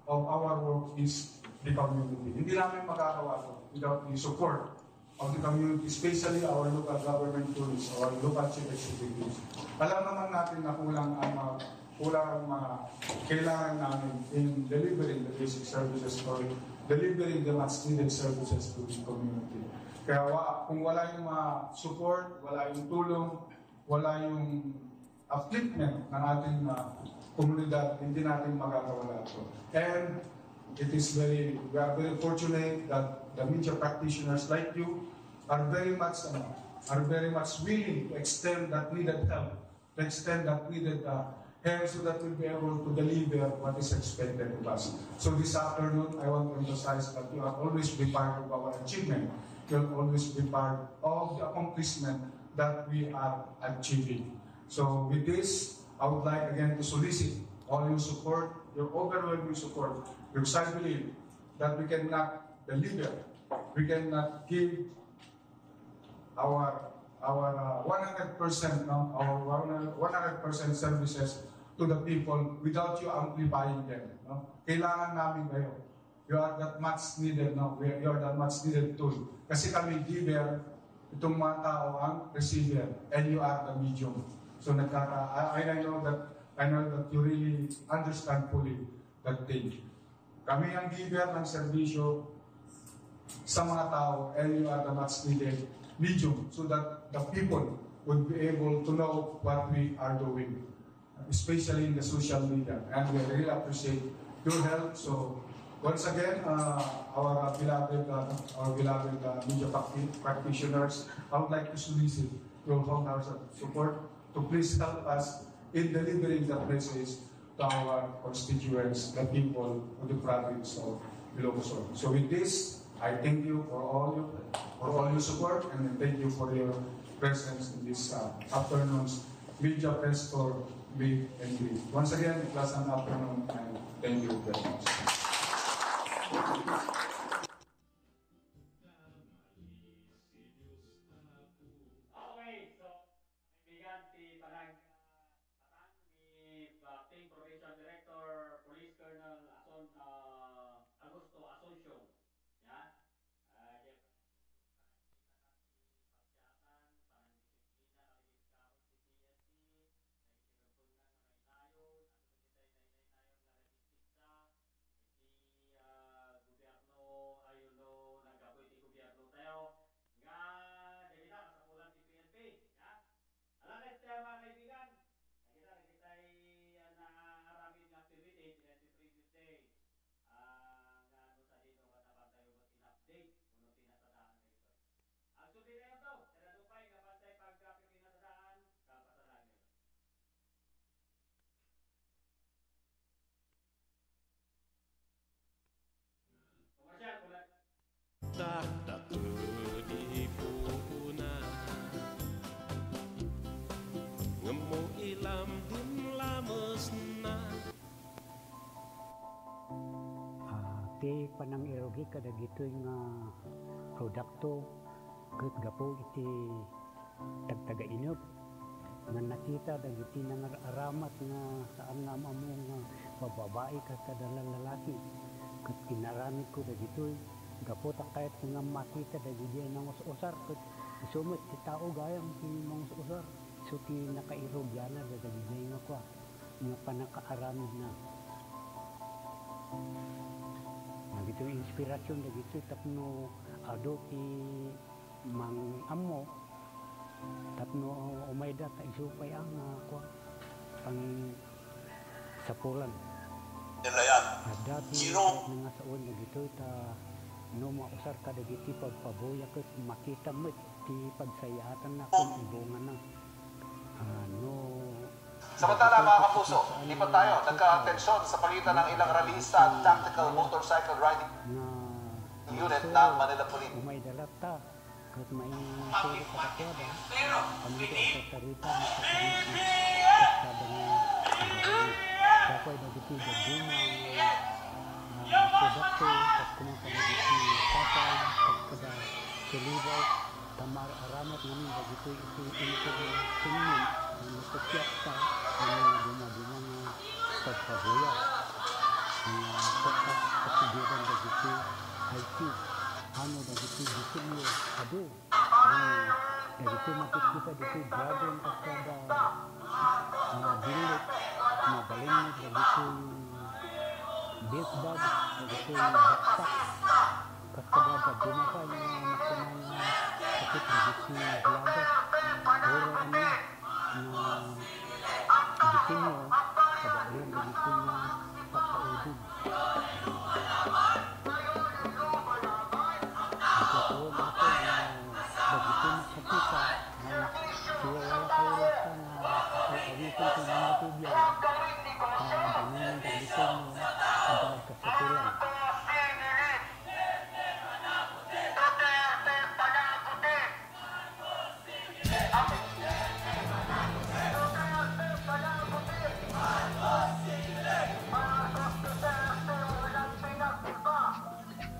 of our work is the community. Hindi namin magagawa ito without the support of the community, especially our local government units, our local chief executives. Alam naman natin na kulang ang mga, kulang ang mga kailangan namin in delivering the basic services or delivering the much needed services to the community. Kaya wa, kung wala yung mga support, wala yung tulong, wala yung upliftment ng ating, ah, komunidad, hindi natin magagawa lahat ito. And it is very, we are very fortunate that the media practitioners like you are very much, ano, are very much willing to extend that needed help, to extend that needed, uh, help so that we'll be able to deliver what is expected of us. So this afternoon, I want to emphasize that you are always be part of our achievement. You'll always be part of the accomplishment that we are achieving. So with this, I would like again to solicit all your support, your overwhelming support, because I believe that we cannot deliver, we cannot give our, our, uh, one hundred percent, no, our one hundred percent services to the people without you amplifying them, no? Kailangan namin kayo. You are that much needed, no? We, you are that much needed tool. Kasi kami giver, itong mga tao ang receiver, and you are the medium. So nagkaka-, I, I know that, I know that you really understand fully that thing. Kami ang giver ng serbisyo sa mga tao, and you are the much needed medium so that the people would be able to know what we are doing, especially in the social media. And we really appreciate your help. So, once again, uh, our, uh, beloved, uh, our beloved, uh, media practi-, practitioners, I would like to solicit your wholehearted support to please help us in delivering the message to our constituents, the people of the province of Ilocos Sur. So with this, I thank you for all your, for all your support, and thank you for your presence in this, uh, afternoon's media press for meet and greet. Once again, pleasant afternoon, and thank you very much. Okay, so, kaibigan, ti panag-, ah, batang ni Acting Provincial Director Police Colonel Ason-, ah, Augusto Asuncion. Ya. Ah, diay panagkita ken ti pagsiatan, panagdisiplina kadagiti karo ti P N P, dagiti rebbengna nga nainayon, ato dagiti nainaynayon nga nagigkita, iti, ah, gobierno, ayo no, naggapu iti gobierno tayo, nga dagita kasapulan ti P N P, ya. Ala, ket, ah, mga kaibigan, dagita, dagitay, ah, naaramid nga activity ti previous day. Ah, nga no sadino nga napan tayo met in-update, wenno pinasadaan dagitoy. Agsubli tayo to, kada dupay nga bantay pagka pinasadaan, kapasalagan. Komersyal, wala. Taktak di pupuna, ngem mo ilam din lamesna. Ah, ti panangirugi kadagitoy nga produkto ket gapu iti tagtagainep nga nakita dagiti nangar-aramat nga saan nga am-ammo nga bababai ket kada lalaki. Ket inaramidko dagitoy gapu ta kayatko nga makita dagidi a nangus-usar ket isu met ti tao gayam ti mangus-usar. Isu ti nakairugianna dagidi nga kua nga pannakaaramidna. Dagitoy inspirasyon dagitoy tapno adu ti mang-ammo tapno umayda ta isu pay a nga kua pangsapulan. Adda ti nangasawen dagitoy ta No mausar kadagiti pagpabuya ket makita met ti pagsayaatanna ken ibungana. Ah, no Samantala, mga kapuso, lipat tayo. Nagka-tensyon sa pagitan ng ilang rallyista at tactical motorcycle riding unit ng Manila Police. Umay dalatta, ket main solo kadakuada, kami ti asasarita, ni Katarina, ket kada nga, dakuay dagiti dadduma, ah, produkto, ket kuman kadagiti kapal, ket kada kalibaw, ta mar-aramat ngamin dagitoy iti intertainment, no, iti fiesta, wenno dumaduma nga pagpabuya. Nga, ket, ket, ket, dagiti I T, ano, dagiti disenyo, adu, ah, dagiti makikita dagiti dragon, ket kada, ah, billit, mabalin met dagiti belt bag, dagiti backpack, ket kada dadduma pay nga makuna nga sakit dagiti vlogger. Puro ania nga disenyo, kabaelan dagiti nga pagkaudin. Iti tuod apo nga dagiti makakita nga siwawala kayo latta nga aw-awitan ti mga tubyan, ta danumon dagiti nga adda kasapulan.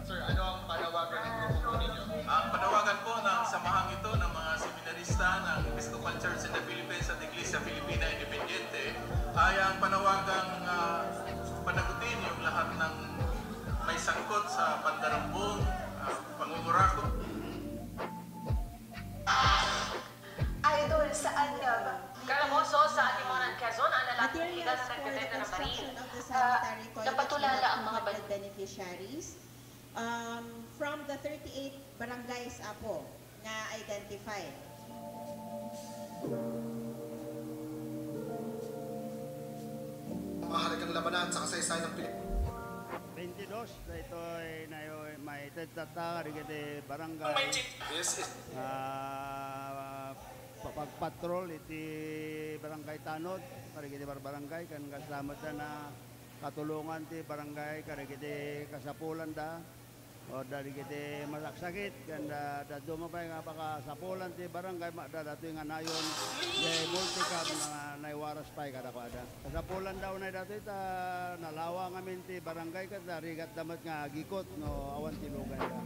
Sir, ano ang panawagan ng grupo po ninyo? Ang panawagan po ng samahang ito ng mga seminarista ng Episcopal Church in the Philippines at Iglesia Filipina Independiente ay ang panawagang, ah, panagutin yung lahat ng may sangkot sa pandarambong, ah, pangungurakot. Idol, saan nga ba? Calabozo sa Atimonan, Quezon, ang lalaki na nagbebenta ng barin. Ah, napatulala ang mga bal- beneficiaries, um, from the thirty-eight barangays, apo, na identified. Mahalagang labanan sa kasaysayan ng Pilipinas. Twenty-dos, daytoy nayo-, maited tatta kadagiti barangay. Yes, yes. Ah, papagpatrol iti Barangay Tanod, kadagiti barbarangay, ken kasta met da nakatulongan ti barangay kadagiti kasapulanda, o kadagiti masaksakit, ken da-, dadduma pay nga pakasapulan ti barangay, ma-, da-, datoy nga nayon, di multicab nga naiwaras pay kadakuada. Kasapulan da unay datoy ta nalawa ngamin ti barangay ket narigatda met nga agikot no awan ti lugayda.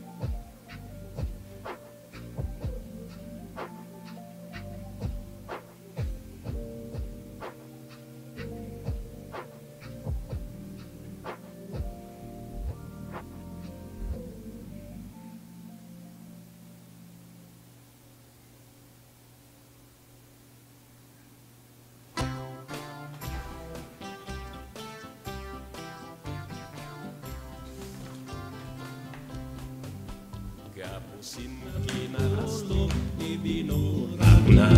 Gapu sin kinaaslo, ibinurakna.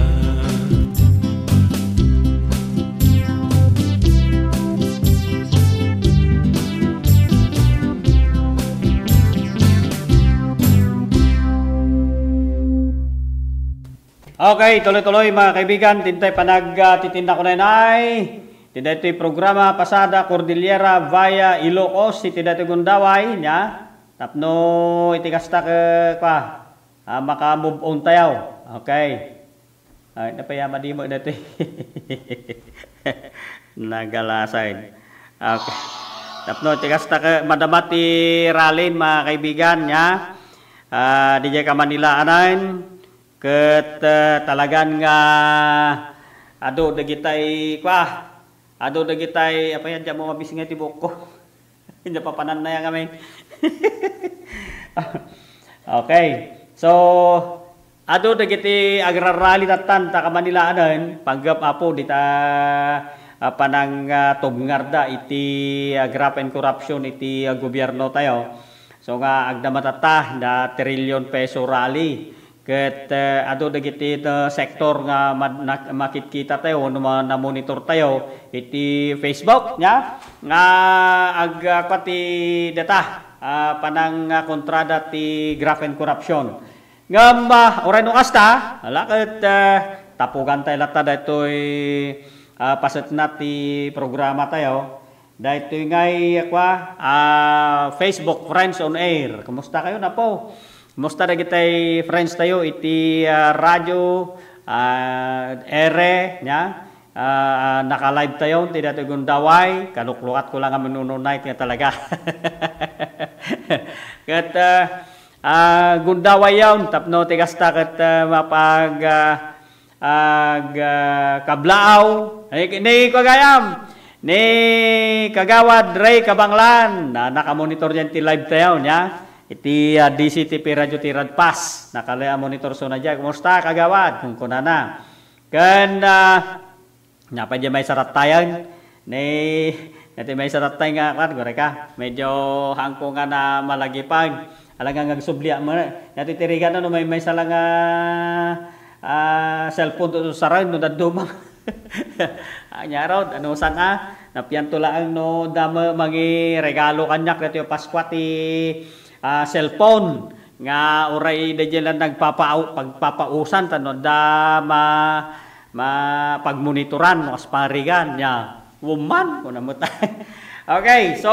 Okay, tuloy-tuloy, mga kaibigan, ditoy panag-, ah, titinda ko na inay. Iti daytoy programa, Pasada Cordillera via Ilocos, iti daytoy gundaway, nia. Tapno iti kasta ke, kwa, ah, maka-move on tayo. Okay. Ay, napayama di mo daytoy. Nagalasain. Okay. Tapno iti kasta ke, madama ti rally, mga kaibigan, nia. Ah, didiay ka Manila, anan. Ket, ah, talagan nga adu dagitay, kwa, adu dagitay, apay, adda mo mabisngay ti buokko. Napapanan na yan kami. Okay. So, adu dagiti agrarally tattan ta ka Manila anen, panggep apo dita, ah, panang, ah, tubngarda iti, ah, graft and corruption iti, ah, gobierno tayo. So nga agdama tatta da trillion peso rally. Ket, eh, adu dagiti, eh, sektor nga mad-, na-, makitkita tayo wenno ma-, namonitor tayo iti Facebook, nia, nga ag-, ah, pati data, ah, panang, ah, kontrada ti graft and corruption. Ngem, ah, uray no kasta, ala ket, ah, tapugantay latta daytoy, ah, pasetna ti programa tayo. Daytoy ngay, kua, ah, Facebook Friends on Air. Kumusta kayo, napo? Kumusta dagitay friends tayo iti, ah, radyo, ah, ere, nya? Ah, naka-live tayo ti daytoy gundaway. Kaluklukat ko lang nga manununay nga talaga. Ket, ah, ah, gundaway yaon tapno ti kasta ket, ah, mapag, ah, ag, ah, kablaaw. Ni, ni kagayam, ni Kagawad Ray Kabanglan, na, naka-monitor diyan ti live tayo, nya? Iti, ah, D C T P Radio ti Radpas. Nakala-monitor so na diyan. Kumusta, Kagawad? Kung kunana. Ken, ah, napay diyan may saratayan. Ni, nati may saratay nga, kwan, gore ka. Medyo hangko nga na malagipan. Alangan nga agsubli, ah, mo na. Natitirigan, ano, may, may sala nga, ah, cellphone to sarayon, no, dadduma. Anya rod, ano, san, ah? Napianto laang, no, dama, mangi regalo kanyak, dati Paskwa ti, ah, cellphone. Nga, uray, da dyan lang nagpapau-, pagpapausan, tano, da, ma, ma, pagmonitoran, no, as parigan, nya. Woman, kuna mo ta-, Okay, so,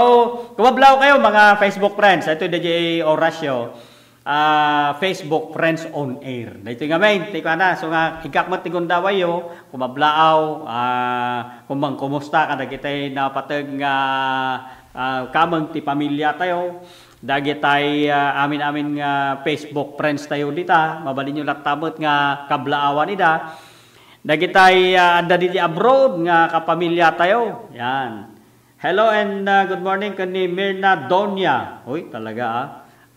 kumablaaw kayo, mga Facebook friends. Ito, D J Horacio, ah, Facebook Friends on Air. Dito nga, men, ti kuana. So nga, igkak met ti gundaway yo, kumablaaw, ah, kumang kumusta, kadagitay napateg nga, ah, kameng ti pamilya tayo, dagitay, ah, amin-amin nga Facebook friends tayo dita, mabalin yo latta met nga kablaawan ida. Dagitay, ah, adda didi abroad nga kapamilya tayo. Yan. Hello and, ah, good morning ken ni Mirna Donia. Uy, talaga, ah.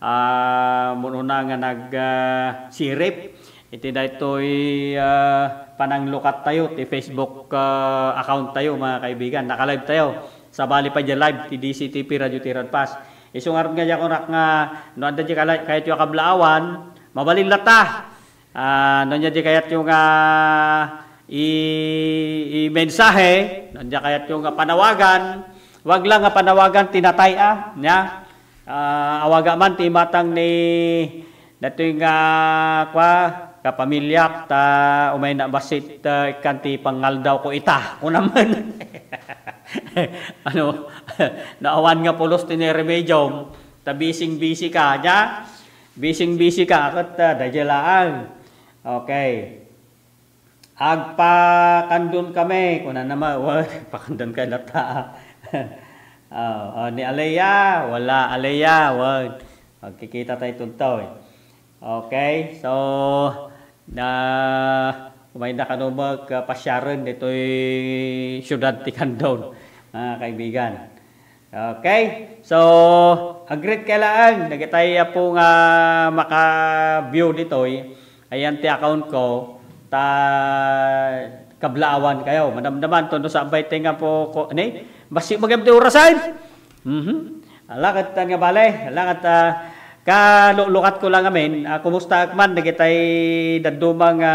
Ah, mununa nga nag, ah, sirip. Iti daytoy, ah, pananglukat tayo, ti Facebook, ah, account tayo, mga kaibigan. Naka-live tayo. Sabali pa dyan live, ti D C T P Radio ti Radpas. Isu ngarud nga diak unak nga, no, adda di kala-, kayat yo a kablaawan, mabalin latta. Ah, no, nya di kayat yo nga i-, i-mensahe, no, nya kayat yo nga panawagan, wag lang nga panawagan, tinatay, ah, nya. Ah, awaga man ti imatang ni datoy nga, kwa, kapamilyak, ta umay na basit, ah, ikkan ti pangaldaw ko ita. Kuna man. Ano, naawan nga pulos ti ni remedium, ta bising-bisi ka, nya? Bising-bisi ka, ket, ah, daydiay laang. Okay. "Agpakandon kami," kunana met, wen, agpakandon kay latta. Oh, oh, ni Alea, wala, Alea, wen. Magkikita tayo tuntoy. Okay, so, na, umay na kano mag, ah, pasiaren ditoy siudad ti Candon, mga kaibigan. Okay? So, ag-greet kay laeng dagitay apo nga maka-view ditoy. Ayan ti account ko. Ta kablaawan kayo. Madamdaman to no sabay ti nga po ko, ni? Basi magam ti orasan. Mhm. Ala, ket nga bale. Ala, ket, ah, kaluklukat ko lang amin. Ah, kumusta man dagitay dadduma nga,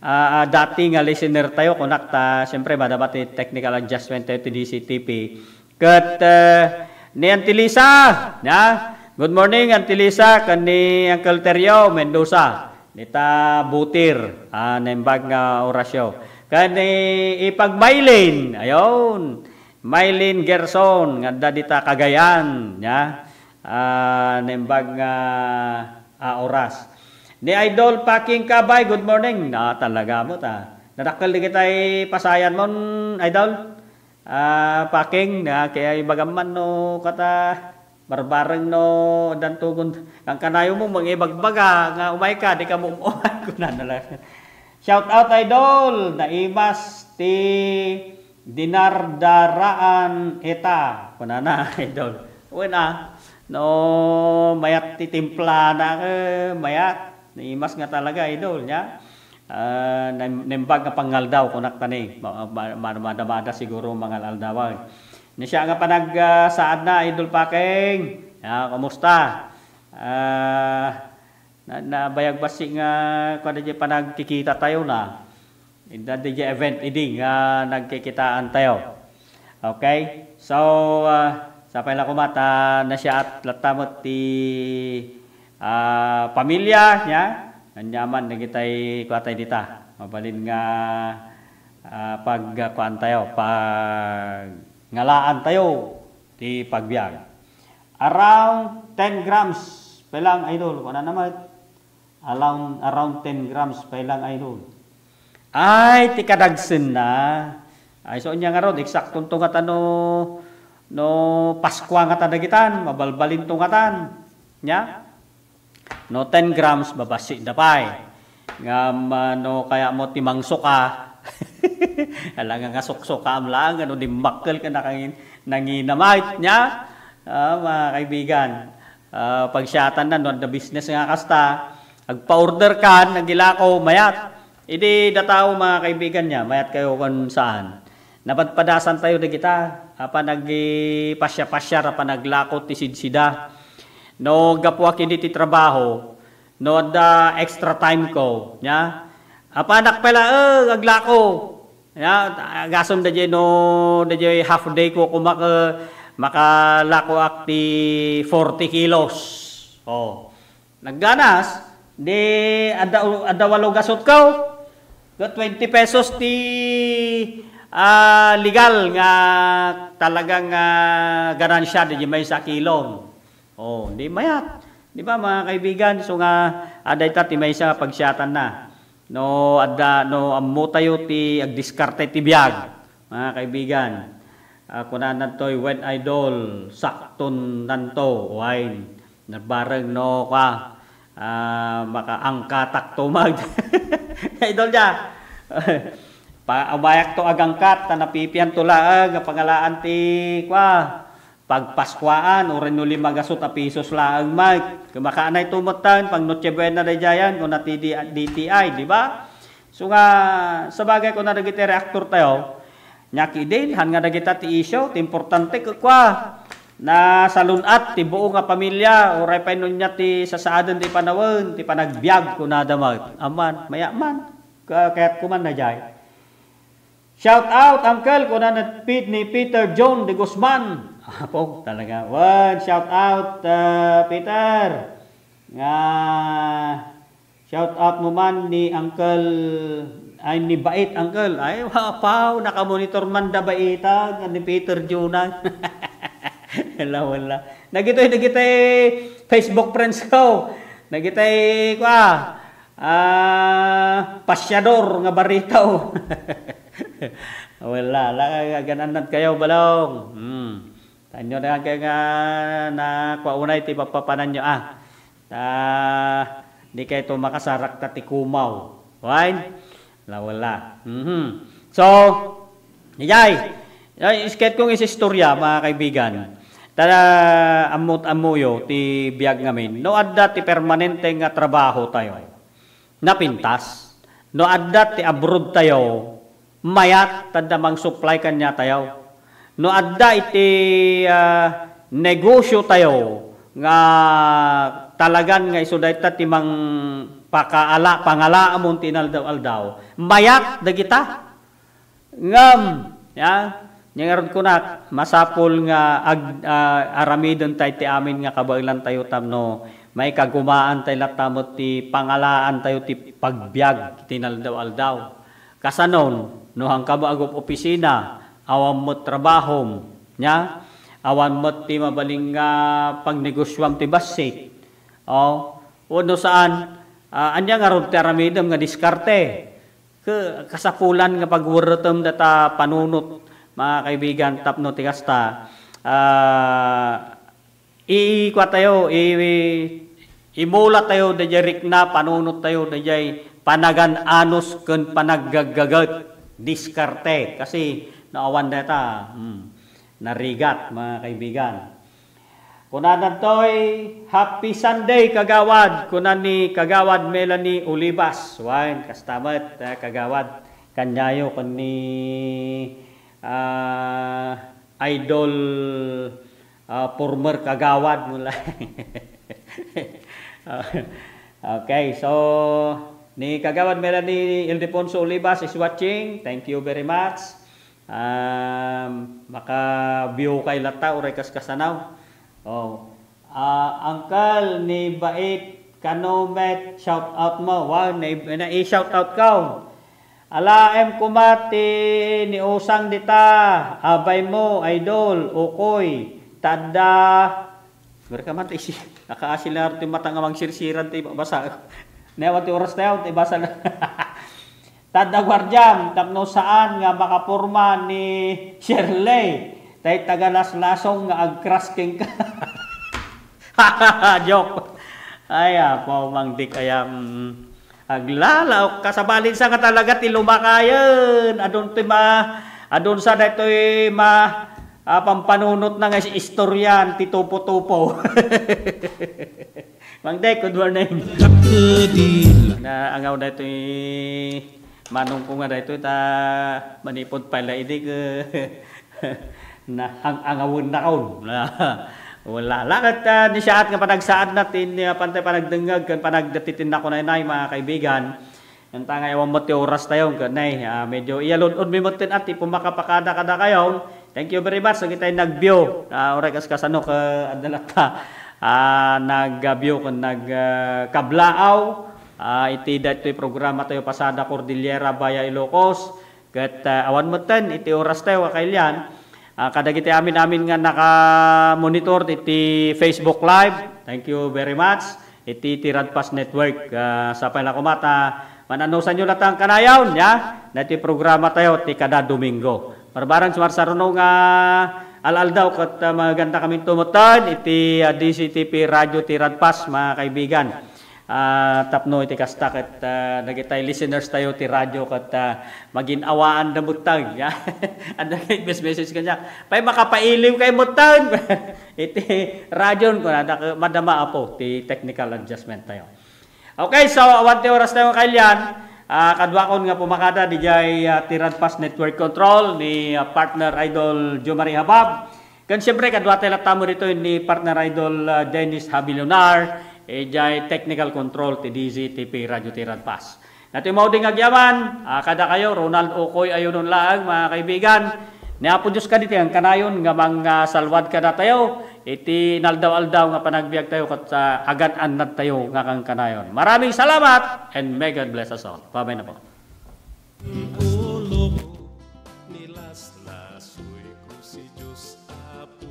ah, ah, dati nga listener tayo, kunak ta, siyempre, madama ti technical adjustment tayo ti D C T P. Ket, eh, ni Auntie Lisa, ya. Good morning, Auntie Lisa, ken ni Uncle Terio Mendoza. Dita Butir, ah, naimbag nga orasyo. Ken ni Ipag Mylene, ayon. Mylene Gerson, nga adda dita Cagayan, ya. Ah, naimbag nga, ah, oras. Ni Idol Paking Kabay, good morning. Na, talaga mo ta. Nadakkel di kitay pasayan mon, Idol? Ah, Paking, na, kaya ibagam man no, kata, barbareng no, dantugon, ang kanayo mo, mangibagbaga, nga umay ka, di ka mo umuan, kunan na lang. Shout out, Idol! Naimas ti dinardaraan ita. Kunana, Idol. Wen, ah, no, mayat ti timplana, eh, mayat. Naimas nga talaga, Idol, nya. Ah, naim-, naimbag nga pangaldaw, kunak tani. Ma-, ma-, ma-, madamada siguro mangal-aldawan. Ni siya nga panag, ah, saad na, Idol Paking. Ah, kumusta? Ah, na, nabayag basi nga, kuwan, di panagkikita tayo na. Ida di event idi nga nagkikitaan tayo. Okay? So, ah, Tapay la koma ta nasiaat latta met ti, ah, pamilya, nya? Ania man dagitay kuatay dita. Mabalin nga, ah, pagkuantayo, pagngalaan tayo ti pagbiag. Around ten grams pa lang, idol. Kuana na met. Around, around ten grams pa lang, idol. Ay, ti kadagsenna. Ay, so, ania ngarud, eksakto to ngata no, no Paskua ngata dagitan, mabalbalin to ngatan. Nya? No ten grams, babassit da pay. Ngem, ah, no kayatmo ti mangsuka, ala nga, nga suksukaam laeng, no dimmakkel ka nakangin-, nanginamay, nya? Ah, mga kaibigan, ah, pagsiatanna, no adda business nga kasta, agpa-order kan, agilako, mayat. Idi dataw, mga kaibigan, nya, mayat kayo kun saan. Napadpadasan tayo dagita, apan agpasiapasiar, apan aglako ti sidsida. No gapuak idi ti trabaho, no adda extra time ko, nya? Apanak pay laeng, eh, aglako. Nya, gasem daydiay no, daydiay half day ko, kumak, eh, makalakoak ti forty kilos. Oh. Nagganas, di adda, adda walo gasutko. Ket twenty pesos ti, ah, legal nga talagang, ah, ganansya daydiay maysa a kilo. Oh, di mayat. Di ba, mga kaibigan? So nga, adda ita ti maysa nga pagsiatanna. No adda, no ammo tayo ti agdiskarte ti biag, mga kaibigan. Ah, kunanantoy, "Wen, idol, sakton nanto." Wine. Nabareng no, kwa, ah, makaangkatak tumag. Idol dia. Pa-, umayak to agangkat, ta napipian to laeng, nga pangalaan ti, kwa, pagpaskuaan, uray no lima gasut a pisos laeng, Mike. Kumakaanay to metten, pang Noche Buena daydiayen, kuna ti D-, D T I, di ba? So nga, sabagay, kuna dagiti reactor tayo, nya kidin, han nga dagita ti isyu, ti importante, kukua, nasalun-at ti buo nga pamilya, uray pay no nia ti sasaaden ti panawen, ti panagbiag, kunada met. Aman, mayat man, ka-, kayat ko man na jay. Shout out, Uncle, kuna ni Pete, ni Peter John de Guzman. Apo, talaga. Wen, shout out, ah, Peter. Nga, shout out mo man ni Uncle, ay, ni Bait, Uncle. Ay, wapaw, nakamonitor man da Baita, nga ni Peter John, ah. Wala, wala. Nagitoy, nagitoy Facebook friends ko. Nagitoy, kwa, ah, pasyador nga baritaw. Wala, la, gananat kayo, balong. Hmm. Tanyo na kayo nga na, kwa, unay ti papapananyo, ah. Ta, di kayo to makasarak ta ti kumaw. Wine? La, wala. Mhm. So, ijay, ay, isket kong isistorya, mga kaibigan. Ta, ammot-ammoyo ti biag ngamin. No adda ti permanente nga trabaho tayo, napintas. No adda ti abroad tayo, mayat, tadda mangsupply kanya tayo. No adda iti, ah, negosyo tayo nga talagan nga isu dayta ti mangpakaala-, pangalaamon ti inaldaw-aldaw, mayat dagita. Ngem, ya, nya ngarud kunak, masapul nga ag-, ah, aramiden tay ti amin nga kabaelan tayo tapno maikagumaan tay latta met ti pangalaan tayo ti pagbiag iti inaldaw-aldaw. Kasanon, no hankam agup-opisina, awan met trabahom, nya? Awan met ti mabalin nga pagnegosyuam ti bassit. O, wenno saan, ah, ania ngarud ti aramidem nga diskarte? Ke-, kasapulan nga pagwerretem data panunot, mga kaibigan, tapno ti kasta, ah, I-, kua tayo, i-, imula tayo dayjay rikna, panunot tayo dayjay panagan-anos ken panaggaggagayat, diskarte. Kasi naawan dayta, hmm, narigat, mga kaibigan. Kunana toy, "Happy Sunday, kagawad," kuna ni Kagawad Melanie Olivas. Wen, kasta met, eh, kagawad, kaniayo ken ni, ah, Idol, ah, former kagawad mo la. Okay, so, ni Kagawad Melanie Ildefonso Olivas is watching. Thank you very much. Um, maka-view kay latta, uray kas kasanaw. Oh. Ah, Uncle ni Bait, kano met shout out mo? Wow, na, na i-shout out ka. Alaem koma ti ni Usang dita, abay mo, idol, ukoy, tadda. Berka man ti isi, nakaasilar ti mata nga mangsirsiran ti basa. Newa ti oras tayo, ti basa na. Tadda guardian, tapno saan nga makaporma ni Shirley. Tay taga Laslasong nga agkras kenka. Joke. Ay, apo, Mang Dick, ay, ah, mm. Aglalaok ka sa balinsa nga talaga ti lumakayen. Adun ti ma-, adun sa daytoy ma-, ah, pampanunot na nga is-, istoryan ti tupo-tupo. Mang Dick, good morning. Kapkadil. Na angaw daytoy manong ko nga daytoy ta manipod pala idi ke na ang angawen na kaon. Wala la ket, ah, ni siyaat nga panagsaad na tin, ah, pantay panagdengngeg ken panagdatitin na kunay nay, mga kaibigan. Enta nga awan met ti oras tayo, ket nay, ah, medyo iyalud-od mi met tin ati pumakapakada kadakayo. Thank you very much dagiti nag-view. Ah, uray kas kasano ke adda latta, ah, nag-view ken nag, ah, kablaaw, ah, iti daytoy programa tayo Pasada Cordillera via Ilocos. Ket, ah, awan metten iti oras tayo, kakailian. Ah, kadagiti amin-amin nga naka-monitor iti Facebook Live, thank you very much. Iti, iti Radpas Network, ah, sapay la koma ta man-anusanyo latta kanayon, ya? Na iti programa tayo ti kada Domingo. Barbareng sumarsaruno nga al-aldaw ket, ah, maganda kami tumutan iti, ah, D C T P Radio ti Radpas, mga kaibigan. Ah, tapno iti kasta ket, ah, dagitay listeners tayo ti radio ket, ah, magin-awaan da metten, ya. Adda kay message kaniak. Pay makapailiw kay metten. Iti radyon ko na, dak-, madama apo ti technical adjustment tayo. Okay, so awan ti oras tayo, kailian. Ah, kaduakon nga pumakada dijay, ah, ti Radpas Network Control ni, ah, partner Idol Jomari Habab. Ken siyempre, kaduatay latta mo ditoy ni partner Idol, ah, Dennis Habilonar, eh, jay technical control ti D Z T P Radio ti Radpas. Nati mauding agyaman, ah, kadakayo, Ronald Okoy Ayunon laeng, mga kaibigan. Ni Apo Dios kadi ti kanayon nga mangsalwad kadatayo, iti inaldaw-aldaw nga panagbiag tayo ket, ah, agan-annad tayo nga kankanayon. Maraming salamat and may God bless us all. Bye-bye na po. Ulo ko, nilaslasuy ko si Diyos Apo.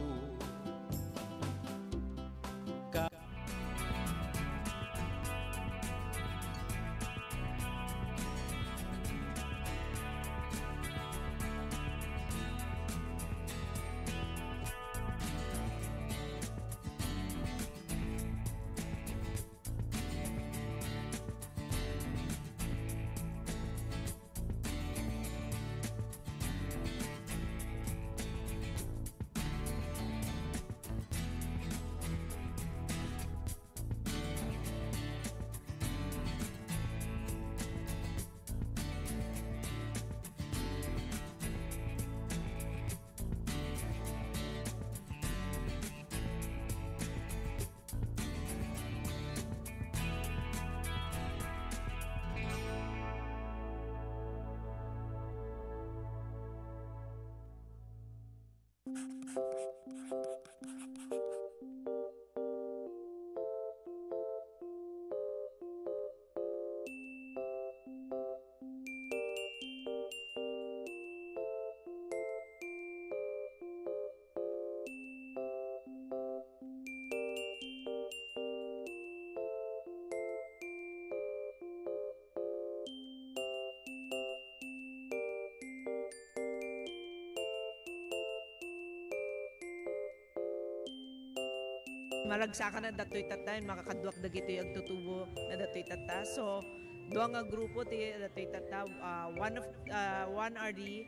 Maragsakan na datoy tatta, makakaduak dagitoy agtutubo na datoy tatta. So, dua nga grupo ti datoy tatta. Ah, one of, ah, one are the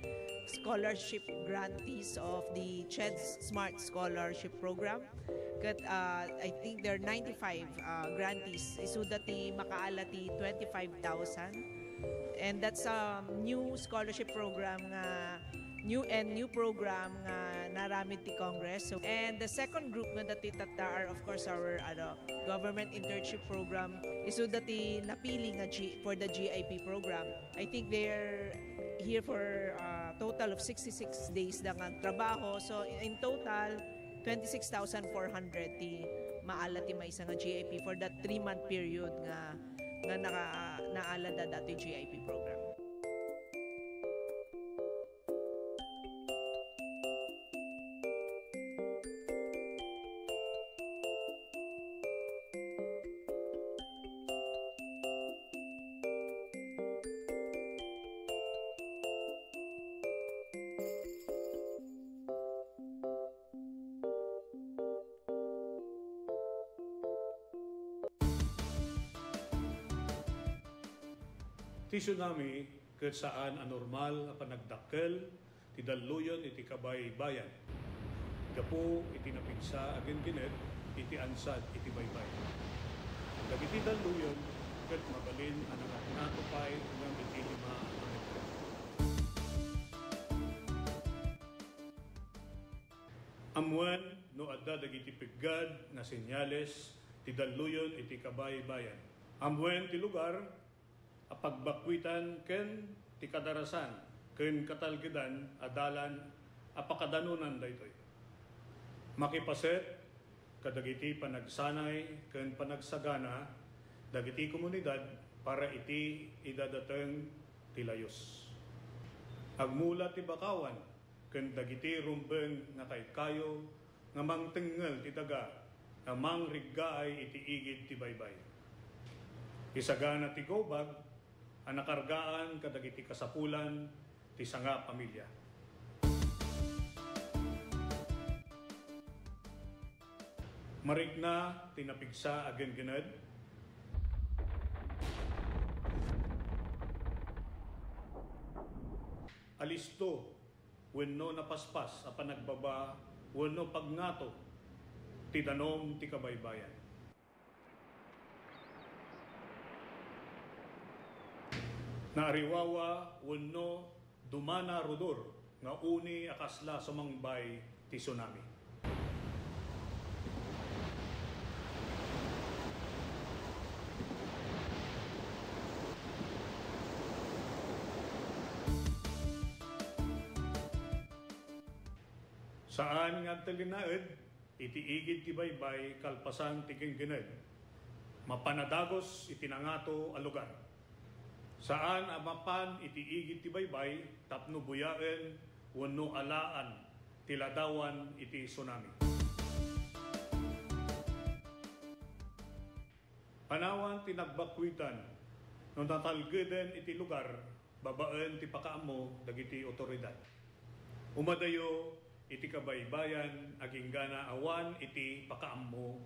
scholarship grantees of the CHED Smart Scholarship Program. Ket, ah, I think there are ninety-five, ah, grantees. Isuda ti makaala ti twenty-five thousand. And that's a new scholarship program nga new and new program nga naaramid ti Congress. So, and the second group nga dati tatta are, of course, our, ano, government internship program. Isu dati napili nga G-, for the G I P program. I think they're here for a total of sixty-six days da nga trabaho. So, in total, twenty-six thousand four hundred ti maala ti maysa nga G I P for that three-month period nga, nga naka-, naala da dati G I P program. Ti tsunami ket saan a normal a panagdakkel ti dalluyon iti kabaybayan gapu iti napigsa a ginggined iti ansad iti baybay. Dagiti dalluyon ket mabalin a nangatngato pay ngem iti lima a metro. Ammoen no adda dagiti peggad nga senyales ti dalluyon iti kabaybayan. Ammoen ti lugar a pagbakkuitan ken ti kadarasan ken katalgedan a dalan a pakadanunan daytoy. Makipaset kadagiti panagsanay ken panagsagana dagiti komunidad para iti idadateng ti layus. Agmula ti bakawan ken dagiti rumbeng nga kaykayo nga mangtengngel ti daga nga mangriggaay iti igid ti baybay. Isagana ti gawbag a nakargaan kadagiti kasapulan ti sanga pamilia. Marikna ti napigsa a ginggined. Alisto wenno napaspas a panagbaba wenno pagngato ti danum ti kabaybayan. Naariwawa wenno dumana rudur nga uni a kasla sumangbay ti tsunami. Saan nga agtalinaed iti igid ti baybay kalpasan ti ginggined. Mapan a dagus iti nangato a lugar. Saan a mapan iti igid ti baybay tapno buyaen wenno alaan ti ladawan iti tsunami. Panawan ti nagbakkuitan no natalgeden iti lugar babaen ti pakaammo dagiti otoridad. Umadayo iti kabaybayan agingga awan iti pakaammo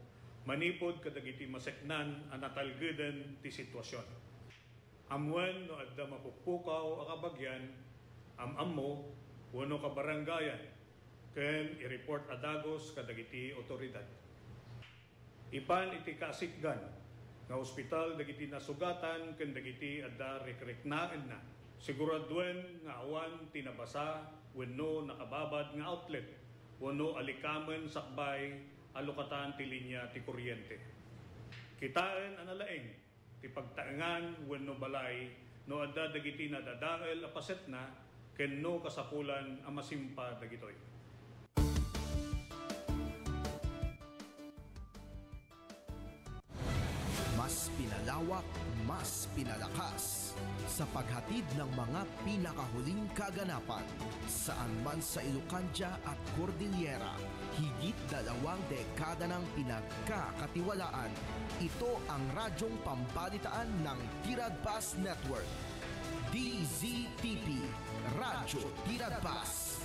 manipud kadagiti maseknan a natalgeden ti situasion. Ammoen no adda mapukpukaw a kabagian, am-ammo, wenno kabarangayan, ken i-report a dagus kadagiti otoridad. Ipan iti kaasikgan nga ospital dagiti nasugatan ken dagiti adda rikriknaenna. Siguraduen nga awan ti nabasa wenno nakababad nga outlet wenno alikamen sakbay a lukatan ti linia ti kuryente. Kitaen a nalaing ti pagtaengan wenno balay no adda dagiti nadadael a pasetna ken no kasapulan a masimpa dagitoy. Mas pinalawak, mas pinalakas sa paghatid ng mga pinakahuling kaganapan. Saan man sa Ilocandia at Cordillera, higit dalawang dekada nang pinagkakatiwalaan. Ito ang radyong pambalitaan ng Tiradpas Network. D Z T P, Radyo Tiradpas.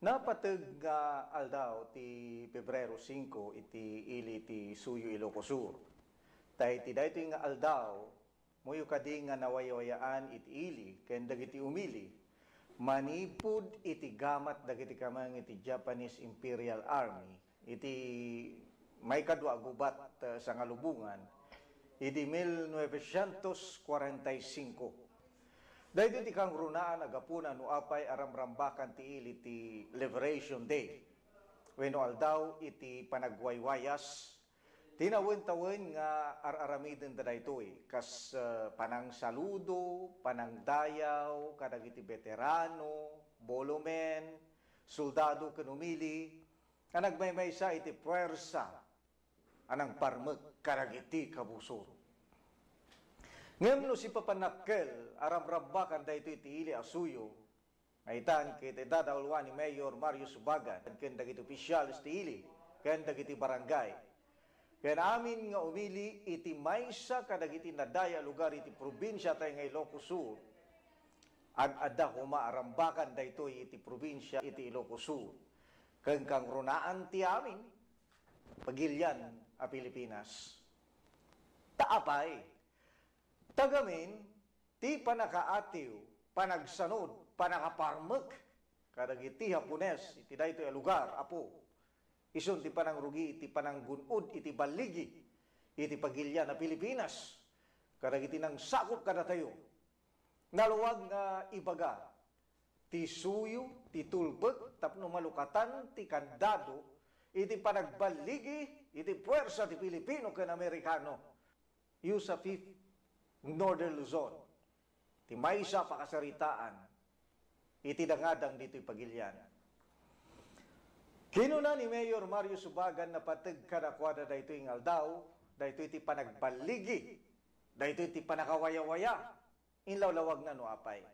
Napateg nga aldaw ti Pebrero singko iti ili ti Suyo, Ilocos Sur. Ta iti daytoy nga aldaw, muyo kadi nga nawaywayaan iti ili ken dagiti umili, manipud iti gamat dagiti kameng iti Japanese Imperial Army iti maikadua a gubat, eh, sangalubongan idi mil novecientos cuarenta y cinco. Daytoy ti kangrunaan a gapuna no apay a ramrambakan ti ili ti Liberation Day wenno aldaw iti panagwaywayas ti nawen-tawen nga ar-aramidenda daytoy, kas, eh, panangsaludo, panangdayaw kadagiti beterano, bolomen, soldado ken umili a nagmaymaysa iti puwersa a nangparmek kadagiti kabusor. Ngem no sipapannakkel a ramrambakan daytoy ti ili a suyo, Maitan ket idadauluan ni Mayor Mario Subagan ken dagiti ofisiales ti ili ken dagiti barangay ken amin nga umili iti maysa kadagiti nadaya a lugar iti probinsia tayo nga Ilocos Sur. Ad-adda koma a rambakan daytoy iti probinsia iti Ilocos Sur ken kangrunaan ti amin pagilian a Pilipinas. Ta apay, tagamin ti pannakaatiw, panagsanud, pannakaparmek kadagiti Hapones iti daytoy a lugar, Apo. Isun ti panangrugi iti pananggun-od iti balligi iti pagilian a Pilipinas kadagiti nangsakop kadatayo. Nalawag nga ibaga ti suyo, ti tulbek tapno malukatan ti kandado iti panagballigi iti puwersa ti Pilipino ken Amerikano. U S A F I F Northern Luzon, ti maysa a pakasaritaan iti dangadang ditoy pagilian. Kinuna ni Mayor Mario Subagan, napateg kadakuada daytoy nga aldaw, daytoy ti panagballigi, daytoy ti panakawayawaya, inlawlawagna no apay.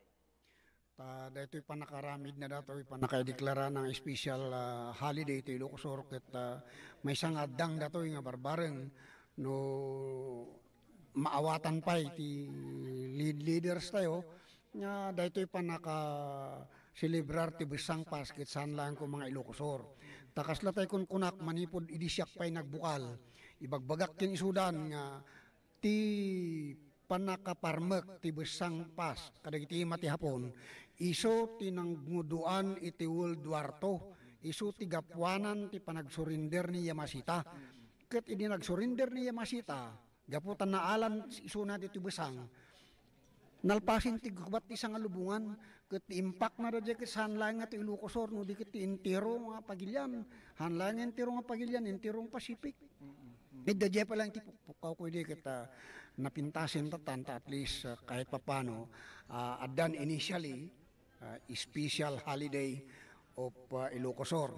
Ta daytoy pannakaramidna datoy pannakaideklara nga special, ah, holiday ti Ilocos Sur ket, ah, maysa nga addang datoy nga barbareng no maawatan pay ti lead leaders tayo nga daytoy pannaka-celebrar ti Bessang Pass ket saan laeng ko mga Ilocos Sur. Ta kasla tay kunkunak manipud idi siak pay nagbukal, ibagbagak ken isudan nga ti pannakaparmek ti Bessang Pass kadagiti ima ti Hapon, isu ti nangngudoan iti World War two, isu ti gapuanan ti panagsurinder ni Yamashita. Ket idi nagsurinder ni Yamashita, gapu ta naalan isuna ditoy Bessang, nalpasen ti gubat ti sangalubongan, ket ti impakna daydiay ket saan laeng nga ti Ilocos Sur, no di ket ti entero nga pagilian. Saan laeng nga entero nga pagilian, entero nga Pacific. Ket daydiay pay laeng ti pukpukawko idi ket, ah, napintasen ta tan, ta at least, ah, kahit papano, ah, addan initially, ah, special holiday of, ah, Ilocos Sur,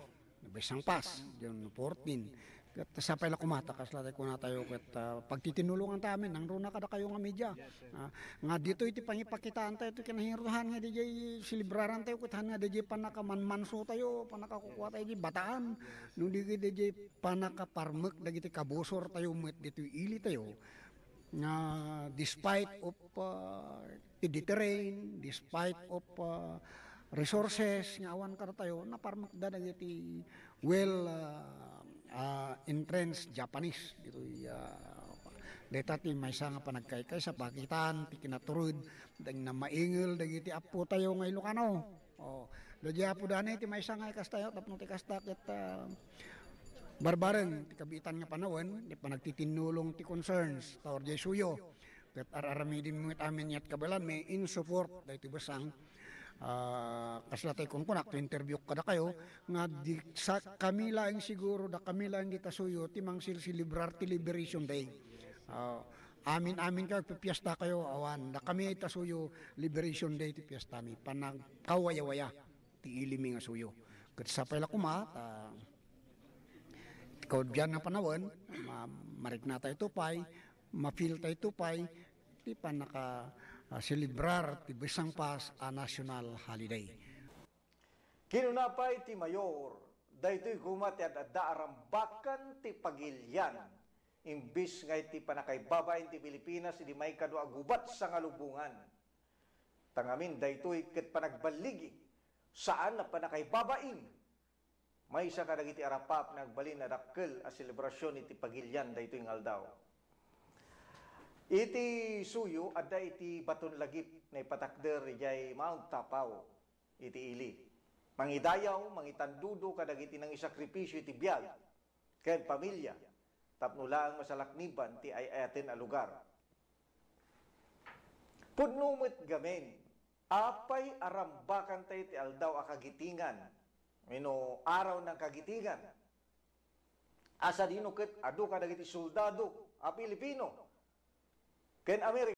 Bessang Pass, June fourteen. Ket sapay la koma ta kasla tay kunatayo ket, ah, pagtitinulongan ta amin, nangruna kadakayo nga media. Ah, nga ditoy ti pangipakitaan tayo ti kinahiruhan nga daydiay selebraran tayo ket saan nga daydiay pannakamanmanso tayo, pannakakukua tayo di bataan. No di ket daydiay pannakaparmek dagiti kabusor tayo met ditoy ili tayo nga despite of, ah, ti terrain, despite of, ah, resources nga awan kadatayo, naparmekda dagiti well, ah, ah, entrenched Japanese ditoy, ah, dayta ti maysa nga panagkaykaysa, pakitaan ti kinatured, dagiti namaingel dagiti appo tayo nga Ilocano. Oh, daydiay Apo Dani ti maysa nga ikastayo tapno ti kasta ket, ah, barbareng ti kabiitan nga panawen, ti panagtitinnulong ti concerns, ta or diay suyo. Ket ar-aramidin met amin yat kabaelanmi in support daytoy Bessang. Ah, kasla tay kunkunak, ti interview kadakayo, nga di sa, kami laeng siguro, da kami laeng dita suyo, ti mangsilselebrar ti Liberation Day. Ah, amin-amin kayo, pipiesta kayo, awan. Da kami ita suyo, Liberation Day ti piestami. Panagkawayawaya ti ilimi nga suyo. Ket sapay la koma, ta, kaudian nga panawen, ma-, marikna tayo to pay, ma-feel tayo to pay, ti pannaka, ah, selebrar ti Bessang Pass a national holiday. Kinuna pay ti mayor, daytoy koma ti ad-adda a rambakan ti pagilian, imbes nga iti pannakaibabain ti Pilipinas idi maikadua a gubat sangalubongan. Ta ngamin daytoy ket panagballigi, saan a pannakaibabain. Maysa kadagiti arapap nga agbalin a dakkel a selebrasion iti pagilian daytoy nga aldaw. Iti suyo, adda iti baton lagip naipatakder idiay Mount Tapao, iti ili. Mangidayaw, mangitandudo kadagiti nangisakripisio iti biag ken pamilia tapno laeng masalakniban ti ay-ayaten a lugar. Pudno met gamin, apay a rambakantayo ti aldaw a kagitingan wenno araw ng kagitingan? A sadino ket adu kadagiti soldado a Pilipino ken Amerikano.